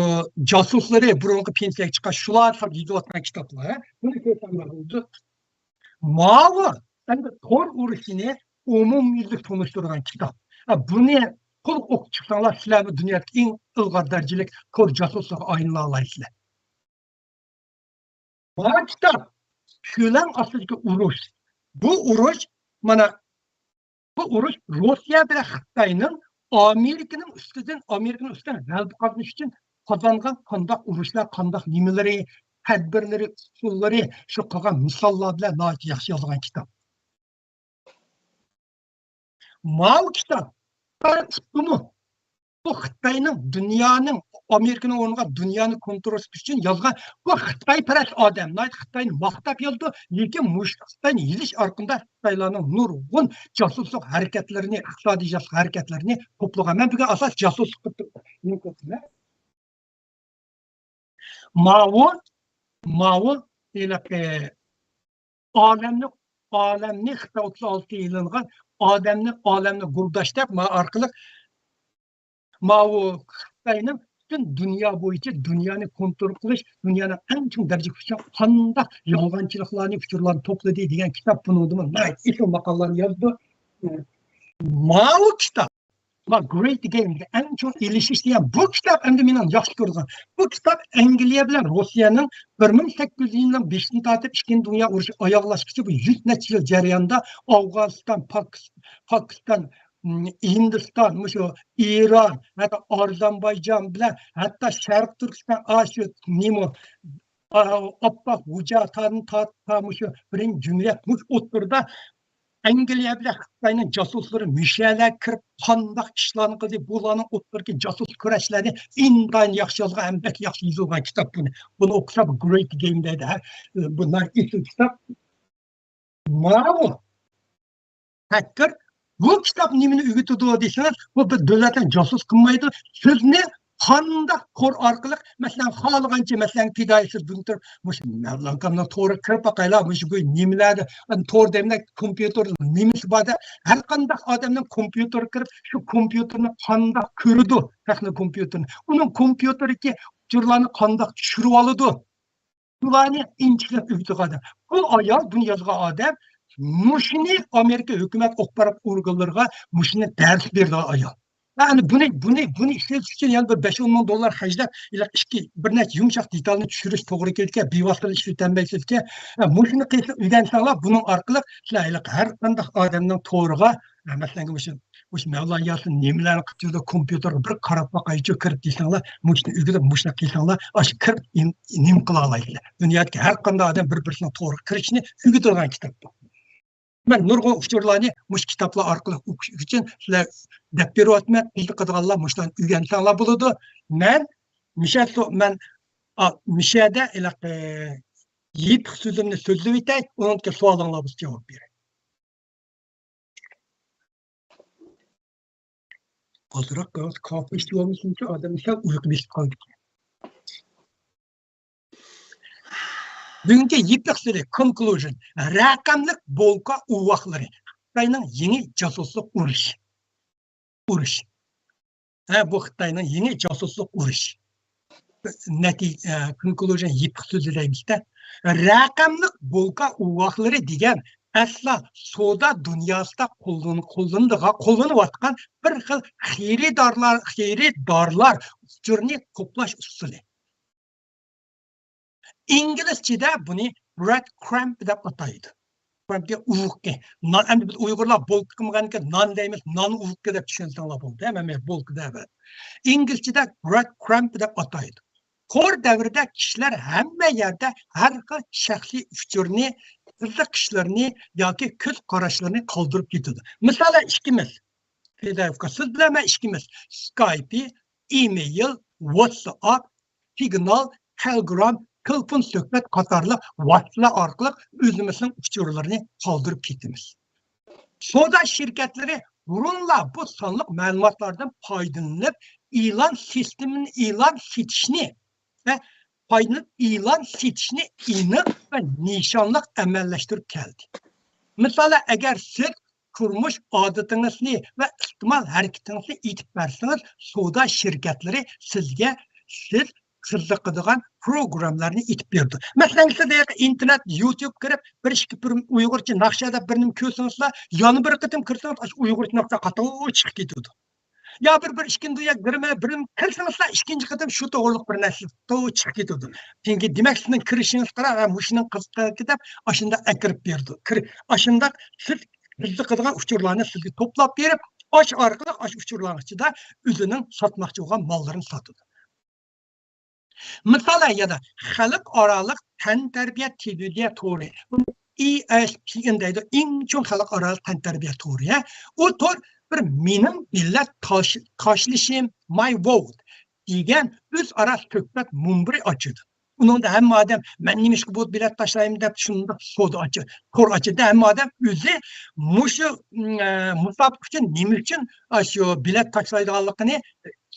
جاسۇسلىرى، بۇرۇنقى پېنسىيەگە چىققان شۇلار ساپ يېزىۋاتقان كىتابلار. بۇنى كۆرسەڭلار بولىدۇ. ماۋۇ ئەمدى تور ئۇرۇشىنى ئومۇميۈزلۈك تونۇشتۇرغان كىتاب. ھە، بۇنى قول ئوقۇپ چىقساڭلار، سىلەرمۇ دۇنيادىكى ئەڭ ئىلغار دەرىجىلىك تور جاسۇسلىرىغا ئايلىنالايسىلەر. بۇ كىتاب، «كۆلەڭ ئاستىدىكى ئۇرۇش». بۇ ئۇرۇش، مانا، بۇ ئۇرۇش روسىيە بىلەن خىتاينىڭ ئامېرىكىنىڭ ئۈستىدىن، ئامېرىكىنىڭ ئۈستىدىن غەلىبە قازىنىش ئۈچۈن قازانغان قانداق ئۇرۇشلار، قانداق نېمىلىرى، تەدبىرلىرى، ئۇسۇللىرى، شۇ قىلغان مىساللار بىلەن ناھايىتى ياخشى يازغان كىتاب. ماۋۇ كىتاب، خىتاي ئۇقتىمۇ؟ بۇ خىتاينىڭ دۇنيانىڭ، ئامېرىكىنىڭ ئورنىغا دۇنيانى كونترول قىلىش ئۈچۈن يازغان، بۇ خىتايپەرەس ئادەم، ناھايىتى خىتاينى ماختاپ يازىدۇ، لېكىن مۇشۇ خىتاينى يېزىش ئارقىلىق خىتايلارنىڭ نۇرغۇن جاسۇسلۇق ھەرىكەتلىرىنى، ئىقتىسادىي جاسۇسلۇق ھەرىكەتلىرىنى توپلىغان. مەن بۈگۈن ئاساس جاسۇسلۇق قىلىپ ماۋۇ، ماۋۇ ھېلىقى ئالەمنى، ئالەمنى خىتاي ئوتتۇز ئالتە ئېلىنغان ئادەمنى، ئالەمنى گۇلداش دەپ، ما ئارقىلىق ماۋۇ خىتاينىڭ پۈتۈن دۇنيا بويىچە دۇنيانى كونترول قىلىش، دۇنيانىڭ ئەڭ چوڭ دەرىجىگە چىققان قانداق يالغانچىلىقلارنى، ئۇچۇرلارنى توپلىدى دېگەن كىتاب، بۇنىڭدىمۇ ناھايىتى ئېسىل ماقالىلەرنى يازىدۇ. ماۋۇ كىتاب، ما گرېيت گېيم، ئەڭ چوڭ ئېلىشىش دېگەن بۇ كىتاب ئەمدى مېنىڭ ياخشى كۆرىدىغان. بۇ كىتاب ئەنگلىيە بىلەن روسىيەنىڭ بىر مىڭ سەككىز يۈز يىلنىڭ بېشىدىن تارتىپ ئىككىنچى دۇنيا ئۇرۇشى ئاياغلاشقىچە بۇ يۈز نەچچە يىل جەريانىدا ئافغانىستان، پاكىس-، پاكىستان، ھىندىستان، مۇشۇ ئىران، ھەتتا ئازەربايجان بىلەن ھەتتا شەرقىي تۈركىستان، ئاشۇ نېمە، ئا-، ئاپپاق غۇجاتان تارتقان مۇشۇ بىرىنچى جۇمھۇرىيەت مۇشۇ ئوتتۇرىدا ئەنگلىيە بىلەن خىتاينىڭ جاسۇسلىرى مۇشۇ يەرلەرگە كىرىپ قانداق ئىشلارنى قىلدى، بۇلارنىڭ ئوتتۇرىدىكى جاسۇس كۈرەشلەرنى ئىنتايىن ياخشى يازغان، ھەم بەك ياخشى يېزىلغان كىتاب بۇنى. بۇنى ئوقۇسا بۇ گرېيت گېيم دەيدۇ. ھە، بۇ ناھايىتى ئېسىل كىتاب. ماۋۇ ھەككېر بۇ كىتاب نېمىنى ئۆگىتىدۇ دېسىڭىز، بۇ بىر دۆلەتنى جاسۇس قىلمايدۇ. سىزنى قانداق تور ئارقىلىق، مەسىلەن، خالىغانچە، مەسىلەن، پىدائىي سىز بۈگۈن تۇرۇپ، مۇشۇ مەۋلانكامنىڭ تورىغا كىرىپ باقايلا، مۇشۇ بۇ نېمىلەردە، ئەنە تور دەيمەن، كومپيۇتېر نېمىسى بار دەپ، ھەر قانداق ئادەمنىڭ كومپيۇتېرغا كىرىپ، شۇ كومپيۇتېرنى قانداق كۆرىدۇ، تېخنىك كومپيۇتېرنى. ئۇنىڭ كومپيۇتېرىدىكى ئۇچۇرلارنى قانداق چۈشۈرۈۋالىدۇ. بۇلارنى ئىنچىكىلەپ ئۆگىتىدىغان ئادەم. بۇ ئايال، بۇنى يازغان ئادەم، مۇشۇنى ئامېرىكا ھۆكۈمەت ئاخبارات ئورگانلىرىغا مۇشۇنى دەرس بېرىدىغان ئايال. يەنى بۇنى، بۇنى، بۇنى ئىشلىتىش ئۈچۈن يەنە بىر بەش ئون مىڭ دوللار خەجلەپ، ئىللىق ئىككى، بىر نەچچە يۇمشاق دېتالنى چۈشۈرۈش توغرا كېلىدىكەن، بىۋاسىتە ئىشلىتەلمەيسىزكەن. ھە، مۇشۇنى قىلسا ئۆگەنسەڭلار، بۇنىڭ ئارقىلىق سىلەر ھېلىقى ھەر قانداق ئادەمنىڭ تورىغا، ھە، مەسىلەن، مۇشۇ مۇشۇ مەۋلان ياسىن نېمىلەرنى قىلىپ يۈرىدۇ، كومپيۇتېرغا بىر قاراپ باقايچۇ، كىرىپ دېسەڭلار، مۇشۇنى ئۆگىنىپ، مۇشۇنى قىلساڭلار، ئاشۇ كىرىپ نېم-، نېمە قىلالايسىلەر. دۇنيادىكى ھەر قانداق ئادەم بىر-بىرسىنىڭ تورىغا كىرىشىنى ئۆگىتىدىغان كىتاب بۇ. مەن نۇرغۇن ئۇچۇرلارنى مۇشۇ كىتابلار ئارقىلىق ئوقۇش ئۈچۈن سىلەر دەپ بېرىۋاتىمەن، قىزىقىدىغانلار مۇشۇلارنى ئۆگەنسەڭلار بولىدۇ. مەن مىشە سو-، مەن، ئا، مىشەدە ھېلىقى يېپىق سۆزۈمنى سۆزلىۋېتەي، ئۇنىڭدىكى سوئالىڭلار بولسا جاۋاب بېرەي. ئازراق كافى ئىچىۋالمىسۇنچۇ، ئادەم سەل ئۇيقۇ بېسىپ قالىدىكەن. بۈگۈنكى يېپىق سۆزى، conclusion، رەقەملىك بولكا ئۇۋاقلىرى، خىتاينىڭ يېڭى جاسۇسلۇق ئۇرۇشى. ئۇرۇش. ھە، بۇ خىتاينىڭ يېڭى جاسۇسلۇق ئۇرۇش. نەتىجە، ئە، conclusion يېپىق سۆزى دەيمىز-دە. رەقەملىك بولكا ئۇۋاقلىرى دېگەن ئەسلا سودا دۇنياسىدا قوللىنى-، قوللىنىدىغان، قوللىنىۋاتقان بىر خىل خېرىدارلار، خېرىدارلار ئۇچۇرىنى توپلاش ئۇسۇلى. ئىنگلىزچىدە بۇنى برېد كرەمب دەپ ئاتايدۇ. كرەمبكە ئۇۋۇقى. نان، ئەمدى بىز ئۇيغۇرلار بولكا قىلمىغانكەن، نان دەيمىز، نان ئۇۋۇقى دەپ چۈشەنسەڭلار بولدى. ھەممە بولكا دەۋەر. ئىنگلىزچىدە برېد كرەمب دەپ ئاتايدۇ. تور دەۋرىدە كىشىلەر ھەممە يەردە ھەر خىل شەخسىي ئۇچۇرنى، قىزىقىشلىرىنى ياكى كۆز قاراشلىرىنى قالدۇرۇپ كېتىدۇ. مىسالەن، ئىككىمىز، فىدايوفكا، سىز بىلەن مەن ئىككىمىز سكايپى، ئىمېيل، ۋاتساپ، سىگنال، تېلېگرام، تېلېفون سۆھبەت قاتارلىق ۋاسىتىلەر ئارقىلىق ئۆزىمىزنىڭ ئۇچۇرلىرىنى قالدۇرۇپ كېتىمىز. سودا شىركەتلىرى بۇرۇنلا بۇ سانلىق مەلۇماتلاردىن پايدىلىنىپ، ئېلان سىستېمىنى، ئېلان سېتىشنى ۋە پايدىلىنىپ ئېلان سېتىشنى ئېنىق ۋە نىشانلىق ئەمەلىيلەشتۈرۈپ كەلدى. مىسالەن، ئەگەر سىز تۇرمۇش ئادىتىڭىزنى ۋە ئىستېمال ھەرىكىتىڭىزنى ئېيتىپ بەرسىڭىز، سودا شىركەتلىرى سىزگە، سىز قىزىقىدىغان پروگراممىلارنى ئېيتىپ بېرىدۇ. مەسىلەن، سىز ھېلىقى ئىنتېرنېت، يۇتۇب كىرىپ، بىر ئىككى پىرىم ئۇيغۇرچە ناخشا دەپ بىر نېمە كۆرسىڭىزلا، يەنە بىر قېتىم كىرسىڭىز، ئاشۇ ئۇيغۇرچە ناخشا قاتتىق چىقىپ كېتىدۇ. يا بىر، بىر ئىككىنچى دۇنيا گىرىمى بىر كىرسىڭىزلا، ئىككىنچى قېتىم شۇ توغرىلىق بىر نەرسە تو چىقىپ كېتىدۇ. چۈنكى دېمەك، سىزنىڭ كىرىشىڭىز قارا، ھە، مۇشۇنىڭ قىزىقىدىكەن دەپ، ئاشۇنداق ئەكىرىپ بېرىدۇ. كىر-، ئاشۇنداق سىز قىزىقىدىغان ئۇچۇرلارنى سىزگە توپلاپ بېرىپ، ئاش ئارقىلىق ئاشۇ ئۇچۇرلارنىڭ ئىچىدە ئۆزىنىڭ ساتماقچى بولغان ماللىرىنى ساتىدۇ. مىسالەن، يەنە خەلقئارالىق تەنتەربىيە تېلېۋىزىيە تورى، ئۇنى ئى ئېس پى ئېن دەيدۇ، ئەڭ چوڭ خەلقئارالىق تەنتەربىيە تورى، ھە؟ ئۇ تور بىر مېنىڭ بېلەت تاش-، تاشلىشىم، ماي ۋوت دېگەن ئۆزئارا سۆھبەت مۇنبىرى ئاچىدۇ. ئۇنىڭدا ھەممە ئادەم، مەن نېمىشقا بۇ بېلەت تاشلايمەن دەپ شۇنداق سودا ئاچىدۇ، تور ئاچىدۇ. ھەممە ئادەم ئۆزى مۇشۇ، ئە، مۇسابىقە ئۈچۈن نېمە ئۈچۈن ئاشۇ بېلەت تاشلايدىغانلىقىنى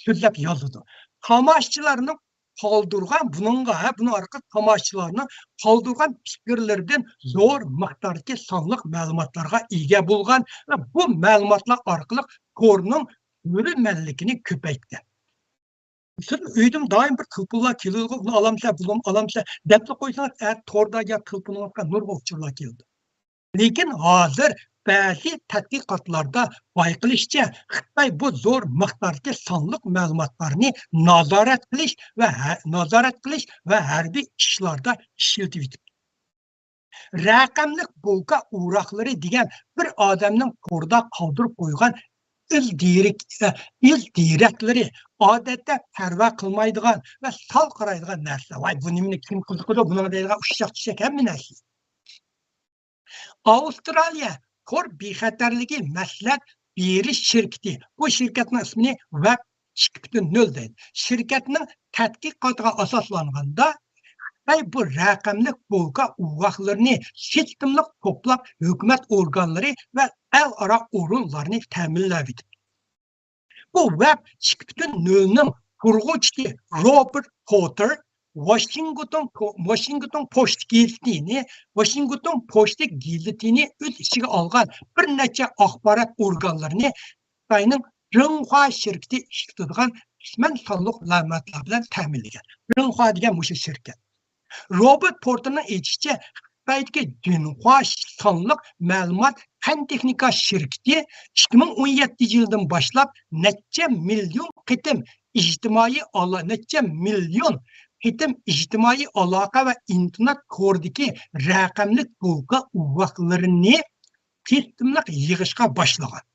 سۆزلەپ يازىدۇ. تاماشىچىلارنىڭ قالدۇرغان، بۇنىڭغا، ھە، بۇنىڭ ئارقىلىق تاماشىچىلارنىڭ قالدۇرغان پىكىرلىرىدىن زور مىقداردىكى سانلىق مەلۇماتلارغا ئىگە بولغان ۋە بۇ مەلۇماتلار ئارقىلىق تورنىڭ كۆرۈرمەنلىكىنى كۆپەيتكەن. سىز ئۆيدىن دائىم بىر تېلېفونلار كېلىدىغۇ، ئۇنى ئالامسىلەر، بۇنى ئالامسىلەر دەپلا قويسىڭىز، ئە، توردا يا تېلېفونىڭىزغا نۇرغۇن ئۇچۇرلار كېلىدۇ. لېكىن ھازىر بەزى تەتقىقاتلاردا بايقىلىشىچە، خىتاي بۇ زور مىقداردىكى سانلىق مەلۇماتلارنى نازارەت قىلىش ۋە ھە-، نازارەت قىلىش ۋە ھەربىي ئىشلاردا ئىشلىتىۋېتىپتۇ. رەقەملىك بولكا ئوراقلىرى دېگەن بىر ئادەمنىڭ توردا قالدۇرۇپ قويغان ئىز دېرەك، ئىز دېرەكلىرى ئادەتتە پەرۋا قىلمايدىغان ۋە سەل قارايدىغان نەرسە. ۋاي، بۇ نېمىنى كىم قىزىقىدۇ، بۇنىڭ دەيدىغان ئۇششاق چۈششەك ھەممە نەرسە. ئاۋسترالىيە تور بىخەتەرلىكى مەسلىھەت بېرىش شىركىتى. بۇ شىركەتنىڭ ئىسمىنى ۋېب ئىككى پۈتۈن نۆل دەيدۇ. شىركەتنىڭ تەتقىقاتىغا ئاساسلانغاندا، خىتاي بۇ رەقەملىك بولكا ئوغلاقلىرىنى سىستېمىلىق توپلاپ، ھۆكۈمەت ئورگانلىرى ۋە ئەل ئارا ئورۇنلارنى تەمىنلەۋېتىپتۇ. بۇ ۋېب ئىككى پۈتۈن نۆلنىڭ قۇرغۇچىسى روبېرت پوتېر ۋاشىنگتون، ۋاشىنگتون پوست گېزىتىنى، ۋاشىنگتون پوست گېزىتىنى ئۆز ئىچىگە ئالغان بىر نەچچە ئاخبارات ئورگانلىرىنى خىتاينىڭ جىڭخۇا شىركىتى ئىشلىتىدىغان قىسمەن سانلىق مەلۇماتلار بىلەن تەمىنلىگەن. جىڭخۇا دېگەن مۇشۇ شىركەت. روبېرت پوتېرنىڭ ئېيتىشىچە، خىتايدىكى جىنخۇا سانلىق مەلۇمات پەن تېخنىكا شىركىتى ئىككى مىڭ ئون يەتتىنچى يىلدىن باشلاپ نەچچە مىليون قېتىم ئىجتىمائىي ئالا-، نەچچە مىليون قېتىم ئىجتىمائىي ئالاقە ۋە ئىنتېرنېت تورىدىكى رەقەملىك بولكا ئوغلاقلىرىنى سىستېمىلىق يىغىشقا باشلىغان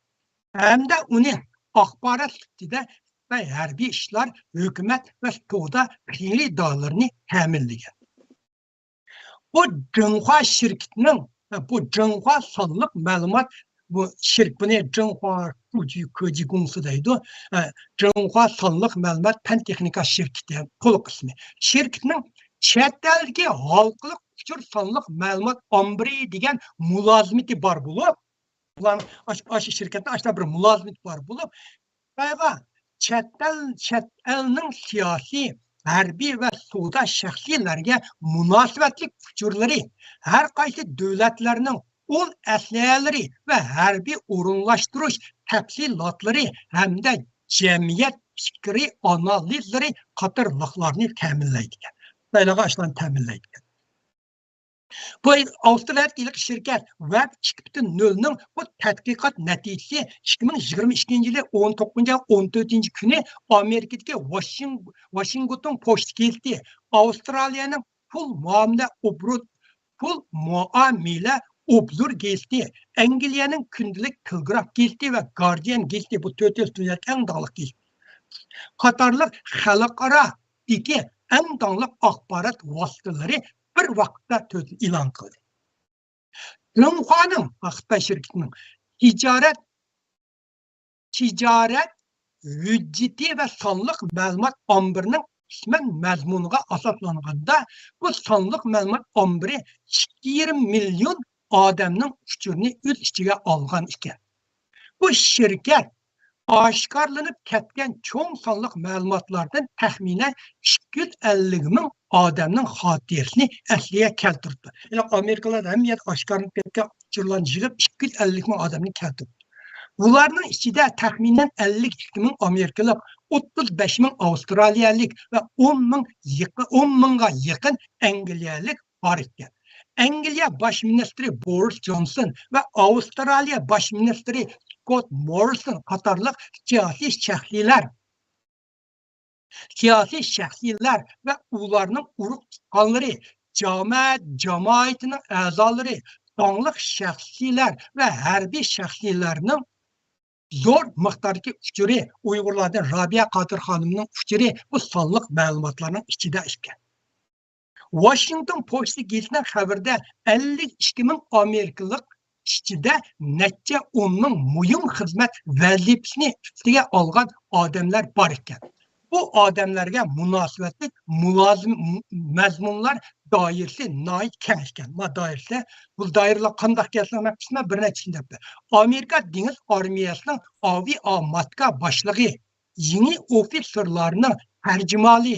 ھەمدە ئۇنى ئاخبارات سۈپىتىدە خىتاي ھەربىي ئىشلار، ھۆكۈمەت ۋە سودا خېرىدارلىرىنى تەمىنلىگەن. بۇ جىڭخۇا شىركىتىنىڭ، بۇ جىڭخۇا سانلىق مەلۇمات، بۇ شىرك-، بۇنى جىڭخۇا كۇجى-، كۇجىگۇڭسى دەيدۇ. جىڭخۇا سانلىق مەلۇمات پەن تېخنىكا شىركىتى، تولۇق ئىسمى. شىركىتىنىڭ چەت ئەلدىكى ھالقىلىق ئۇچۇر سانلىق مەلۇمات ئامبىرى دېگەن مۇلازىمىتى بار بولۇپ، بۇلارنىڭ ئاش-، ئاشۇ شىركەتنىڭ ئاشۇنداق بىر مۇلازىمىتى بار بولۇپ، خىتايغا چەت ئەل، چەت ئەلنىڭ سىياسىي، ھەربىي ۋە سودا شەخسلەرگە مۇناسىۋەتلىك ئۇچۇرلىرى، ھەر قايسى دۆلەتلەرنىڭ ئۇل ئەسلىھەلىرى ۋە ھەربىي ئورۇنلاشتۇرۇش تەپسىلاتلىرى ھەمدە جەمئىيەت پىكرى ئانالىزلىرى قاتارلىقلارنى تەمىنلەيدىكەن. خىتايلارغا ئاشۇلارنى تەمىنلەيدىكەن. بۇ ئاۋسترالىيەدىكى ھېلىقى شىركەت ۋېب ئىككى پۈتۈن نۆلنىڭ بۇ تەتقىقات نەتىجىسى ئىككى مىڭ يىگىرمە ئىككىنچى يىلى ئون توققۇزىنچى ئاي ئون تۆتىنچى كۈنى ئامېرىكىدىكى ۋاشىنگ-، ۋاشىنگتون پوست گېزىتى، ئاۋسترالىيەنىڭ پۇل مۇئامىلە ئوبوروت، پۇل مۇئامىلە ئوبزور گېزىتى، ئەنگلىيەنىڭ كۈندىلىك تېلېگراف گېزىتى ۋە گاردىيان گېزىتى، بۇ تۆت يىل دۇنيادىكى ئەڭ داڭلىق گېزىت قاتارلىق خەلقئارادىكى ئەڭ داڭلىق ئاخبارات ۋاسىتىلىرى بىر ۋاقىتتا تۆت ئېلان قىلدى. جىڭخۇانىڭ، خىتاي شىركىتىنىڭ تىجارەت، تىجارەت ھۆججىتى ۋە سانلىق مەلۇمات ئامبىرىنىڭ قىسمەن مەزمۇنىغا ئاساسلانغاندا، بۇ سانلىق مەلۇمات ئامبىرى ئىككى يېرىم مىليون ئادەمنىڭ ئۇچۇرىنى ئۆز ئىچىگە ئالغان ئىكەن. بۇ شىركەت ئاشكارىلىنىپ كەتكەن چوڭ سانلىق مەلۇماتلاردىن تەخمىنەن ئىككى يۈز ئەللىك مىڭ ئادەمنىڭ خاتىرىسىنى ئەسلىگە كەلتۈرۈپتۇ. يەنى ئامېرىكىلاردا ھەممە يەردە ئاشكارىلىنىپ كەتكەن ئۇچۇرلارنى يىغىپ، ئىككى يۈز ئەللىك مىڭ ئادەمنى كەلتۈرۈپتۇ. بۇلارنىڭ ئىچىدە تەخمىنەن ئەللىك ئىككى مىڭ ئامېرىكىلىق، ئوتتۇز بەش مىڭ ئاۋسترالىيەلىك ۋە ئون مىڭ يېقىن، ئون مىڭغا يېقىن ئەنگلىيەلىك بار ئىكەن. ئەنگلىيە باش مىنىستىرى بورىس جونسون ۋە ئاۋسترالىيە باش مىنىستىرى سكوت موررىسون قاتارلىق سىياسىي شەخسلەر، سىياسىي شەخسلەر ۋە ئۇلارنىڭ ئۇرۇق تۇغقانلىرى، جامائەت، جامائىتىنىڭ ئەزالىرى، داڭلىق شەخسلەر ۋە ھەربىي شەخسلەرنىڭ زور مىقداردىكى ئۇچۇرى، ئۇيغۇرلاردىن رابىيە قادىر خانىمنىڭ ئۇچۇرى بۇ سانلىق مەلۇماتلارنىڭ ئىچىدە ئىكەن. ۋاشىنگتون پوستى گېزىتىنىڭ خەۋىرىدە ئەللىك ئىككى مىڭ ئامېرىكىلىق ئىچىدە نەچچە ئون مىڭ مۇھىم خىزمەت ۋەزىپىسىنى ئۈستىگە ئالغان ئادەملەر بار ئىكەن. بۇ ئادەملەرگە مۇناسىۋەتلىك مۇلازىم، مەزمۇنلار دائىرىسى ناھايىتى كەڭ ئىكەن. ما دائىرىسى، بۇ دائىرىلەر قانداق ئىكەن، مەن قىسمەن بىر نەچچىسىنى دەپ بېرەي. ئامېرىكا دېڭىز ئارمىيەسىنىڭ ئاۋىئاماتكا باشلىقى، يېڭى ئوفىتسېرلارنىڭ تەرجىمىھالى،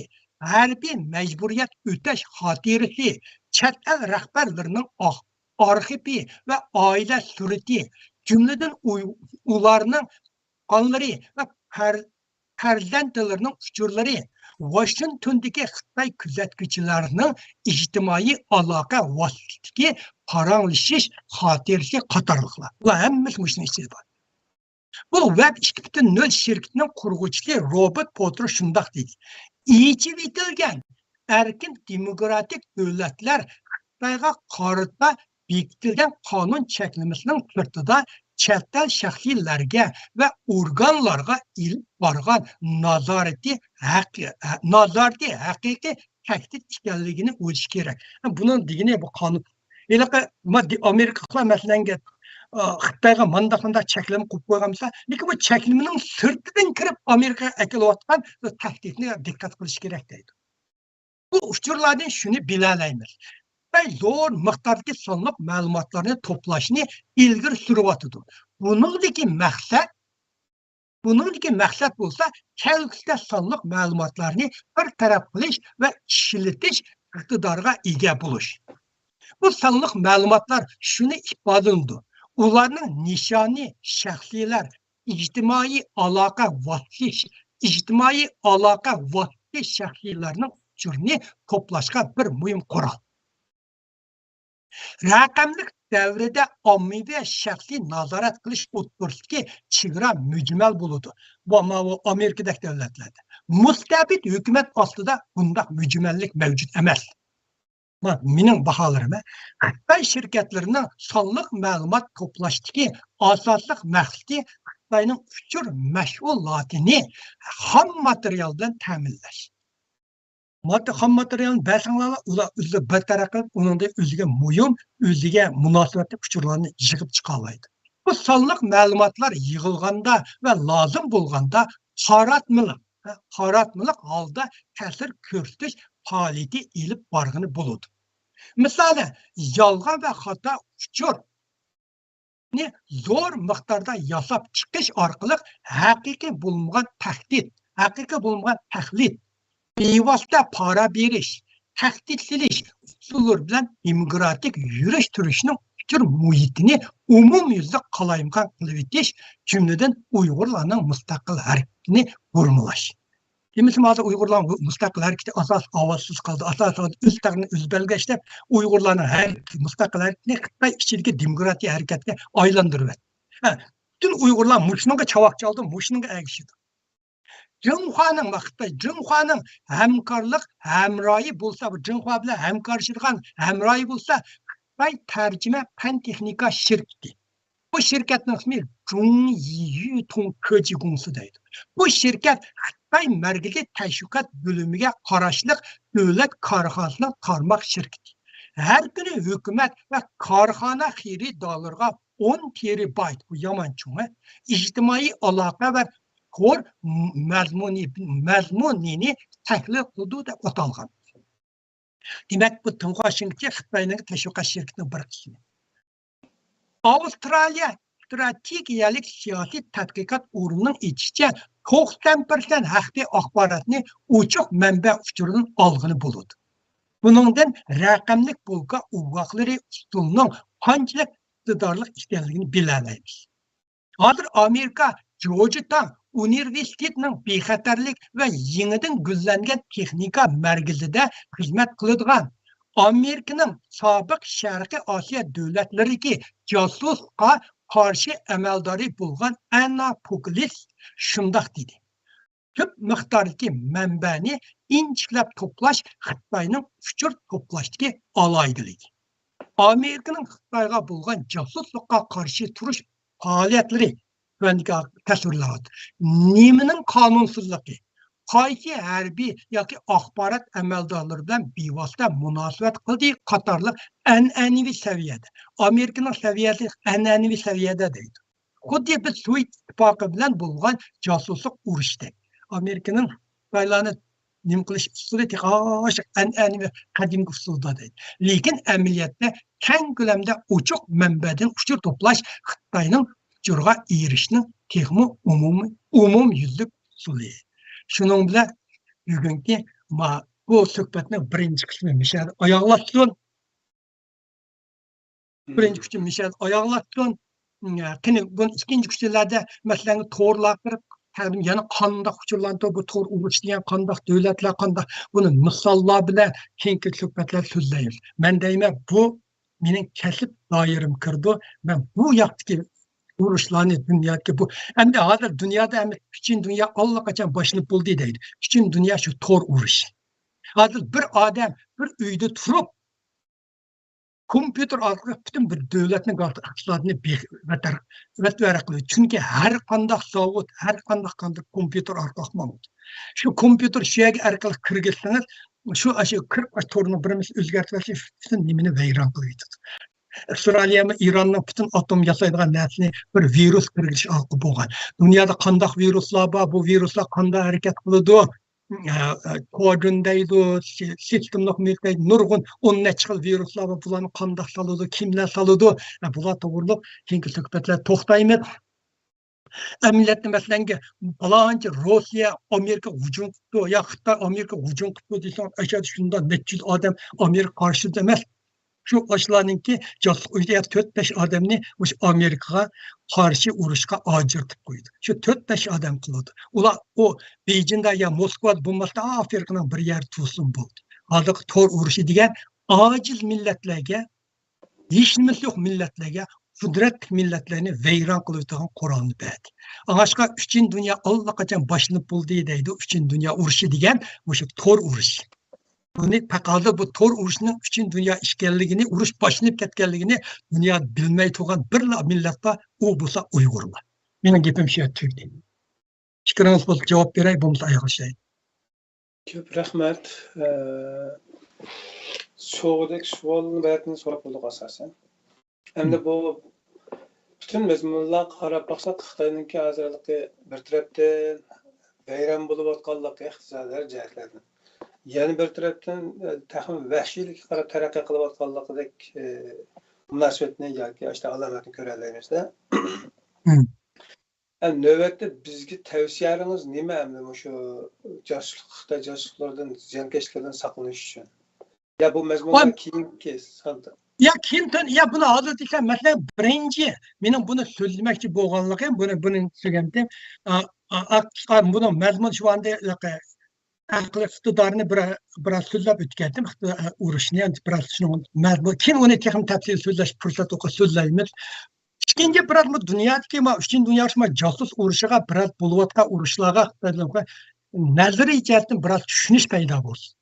ھەربىي مەجبۇرىيەت ئۆتەش خاتىرىسى، چەت ئەل رەھبەرلىرىنىڭ ئاخ-، ئارخىپى ۋە ئائىلە سۈرىتى، جۈملىدىن ئۇي-، ئۇلارنىڭ تۇغقانلىرى ۋە پەر-، پەرزەنتلىرىنىڭ ئۇچۇرلىرى، ۋاشىنگتوندىكى خىتاي كۆزەتكۈچىلەرنىڭ ئىجتىمائىي ئالاقە ۋاسىتىسىدىكى پاراڭلىشىش خاتىرىسى قاتارلىقلار. بۇلار ھەممىسى مۇشۇنىڭ ئىچىدە بار. بۇ ۋېب ئىككى پۈتۈن نۆل شىركىتىنىڭ قۇرغۇچىسى روبېرت پوتېر شۇنداق دېدى: ئېچىۋېتىلگەن ئەركىن دېموكراتىك دۆلەتلەر خىتايغا قارىتا بېكىتىلگەن قانۇن چەكلىمىسىنىڭ سىرتىدا چەت ئەل شەخسلەرگە ۋە ئورگانلارغا ئېلىپ بارغان نازارىتى ھەق-، نازارىتى ھەقىقىي تەھدىت ئىكەنلىكىنى ئويلىشى كېرەك. بۇنىڭ دېگىنى بۇ قانۇن. ھېلىقى ما-، دى-، ئامېرىكىلىقلار مەسىلەن، ئا، خىتايغا مانداق مۇنداق چەكلىمە قويۇپ قويغان بولسا، لېكىن بۇ چەكلىمىنىڭ سىرتىدىن كىرىپ ئامېرىكىغا ئەكېلىۋاتقان بۇ تەھدىتنى دىققەت قىلىش كېرەك دەيدۇ. بۇ ئۇچۇرلاردىن شۇنى بىلەلەيمىز. خىتاي زور مىقداردىكى سانلىق مەلۇماتلارنى توپلاشنى ئىلگىرى سۈرۈۋاتىدۇ. بۇنىڭدىكى مەقسەت، بۇنىڭدىكى مەقسەت بولسا كەلگۈسىدە سانلىق مەلۇماتلارنى بىر تەرەپ قىلىش ۋە ئىشلىتىش ئىقتىدارىغا ئىگە بولۇش. بۇ سانلىق مەلۇماتلار شۇنى ئىپادىلىنىدۇ. ئۇلارنىڭ نىشانى شەخسلەر، ئىجتىمائىي ئالاقە ۋاسىتىلىشى، ئىجتىمائىي ئالاقە ۋاسىتىلىشى شەخسلەرنىڭ ئۇچۇرىنى توپلاشقا بىر مۇھىم قورال. رەقەملىك دەۋردە ئاممىۋى شەخسىي نازارەت قىلىش ئوتتۇرىسىدىكى چېگرا مۈجمەل بولىدۇ. بۇ، ماۋۇ ئامېرىكىدەك دۆلەتلەردە. مۇستەبىت ھۆكۈمەت ئاستىدا بۇنداق مۈجمەللىك مەۋجۇت ئەمەس. ما-، مېنىڭ باھالىرىم، خىتاي شىركەتلىرىنىڭ سانلىق مەلۇمات توپلاشتىكى ئاساسلىق مەقسىتى خىتاينىڭ ئۇچۇر مەشغۇلاتىنى خام ماتېرىيال بىلەن تەمىنلەش. مات-، خام ماتېرىيالنى بەرسەڭلار، ئۇلار ئۆزلىرى بىر تەرەپ قىلىپ، ئۇنىڭدىن ئۆزىگە مۇھىم، ئۆزىگە مۇناسىۋەتلىك ئۇچۇرلارنى يىغىپ چىقالايدۇ. بۇ سانلىق مەلۇماتلار يىغىلغاندا ۋە لازىم بولغاندا قاراتمىلىق، قاراتمىلىق ھالدا تەسىر كۆرسىتىش پائالىيىتى ئېلىپ بارغىلى بولىدۇ. مىسالەن، يالغان ۋە خاتا ئۇچۇرنى زور مىقداردا ياساپ چىقىش ئارقىلىق ھەقىقىي بولمىغان تەھدىت، ھەقىقىي بولمىغان تەقلىد، بىۋاسىتە پارا بېرىش، تەھدىت سېلىش ئۇسۇللىرى بىلەن دېموكراتىك يۈرۈش تۇرۇشنىڭ ئۇچۇر مۇھىتىنى ئومۇميۈزلۈك قالايمىقان قىلىۋېتىش، جۈملىدىن ئۇيغۇرلارنىڭ مۇستەقىل ھەرىكىتىنى بۇرمىلاش. دېمىسىمۇ، ھازىر ئۇيغۇرلارنىڭ مۇستەقىل ھەرىكىتى ئاساسىي ئاۋازسىز قالدى، ئاساسىي ئۆز تەقدىرىنى ئۆزى بەلگىلەش دەپ، ئۇيغۇرلارنىڭ ھەرىكىتى، مۇستەقىل ھەرىكىتىنى خىتاي ئىچىدىكى دېموكراتىيە ھەرىكەتكە ئايلاندۇرۇۋەتتى. ھە، پۈتۈن ئۇيغۇرلار مۇشۇنىڭغا چاۋاك چالدى، مۇشۇنىڭغا ئەگىشىدۇ. جىنخۇانىڭ، خىتاي جىنخۇانىڭ ھەمكارلىق ھەمراھى بولسا، جىنخۇا بىلەن ھەمكارلىشىدىغان ھەمراھى بولسا، خىتاي تەرجىمە پەن تېخنىكا شىركىتى. بۇ شىركەتنىڭ ئىسمى جۇڭيىيۈ تۇڭ كېجى گۇڭسى دەيدۇ. بۇ شىركەت خىتاي مەركىزىي تەشۋىقات بۆلۈمىگە قاراشلىق دۆلەت كارخانىسىنىڭ تارماق شىركىتى. ھەر كۈنى ھۆكۈمەت ۋە كارخانا خېرىدارلىرىغا ئون تېرابايت، بۇ يامان چوڭ، ئىجتىمائىي ئالاقە ۋە تور مەزمۇنى، مەزمۇنىنى تەھلىل قىلىدۇ دەپ ئاتالغان. دېمەك، بۇ تىڭخۇا شىنكىچى خىتاينىڭ تەشۋىقات شىركىتىنىڭ بىر قىسمى. ئاۋسترالىيە ئىستراتېگىيەلىك سىياسىي تەتقىقات ئورنىنىڭ ئېيتىشىچە، توقسان پىرسەنت ھەقىقىي ئاخباراتنى ئوچۇق مەنبە ئۇچۇرىدىن ئالغىلى بولىدۇ. بۇنىڭدىن رەقەملىك بولكا ئوبدانلىقلىرى ئۇسۇلىنىڭ قانچىلىك ئىقتىدارلىق ئىكەنلىكىنى بىلەلەيمىز. ھازىر ئامېرىكا جورجتاۋن ئۇنىۋېرسىتېتىنىڭ بىخەتەرلىك ۋە يېڭىدىن گۈللەنگەن تېخنىكا مەركىزىدە خىزمەت قىلىدىغان، ئامېرىكىنىڭ سابىق شەرقىي ئاسىيا دۆلەتلىرىدىكى جاسۇسلۇققا قارشى ئەمەلدارى بولغان ئەننا پوكلىس شۇنداق دېدى: كۆپ مىقداردىكى مەنبەنى ئىنچىكىلەپ توپلاش خىتاينىڭ ئۇچۇر توپلاشتىكى ئالاھىدىلىكى. ئامېرىكىنىڭ خىتايغا بولغان جاسۇسلۇققا قارشى تۇرۇش پائالىيەتلىرى تۆۋەندىكى تەسۋىرلەۋاتىدۇ. نېمىنىڭ قانۇنسىزلىقى؟ قايسى ھەربىي ياكى ئاخبارات ئەمەلدارلىرى بىلەن بىۋاسىتە مۇناسىۋەت قىلدى؟ قاتارلىق ئەنئەنىۋى سەۋىيەدە، ئامېرىكىنىڭ سەۋىيەسى ئەنئەنىۋى سەۋىيەدە دەيدۇ. خۇددى بىز سوۋېت ئىتتىپاقى بىلەن بولغان جاسۇسلۇق ئۇرۇشىدەك. ئامېرىكىنىڭ خىتايلارنى نېمە قىلىش ئۇسۇلى تېخى ئاشۇ ئەنئەنىۋى قەدىمكى ئۇسۇلدا دەيدۇ. لېكىن ئەمەلىيەتتە كەڭ كۆلەمدە ئوچۇق مەنبەدىن ئۇچۇر توپلاش خىتاينىڭ ئۇچۇرغا ئېرىشىشنىڭ تېخىمۇ ئومۇمىي، ئومۇميۈزلۈك ئۇسۇلى. شۇنىڭ بىلەن بۈگۈنكى ما-، بۇ سۆھبەتنىڭ بىرىنچى قىسمى مۇشۇ يەردە ئاياغلاشسۇن. بىرىنچى قىسىم مۇشۇ يەردە ئاياغلاشسۇن. قېنى، بۇنى ئىككىنچى قىسىملاردا، مەسىلەن، تورلار قىلىپ، تەقدىم يەنە قانداق ئۇچۇرلارنى، بۇ تور ئۇرۇشى دېگەن قانداق، دۆلەتلەر قانداق، بۇنى مىساللار بىلەن كېيىنكى سۆھبەتلەردە سۆزلەيمىز. مەن دەيمەن، بۇ مېنىڭ كەسىپ دائىرەمگە كىرىدۇ. مەن بۇ ياقتىكى ئۇرۇشلارنى دۇنيادىكى بۇ، ئەمدى ھازىر دۇنيادا ئەمەس، پۈتۈن دۇنيا ئاللىقاچان باشلىنىپ بولدى دەيدۇ. پۈتۈن دۇنيا شۇ تور ئۇرۇشى. ھازىر بىر ئادەم بىر ئۆيدە تۇرۇپ، كومپيۇتېر ئارقىلىق پۈتۈن بىر دۆلەتنىڭ ئىقتىسادىنى بىخ-، ۋەتەر-، ۋەتۋەرەق قىلىدۇ. چۈنكى ھەر قانداق زاۋۇت، ھەر قانداق كاندىر كومپيۇتېر ئارقىلىق ماڭىدۇ. شۇ كومپيۇتېر شۇ يەرگە ئارقىلىق كىرگۈزسىڭىز، شۇ، شۇ كىرىپ، تورنى بىرىمىز ئۆزگەرتىۋەتسە، پۈتۈن نېمىنى ۋەيران قىلىۋېتىدۇ. ئىسرائىلىيەمۇ ئىراننىڭ پۈتۈن ئاتوم ياسايدىغان نەرسىنى بىر ۋىرۇس كىرگۈزۈش ئارقىلىق بولغان. دۇنيادا قانداق ۋىرۇسلار بار، بۇ ۋىرۇسلار قانداق ھەرىكەت قىلىدۇ؟ ئە، ئە، كوجۇن دەيدۇ، سى-، سىستېملىق مىلت دەيدۇ، نۇرغۇن ئون نەچچە خىل ۋىرۇسلار بار، بۇلارنى قانداق سالىدۇ، كىملەر سالىدۇ؟ ئە، بۇلار توغرۇلۇق كېيىنكى سۆھبەتلەردە توختايمىز. ئەمەلىيەتتە، مەسىلەنگە، پالانچى روسىيە ئامېرىكىغا ھۇجۇم قىپتۇ، يا خىتاي ئامېرىكىغا ھۇجۇم قىپتۇ دېسەڭ، ئاشۇ يەردە شۇنداق نەچچە يۈز ئادەم ئامېرىكا قارشىسىدا ئەمەس. شۇ ئاشۇلارنىڭكى جاسۇس ئۇيۇشى، يا تۆت، بەش ئادەمنى مۇشۇ ئامېرىكىغا قارشى ئۇرۇشقا ئاجرىتىپ قويدى. شۇ تۆت، بەش ئادەم قىلىدۇ. ئۇلار ئۇ بېيجىڭدا يا موسكۋادا بولماستا، ئافرىقىنىڭ بىر يەردە تۇرسۇن بولدى. ھازىرقى تور ئۇرۇشى دېگەن ئاجىز مىللەتلەرگە، ھېچنېمىسى يوق مىللەتلەرگە، قۇدرەتلىك مىللەتلەرنى ۋەيران قىلىۋېتىدىغان قورالنى بەردى. ئاڭلاشقا، ئۈچىنچى دۇنيا ئاللىقاچان باشلىنىپ بولدى دەيدۇ. ئۈچىنچى دۇنيا ئۇرۇشى دېگەن مۇشۇ تور ئۇرۇشى. بۇنى پەقەت بۇ تور ئۇرۇشىنىڭ ئۈچىنچى دۇنيا ئىكەنلىكىنى، ئۇرۇش باشلىنىپ كەتكەنلىكىنى دۇنيا بىلمەي تۇرغان بىرلا مىللەت بار، ئۇ بولسا ئۇيغۇرلار. مېنىڭ گېپىم شۇ يەردە تۈگىدى. پىكرىڭىز بولسا جاۋاب بېرەي، بولمىسا ئايىغلىشاي. كۆپ رەھمەت. ئە، سوغۇدەك سوئالنى بەتىن سوراپ بولدۇق ئاساسەن. ئەمدى بۇ پۈتۈن مەزمۇنلارغا قاراپ باقساق، خىتاينىڭكى ھازىرلىقى بىر تەرەپتىن ۋەيران بولۇۋاتقانلىقى ئىقتىسادىي ھەر جەھەتلەردىن، يەنە بىر تەرەپتىن، ئە، تېخىمۇ ۋەھشىيلىككە قاراپ تەرەققىي قىلىۋاتقانلىقىدەك، ئە، مۇناسىۋەتنى ياكى ئاشۇنداق ئالامەتنى كۆرەلەيمىز-دە. ئەمدى نۆۋەتتە بىزگە تەۋسىيەلىرىڭىز نېمە ئەمدى مۇشۇ جاسۇسلۇق، خىتاي جاسۇسلۇقلىرىدىن، زىيانكەشلىكلىرىدىن ساقلىنىش ئۈچۈن؟ يا بۇ مەزمۇنلار كېيىنكى ساندا. يا كېيىن، يا بۇنى ھازىر دېسەم، مەسىلەن، بىرىنچى مېنىڭ بۇنى سۆزلىمەكچى بولغانلىقىم، بۇنى، بۇنى سۆزلىگەنتىم. ئا، ئا، ئا، بۇنىڭ مەزمۇنى شۇ ئاندى ئەقلىي ئىقتىدارنى بىر، بىراز سۆزلەپ ئۆتكەنتىم. ئۇرۇشنى بىراز شۇنىڭ مەزمۇنى. كېيىن ئۇنى تېخىمۇ تەپسىلىي سۆزلەش پۇرسەت بولسا سۆزلەيمىز. ئىككىنچى، بىراز بۇ دۇنيادىكى، ما، ئۈچىنچى دۇنيا ئۇرۇشى، ما، جاسۇس ئۇرۇشىغا بىراز بولۇۋاتقان ئۇرۇشلارغا نەزەرىي جەھەتتىن بىراز چۈشىنىش پەيدا بولسۇن.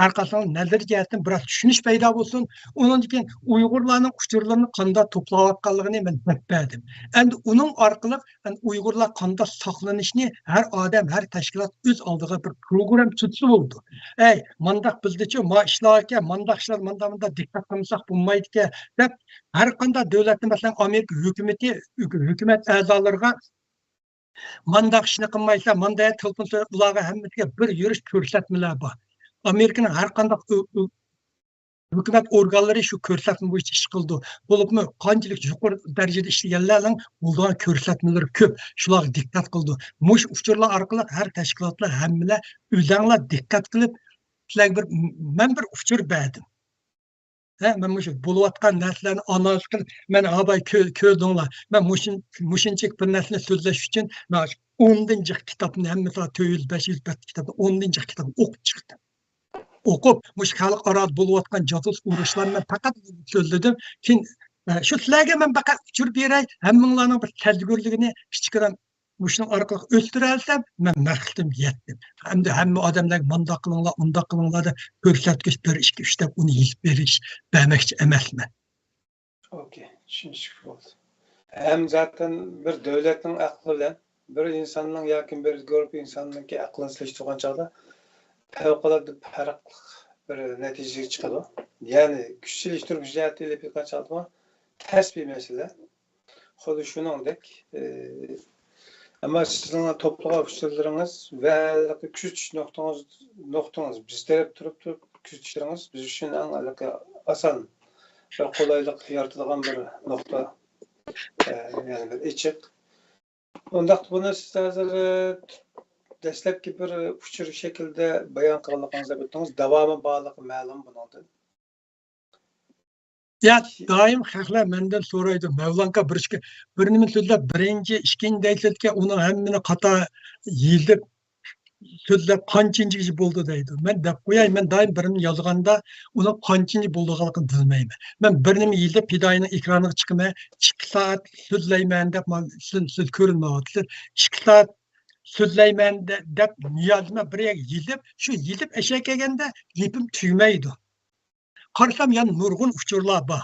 ھەر قايسىڭىز نەزەرىي جەھەتتىن بىراز چۈشىنىش پەيدا بولسۇن. ئۇنىڭدىن كېيىن ئۇيغۇرلارنىڭ ئۇچۇرلىرىنى قانداق توپلاۋاتقانلىقىنى مەن دەپ بەردىم. ئەمدى ئۇنىڭ ئارقىلىق، يەنى ئۇيغۇرلار قانداق ساقلىنىشنى ھەر ئادەم، ھەر تەشكىلات ئۆز ئالدىغا بىر پروگرامما تۈزسە بولىدۇ. ئەي، مانداق بىزدىچۇ، ما ئىشلاركەن، مانداق ئىشلار، مانداق، مانداق دىققەت قىلمىساق بولمايدىكەن، دەپ ھەر قانداق دۆلەتنى، مەسىلەن، ئامېرىكا ھۆكۈمىتى، ھۆكۈمەت ئەزالىرىغا مانداق ئىشنى قىلمايسىلەر، مانداق تېلېفون سۆز، ئۇلارغا ھەممىسىگە بىر يۈرۈش كۆرسەتمىلەر بار. ئامېرىكىنىڭ ھەر قانداق ئۆ-، ئۆ-، ھۆكۈمەت ئورگانلىرى شۇ كۆرسەتمە بويىچە ئىش قىلىدۇ. بولۇپمۇ قانچىلىك يۇقىرى دەرىجىدە ئىشلىگەنلەرنىڭ بولىدىغان كۆرسەتمىلىرى كۆپ. شۇلارغا دىققەت قىلىدۇ. مۇشۇ ئۇچۇرلار ئارقىلىق ھەر تەشكىلاتلار ھەممىلەر ئۆزەڭلار دىققەت قىلىپ، سىلەرگە بىر، مەن بىر ئۇچۇر بەردىم. ھە، مەن مۇشۇ بولۇۋاتقان نەرسىلەرنى ئانالىز قىلىپ، مەن ھاباي كۆ-، كۆردۈڭلار. مەن مۇشۇن-، مۇشۇنچىلىك بىر نەرسىنى سۆزلەش ئۈچۈن مەن ئوندىن جىق كىتابنى، ھەممىسى تۆت يۈز، بەش يۈز بەت كىتابنى ئوندىن جىق كىتابنى ئوقۇپ چىقتىم. ئوقۇپ، مۇشۇ خەلقئارادا بولۇۋاتقان جاسۇس ئۇرۇشلارنى مەن پەقەت سۆزلىدىم. كېيىن، ئە، شۇ سىلەرگە مەن پەقەت ئۇچۇر بېرەي، ھەممىڭلارنىڭ بىر سەزگۈرلۈكىنى كىچىككىنە مۇشۇنىڭ ئارقىلىق ئۆستۈرەلىسەم، مەن مەقسىتىمگە يەتتىم. ئەمدى ھەممە ئادەملەرگە مانداق قىلىڭلار، ئۇنداق قىلىڭلار دەپ كۆرسەتكۈچ بىر، ئىككى، ئۈچ دەپ ئۇنى يېزىپ بېرىش، بەرمەكچى ئەمەسمەن. ئوكەي، چۈشىنىشلىك بولدى. ھەم زاتەن بىر دۆلەتنىڭ ئەقلى بىلەن بىر ئىنساننىڭ ياكى بىر گۇرۇپپا ئىنساننىڭكى ئەقلىنى سېلىشتۇرغان چاغدا پەۋقۇلئاددە پەرقلىق بىر نەتىجىگە چىقىدۇ. يەنى كۈچ سېلىشتۇرۇش جەھەتتىن ئېلىپ ئېيتقان چاغدىمۇ تەس بىر مەسىلە. خۇددى شۇنىڭدەك، ئى، ئەمما سىزنىڭ توپلىغان ئۇچۇرلىرىڭىز ۋە كۈزىتىش نۇقتىڭىز، نۇقتىڭىز بىز تەرەپ تۇرۇپ، تۇرۇپ كۈزىتىشلىرىڭىز بىز ئۈچۈن ئەڭ ھېلىقى ئاسان، بىر قولايلىق يارىتىدىغان بىر نۇقتا، ئى، يەنى بىر ئېچىق. ئۇنداقتا بۇنى سىز ھازىر، ئى، دەسلەپكى بىر ئۇچۇر شەكلىدە بايان قىلغانلىقىڭىزدەك ئۆتتىڭىز، داۋامى بارلىقى مەلۇم بۇنىڭدىن. يا، دائىم خەقلەر مەندىن سورايدۇ، مەۋلانكا بىر ئىككى، بىر نېمە سۆزلەپ، بىرىنچى، ئىككىنچى دەيسىلىكەن، ئۇنىڭ ھەممىنى قاتا يېزىپ، سۆزلەپ، قانچىنچىسى بولدى دەيدۇ. مەن دەپ قوياي، مەن دائىم بىر نېمە يازغاندا، ئۇنىڭ قانچىنچى بولىدىغانلىقىنى بىلمەيمەن. مەن بىر نېمە يېزىپ، پىدائىينىڭ ئېكرانىغا چىقىمەن، ئىككى سائەت سۆزلەيمەن دەپ، مانا سىز، سىز كۆرۈنمەيۋاتىسىز. ئىككى سائەت سۆزلەيمەن دە-، دەپ يازىمەن، بىر يەرگە يېزىپ، شۇ يېزىپ ئەشەگە كەلگەندە گېپىم تۈگىمەيدۇ. قارىسام يەنە نۇرغۇن ئۇچۇرلار بار.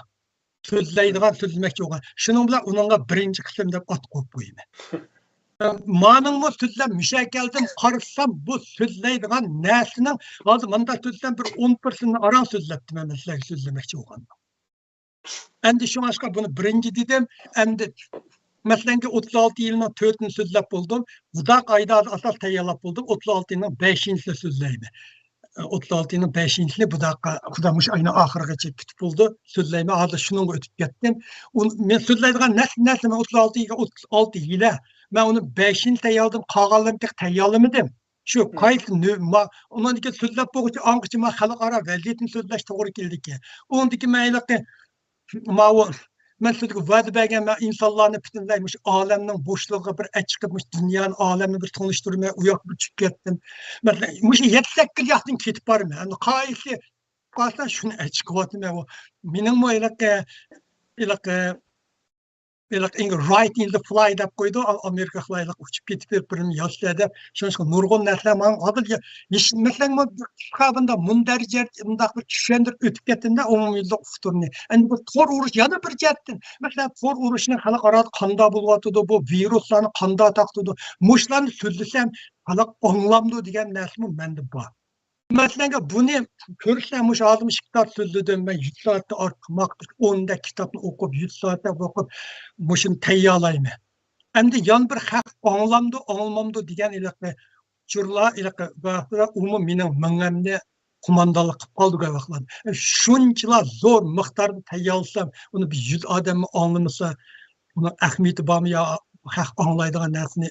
سۆزلەيدىغان، سۆزلىمەكچى بولغان. شۇنىڭ بىلەن ئۇنىڭغا بىرىنچى قىسىم دەپ ئات قويۇپ قويىمەن. مانىڭمۇ سۆزلەپ مۇشۇ كەلدىم، قارىسام بۇ سۆزلەيدىغان نەرسىنىڭ، ھازىر مۇنداق سۆزلىسەم بىر ئون پىرسەنتنى ئاران سۆزلەپتىمەن مەن سىلەرگە سۆزلىمەكچى بولغاندا. ئەمدى شۇڭلاشقا بۇنى بىرىنچى دېدىم. ئەمدى مەسىلەنكى ئوتتۇز ئالتە يىلنىڭ تۆتىنى سۆزلەپ بولدۇم. بۇداق ئايدا ئاساس تەييارلاپ بولدۇم. ئوتتۇز ئالتە يىلنىڭ بەشىنچىسىنى سۆزلەيمەن. ئوتتۇز ئالتە يىلنىڭ بەشىنچىسىنى بۇداققا خۇدا مۇشۇ ئاينىڭ ئاخىرىغىچە كۈتۈپ بولدى. سۆزلەيمەن. ھازىر شۇنىڭغا ئۆتۈپ كەتتىم. ئۇ، مەن سۆزلەيدىغان نەرسە، نەرسە مەن ئوتتۇز ئالتە يىلغا، ئوتتۇز ئالتە يىلە مەن ئۇنى بەشىنى تەييارلىدىم، قالغانلىرىنى تېخى تەييارلىمىدىم. شۇ قايسى نۆ-، ما-، ئۇنىڭدىن كېيىن سۆزلەپ بولغۇچە ئاڭغىچە ما خەلقئارا ۋەزىيەتنى سۆزلەش توغرا كېلىدىكەن. ئۇنىڭدىن كېيىن مەن ھېلىقى ماۋۇ، مەن سىزگە ۋەدە بەرگەن، مەن ئىنسانلارنى پۈتۈنلەي مۇشۇ ئالەمنىڭ بوشلۇقىغا بىر ئەچىقىپ، مۇشۇ دۇنيانى، ئالەمنى بىر تونۇشتۇرىمەن، ئۇ ياققا بىر چۈشۈپ كەتتىم. مەسىلەن، مۇشۇ يەتتە سەككىز ياقتىن كېتىپ بارىمەن. ئەمدى قايسى قالسا شۇنى ئەچىقىۋاتىمەن. ئۇ مېنىڭمۇ ھېلىقى، ھېلىقى، ھېلىقى، right in the fly دەپ قويىدۇ، ئا-، ئامېرىكا خىلايلىق ئۇچۇپ كېتىپ بىر، بىرىنى ياسىسا دەپ. شۇنىڭ ئۈچۈن نۇرغۇن نەرسىلەر ماڭا ھازىر يا-، يېش-، مەسىلەن، بۇ قىسقا بۇنداق مۇندەرىجە مۇنداق بىر چۈشەندۈرۈپ ئۆتۈپ كەتتىم-دە، ئومۇميۈزلۈك ئۇقتۇرنى. ئەمدى بۇ تور ئۇرۇش يەنە بىر جەھەتتىن، مەسىلەن، تور ئۇرۇشىنى خەلقئارادا قانداق بولۇۋاتىدۇ، بۇ ۋىرۇسلارنى قانداق تارقىتىدۇ، مۇشۇلارنى سۆزلىسەم خەلق ئاڭلامدۇ دېگەن نەرسىمۇ مەندە بار. مەسىلەن، بۇنى كۆرسە، مۇشۇ ھازىر مۇشۇ كىتاب سۆزلىدىم، مەن يۈز سائەتتىن ئارتۇق ۋاقىت، ئون دەك كىتابنى ئوقۇپ، يۈز سائەتلەپ ئوقۇپ، مۇشۇنى تەييارلايمەن. ئەمدى يەنە بىر خەق ئاڭلامدۇ، ئاڭلىمامدۇ دېگەن ھېلىقى ئۇچۇرلار، ھېلىقى ۋاقىتتا ئۇمۇ مېنىڭ مېڭەمنى قوماندانلىق قىلىپ قالدى، گەپ قىلغان. شۇنچىلا زور مىقداردا تەييارلىسام، ئۇنى بىر يۈز ئادەممۇ ئاڭلىمىسا، ئۇنىڭ ئەھمىيىتى بارمۇ يا خەق ئاڭلايدىغان نەرسىنى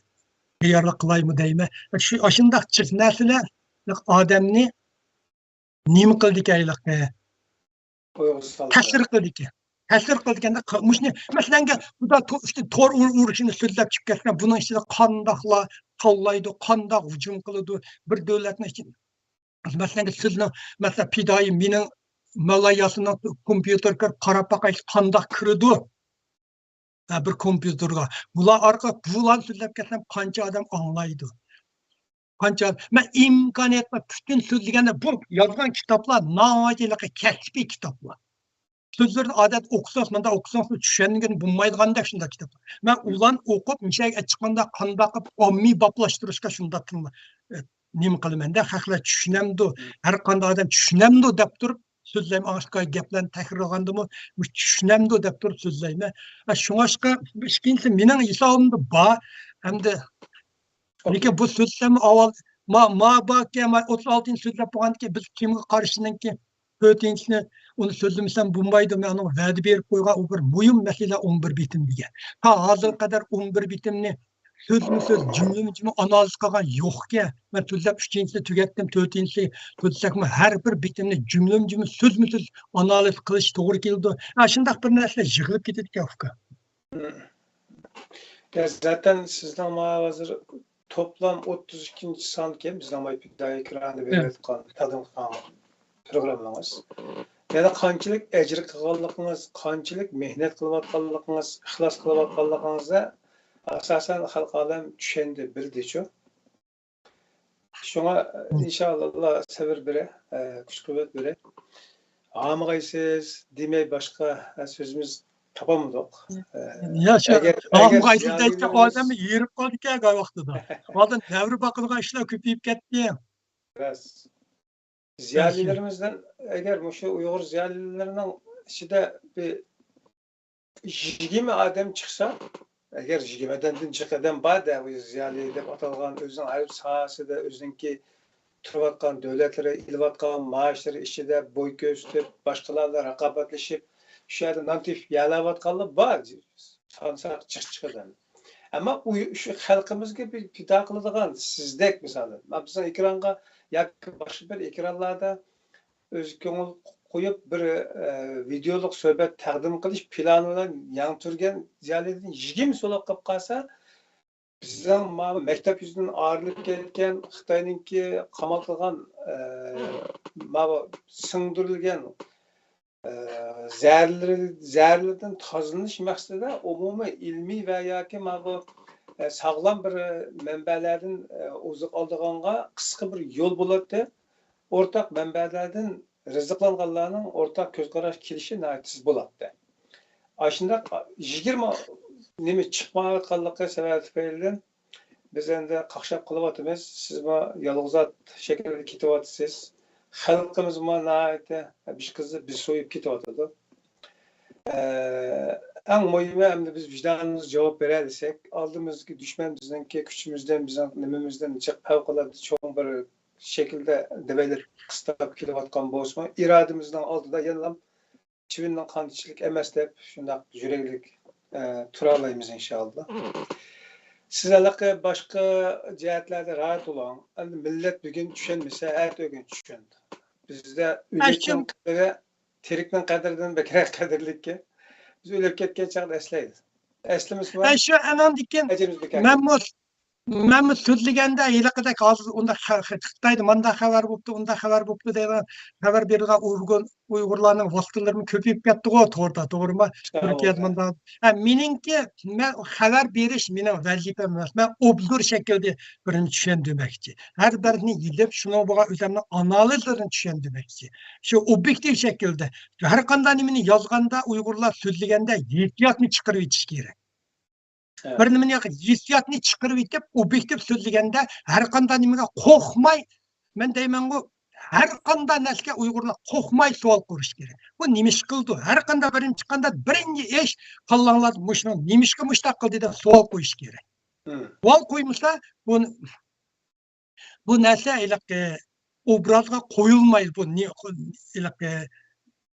تەييارلىق قىلايمۇ دەيمەن. شۇ، ئاشۇنداق جىق نەرسىلەر ئادەمنى نېمە قىلىدىكەن ھېلىقى؟ تەسىر قىلىدىكەن. تەسىر قىلىدىكەن. مۇشۇنى، مەسىلەن، خۇدا تو-، ئۈستى تور ئۇر-، ئۇرۇشىنى سۆزلەپ چىقىپ كەتسە، بۇنىڭ ئىچىدە قانداقلار تاللايدۇ، قانداق ھۇجۇم قىلىدۇ، بىر دۆلەتنىڭ ئىچىدە. مەسىلەن، سىزنىڭ، مەسىلەن، پىدائىي مېنىڭ مەۋلا ياسىننىڭ كومپيۇتېرغا كىرىپ قاراپ باقايلى، قانداق كىرىدۇ؟ ھە، بىر كومپيۇتېرغا. بۇلار ئارقىلىق بۇلارنى سۆزلەپ كەتسەم، قانچە ئادەم ئاڭلايدۇ؟ قانچە، مەن ئىمكانىيەت بار، پۈتۈن سۆزلىگەندە، بۇ يازغان كىتابلار ناھايىتى ھېلىقى كەسپىي كىتابلار. سۆزلىرىنى ئادەتتە ئوقۇسىڭىز، مۇنداق ئوقۇسىڭىز چۈشەنگىلى بولمايدىغاندەك شۇنداق كىتابلار. مەن ئۇلارنى ئوقۇپ، مۇشۇ يەرگە چىققاندا قانداق قىلىپ ئاممىي باپلاشتۇرۇشقا شۇنداق تىڭلا-، ئە، نېمە قىلىمەن-دە، خەقلەر چۈشىنەمدۇ، ھەر قانداق ئادەم چۈشىنەمدۇ دەپ تۇرۇپ سۆزلەيمەن. ئاشۇنداق گەپلەرنى تەكرارلىغاندىمۇ مۇشۇ چۈشىنەمدۇ دەپ تۇرۇپ سۆزلەيمەن. ئە، شۇڭاشقا ئىككىنچىسى مېنىڭ ھېسابىمدا بار. ئەمدى لېكىن بۇ سۆزلەرمۇ ئاۋۋال ما-، ما باركەن، ما ئوتتۇز ئالتىنچى سۆزلەپ بولغاندىكىن بىز تېمىغا قارىشىدىن كېيىن تۆتىنچىسىنى ئۇنى سۆزلىمىسەم بولمايدۇ. مەن ئۇنىڭغا ۋەدە بېرىپ قويغان، ئۇ بىر مۇھىم مەسىلە، ئون بىر بېتىم دېگەن. تا ھازىرغا قەدەر ئون بىر بېتىمنى سۆزمۇ سۆز، جۈملىمۇ جۈملە ئانالىز قىلغان يوقكەن. مەن سۆزلەپ ئۈچىنچىسىنى تۈگەتتىم، تۆتىنچىسى سۆزلەپمۇ ھەر بىر بېتىمنى جۈملىمۇ جۈملە، سۆزمۇ سۆز ئانالىز قىلىش توغرا كېلىدۇ. ئاشۇنداق بىر نەرسىلەر يىغىلىپ كېتىدىكەن، ئۇكا. يا، زاتەن سىزنىڭ مانا ھازىر توپلام ئوتتۇز ئىككىنچى سانكەن بىزنىڭ مانا پىدائىي ئېكراندا بېرىۋاتقان تەقدىم قىلغان پروگراممىڭىز. يەنە قانچىلىك ئەجىر قىلغانلىقىڭىز، قانچىلىك مېھنەت قىلىۋاتقانلىقىڭىز، ئىخلاس قىلىۋاتقانلىقىڭىزنى ئاساسەن خەلق ئالەم چۈشەندى، بىلدىچۇ. شۇڭا ئىنشاللا سەۋر بېرە، ئە، كۈچ قۇۋۋەت بېرە. ھامىغايسىز دېمەي باشقا، ئە، سۆزىمىز تاپالمىدۇق. ئە، يا، شۇ ئەگەر، ئەگەر ھامىغايسىز دەيدىكەن زىيالىيلىرىمىز ئادەممۇ ھېرىپ قالدىكەن ھەر ۋاقتىدا. ھازىر نەۋرە باقىدىغان ئىشلار كۆپىيىپ كەتتى. راست. زىيالىيلىرىمىزدىن ئەگەر مۇشۇ ئۇيغۇر زىيالىيلىرىنىڭ ئىچىدە بىر يىگىرمە ئادەم چىقسا، ئەگەر يىگىرمە ئادەمدىن جىق ئادەم بار-دە، بۇ زىيالىي دەپ ئاتالغان، ئۆزىنىڭ ھەر بىر ساھەسىدە ئۆزىنىڭكى تۇرۇۋاتقان دۆلەتلىرى، ئېلىۋاتقان مائاشلىرى ئىچىدە بوي كۆرسىتىپ، باشقىلار بىلەن رىقابەتلىشىپ، شۇ يەردە نان تېپىپ يەلەۋاتقانلار بار. سانىساق جىق چىقىدۇ. ئەمما ئۇ، شۇ خەلقىمىزگە بىر پىدا قىلىدىغان سىزدەك، مىسالەن، مانا بىزنىڭ ئېكرانغا ياكى باشقا بىر ئېكرانلاردا ئۆزى كۆڭۈل قويۇپ بىر، ئە، ۋىدېئولۇق سۆھبەت تەقدىم قىلىش پىلانى بىلەن يەڭ تۈرگەن زىيالىيدىن يىگىرمە سولاپ قېلىپ قالسا، بىزنىڭ ماۋۇ مەكتەپ يۈزىدىن ئايرىلىپ كەتكەن، خىتاينىڭكى قامال قىلغان، ئە، ماۋۇ سىڭدۈرۈلگەن، ئە، زەھەرلىرى، زەھەرلىرىدىن تازىلىنىش مەقسىتىدە ئومۇمىي ئىلمىي ۋە ياكى ماۋۇ، ئە، ساغلام بىر مەنبەلەردىن، ئە، ئوزۇق ئالىدىغانغا قىسقا بىر يول بولاتتى. ئورتاق مەنبەلەردىن رىزىقلانغانلارنىڭ ئورتاق كۆز قاراش كېلىشى ناھايىتى تېز بولاتتى. ئاشۇنداق يىگىرمە نېمە چىقمايۋاتقانلىقى سەۋەبى تۈپەيلىدىن بىز ئەمدى قاقشاپ قېلىۋاتىمىز. سىزمۇ يالغۇز ئات شەكلىدە كېتىۋاتىسىز. خەلقىمىزمۇ ناھايىتى بىز قىزىپ، بىز سويۇپ كېتىۋاتىدۇ. ئە، ئەڭ مۇھىمى، ئەمدى بىز ۋىجدانىمىزغا جاۋاب بېرەلىسەك، ئالدىمىزدىكى دۈشمەن بىزنىڭكى كۈچىمىزدىن، بىزنىڭ نېمىمىزدىن جىق پەۋقۇلئاددە چوڭ بىر شەكىلدە دېۋەيلەپ قىستاپ كېلىۋاتقان بولسىمۇ، ئىرادىمىزنىڭ ئالدىدا يەنىلا چىۋىننىڭ قانىتى ئىچىلىك ئەمەس دەپ شۇنداق يۈرەكلىك، ئە، تۇرالايمىز ئىنشاللا. سىز ھېلىقى باشقا جەھەتلەردە راھەت بولۇڭ. ئەمدى مىللەت بۈگۈن چۈشەنمىسە، ئەتە ئۆگۈن چۈشەنىدۇ. بىزدە ئۆلۈكنىڭ قەدرى تىرىكنىڭ قەدرىدىن بەكرەك قەدىرلىككەن. بىز ئۆلۈپ كەتكەن چاغدا ئەسلەيدۇ. ئەسلىمىسىمۇ؟ ھە، شۇ ئاناندىكىن ئەجىلىمىز بىكار مەنمۇ، مەنمۇ سۆزلىگەندە ھېلىقىدەك ھازىر ئۇنداق خە-، خە-، خىتايدا مانداق خەۋەر بوپتۇ، ئۇنداق خەۋەر بوپتۇ دەيدىغان خەۋەر بېرىدىغان ئۇيغۇر، ئۇيغۇرلارنىڭ ۋاسىتىلىرىمۇ كۆپىيىپ كەتتىغۇ توردا، توغرىمۇ؟ ھە، تۈركىيەدە مانداق. ھە، مېنىڭكى، مەن خەۋەر بېرىش مېنىڭ ۋەزىپەم ئەمەس. مەن ئوبزور شەكلىدە بىرنى چۈشەندۈرمەكچى. ھەر بىرنى يېزىپ، شۇنىڭ بولغان ئۆزۈمنىڭ ئانالىزلىرىنى چۈشەندۈرمەكچى. شۇ ئوبيېكتىپ شەكىلدە ھەر قانداق نېمىنى يازغاندا، ئۇيغۇرلار سۆزلىگەندە ھېسسىياتنى چىقىرىۋېتىش كېرەك. ھە. بىر نېمىنى ھېسسىياتنى چىقىرىۋېتىپ، ئوبيېكتىپ سۆزلىگەندە ھەر قانداق نېمىگە قورقماي، مەن دەيمەنغۇ، ھەر قانداق نەرسىگە ئۇيغۇرلار قورقماي سوئال قويۇش كېرەك. بۇ نېمىش قىلىدۇ؟ ھەر قانداق بىرىنچى چىققاندا بىرىنچى ئىش قالغانلار مۇشۇنىڭ نېمىشقا مۇشۇنداق قىلدى دەپ سوئال قويۇش كېرەك. ھە. سوئال قويمىسا، بۇ بۇ نەرسە ھېلىقى ئوبرازغا قويۇلمايدۇ، بۇ نى-، ھېلىقى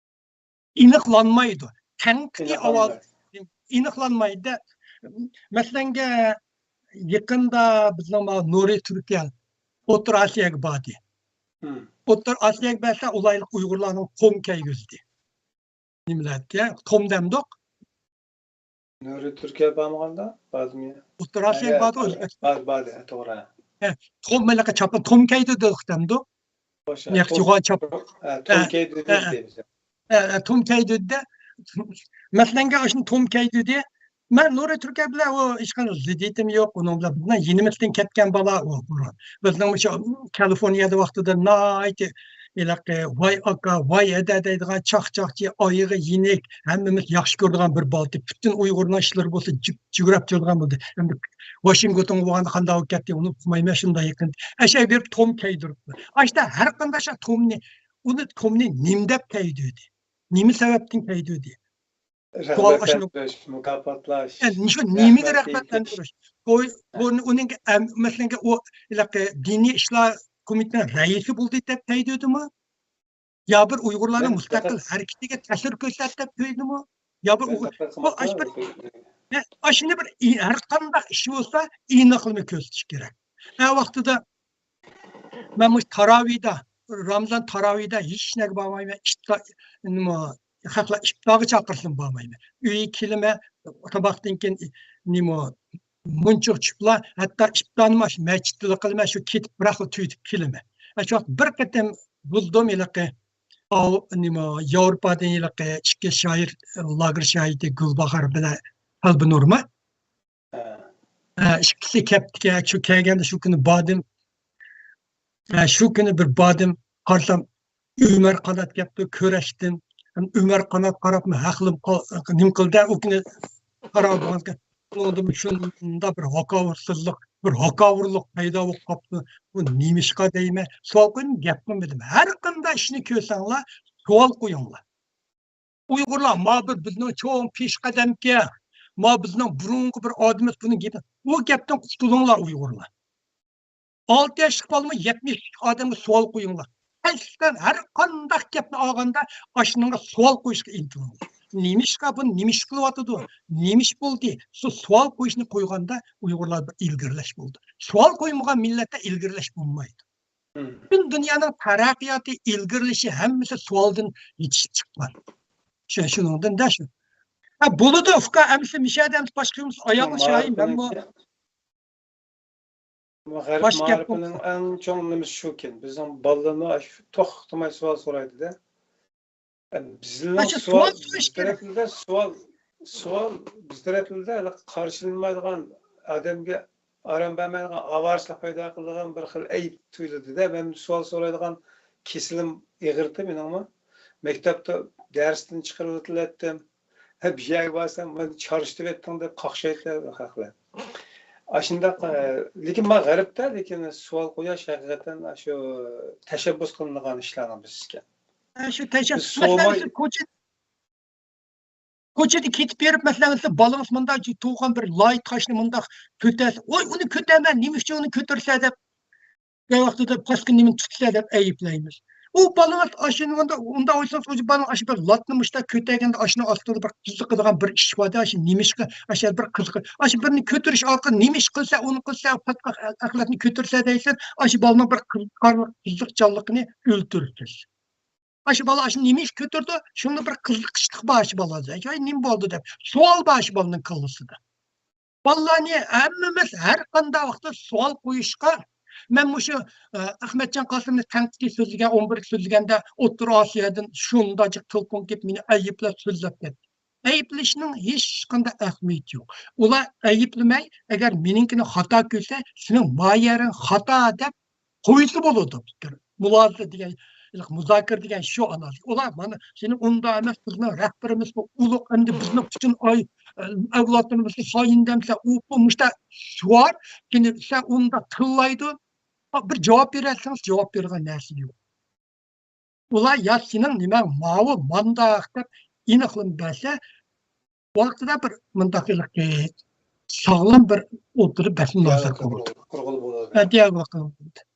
ئېنىقلانمايدۇ. تەنقىدىي ئاۋاز ئېنىقلانمايدۇ. مەسىلەنگە، يېقىندا بىزنىڭ مانا نۇرى تۈركەل ئوتتۇرا ئاسىياغا باردى. ھىم. ئوتتۇرا ئاسىياغا بەرسە، ئۇلايلىق ئۇيغۇرلارنىڭ قوم كەيگۈزدى. نېمىلەركە؟ توم دەمدۇق. نۇرى تۈركىيە بارمىغاندا؟ باردىمۇ يا؟ ئوتتۇرا ئاسىياغا ھە، بارغان. بار، بار، ھە، توغرا. ھە، توم، ھېلىقى چاپان توم كەيدى دېدۇق دەمدۇ؟ خوش، ھە، نەق توم، جۇغان چاپ-، ھە، توم ھە، كەيدى ھە، دېدى بىز. ھە، ھە، توم كەيدى دە. مەسىلەنگە، ئاشۇنى توم كەيدى دە. مەن نۇرى تۈركىيە بىلەن ئۇ ھېچقانداق زىددىيىتىم يوق. ئۇنىڭ بىلەن بىزنىڭ يېنىمىزدىن كەتكەن بالا ئۇ بۇرۇن. بىزنىڭ مۇشۇ كالىفورنىيەدە ۋاقتىدا ناھايىتى ھېلىقى، ۋاي ئاكا، ۋاي ھەدە دەيدىغان، چاقچاقچى، ئايىغى يېنىك، ھەممىمىز ياخشى كۆرىدىغان بىر بالا ئىدى. پۈتۈن ئۇيغۇرنىڭ ئىشلىرى بولسا جۈپ-، جۈگرەپ تۇرىدىغان بولدى. ئەمدى ۋاشىنگتونغا بارغاندا قانداق بولۇپ كەتتى، ئۇنى ئۇقمايمەن، شۇنداق يېقىن. ئەشەگە بېرىپ توم كەيدۈرۈپتۇ. ئاشتا ھەر قانداق تومنى، ئۇنى تومنى نېمە دەپ كەيدۈردى؟ نېمە سەۋەبتىن كەيدۈردى؟ رەغبەت سوئال ئاشۇ. بىلدۈرۈش، مۇكاپاتلاش، ئە، شۇ نېمىگە رەغبەتلىنىش. رەغبەتلەندۈرۈش؟ بۇ، بۇ ئۇنىڭ، ئە، مەسىلەن، ئۇ ھېلىقى دىنىي ئىشلار كومىتېتىنىڭ رەئىسى بولدى دەپ كەيدۈردىمۇ؟ يا بىر ئۇيغۇرلارنىڭ مەن مۇستەقىل دىققەت ھەرىكىتىگە تەسىر كۆرسەتتى دەپ كەيدىردىمۇ؟ يا بىر مەن ئۇيغۇر، دىققەت بۇ قىلماپتىمەن ئاشۇ بىر، بۇ يەردە. ھە، ئاشۇنى بىر ئى-، ھەر قانداق ئىش بولسا ئېنىقلىما كۆرسىتىش كېرەك. ھە، ۋاقتىدا مەن مۇشۇ تاراۋىدا، رامىزان تاراۋىدا ھېچ نەگە بارمايمەن. ئىپتا-، نېمە، خەقلەر ئىپتارغا چاقىرسىمۇ بارمايمەن. ئۆيگە كېلىمەن، تاماقتىن كېيىن، نېمە، مۇنچىغا چۈشۈپلا، ھەتتا ئىپتارنىمۇ ئاشۇ مەسچىتتىلا قىلىمەن، شۇ كېتىپ بىراقلا تۈگىتىپ كېلىمەن. ئاشۇ ۋاقىت بىر قېتىم بولدۇم ھېلىقى، ئاۋ-، نېمە، ياۋروپادىن ھېلىقى ئىككى شائىر، لاگېر شاھىتى گۈلباھار بىلەن قەلبىنۇرما. ھە. ھە، ئىككىسى كەپتىكەن، شۇ كەلگەندە شۇ كۈنى باردىم. ھە، شۇ كۈنى بىر باردىم، قارىسام، ئۆمەر قانات كەپتۇ، كۆرۈشتۈم. ئۆمەر قانات قاراپمۇ ھەقلىم قا-، نېمە قىلدى، ئۇ كۈنى قاراپ بولغانكەن. ئۇنىڭدىن شۇنداق بىر ھاكاۋۇرسىزلىق، بىر ھاكاۋۇرلۇق پەيدا بولۇپ قاپتۇ. بۇ نېمىشقا دەيمەن، سوئال قويدۇم، گەپ قىلمىدىم. ھەر قانداق ئىشنى كۆرسەڭلار، سوئال قويۇڭلار. ئۇيغۇرلار، ما بىر بىزنىڭ چوڭ پېشقەدەمكەن، ما بىزنىڭ بۇرۇنقى بىر ئادىمىمىز، بۇنىڭ گېپى، بۇ گەپتىن قۇتۇلۇڭلار ئۇيغۇرلار. ئالتە ياشلىق بالىمۇ يەتمىش ياشلىق ئادەمگە سوئال قويۇڭلار. قەستەن ھەر قانداق گەپنى ئالغاندا ئاشۇنىڭغا سوئال قويۇشقا ئىنتىلىڭلار. نېمىشقا بۇنى نېمىش قىلىۋاتىدۇ؟ نېمىش بولدى؟ شۇ سوئال قويۇشنى قويغاندا ئۇيغۇرلاردا بىر ئىلگىرىلەش بولىدۇ. سوئال قويمىغان مىللەتتە ئىلگىرىلەش بولمايدۇ. مم. پۈتۈن دۇنيانىڭ تەرەققىياتى، ئىلگىرىلىشى ھەممىسى سوئالدىن يېتىشىپ چىققان. شۇ، شۇنىڭدىن دە شۇ. ھە، بولىدۇ، ئۇكا، ئەمىسە مىشەدە ئەمسە باشقا ئەمسە ئاياغلىق شايى، مەنمۇ غەرب مائارىپىنىڭ ئەڭ چوڭ نېمىسى شۇكەن، بىزنىڭ بالىلىرىمۇ ئاشۇ توختىماي سوئال سورايدۇ-دە. بىزنىڭ سوئال، سوئال سوراش كېرەك. بىز تەرەپلىدە سوئال، سوئال بىز تەرەپلىدە قارشىلىنمايدىغان، ئادەمگە ئارام بەرمەيدىغان، ئاۋارىچىلىك پەيدا قىلىدىغان بىر خىل ئەيىب تۇيۇلىدۇ-دە. مەن سوئال سورايدىغان كېسىلىم ئېغىردى مېنىڭمۇ. مەكتەپتە دەرستىن چىقىرىۋېتىلەتتىم. بىر يەرگە بارسام، مېنى چارچىتىۋەتتىڭ دەپ قاقشايتتى خەقلەر. ئاشۇنداق، ئە، لېكىن مانا غەربتە، لېكىن سوئال قويۇش ھەقىقەتەن شۇ تەشەببۇس قىلىنىدىغان ئىشلارنىڭ بىرسى ئىكەن. ئە، شۇ تەشەببۇس، بىز مەسىلەن، سوماي- بىز كوچا-، كوچىدا كېتىپ بېرىپ، مەسىلەن، بالىڭىز مۇنداق تۇغان بىر لاي تاشنى مۇنداق كۆتەرسە، «ۋاي، ئۇنى كۆتەرمە، نېمە ئۈچۈن ئۇنى كۆتۈرسە؟» دەپ، بىر ۋاقتىدا پاسكىنا نېمىنى تۇتسا دەپ ئەيىبلەيمىز. ئۇ بالىڭىز ئاشۇنى ئۇنداق، ئۇنداق ئويلىسىڭىز، ئۇ بالىنىڭ ئاشۇ بىر لاتنى مۇشۇنداق كۆتەرگەندە ئاشۇنىڭ ئاستىدا بىر قىزىقىدىغان بىر ئىش بار-دە، ئاشۇ نېمىشقا، ئاشۇ بىر قىزىق، ئاشۇ بىرنى كۆتۈرۈش ئارقىلىق نېمە ئىش قىلسا، ئۇنى قىلسا، پاتقاق ئەخلەتنى كۆتۈرسە دەيسىز، ئاشۇ بالىنىڭ بىر قىزىقارلىق، قىزىقچانلىقىنى ئۆلتۈرىسىز. ئاشۇ بالا ئاشۇ نېمە ئىش كۆتۈردى، شۇنىڭدا بىر قىزىقىشلىق بار ئاشۇ بالىدا. «ھەي، نېمە بولدى؟» دەپ سوئال بار ئاشۇ بالىنىڭ كاللىسىدا. بالىلارنى ھەممىمىز ھەر قانداق ۋاقىتتا سوئال قويۇشقا، مەن مۇشۇ، ئە، ئەخمەتجان قاسىمنى تەنقىدىي سۆزلىگەن، ئون بىر سۆزلىگەندە ئوتتۇرا ئاسىيادىن شۇنداق جىق تېلېفون كېلىپ مېنى ئەيىبلەپ سۆزلەپ كەتتى. ئەيىبلىشنىڭ ھېچقانداق ئەھمىيىتى يوق. ئۇلار ئەيىبلىمەي، ئەگەر مېنىڭكىنى خاتا كۆرسە، سېنىڭ ما يېرىڭ خاتا دەپ قويسا بولىدۇ. مۇلازىمە دېگەن، مۇزاكىرە دېگەن شۇ ئانالىز. ئۇلار مانا سېنى ئۇنداق ئەمەس، بىزنىڭ رەھبىرىمىز بۇ ئۇلۇغ، ئەمدى بىزنىڭ ئۈچۈن ئاي، ئەۋلادلىرىمىزغا خائىن دەمسە، ئۇ بۇ مۇشتا شۇ بار، سېنى سەن ئۇنداق تىللايدۇ. بىر جاۋاب بېرەلىسىڭىز، جاۋاب بېرىدىغان نەرسە يوق. ئۇلار يا سېنىڭ نېمەڭ ماۋۇ، مانداق دەپ ئېنىقلىما بەرسە، ۋاقتىدا بىر مۇنداق ھېلىقى ساغلام بىر ئوتتۇرا بەتنى مۇنازىرە قىلىدۇ. قۇرغىلى بولىدۇ. ھە، دىيالوگ قىلىدۇ.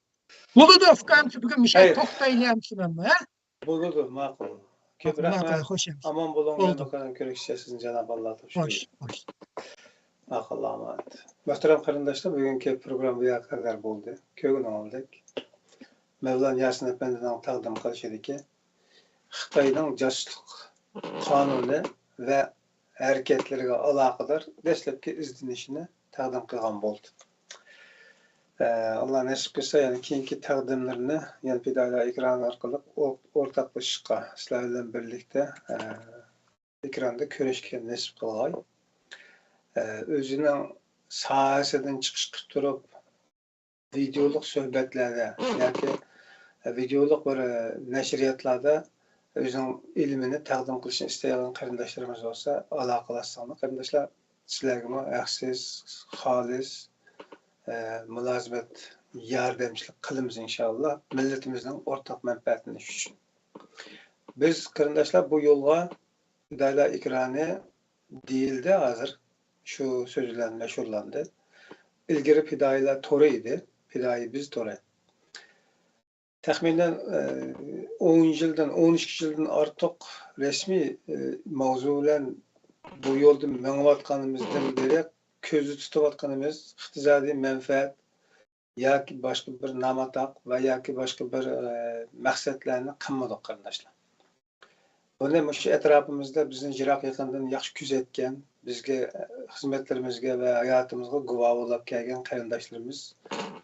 بولىدۇ، ئۇكام، بۈگۈن مۇشۇ يەردە توختايلى ئەمىسە مەنمۇ، ھە؟ بولىدۇ، ماقۇل. كۆپ رەھمەت. ماقۇل، خوش ئەمىسە. ئامان بولۇڭ، بولدى. يەنە كۆرۈشكىچە سىزنى جانابى ئاللا تاپشۇرىدۇ. خوش، خوش. ماقۇل، ئامانەت. مۆھتەرەم قېرىنداشلار، بۈگۈنكى پروگرامما بۇ يەرگە قەدەر بولدى. كۆرگىنىڭىزدەك، مەۋلان ياسىن ئەپەندىنىڭ تەقدىم قىلىشىدىكى خىتاينىڭ جاسۇسلۇق قانۇنى ۋە ھەرىكەتلىرىگە ئالاقىدار دەسلەپكى ئىزدىنىشىنى تەقدىم قىلغان بولدۇق. ئە، ئاللا نېسىپ قىلسا، يەنە كېيىنكى تەقدىملىرىنى يەنە پىدائىيلار ئېكرانى ئارقىلىق ئو-، ئورتاقلىشىشقا، سىلەر بىلەن بىرلىكتە، ئە، ئېكراندا كۆرۈشكە نېسىپ قىلغاي. ئە، ئۆزىنىڭ ساھەسىدىن چىقىش قىلىپ تۇرۇپ، ۋىدېئولۇق سۆھبەتلەردە ياكى ۋىدېئولۇق بىر نەشرىياتلاردا ئۆزىنىڭ ئىلمىنى تەقدىم قىلىشنى ئىستەيدىغان قېرىنداشلىرىمىز بولسا، ئالاقىلەشسەڭلار، قېرىنداشلار، سىلەرگىمۇ ھەقسىز، خالىس، ئە، مۇلازىمەت، ياردەمچىلىك قىلىمىز، ئىنشاللا، مىللىتىمىزنىڭ ئورتاق مەنپەئەتلىنىشى ئۈچۈن. بىز، قېرىنداشلار، بۇ يولغا پىدائىيلار ئېكرانى دېيىلدى ھازىر. شۇ سۆز بىلەن مەشھۇرلاندى. ئىلگىرى پىدائىيلار تورى ئىدى. پىدائىي بىز تورى. تەخمىنەن، ئە، ئون يىلدىن، ئون ئىككى يىلدىن ئارتۇق رەسمىي، ئە، ماۋزۇ بىلەن بۇ يولدا مېڭىۋاتقىنىمىزدىن بېرى كۆزدە تۇتۇۋاتقىنىمىز ئىقتىسادىي مەنپەئەت ياكى باشقا بىر نام-ئاتاق ۋە ياكى باشقا بىر، ئە، مەقسەتلەرنى قىلمىدۇق، قېرىنداشلار. بۇنى مۇشۇ ئەتراپىمىزدا بىزنى يىراق-يېقىندىن ياخشى كۆزەتكەن، بىزگە، خىزمەتلىرىمىزگە ۋە ھاياتىمىزغا گۇۋاھ بولاپ كەلگەن قېرىنداشلىرىمىز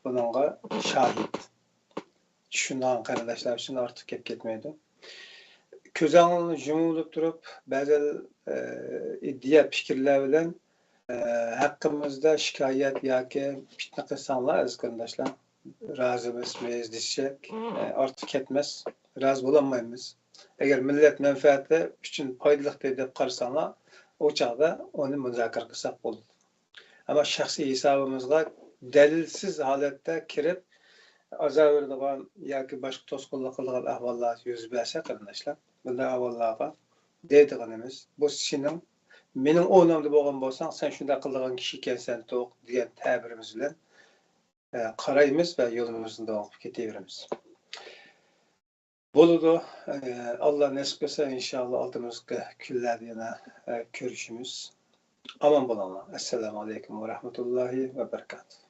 بۇنىڭغا شاھىت. چۈشىنىدىغان قېرىنداشلار ئۈچۈن ئارتۇق گەپ كەتمەيدۇ. كۆز ئاڭلىرىنى يۇمۇۋېلىپ تۇرۇپ، بەزى، ئە، ئىدىيە، پىكىرلەر بىلەن، ئە، ھەققىمىزدە شىكايەت ياكى پىتنە قىلساڭلار، ئەزىز قېرىنداشلار، رازى ئەمەسمىز دېسەك، ئە، ئارتۇق كەتمەس، رازى بولالمايمىز. ئەگەر مىللەت مەنپەئەتى ئۈچۈن پايدىلىقتى دەپ قارىساڭلار، ئۇ چاغدا ئۇنى مۇزاكىرە قىلساق بولىدۇ. ئەمما شەخسىي ھېسابىمىزغا دەلىلسىز ھالەتتە كىرىپ، ئازار بېرىدىغان ياكى باشقا توسقۇنلۇق قىلىدىغان ئەھۋاللار يۈز بەرسە، قېرىنداشلار، بۇنداق ئەھۋاللارغا دەيدىغىنىمىز، بۇ سېنىڭ، مېنىڭ ئورنۇمدا بولغان بولساڭ، سەن شۇنداق قىلىدىغان كىشى ئىكەنسەن توق، دېگەن تەبىرىمىز بىلەن، ئە، قارايمىز ۋە يولىمىزنى داۋام قىلىپ كېتىۋېرىمىز. بولىدۇ. ئاللا نېسىپ قىلسا، ئىنشاللا ئالدىمىزدىكى كۈنلەردە يەنە كۆرۈشىمىز. ئامان بولۇڭلار. ئەسسالامۇ ئەلەيكۇم ۋە رەھمەتۇللاھى ۋە بەرىكاتۇھ.